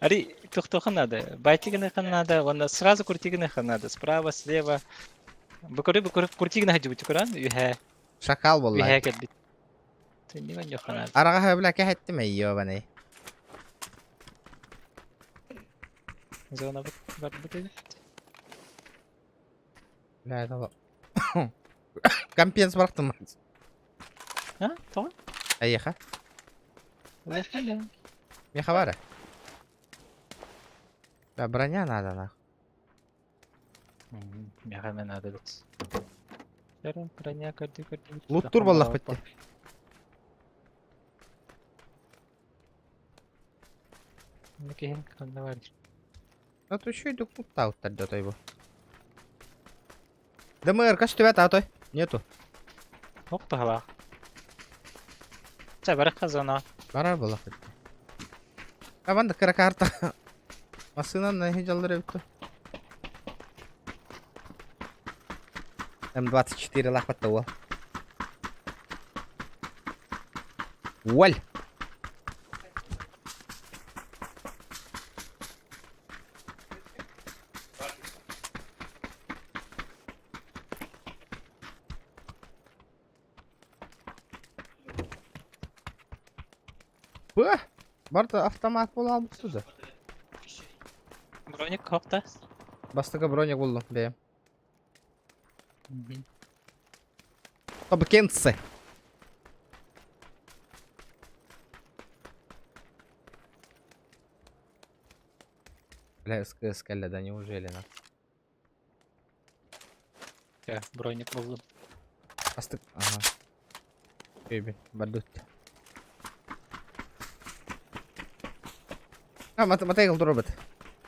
Ари тохтоха надо. Байтигыныха надо, уонна сразу куртигыныха надо. Справа, слева. Букары букары куртигына хадьыбыт куран үһэ Шакал болла. үһэ кэлбит. Тиннигэн йоха надо. Араҕаһы бля кэһэттим эй, Зона барбыт эбит. Бля, это Компенс барахтым. А, тоҕо? Эйиэхэ. Лэхэлэ. Меха бара. Да, броня надо нах. Меха мен надо бит. Бәрін броня көрді көрді. Луттур боллах битти. Киһин ханна бар. А то еще и луттауттар да его. ДМР көстүбэт атой. Нету. Ох туһалаах. Чэ барахха зона. Барар боллах битти. Абан да кыра карта. Массыынан нэһи жаллар эбит М24 лахпатта уол. Уоль! Б! Барда автомат була албыт Броник хопта. Бастыга броня буллум бэйэм. Табыкенцы. Бля, СКС кэллэ, да неужели на? Чэ, броник буллум. Бастык, ага. Өйбүн, бардут. А, матайгыл турабыт.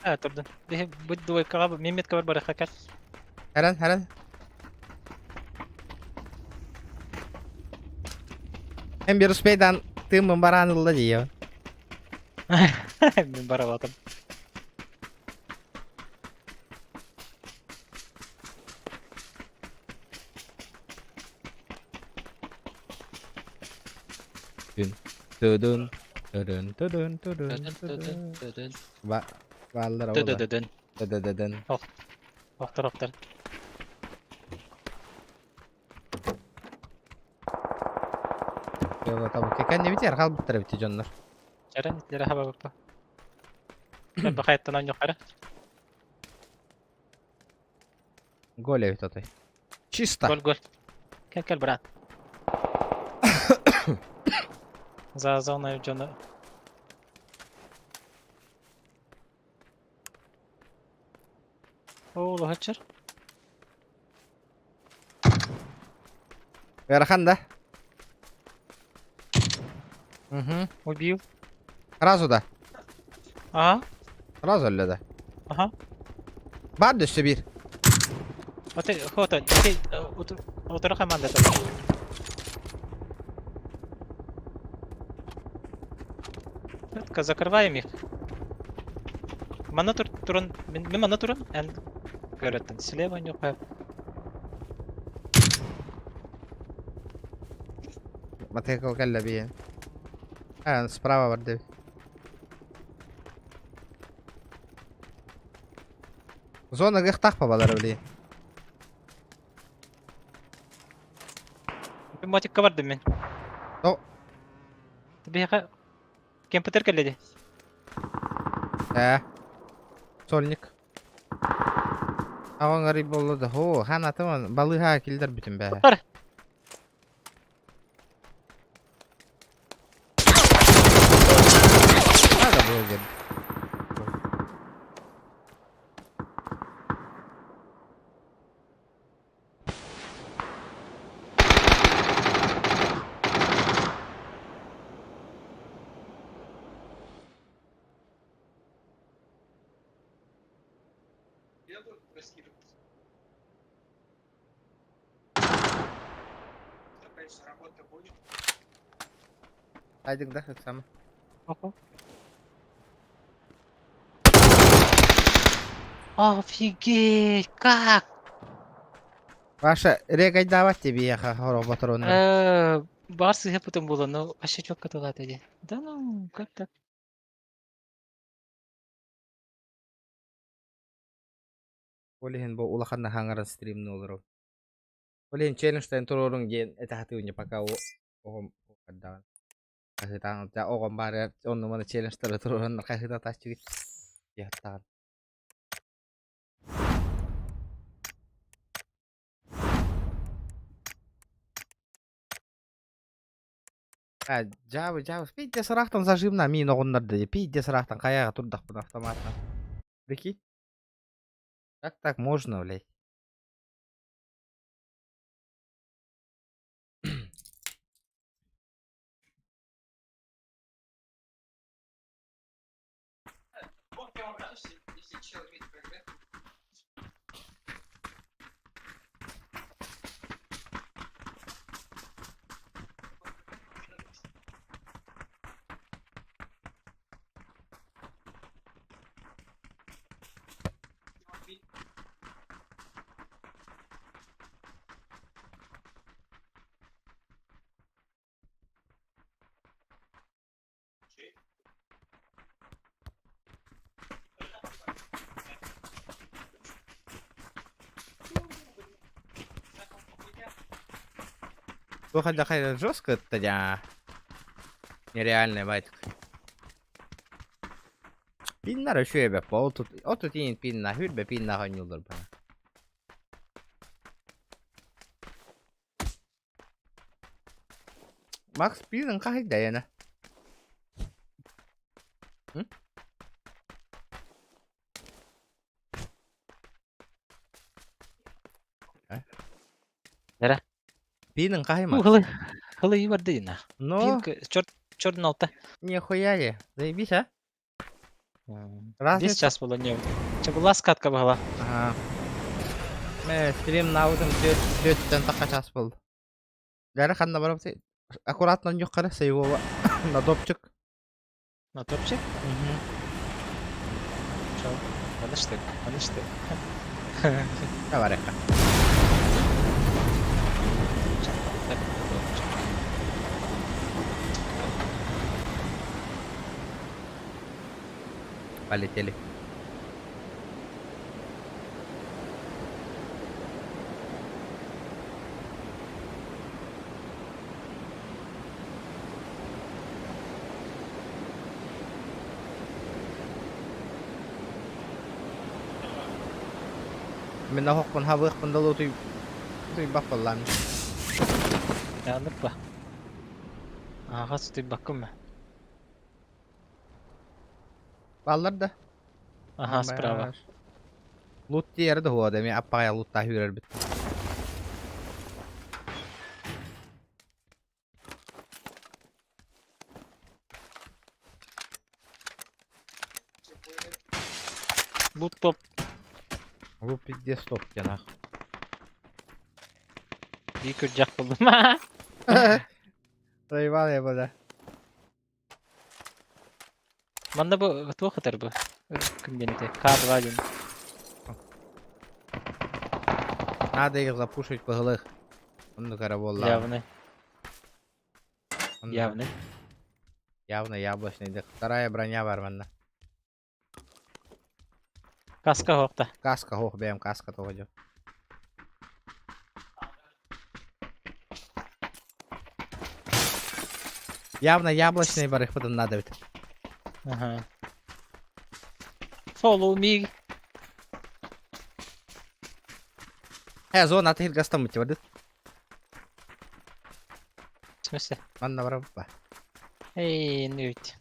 А, турдун. Биһи бу двойкаҕа мимметка бар барыха кэл. Харан, харан. Эм бир успейдан тымын баран ылла дии. Мин барабатым. Тыдын, тыдын, тыдын, тыдын, тыдын. Ба, бааллар ола. Тыдыдыдын. Тыдыдыдын. Охтор охтор. Йола табы кекен не битер, халбыттар бити дьоннор. Чаран итлere хаба баппа. Бахайттан ойнохара. Гол эбит отой. Чисто. Гол гол. Кел кел брат. За зона дьоно. Оо, лохачыр. Ыарахан да? Угу. Убил. Сразу да. Ага. Сразу эллэ да. Ага. Бар өссө биир. Оте, хото, ти утура команда там. Четко закрываем их. Мана тур турун, мен мана турун, эн Көрөттөн слева нюхай. Мотоцикл кэллэ биһиэн. А, справа барды. Зона гыхтах бабалар били. Мотикка бардым мин. О. Биһиэхэ компьютер кэллэ дии. Ээ. Сольник. Аҕаҥ арый буолла да, һоо, хаан атыман балыыһаҕа киллэрбитим бээ. Бар. Надо было диэн. Айдың да, это самое. Офигеть, как? Паша, регайдавать тебе я роботрон. Бар сыһа потом было, но вообще четко туда иди. Да ну, как так? Ол иһин бу улахан хаҥаран стримни олорор. Ол иһин челленджтэн туруоруҥ диэн этэ сатыыбын пока оҕом даҕаны. Хаһыытаан оҕом баара онно-маны челленджтары туруораннар хаһыытатааччыгыт диэхтаҕын. А, дьаабы, дьаабы, пиздец ыраахтан зажимна миин оҕуннарда дии, пиздец ыраахтан хайаҕа турдахпын автоматынан. Прикинь? Как так можно, блядь? Туох хайда жестко это Нереальный байтик. Пиннар үчүгэй бэп отут иин пинна хүрбэ пинна хонньууллар бана. Макс пинын хаһый дайана. Нэрэ. Пинын хаһый Макс? Хылы, хылы барды Но. Пинг черт черт алта. Нихуя ли. Заебись, а? Здесь сейчас было не. Че была скатка была. Ага. Мэ стрим наудым түөттэн таха час был. Гара ханна барып аккуратно ньюккара сейвова на топчик. На топчик? Угу. Чё? Аныштык, аныштык. Давай, река. Полетели. Мин оһохпун хабыахпын да утуй утуйбаппаллаам. Янып ба. Ага, сутуйбаккын ба. Баллар да. Ага, справа. Лут тиэрэ да хуа эми аппаҕай луттаа үүрэрбит. Лут топ. Лут пиздец топ диэн Биир күрдьэх булдум. Заебал я бля. Манна бу туох ытар бу? Ким диэн этэй? К2 диэн. Надо их запушить быһылых. Оннук эрэ буоллаҕа. Явно. Оннук. Явно. Явно яблочный дых. Вторая броня бар манна. Каска хоқта. Каска хох бэйэм каска тоҕо дьон. Явно яблочный барыхпытын надо бит. Ага. Follow me. Э, зона атыыр гастаммыт бардыт. В смысле? Манна барабыппа. Эй, нють.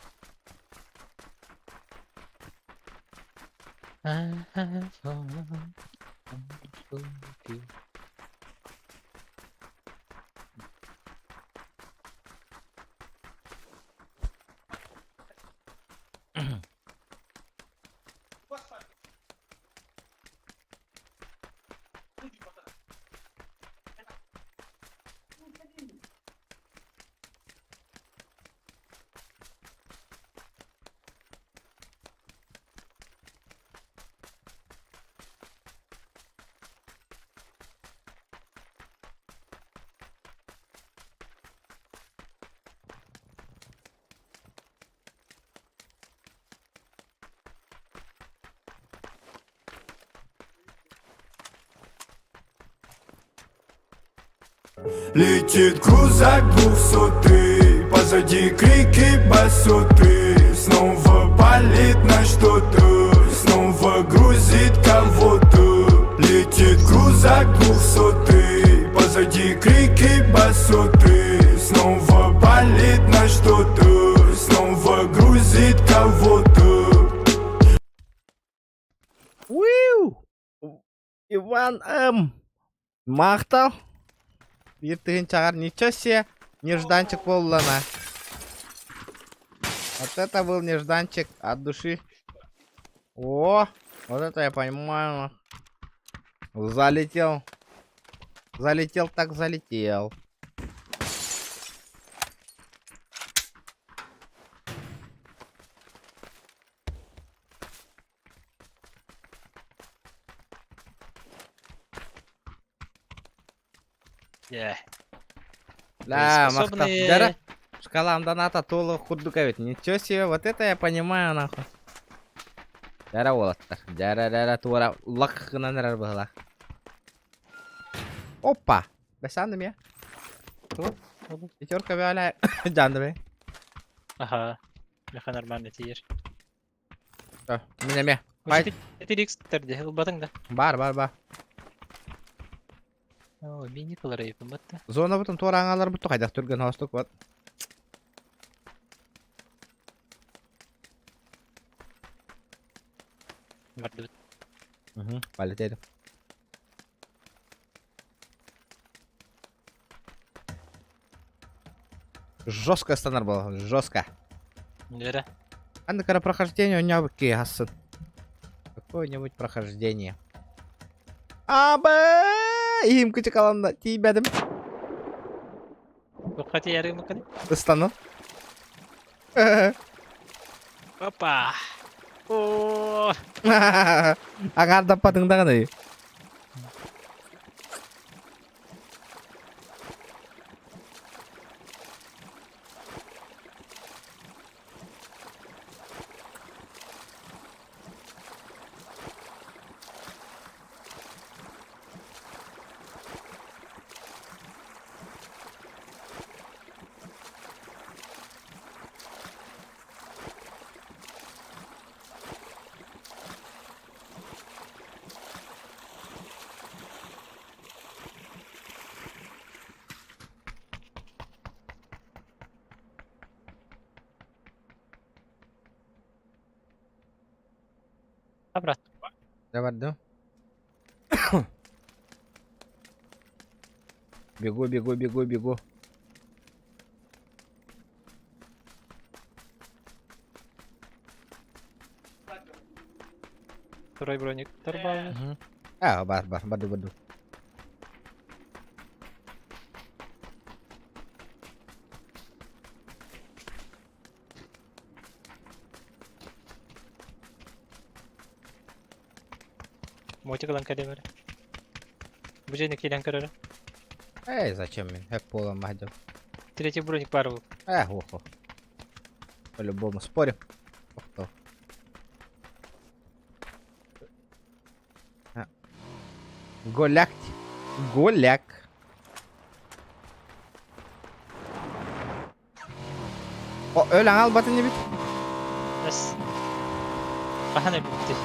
Летит крузак двухсотый, позади крики басоты. Снова палит на что-то, снова грузит кого-то. Летит крузак двухсотый, позади крики басоты. Снова палит на что-то, снова грузит кого-то. Уиу! Иван М. Махтал. Биир тыһыынчаҕар ничего себе нежданчик буоллана. Вот это был нежданчик от души. О, вот это я понимаю. Залетел. Залетел так залетел. Yeah. Да, махтал. Способные- Дара. Шкала доната толы курдук эбит. Ничего себе, вот это я понимаю нахуй. Дара уолаттар. Дара дара туора лак гынан эрэр быһылаах. Опа! Бэсанды мия. Пятерка бэҕэлээ дьаанды бэй. Ага. Меха нормально тиер. Мин эмиэ. Бай. 4x терди, ылбатың да. Бар бар бар. О, мини кылар айыпын батта. Зона бутун туора аҥаалар бутту хайдах түргэн хоостук вот. Бардыбыт. Угу, полетели. Жестко станар был, жестко. Нера. Анда кара прохождение у него киасын. Какое-нибудь прохождение. Аба! Им кучакаланда тиибедим. Букка тияры мыкын. Ыстанын. Опа! О! Аңардаппатың даҕаны. А, брат. Давай, Бегу, бегу, бегу, бегу. Второй броник торбал. А, бар, бар, баду, баду. Мотик лан кадемер. Бу дьиэни киирэн көрөрө. Эй, зачем мен? Хэп буолан баһдым. Третий броник баар буол. Эх, охо. По-любому спорим. Охто. Голяк. Голяк. О, өл аҥалбатын эбит. Эс. Хаһан өлбүттүй?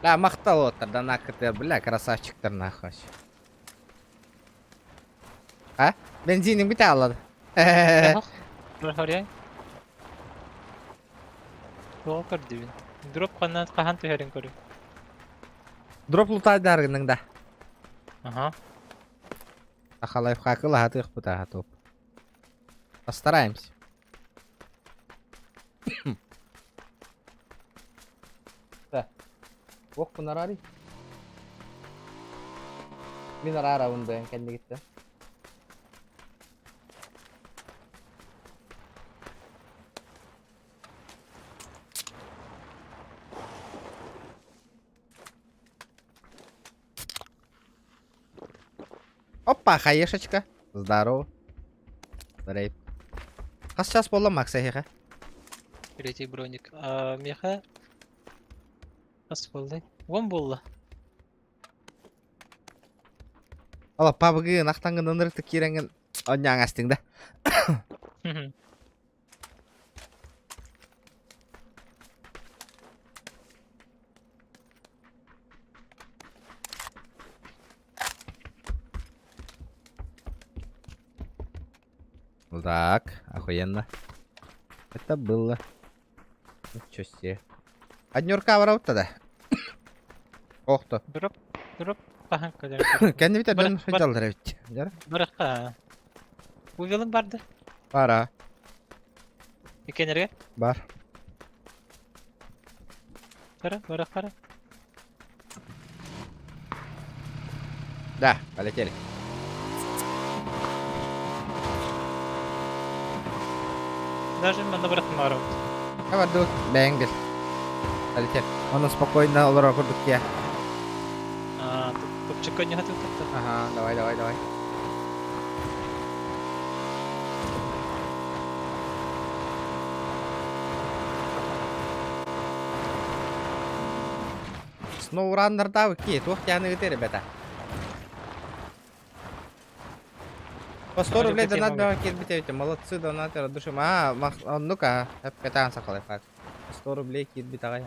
Да, махтал оттар, да накыты, бля, красавчиктар нахуй. А? Бензинин бүтэ аллады. Хорьяй. Тоҕо көрдүбүн? Дроп ханна хаһан түһэрин көрү. Дроп лутайдаргының да. Ага. Саха лайфхакы лаһатыахпыт аха топ. Постараемся. Да. Ох, бунарари. Мин араарабын бэйэн кэннигиттэн. Опа, хаешечка. Здорово. Рейп. Хас час буолла Макс эһиэхэ? Третий броник. А, миэхэ хас буоллай? Уон буолла. Ала пабгы нахтангын ынырыктык киирэҥҥин онньааҥ астыҥ да. Так, охуенно. Это было. Ничего себе. Однерка воровта да. Ох то. Дроп, дроп хаһан кэлэр? Кэннибит дьон сылдьаллар эбит. Дьара. Барахха. Увелым барды. Бара. Икенерге. Бар. Бара, бара, бара. Да, полетели. Даже манна бырахмарым. Хабарду бэйэҥ Полетели. Он спокойно олорор курдук я. А, тупчик не хотел как-то. Ага, давай, давай, давай. Сноураннер ки, туох тяны ребята. По 100 рублей донат бөҕө киирбит эбит. Молодцы, донатер от души. А, ну-ка, катаан сахалай факт. 100 рублей киирбит аҕай.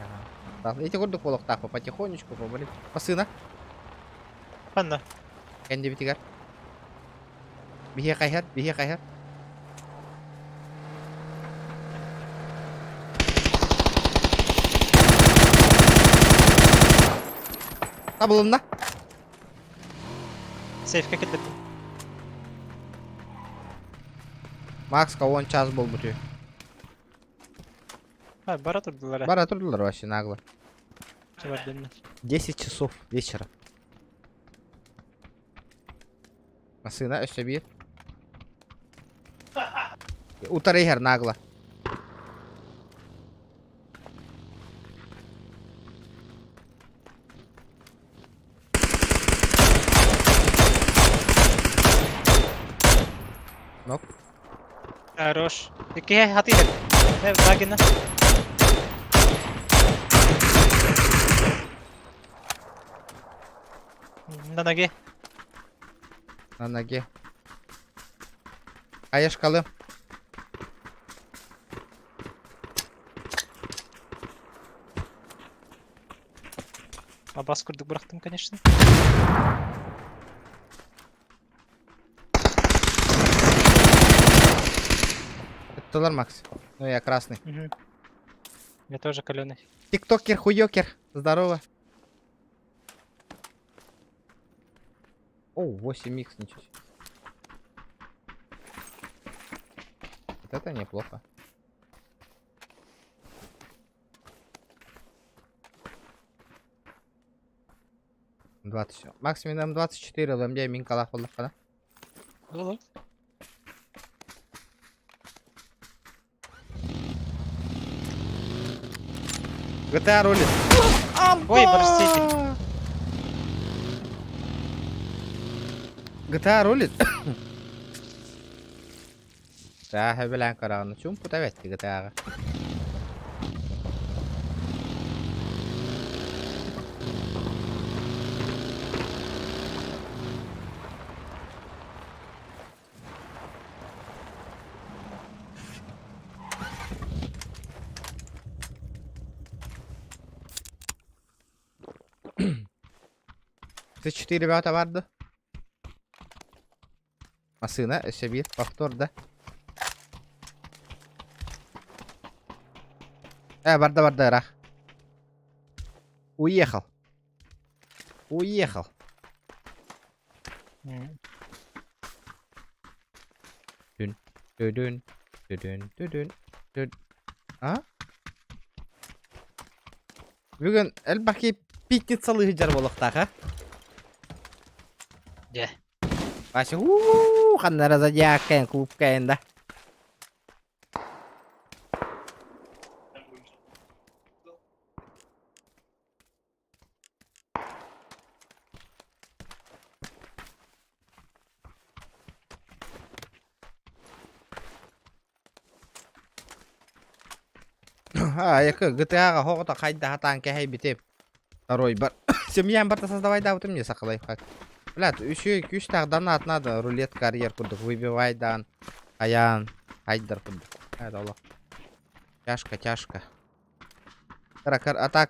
Ага. Эти курдук буолуохтаах потихонечку, помалин. Посына. Ханна. Кэннибитигэр. Биһиэ хайһар, биһиэ хайһар. Табылынна. Сейфке киллэрдим. Макска он час буолбут үһү. А, бара турдулар. Бара турдулар вообще нагло. Чабардыннар. 10 часов вечера. Массыына өссө биир. Утары иһэр нагло. Нок. Хорош. Икки хатыйыр. Э, багина. На ноге. На ноге. Хаешкалы. Абас курдук бырахтым, конечно. Ыттылар Макс. Ну я красный. Угу. Я тоже каленый. Тиктокер, хуёкер. Здорово. О, 8 икс, ничего себе. Вот это неплохо. М20. Макс мин М24 ылыам дии мин калаах буоллаххына. Olur. GTA рулит. Ой, простите. GTA рулит. Да, хөбүлээн көрөҕүн. Чуумпута бэт GTA-ҕа. Ты 4 ребята барды. Массыына өссө биир повтор да. Э, барда барда ыраах. Уехал. Уехал. Дүн, дүдүн, дүдүн, дүдүн, дүд. А? Бүгүн элбэх пятницалыы сылдьар буолуохтаах, а? Дьэ. Вася, уу, ханна эрэ зодиаккайын, клубкайын да. А, якы GTA-га хоҕото хайда хатаан кэһэйбитим. Второй бар. Семьям барта создавай да, вот мне саха лайфхак. Бля, еще и күүстээх донат надо, рулет карьер курдук, выбивай дан, аян, хайдар курдук. Это олох. Тяжко, тяжко. Каракар, а так,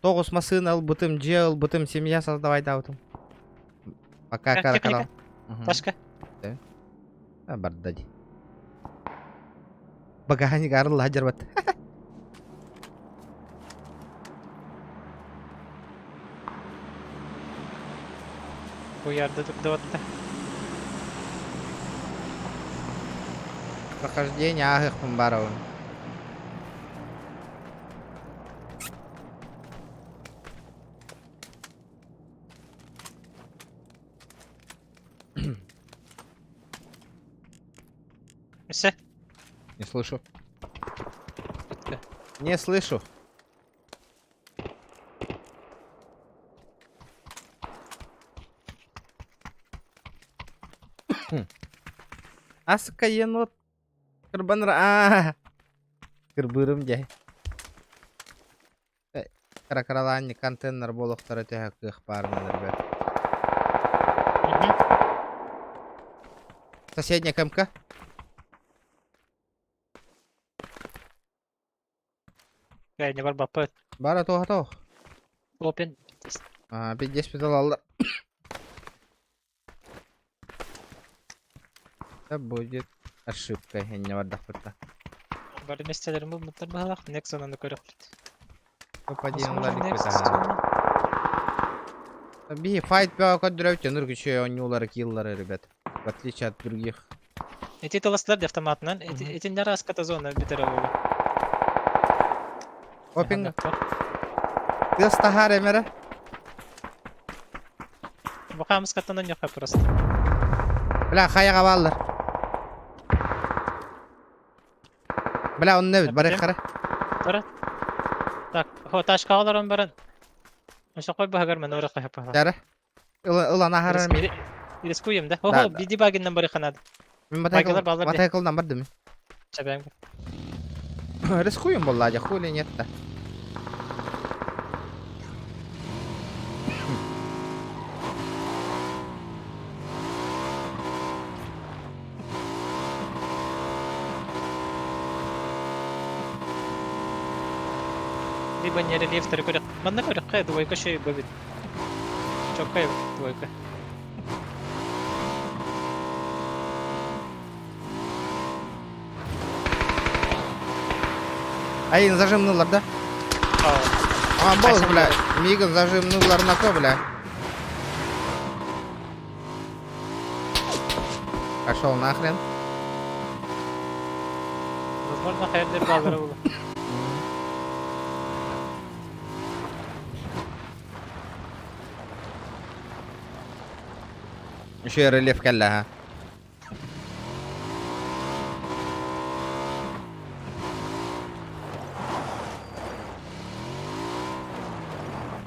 тоҕус массыына ылбытым, дьиэ ылбытым, семья создавай да бутым. Пока Техника. каракарал. Ташка. Барда ди. Багажник арылла жарбат. Буярды турдубатта. Прохождение ааһыахпын барабын. Все. Не слышу. Не слышу. Аска енот. Кырбанра. Аа. Кырбырым дьэ. Кыра-кыралаан контейнер буолуохтара төһө кыах баарынан ребят. Соседняя КМК. Крайне бар баппыт. Бара тоха тоох. Опен. А, 50 педалалар. Это будет ошибка, я не вардахпыта. Бары местелерин булмуттар баһалах. Next зонаны көрөкпүт. Топ-1 Возможно, лалик next бит зона. Би файт баа көдүрөбүт өнөр күчө оонньуулары киллары, ребят. В отличие от других. Эти таластар автоматынан. Эти эти не раз ката зона битер болу. Опинг. Тыас таһаар эмэрэ. Бахамыз каттанан яха просто. Бля, хайаҕа бааллар. Бля, онно эбит, бары хара. Тора. Так, хо ташка олорон баран. Ошо кой баһагар мен ора кайпа. Дара. Ылан аһарар мин. Рискуем, да? Хо, Да, хо, да. биди багиннан бары ханад. Мин Багилар баллар ди. мотоциклынан бардым. Чабаң. Рискуем буолла, дьэ, хули нет-то. Либо не рельефтер көрөк. Манна көрөк кай двойка шөй бөбүт. Чоккай двойка. Ай, зажимнулар, да? А, босс, бля, мигом зажимнулар на то, бля. Пошел нахрен. Возможно, хайдер баллары болу. Еще рельеф кэллэ ha.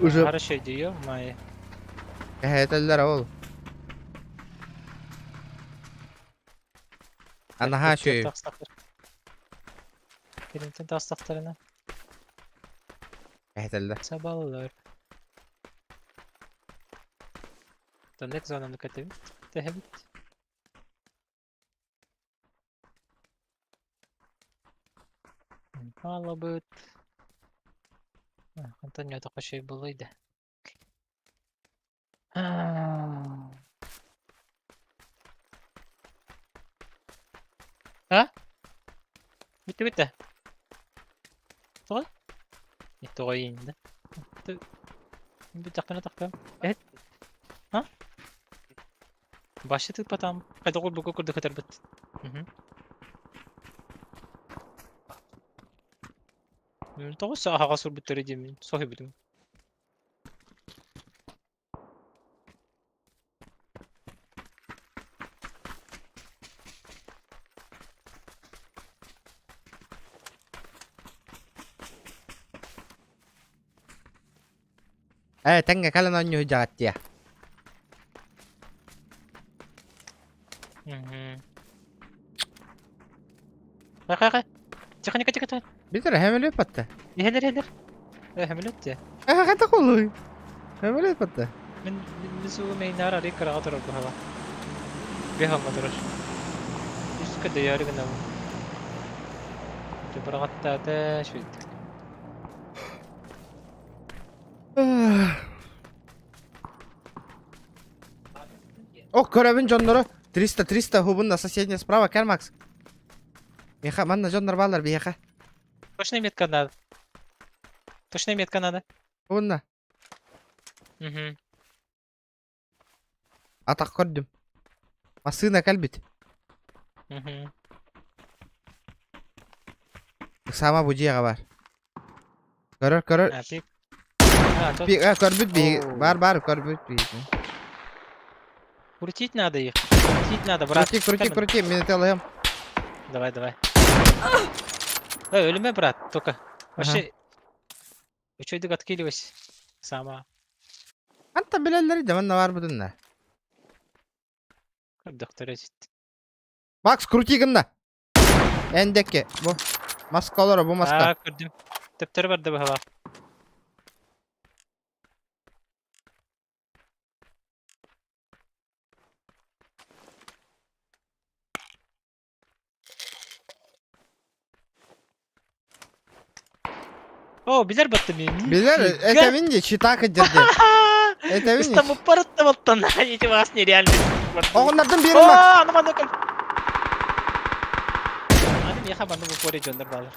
Уже Хорошо, ё-моё. Кэһэтэллэр ол. Анаһаа үчүгэй. Киринтэн тахсахтарына Кэһэтэллэр. сабаллар. Тоннек зонаны кэтэбит, тэһэбит. Хаалабыт. Хантан ньотохо шей булый да. А? Бүттэ бүттэ. Тоҕо? Тоҕо ииннэ. Бүттэхпинэ тахпам. Эт. А? Башы тыыппатам. Хайдах курдук курдук көтөрбүт. Тоҕо аһаҕас урбуттары диэммин соһуйбутум. Ээ, тэҥҥэ кэлэн оонньуу сылдьаҕыт дии. Хай хай хай. Тихо, тихо, тихо, тихо. Бүтэр, хэмэлиэп батта. Иһэлэр, иһэлэр. Э, хэмэлиэп дии. Э, хайдах буолуй? Хэмэлиэп батта. Мин мин суу мейнаар арый кыраҕа турар быһала. Бэһ турар. Үскэ дөйөөрү гынабын. Быраҕаттаата шүйтик. О, көрөбүн дьоннору. 300, 300 хубунна соседняя справа, кэл Макс. Миэхэ манна дьоннор бааллар биһиэхэ. Точная метка надо. Точная метка надо. Хубунна. Угу. Атах көрдүм. Массыына кэлбит. Угу. Сама бу дьиэҕэ бар. Көрөр, көрөр. А, пик. А, тут... Би, а, көрбүт биһиги. Бар, бар, көрбүт биһиги. Крутить надо их. Крутить надо, брат. Крути, крути, крути, мин этэлэһэм. Давай, давай. Эй, өлүмэ, брат, только. Вообще, үчүгэйдик откиливайся. Сама. Антан билэллэри да манна баар бутунна. Көрдөхтөрө сит. Макс, крути гынна. Эндекке, бу. Маска олоро, бу маска. Аа, көрдүм. Төптөрү барда быһалаах. О, билэр баттым мен. Билэр, этэбин дии, читак дирди. Этэбин дии. Там упарытта баттан, эти вас нереально. Оҕоннордун биирин Макс. О, аны манна кэл. Аны миэхэ манна бу поре дьоннор баалар.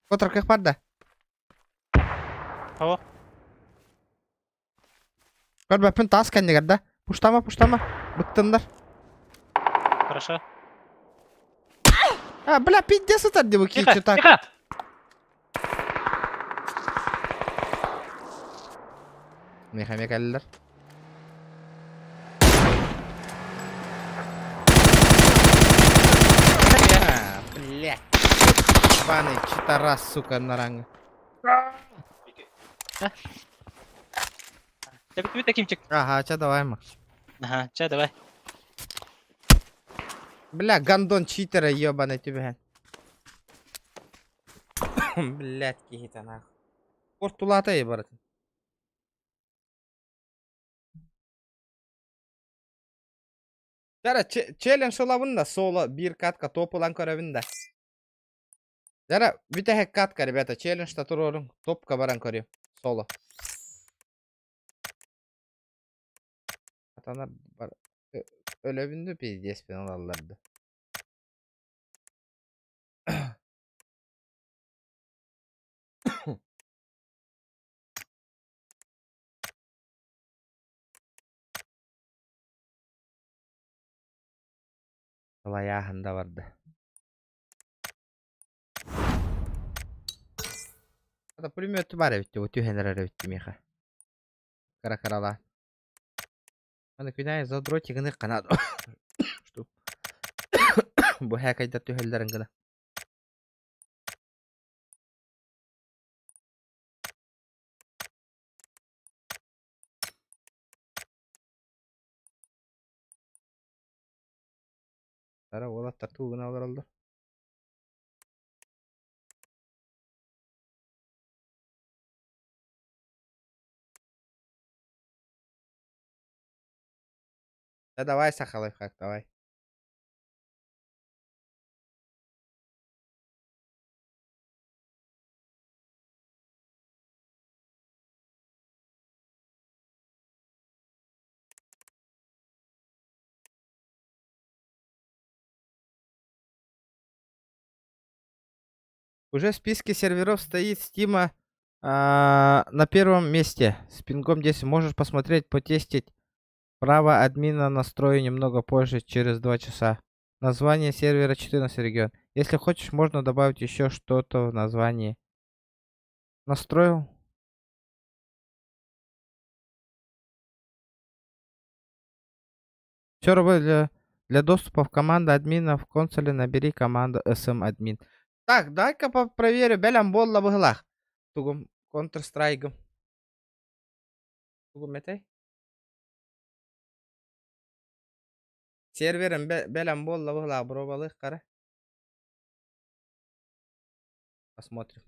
Котор бар да. О. Көрбөппүн таас кэннигэр да. Пуштама, пуштама. Быктыннар. Хорошо. А, бля, пиздец сытар дии бу Тихо, киичи так. тихо. Миэхэ эмиэ кэллилэр. А, блядь. Ебаный читарас, сука, нараҥ. Тебе такимчик. Ага, ча давай, Макс. Ага, ча давай. Бля, гандон читера ебаный тебе. Блядь, киһитэ нах. Портулата ебарат. Дара, челлендж ылабын да, соло биир катка топ ылан көрөбүн да. Дара, бүтэһик катка, ребята, челлендж туруорун, топка баран көрүм. Соло. Атанар бар. Өлөбүн да пиздец пен ылалларды. Ылайааһын да барда. Ата пулемет бар эбит бу түһэн эрэр эбит миэхэ. Кыра кыралаан. Аны күн аайы задротик гынык канат. Что? Бу хээкэйдэр түһэллэрин гына. Тара уолаттар туу гына олороллор. Да давай, Саха лайфхак, давай. Уже в списке серверов стоит Стима на первом месте. С пингом 10 можешь посмотреть, потестить. Право админа настрою немного позже, через 2 часа. Название сервера 14 регион. Если хочешь, можно добавить еще что-то в названии. Настроил. Все работает для доступа в команду админа в консоли набери команду sm-admin. Так, дай-ка проверю. Бэлэм буолла быһыылаах. Тугум Counter Strike. Тугум этэй? Серверим бэлэм буолла быһыылаах боруобалыах Посмотрим.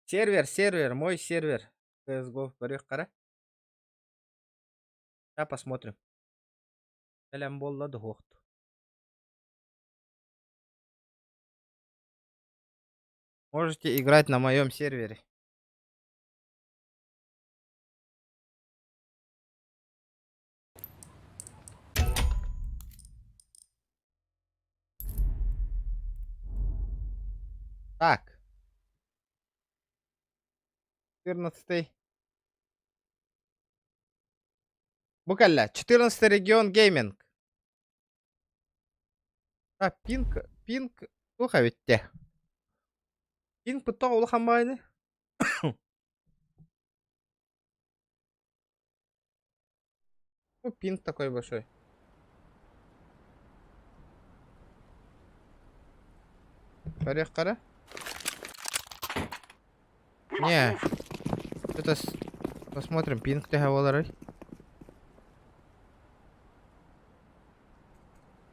Сервер, сервер, мой сервер. CSGO көрүөх эрэ. Да, посмотрим. Бэлэм буолла дуо Можете играть на моем сервере. Так. 14. Бу кэллэ. 14 регион гейминг. А, пинг, пинг, туох эбит Пинг тоҕо улахан баҕайыный? Ну, пинг такой большой. Көрүөх эрэ. Не. Это посмотрим, пинг төһө буоларый.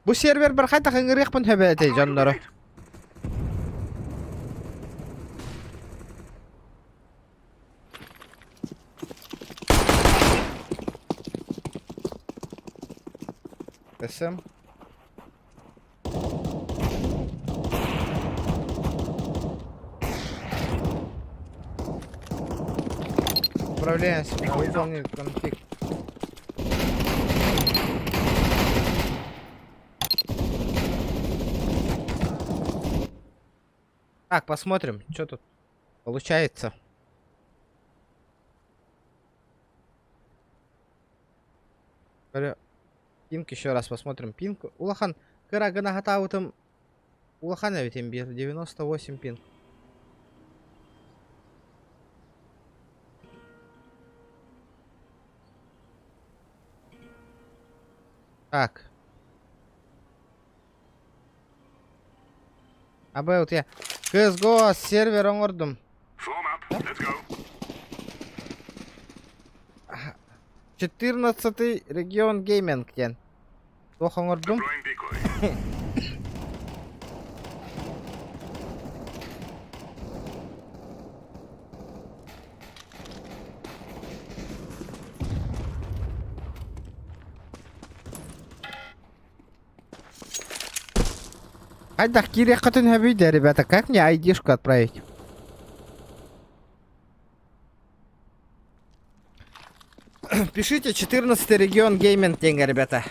Бу сервер бар хайдах ыҥырыахпын сөп этэй дьоннору. СМ. Управление выполнить конфиг. Так, посмотрим, что тут получается. Пинг еще раз посмотрим. Пинг. Улахан. Кыра гына хатаабытым. Улахан эбит биир. 98 пинг. Так. About я. CSGO сервер оҥордум. 14 регион гейминг диэн. Туох оҥордум? Хайдах киириэххитин сөбүй да, ребята, как мне айдишку отправить? Пишите 14 регион гейминг диэҥҥэ, ребята.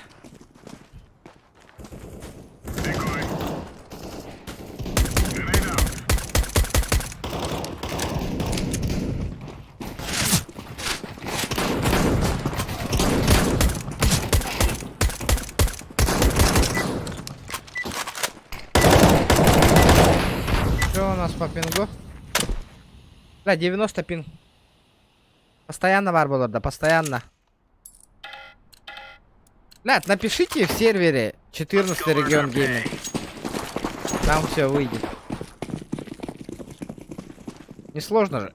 по пингу? Бля, 90 пинг. Постоянно бар болар да, постоянно. Блядь, напишите в сервере 14 регион гейминг. Там все выйдет. Несложно же.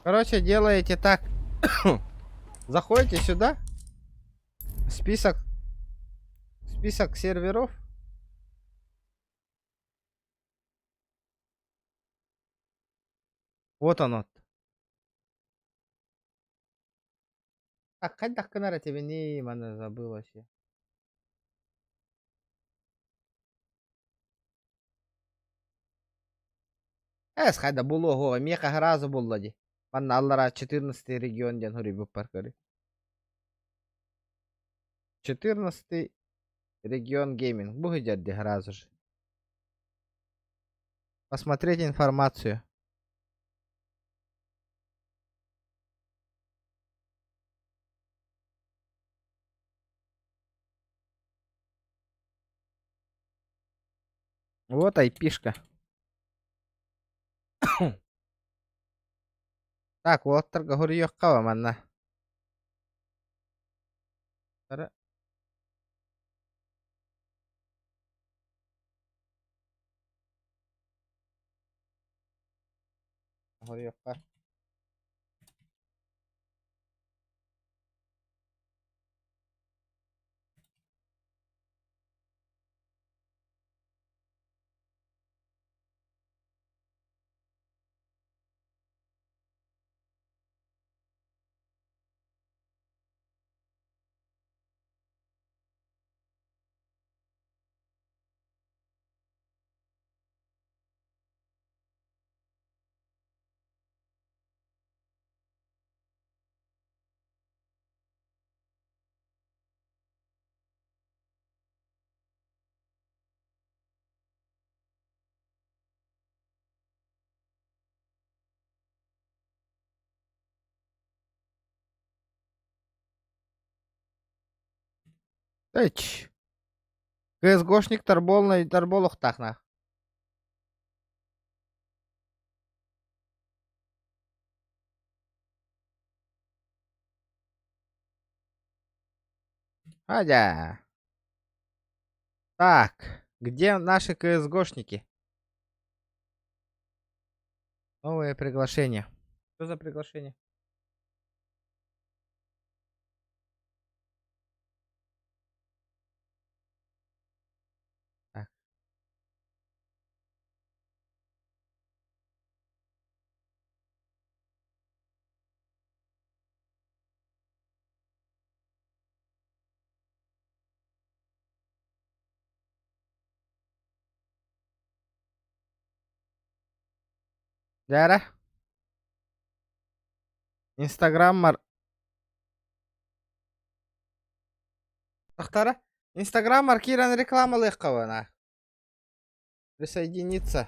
Короче, делаете так. Заходите сюда. Список. Список серверов. Вот оно. Так, хайдах гынар этибиний, манна забыл вообще. Эс хайда булуо миэхэ сразу булла дии. Манна аллара 14 регион диэн суруйбуппар көрүй. 14 регион гейминг. Бу сылдьар дии сразу же. Посмотреть информацию. Вот айпишка. Так, уолаттарга хоруйуохха манна. Хоруйуохха. Эч. КСГОшниктар буолла буолуохтаах Адя. Так, где наши КСГОшники? Новое приглашение. Что за приглашение? Так. Дьэ Инстаграммар Тахтара Инстаграммар киирэн рекламалыахха Присоединиться.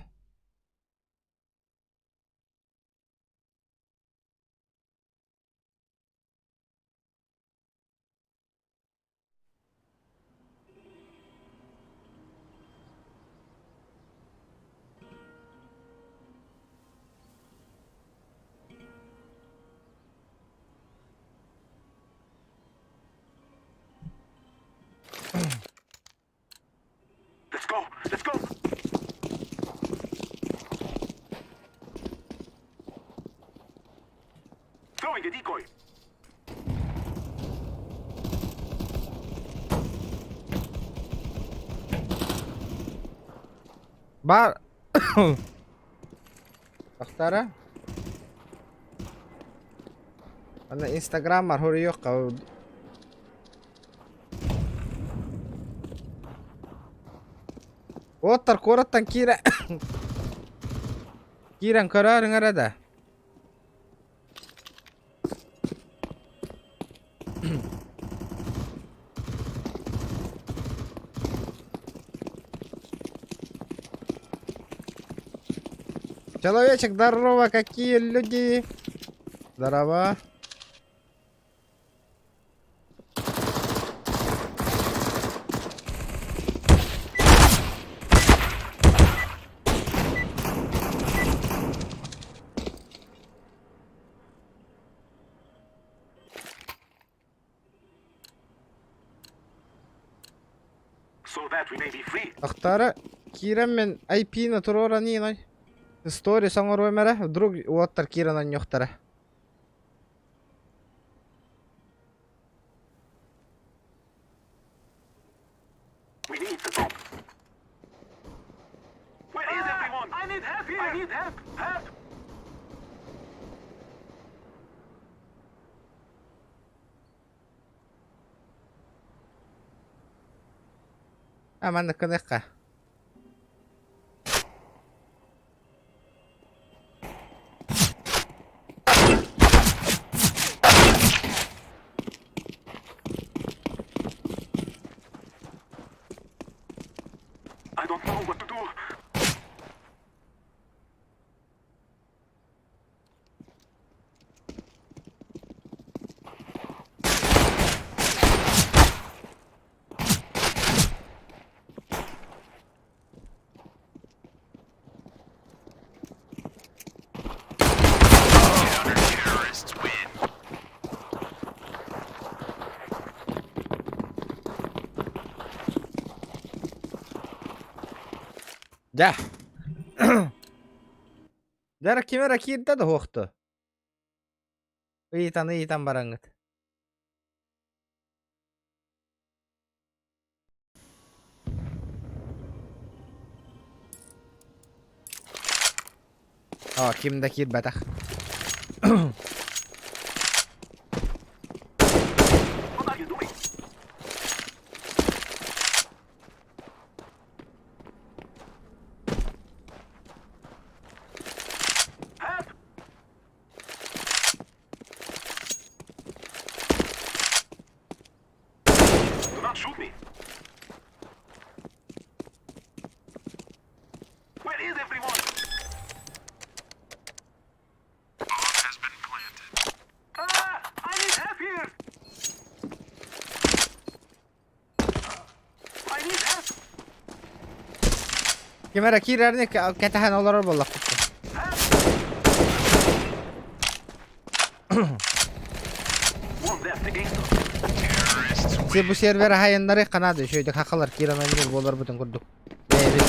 Бар Тахтара Аны Инстаграммар хоруйуохха Уоттар куораттан киирэ. Киирэн көрөөрүҥ эрэ да. Человечек, здорово, какие люди? Здорово. Ахтара киирэн мен IP-ны туруоран иин История оҥоруом эрэ, вдруг уоттар киирэн онньуохтара. А маннык гыныахха. Дьэ. Дьэ, ким эрэ киирдэ да суохту. Ыйытан ыйытан бараҥҥыт. О, ким да киирбэтэх. Ким эрэ киирэрни кэтэһэн олорор буоллахпыт. Бу сервер аһайыннары Канада үчүгэйдик хахалар киирэн оонньуур буоларбытын курдук. Бэйэбит.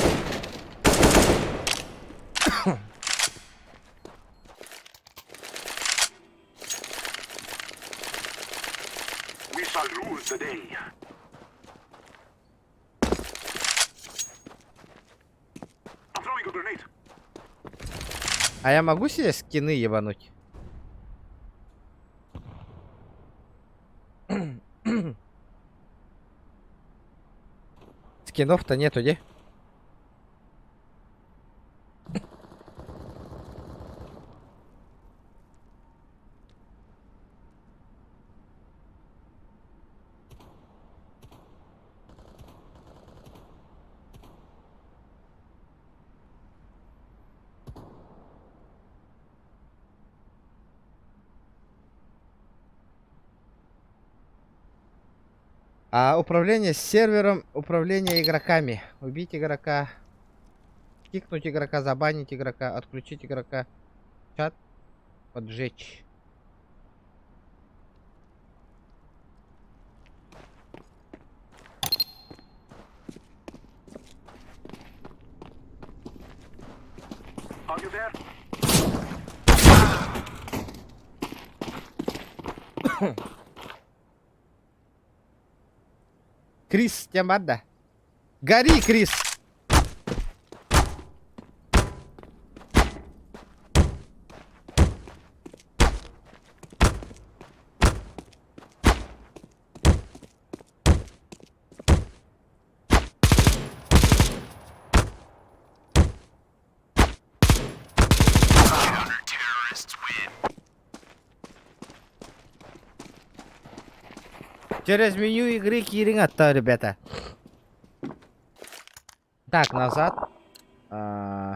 А я могу себе скины ебануть? Скинов-то нету, де? А управление сервером, управление игроками. Убить игрока, кикнуть игрока, забанить игрока, отключить игрока, чат поджечь. Крис, тем да. Гори, Крис! Через меню игры киириҥ атта, ребята. Так, назад. А,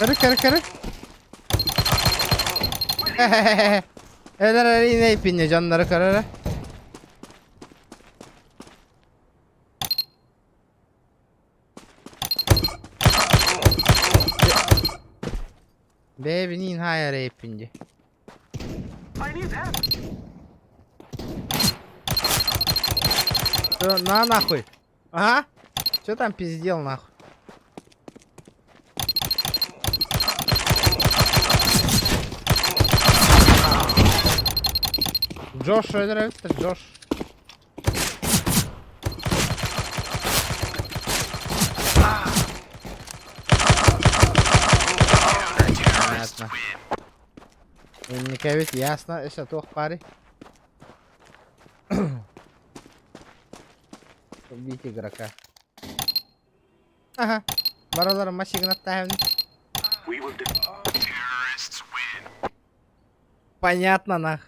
Көрө, көрө, көрө. Өлөр эрийне иппинне дьоннору көрөрө. Бэйэбиниин хаайар эйиппин дии. На нахуй. Ага. Че там пиздел нахуй? Джош нравится, Джош. Понятно. Инникэбит ясно, өссө туох баарый? Убить игрока. Ага. Баралар машигнаттаһын. Понятно нах.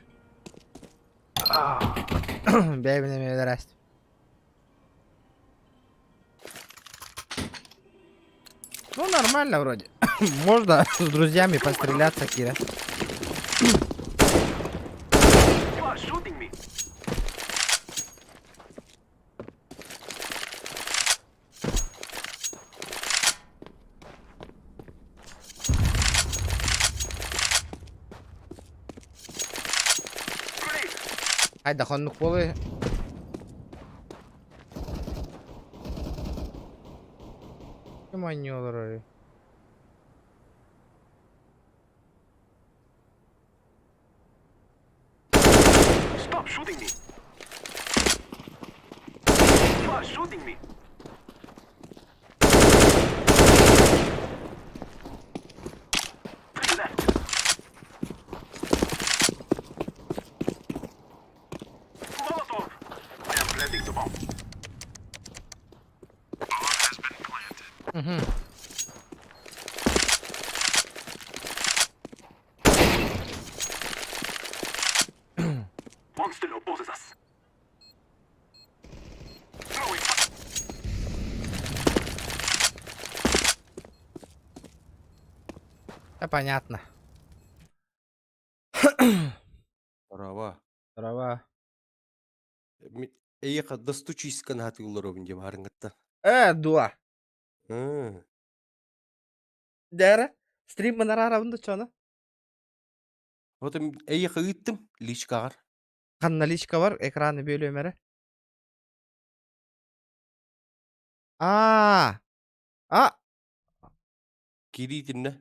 Бэйбин эмиэ өлөрөөст. Ну, нормально вроде. Можно с друзьями постреляться, Кира. Хайда хоннук буолуй. Ким оонньуу олорорүй? Мгм. Да понятно. Права. Трава. Эйиэхэ достучись наһаатыыллар дии баарыҥҥыттан. Э, дуа. Ыы. Дээрэ, стрим мынараарабын да чоно. Вот эйиэхэ ыыттым личкаҕар. Ханна личка бар, экраны бүөлүөм эрэ. Аа. А, Киириитиннэ.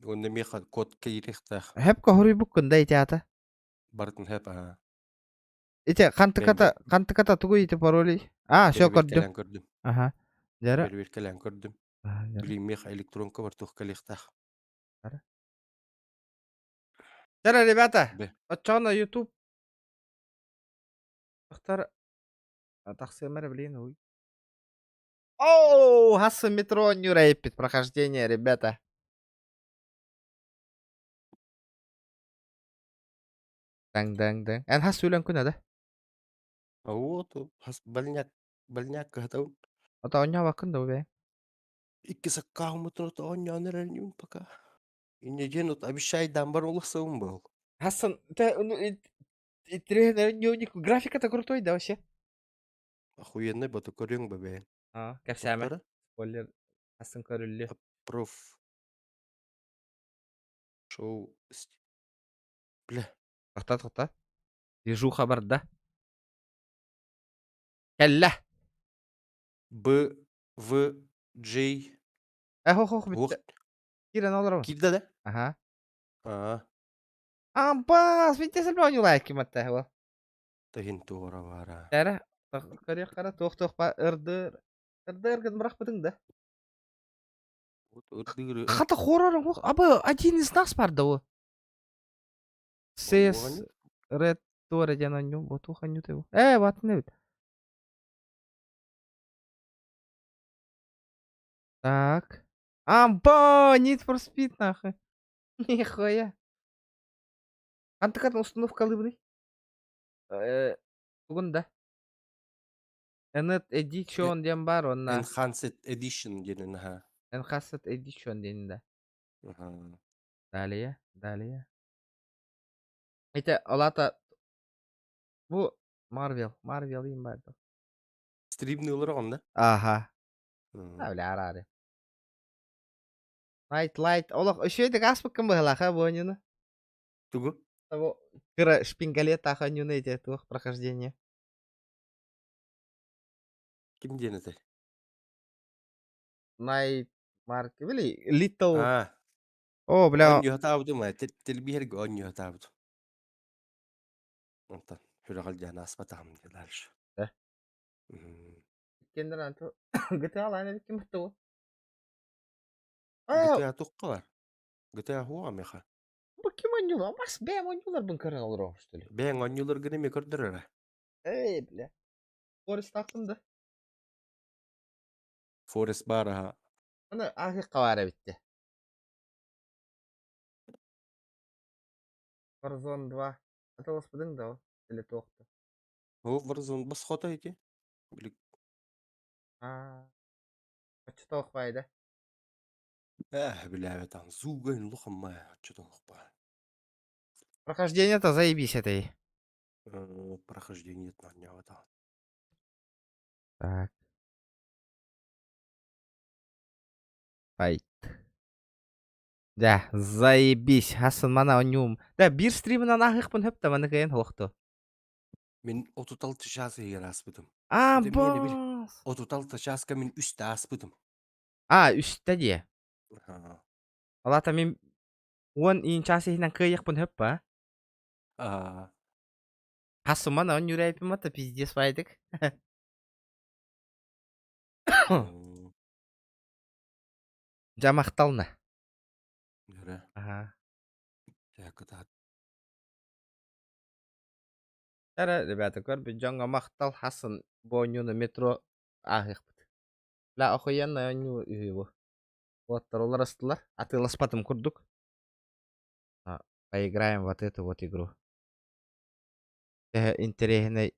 Уонна миэхэ код киириэхтээх. Хэпка хоруйбуккун да ити аата. Барытын хэп аа. Ити хантыката хантыката тугуй ити паролей? А, все көрдүм. Бэрэбиэркэлээн көрдүм. Аха. Дьэрэ. Бэрэбиэркэлээн көрдүм. Аа, дьэрэ. Билигин миэхэ электронка бар туох кэлиэхтээх. Дьэрэ, ребята, Бэ. оччоҕуна YouTube Тахтар тахсыам эрэ блин, уй. Оу, хассы метро оонньуур прохождение, ребята. Даҥ-даҥ-даҥ. Эн хас сүүлэн күнэ да? Вот, хас больняк больняк кыһатабын. Ото оонньообоккун да бу Икки саккааммытын ото оонньоон эрэр пока. Инньэ диэн вот обещай дамбар улахсабын был. Хасан, те, ну, графика-то крутой, да, вообще? Охуенный бата көрүөҥ бэбээн. А, кэпсээмэ. Туохтара? Спойлер. Хасын көрүллү. Проф. Шоу. Бля. Тохто, тохто. Движуха барда. Кэллэ. Б, В, J. Э, хох, хох, Уох. бүттэ. Киирэн олоробун. Киирдэ да? Аха. Аа. Ампаас, бүттэ сэлбэ оонньуулаайкы матта, ол. Тыһын туора баара. Эрэ, көрүөх хара туох-туох ба ырдыр. Ырдыр гын бырахпытыҥ да. Ырдыыры. Хата хоррор абы один из нас бар да о. CS Red Door диэн онньуу ботух онньуу бу. Ээ батын эбит. Так. Амба, Need for Speed нахуй. Нихуя. Антыкатын установкалыыбыный? Э, тугун да? Enhanced Edition диэн баар онно. Enhanced Edition диэн аха. Enhanced Edition диэн да. Аха. Далее, далее. Это алата бу Marvel, Marvel им бар. Стримни олорон да? Аха. А, бля, араары. Night Light. Олох үчүгэйдик ааспыккын быһылаха бу оонньууну. Тугу? Того кыра шпингалет оонньууну эти туох прохождение. Ким диэн этэй? Night Mark, били Little. Аа. О, бля. Оонньуһатаабытым ээ, телбиһэргэ оонньуһатаабытым. Онтон сүрэҕэлдьээн ааспатаҕым дии дальше. Э. Кендер анту GTA лаана эбиккин бутта Аа, GTA туохха бар? GTA хуоҕа миэхэ. бу ким оонньуулар? Бас бэйэм оонньууларбын көрөн олоробун что ли? Бэйэҥ оонньууларгын эмиэ көрдөрөрө. Эй, бля. Forest да. Forest баар аха. Аны ааһыахха баар эбитте. Warzone 2. Аталаспытыҥ да или туохта? Ол Warzone бас хото ити. Били Аа. Оччотоох баайда. Ээ, билээбэтаҕым. Зуугайын улахамма оччотоох баа. Прохождение-то заебись этой. Прохождение оонньообатаҕым. Так. Файт. Да, заебись. Хасан мана оонньуум. Да, биир стримынан ааһыахпын сөп да маны кыайан суохту. Мин 36 чаас иһигэр ааспытым. Аа, Это миэнэ бил. баас. 36 чааска мин үстэ ааспытым. Аа, үстэ дии. Аа. Ол аата мин 10 иин чаас иһинэн кыайыахпын сөп ба? Аа. Хасыман оонньуур это пиздец баайдык. Дьэ махтална. Эрэ. Аха. Так, кытаат. Эрэ, ребята, көрбүт дьоҥҥо махтал хасын бу оонньууну метро ааһыахпыт. Бля, охуенный оонньуу үһү бу. Уоттар уларыстылар. Атыыласпатым курдук. А, поиграем вот эту вот игру. Төһө интэриэһинэй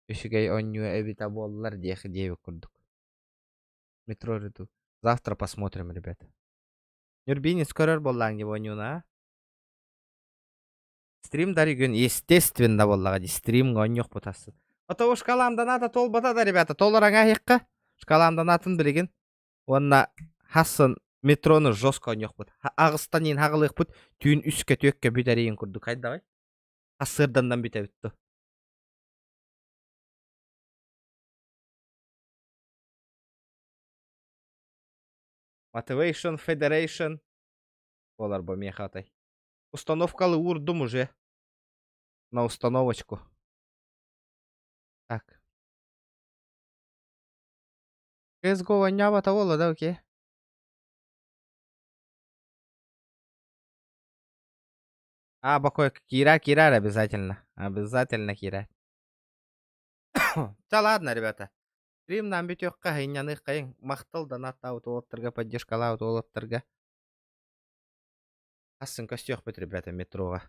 үчүгэй оонньуу эбитэ буоллар диэх диэбит курдук. Метро Реду. Завтра посмотрим, ребята. Нюрбинец көрөр буоллаҥ дии оонньууну, а? Стрим даригын, естественно буоллаҕа дии, стримҥа оонньуохпут асын. Ото шкалам доната толбата да, ребята, толораҥа аһыахха. Шкалам донатын билигин. Уонна хассын метрону жестко оонньуохпут. Аҕыстан иин хаҕылыахпыт, түүн үскэ түөккэ бүтэриин курдук. Хайдаҕай? Ассыырданнан бүтэбит ту. Motivation Federation буолар бу миэхэ атай. Установкалы уурдум уже. На установочку. Так. CSGO оонньообото буолла да, окей. А, бокой, Кира, Кира обязательно. Обязательно Кира. Да ладно, ребята. Стрим нам бүтүөххэ һынньаныаххайыҥ. Махтал донаттаабыт уолаттарга, поддержкалаабыт уолаттарга. Асын көстүөхпүт, ребята, метроҕа.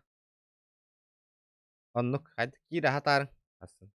Оннук, киирэ хатаарыҥ. Асын.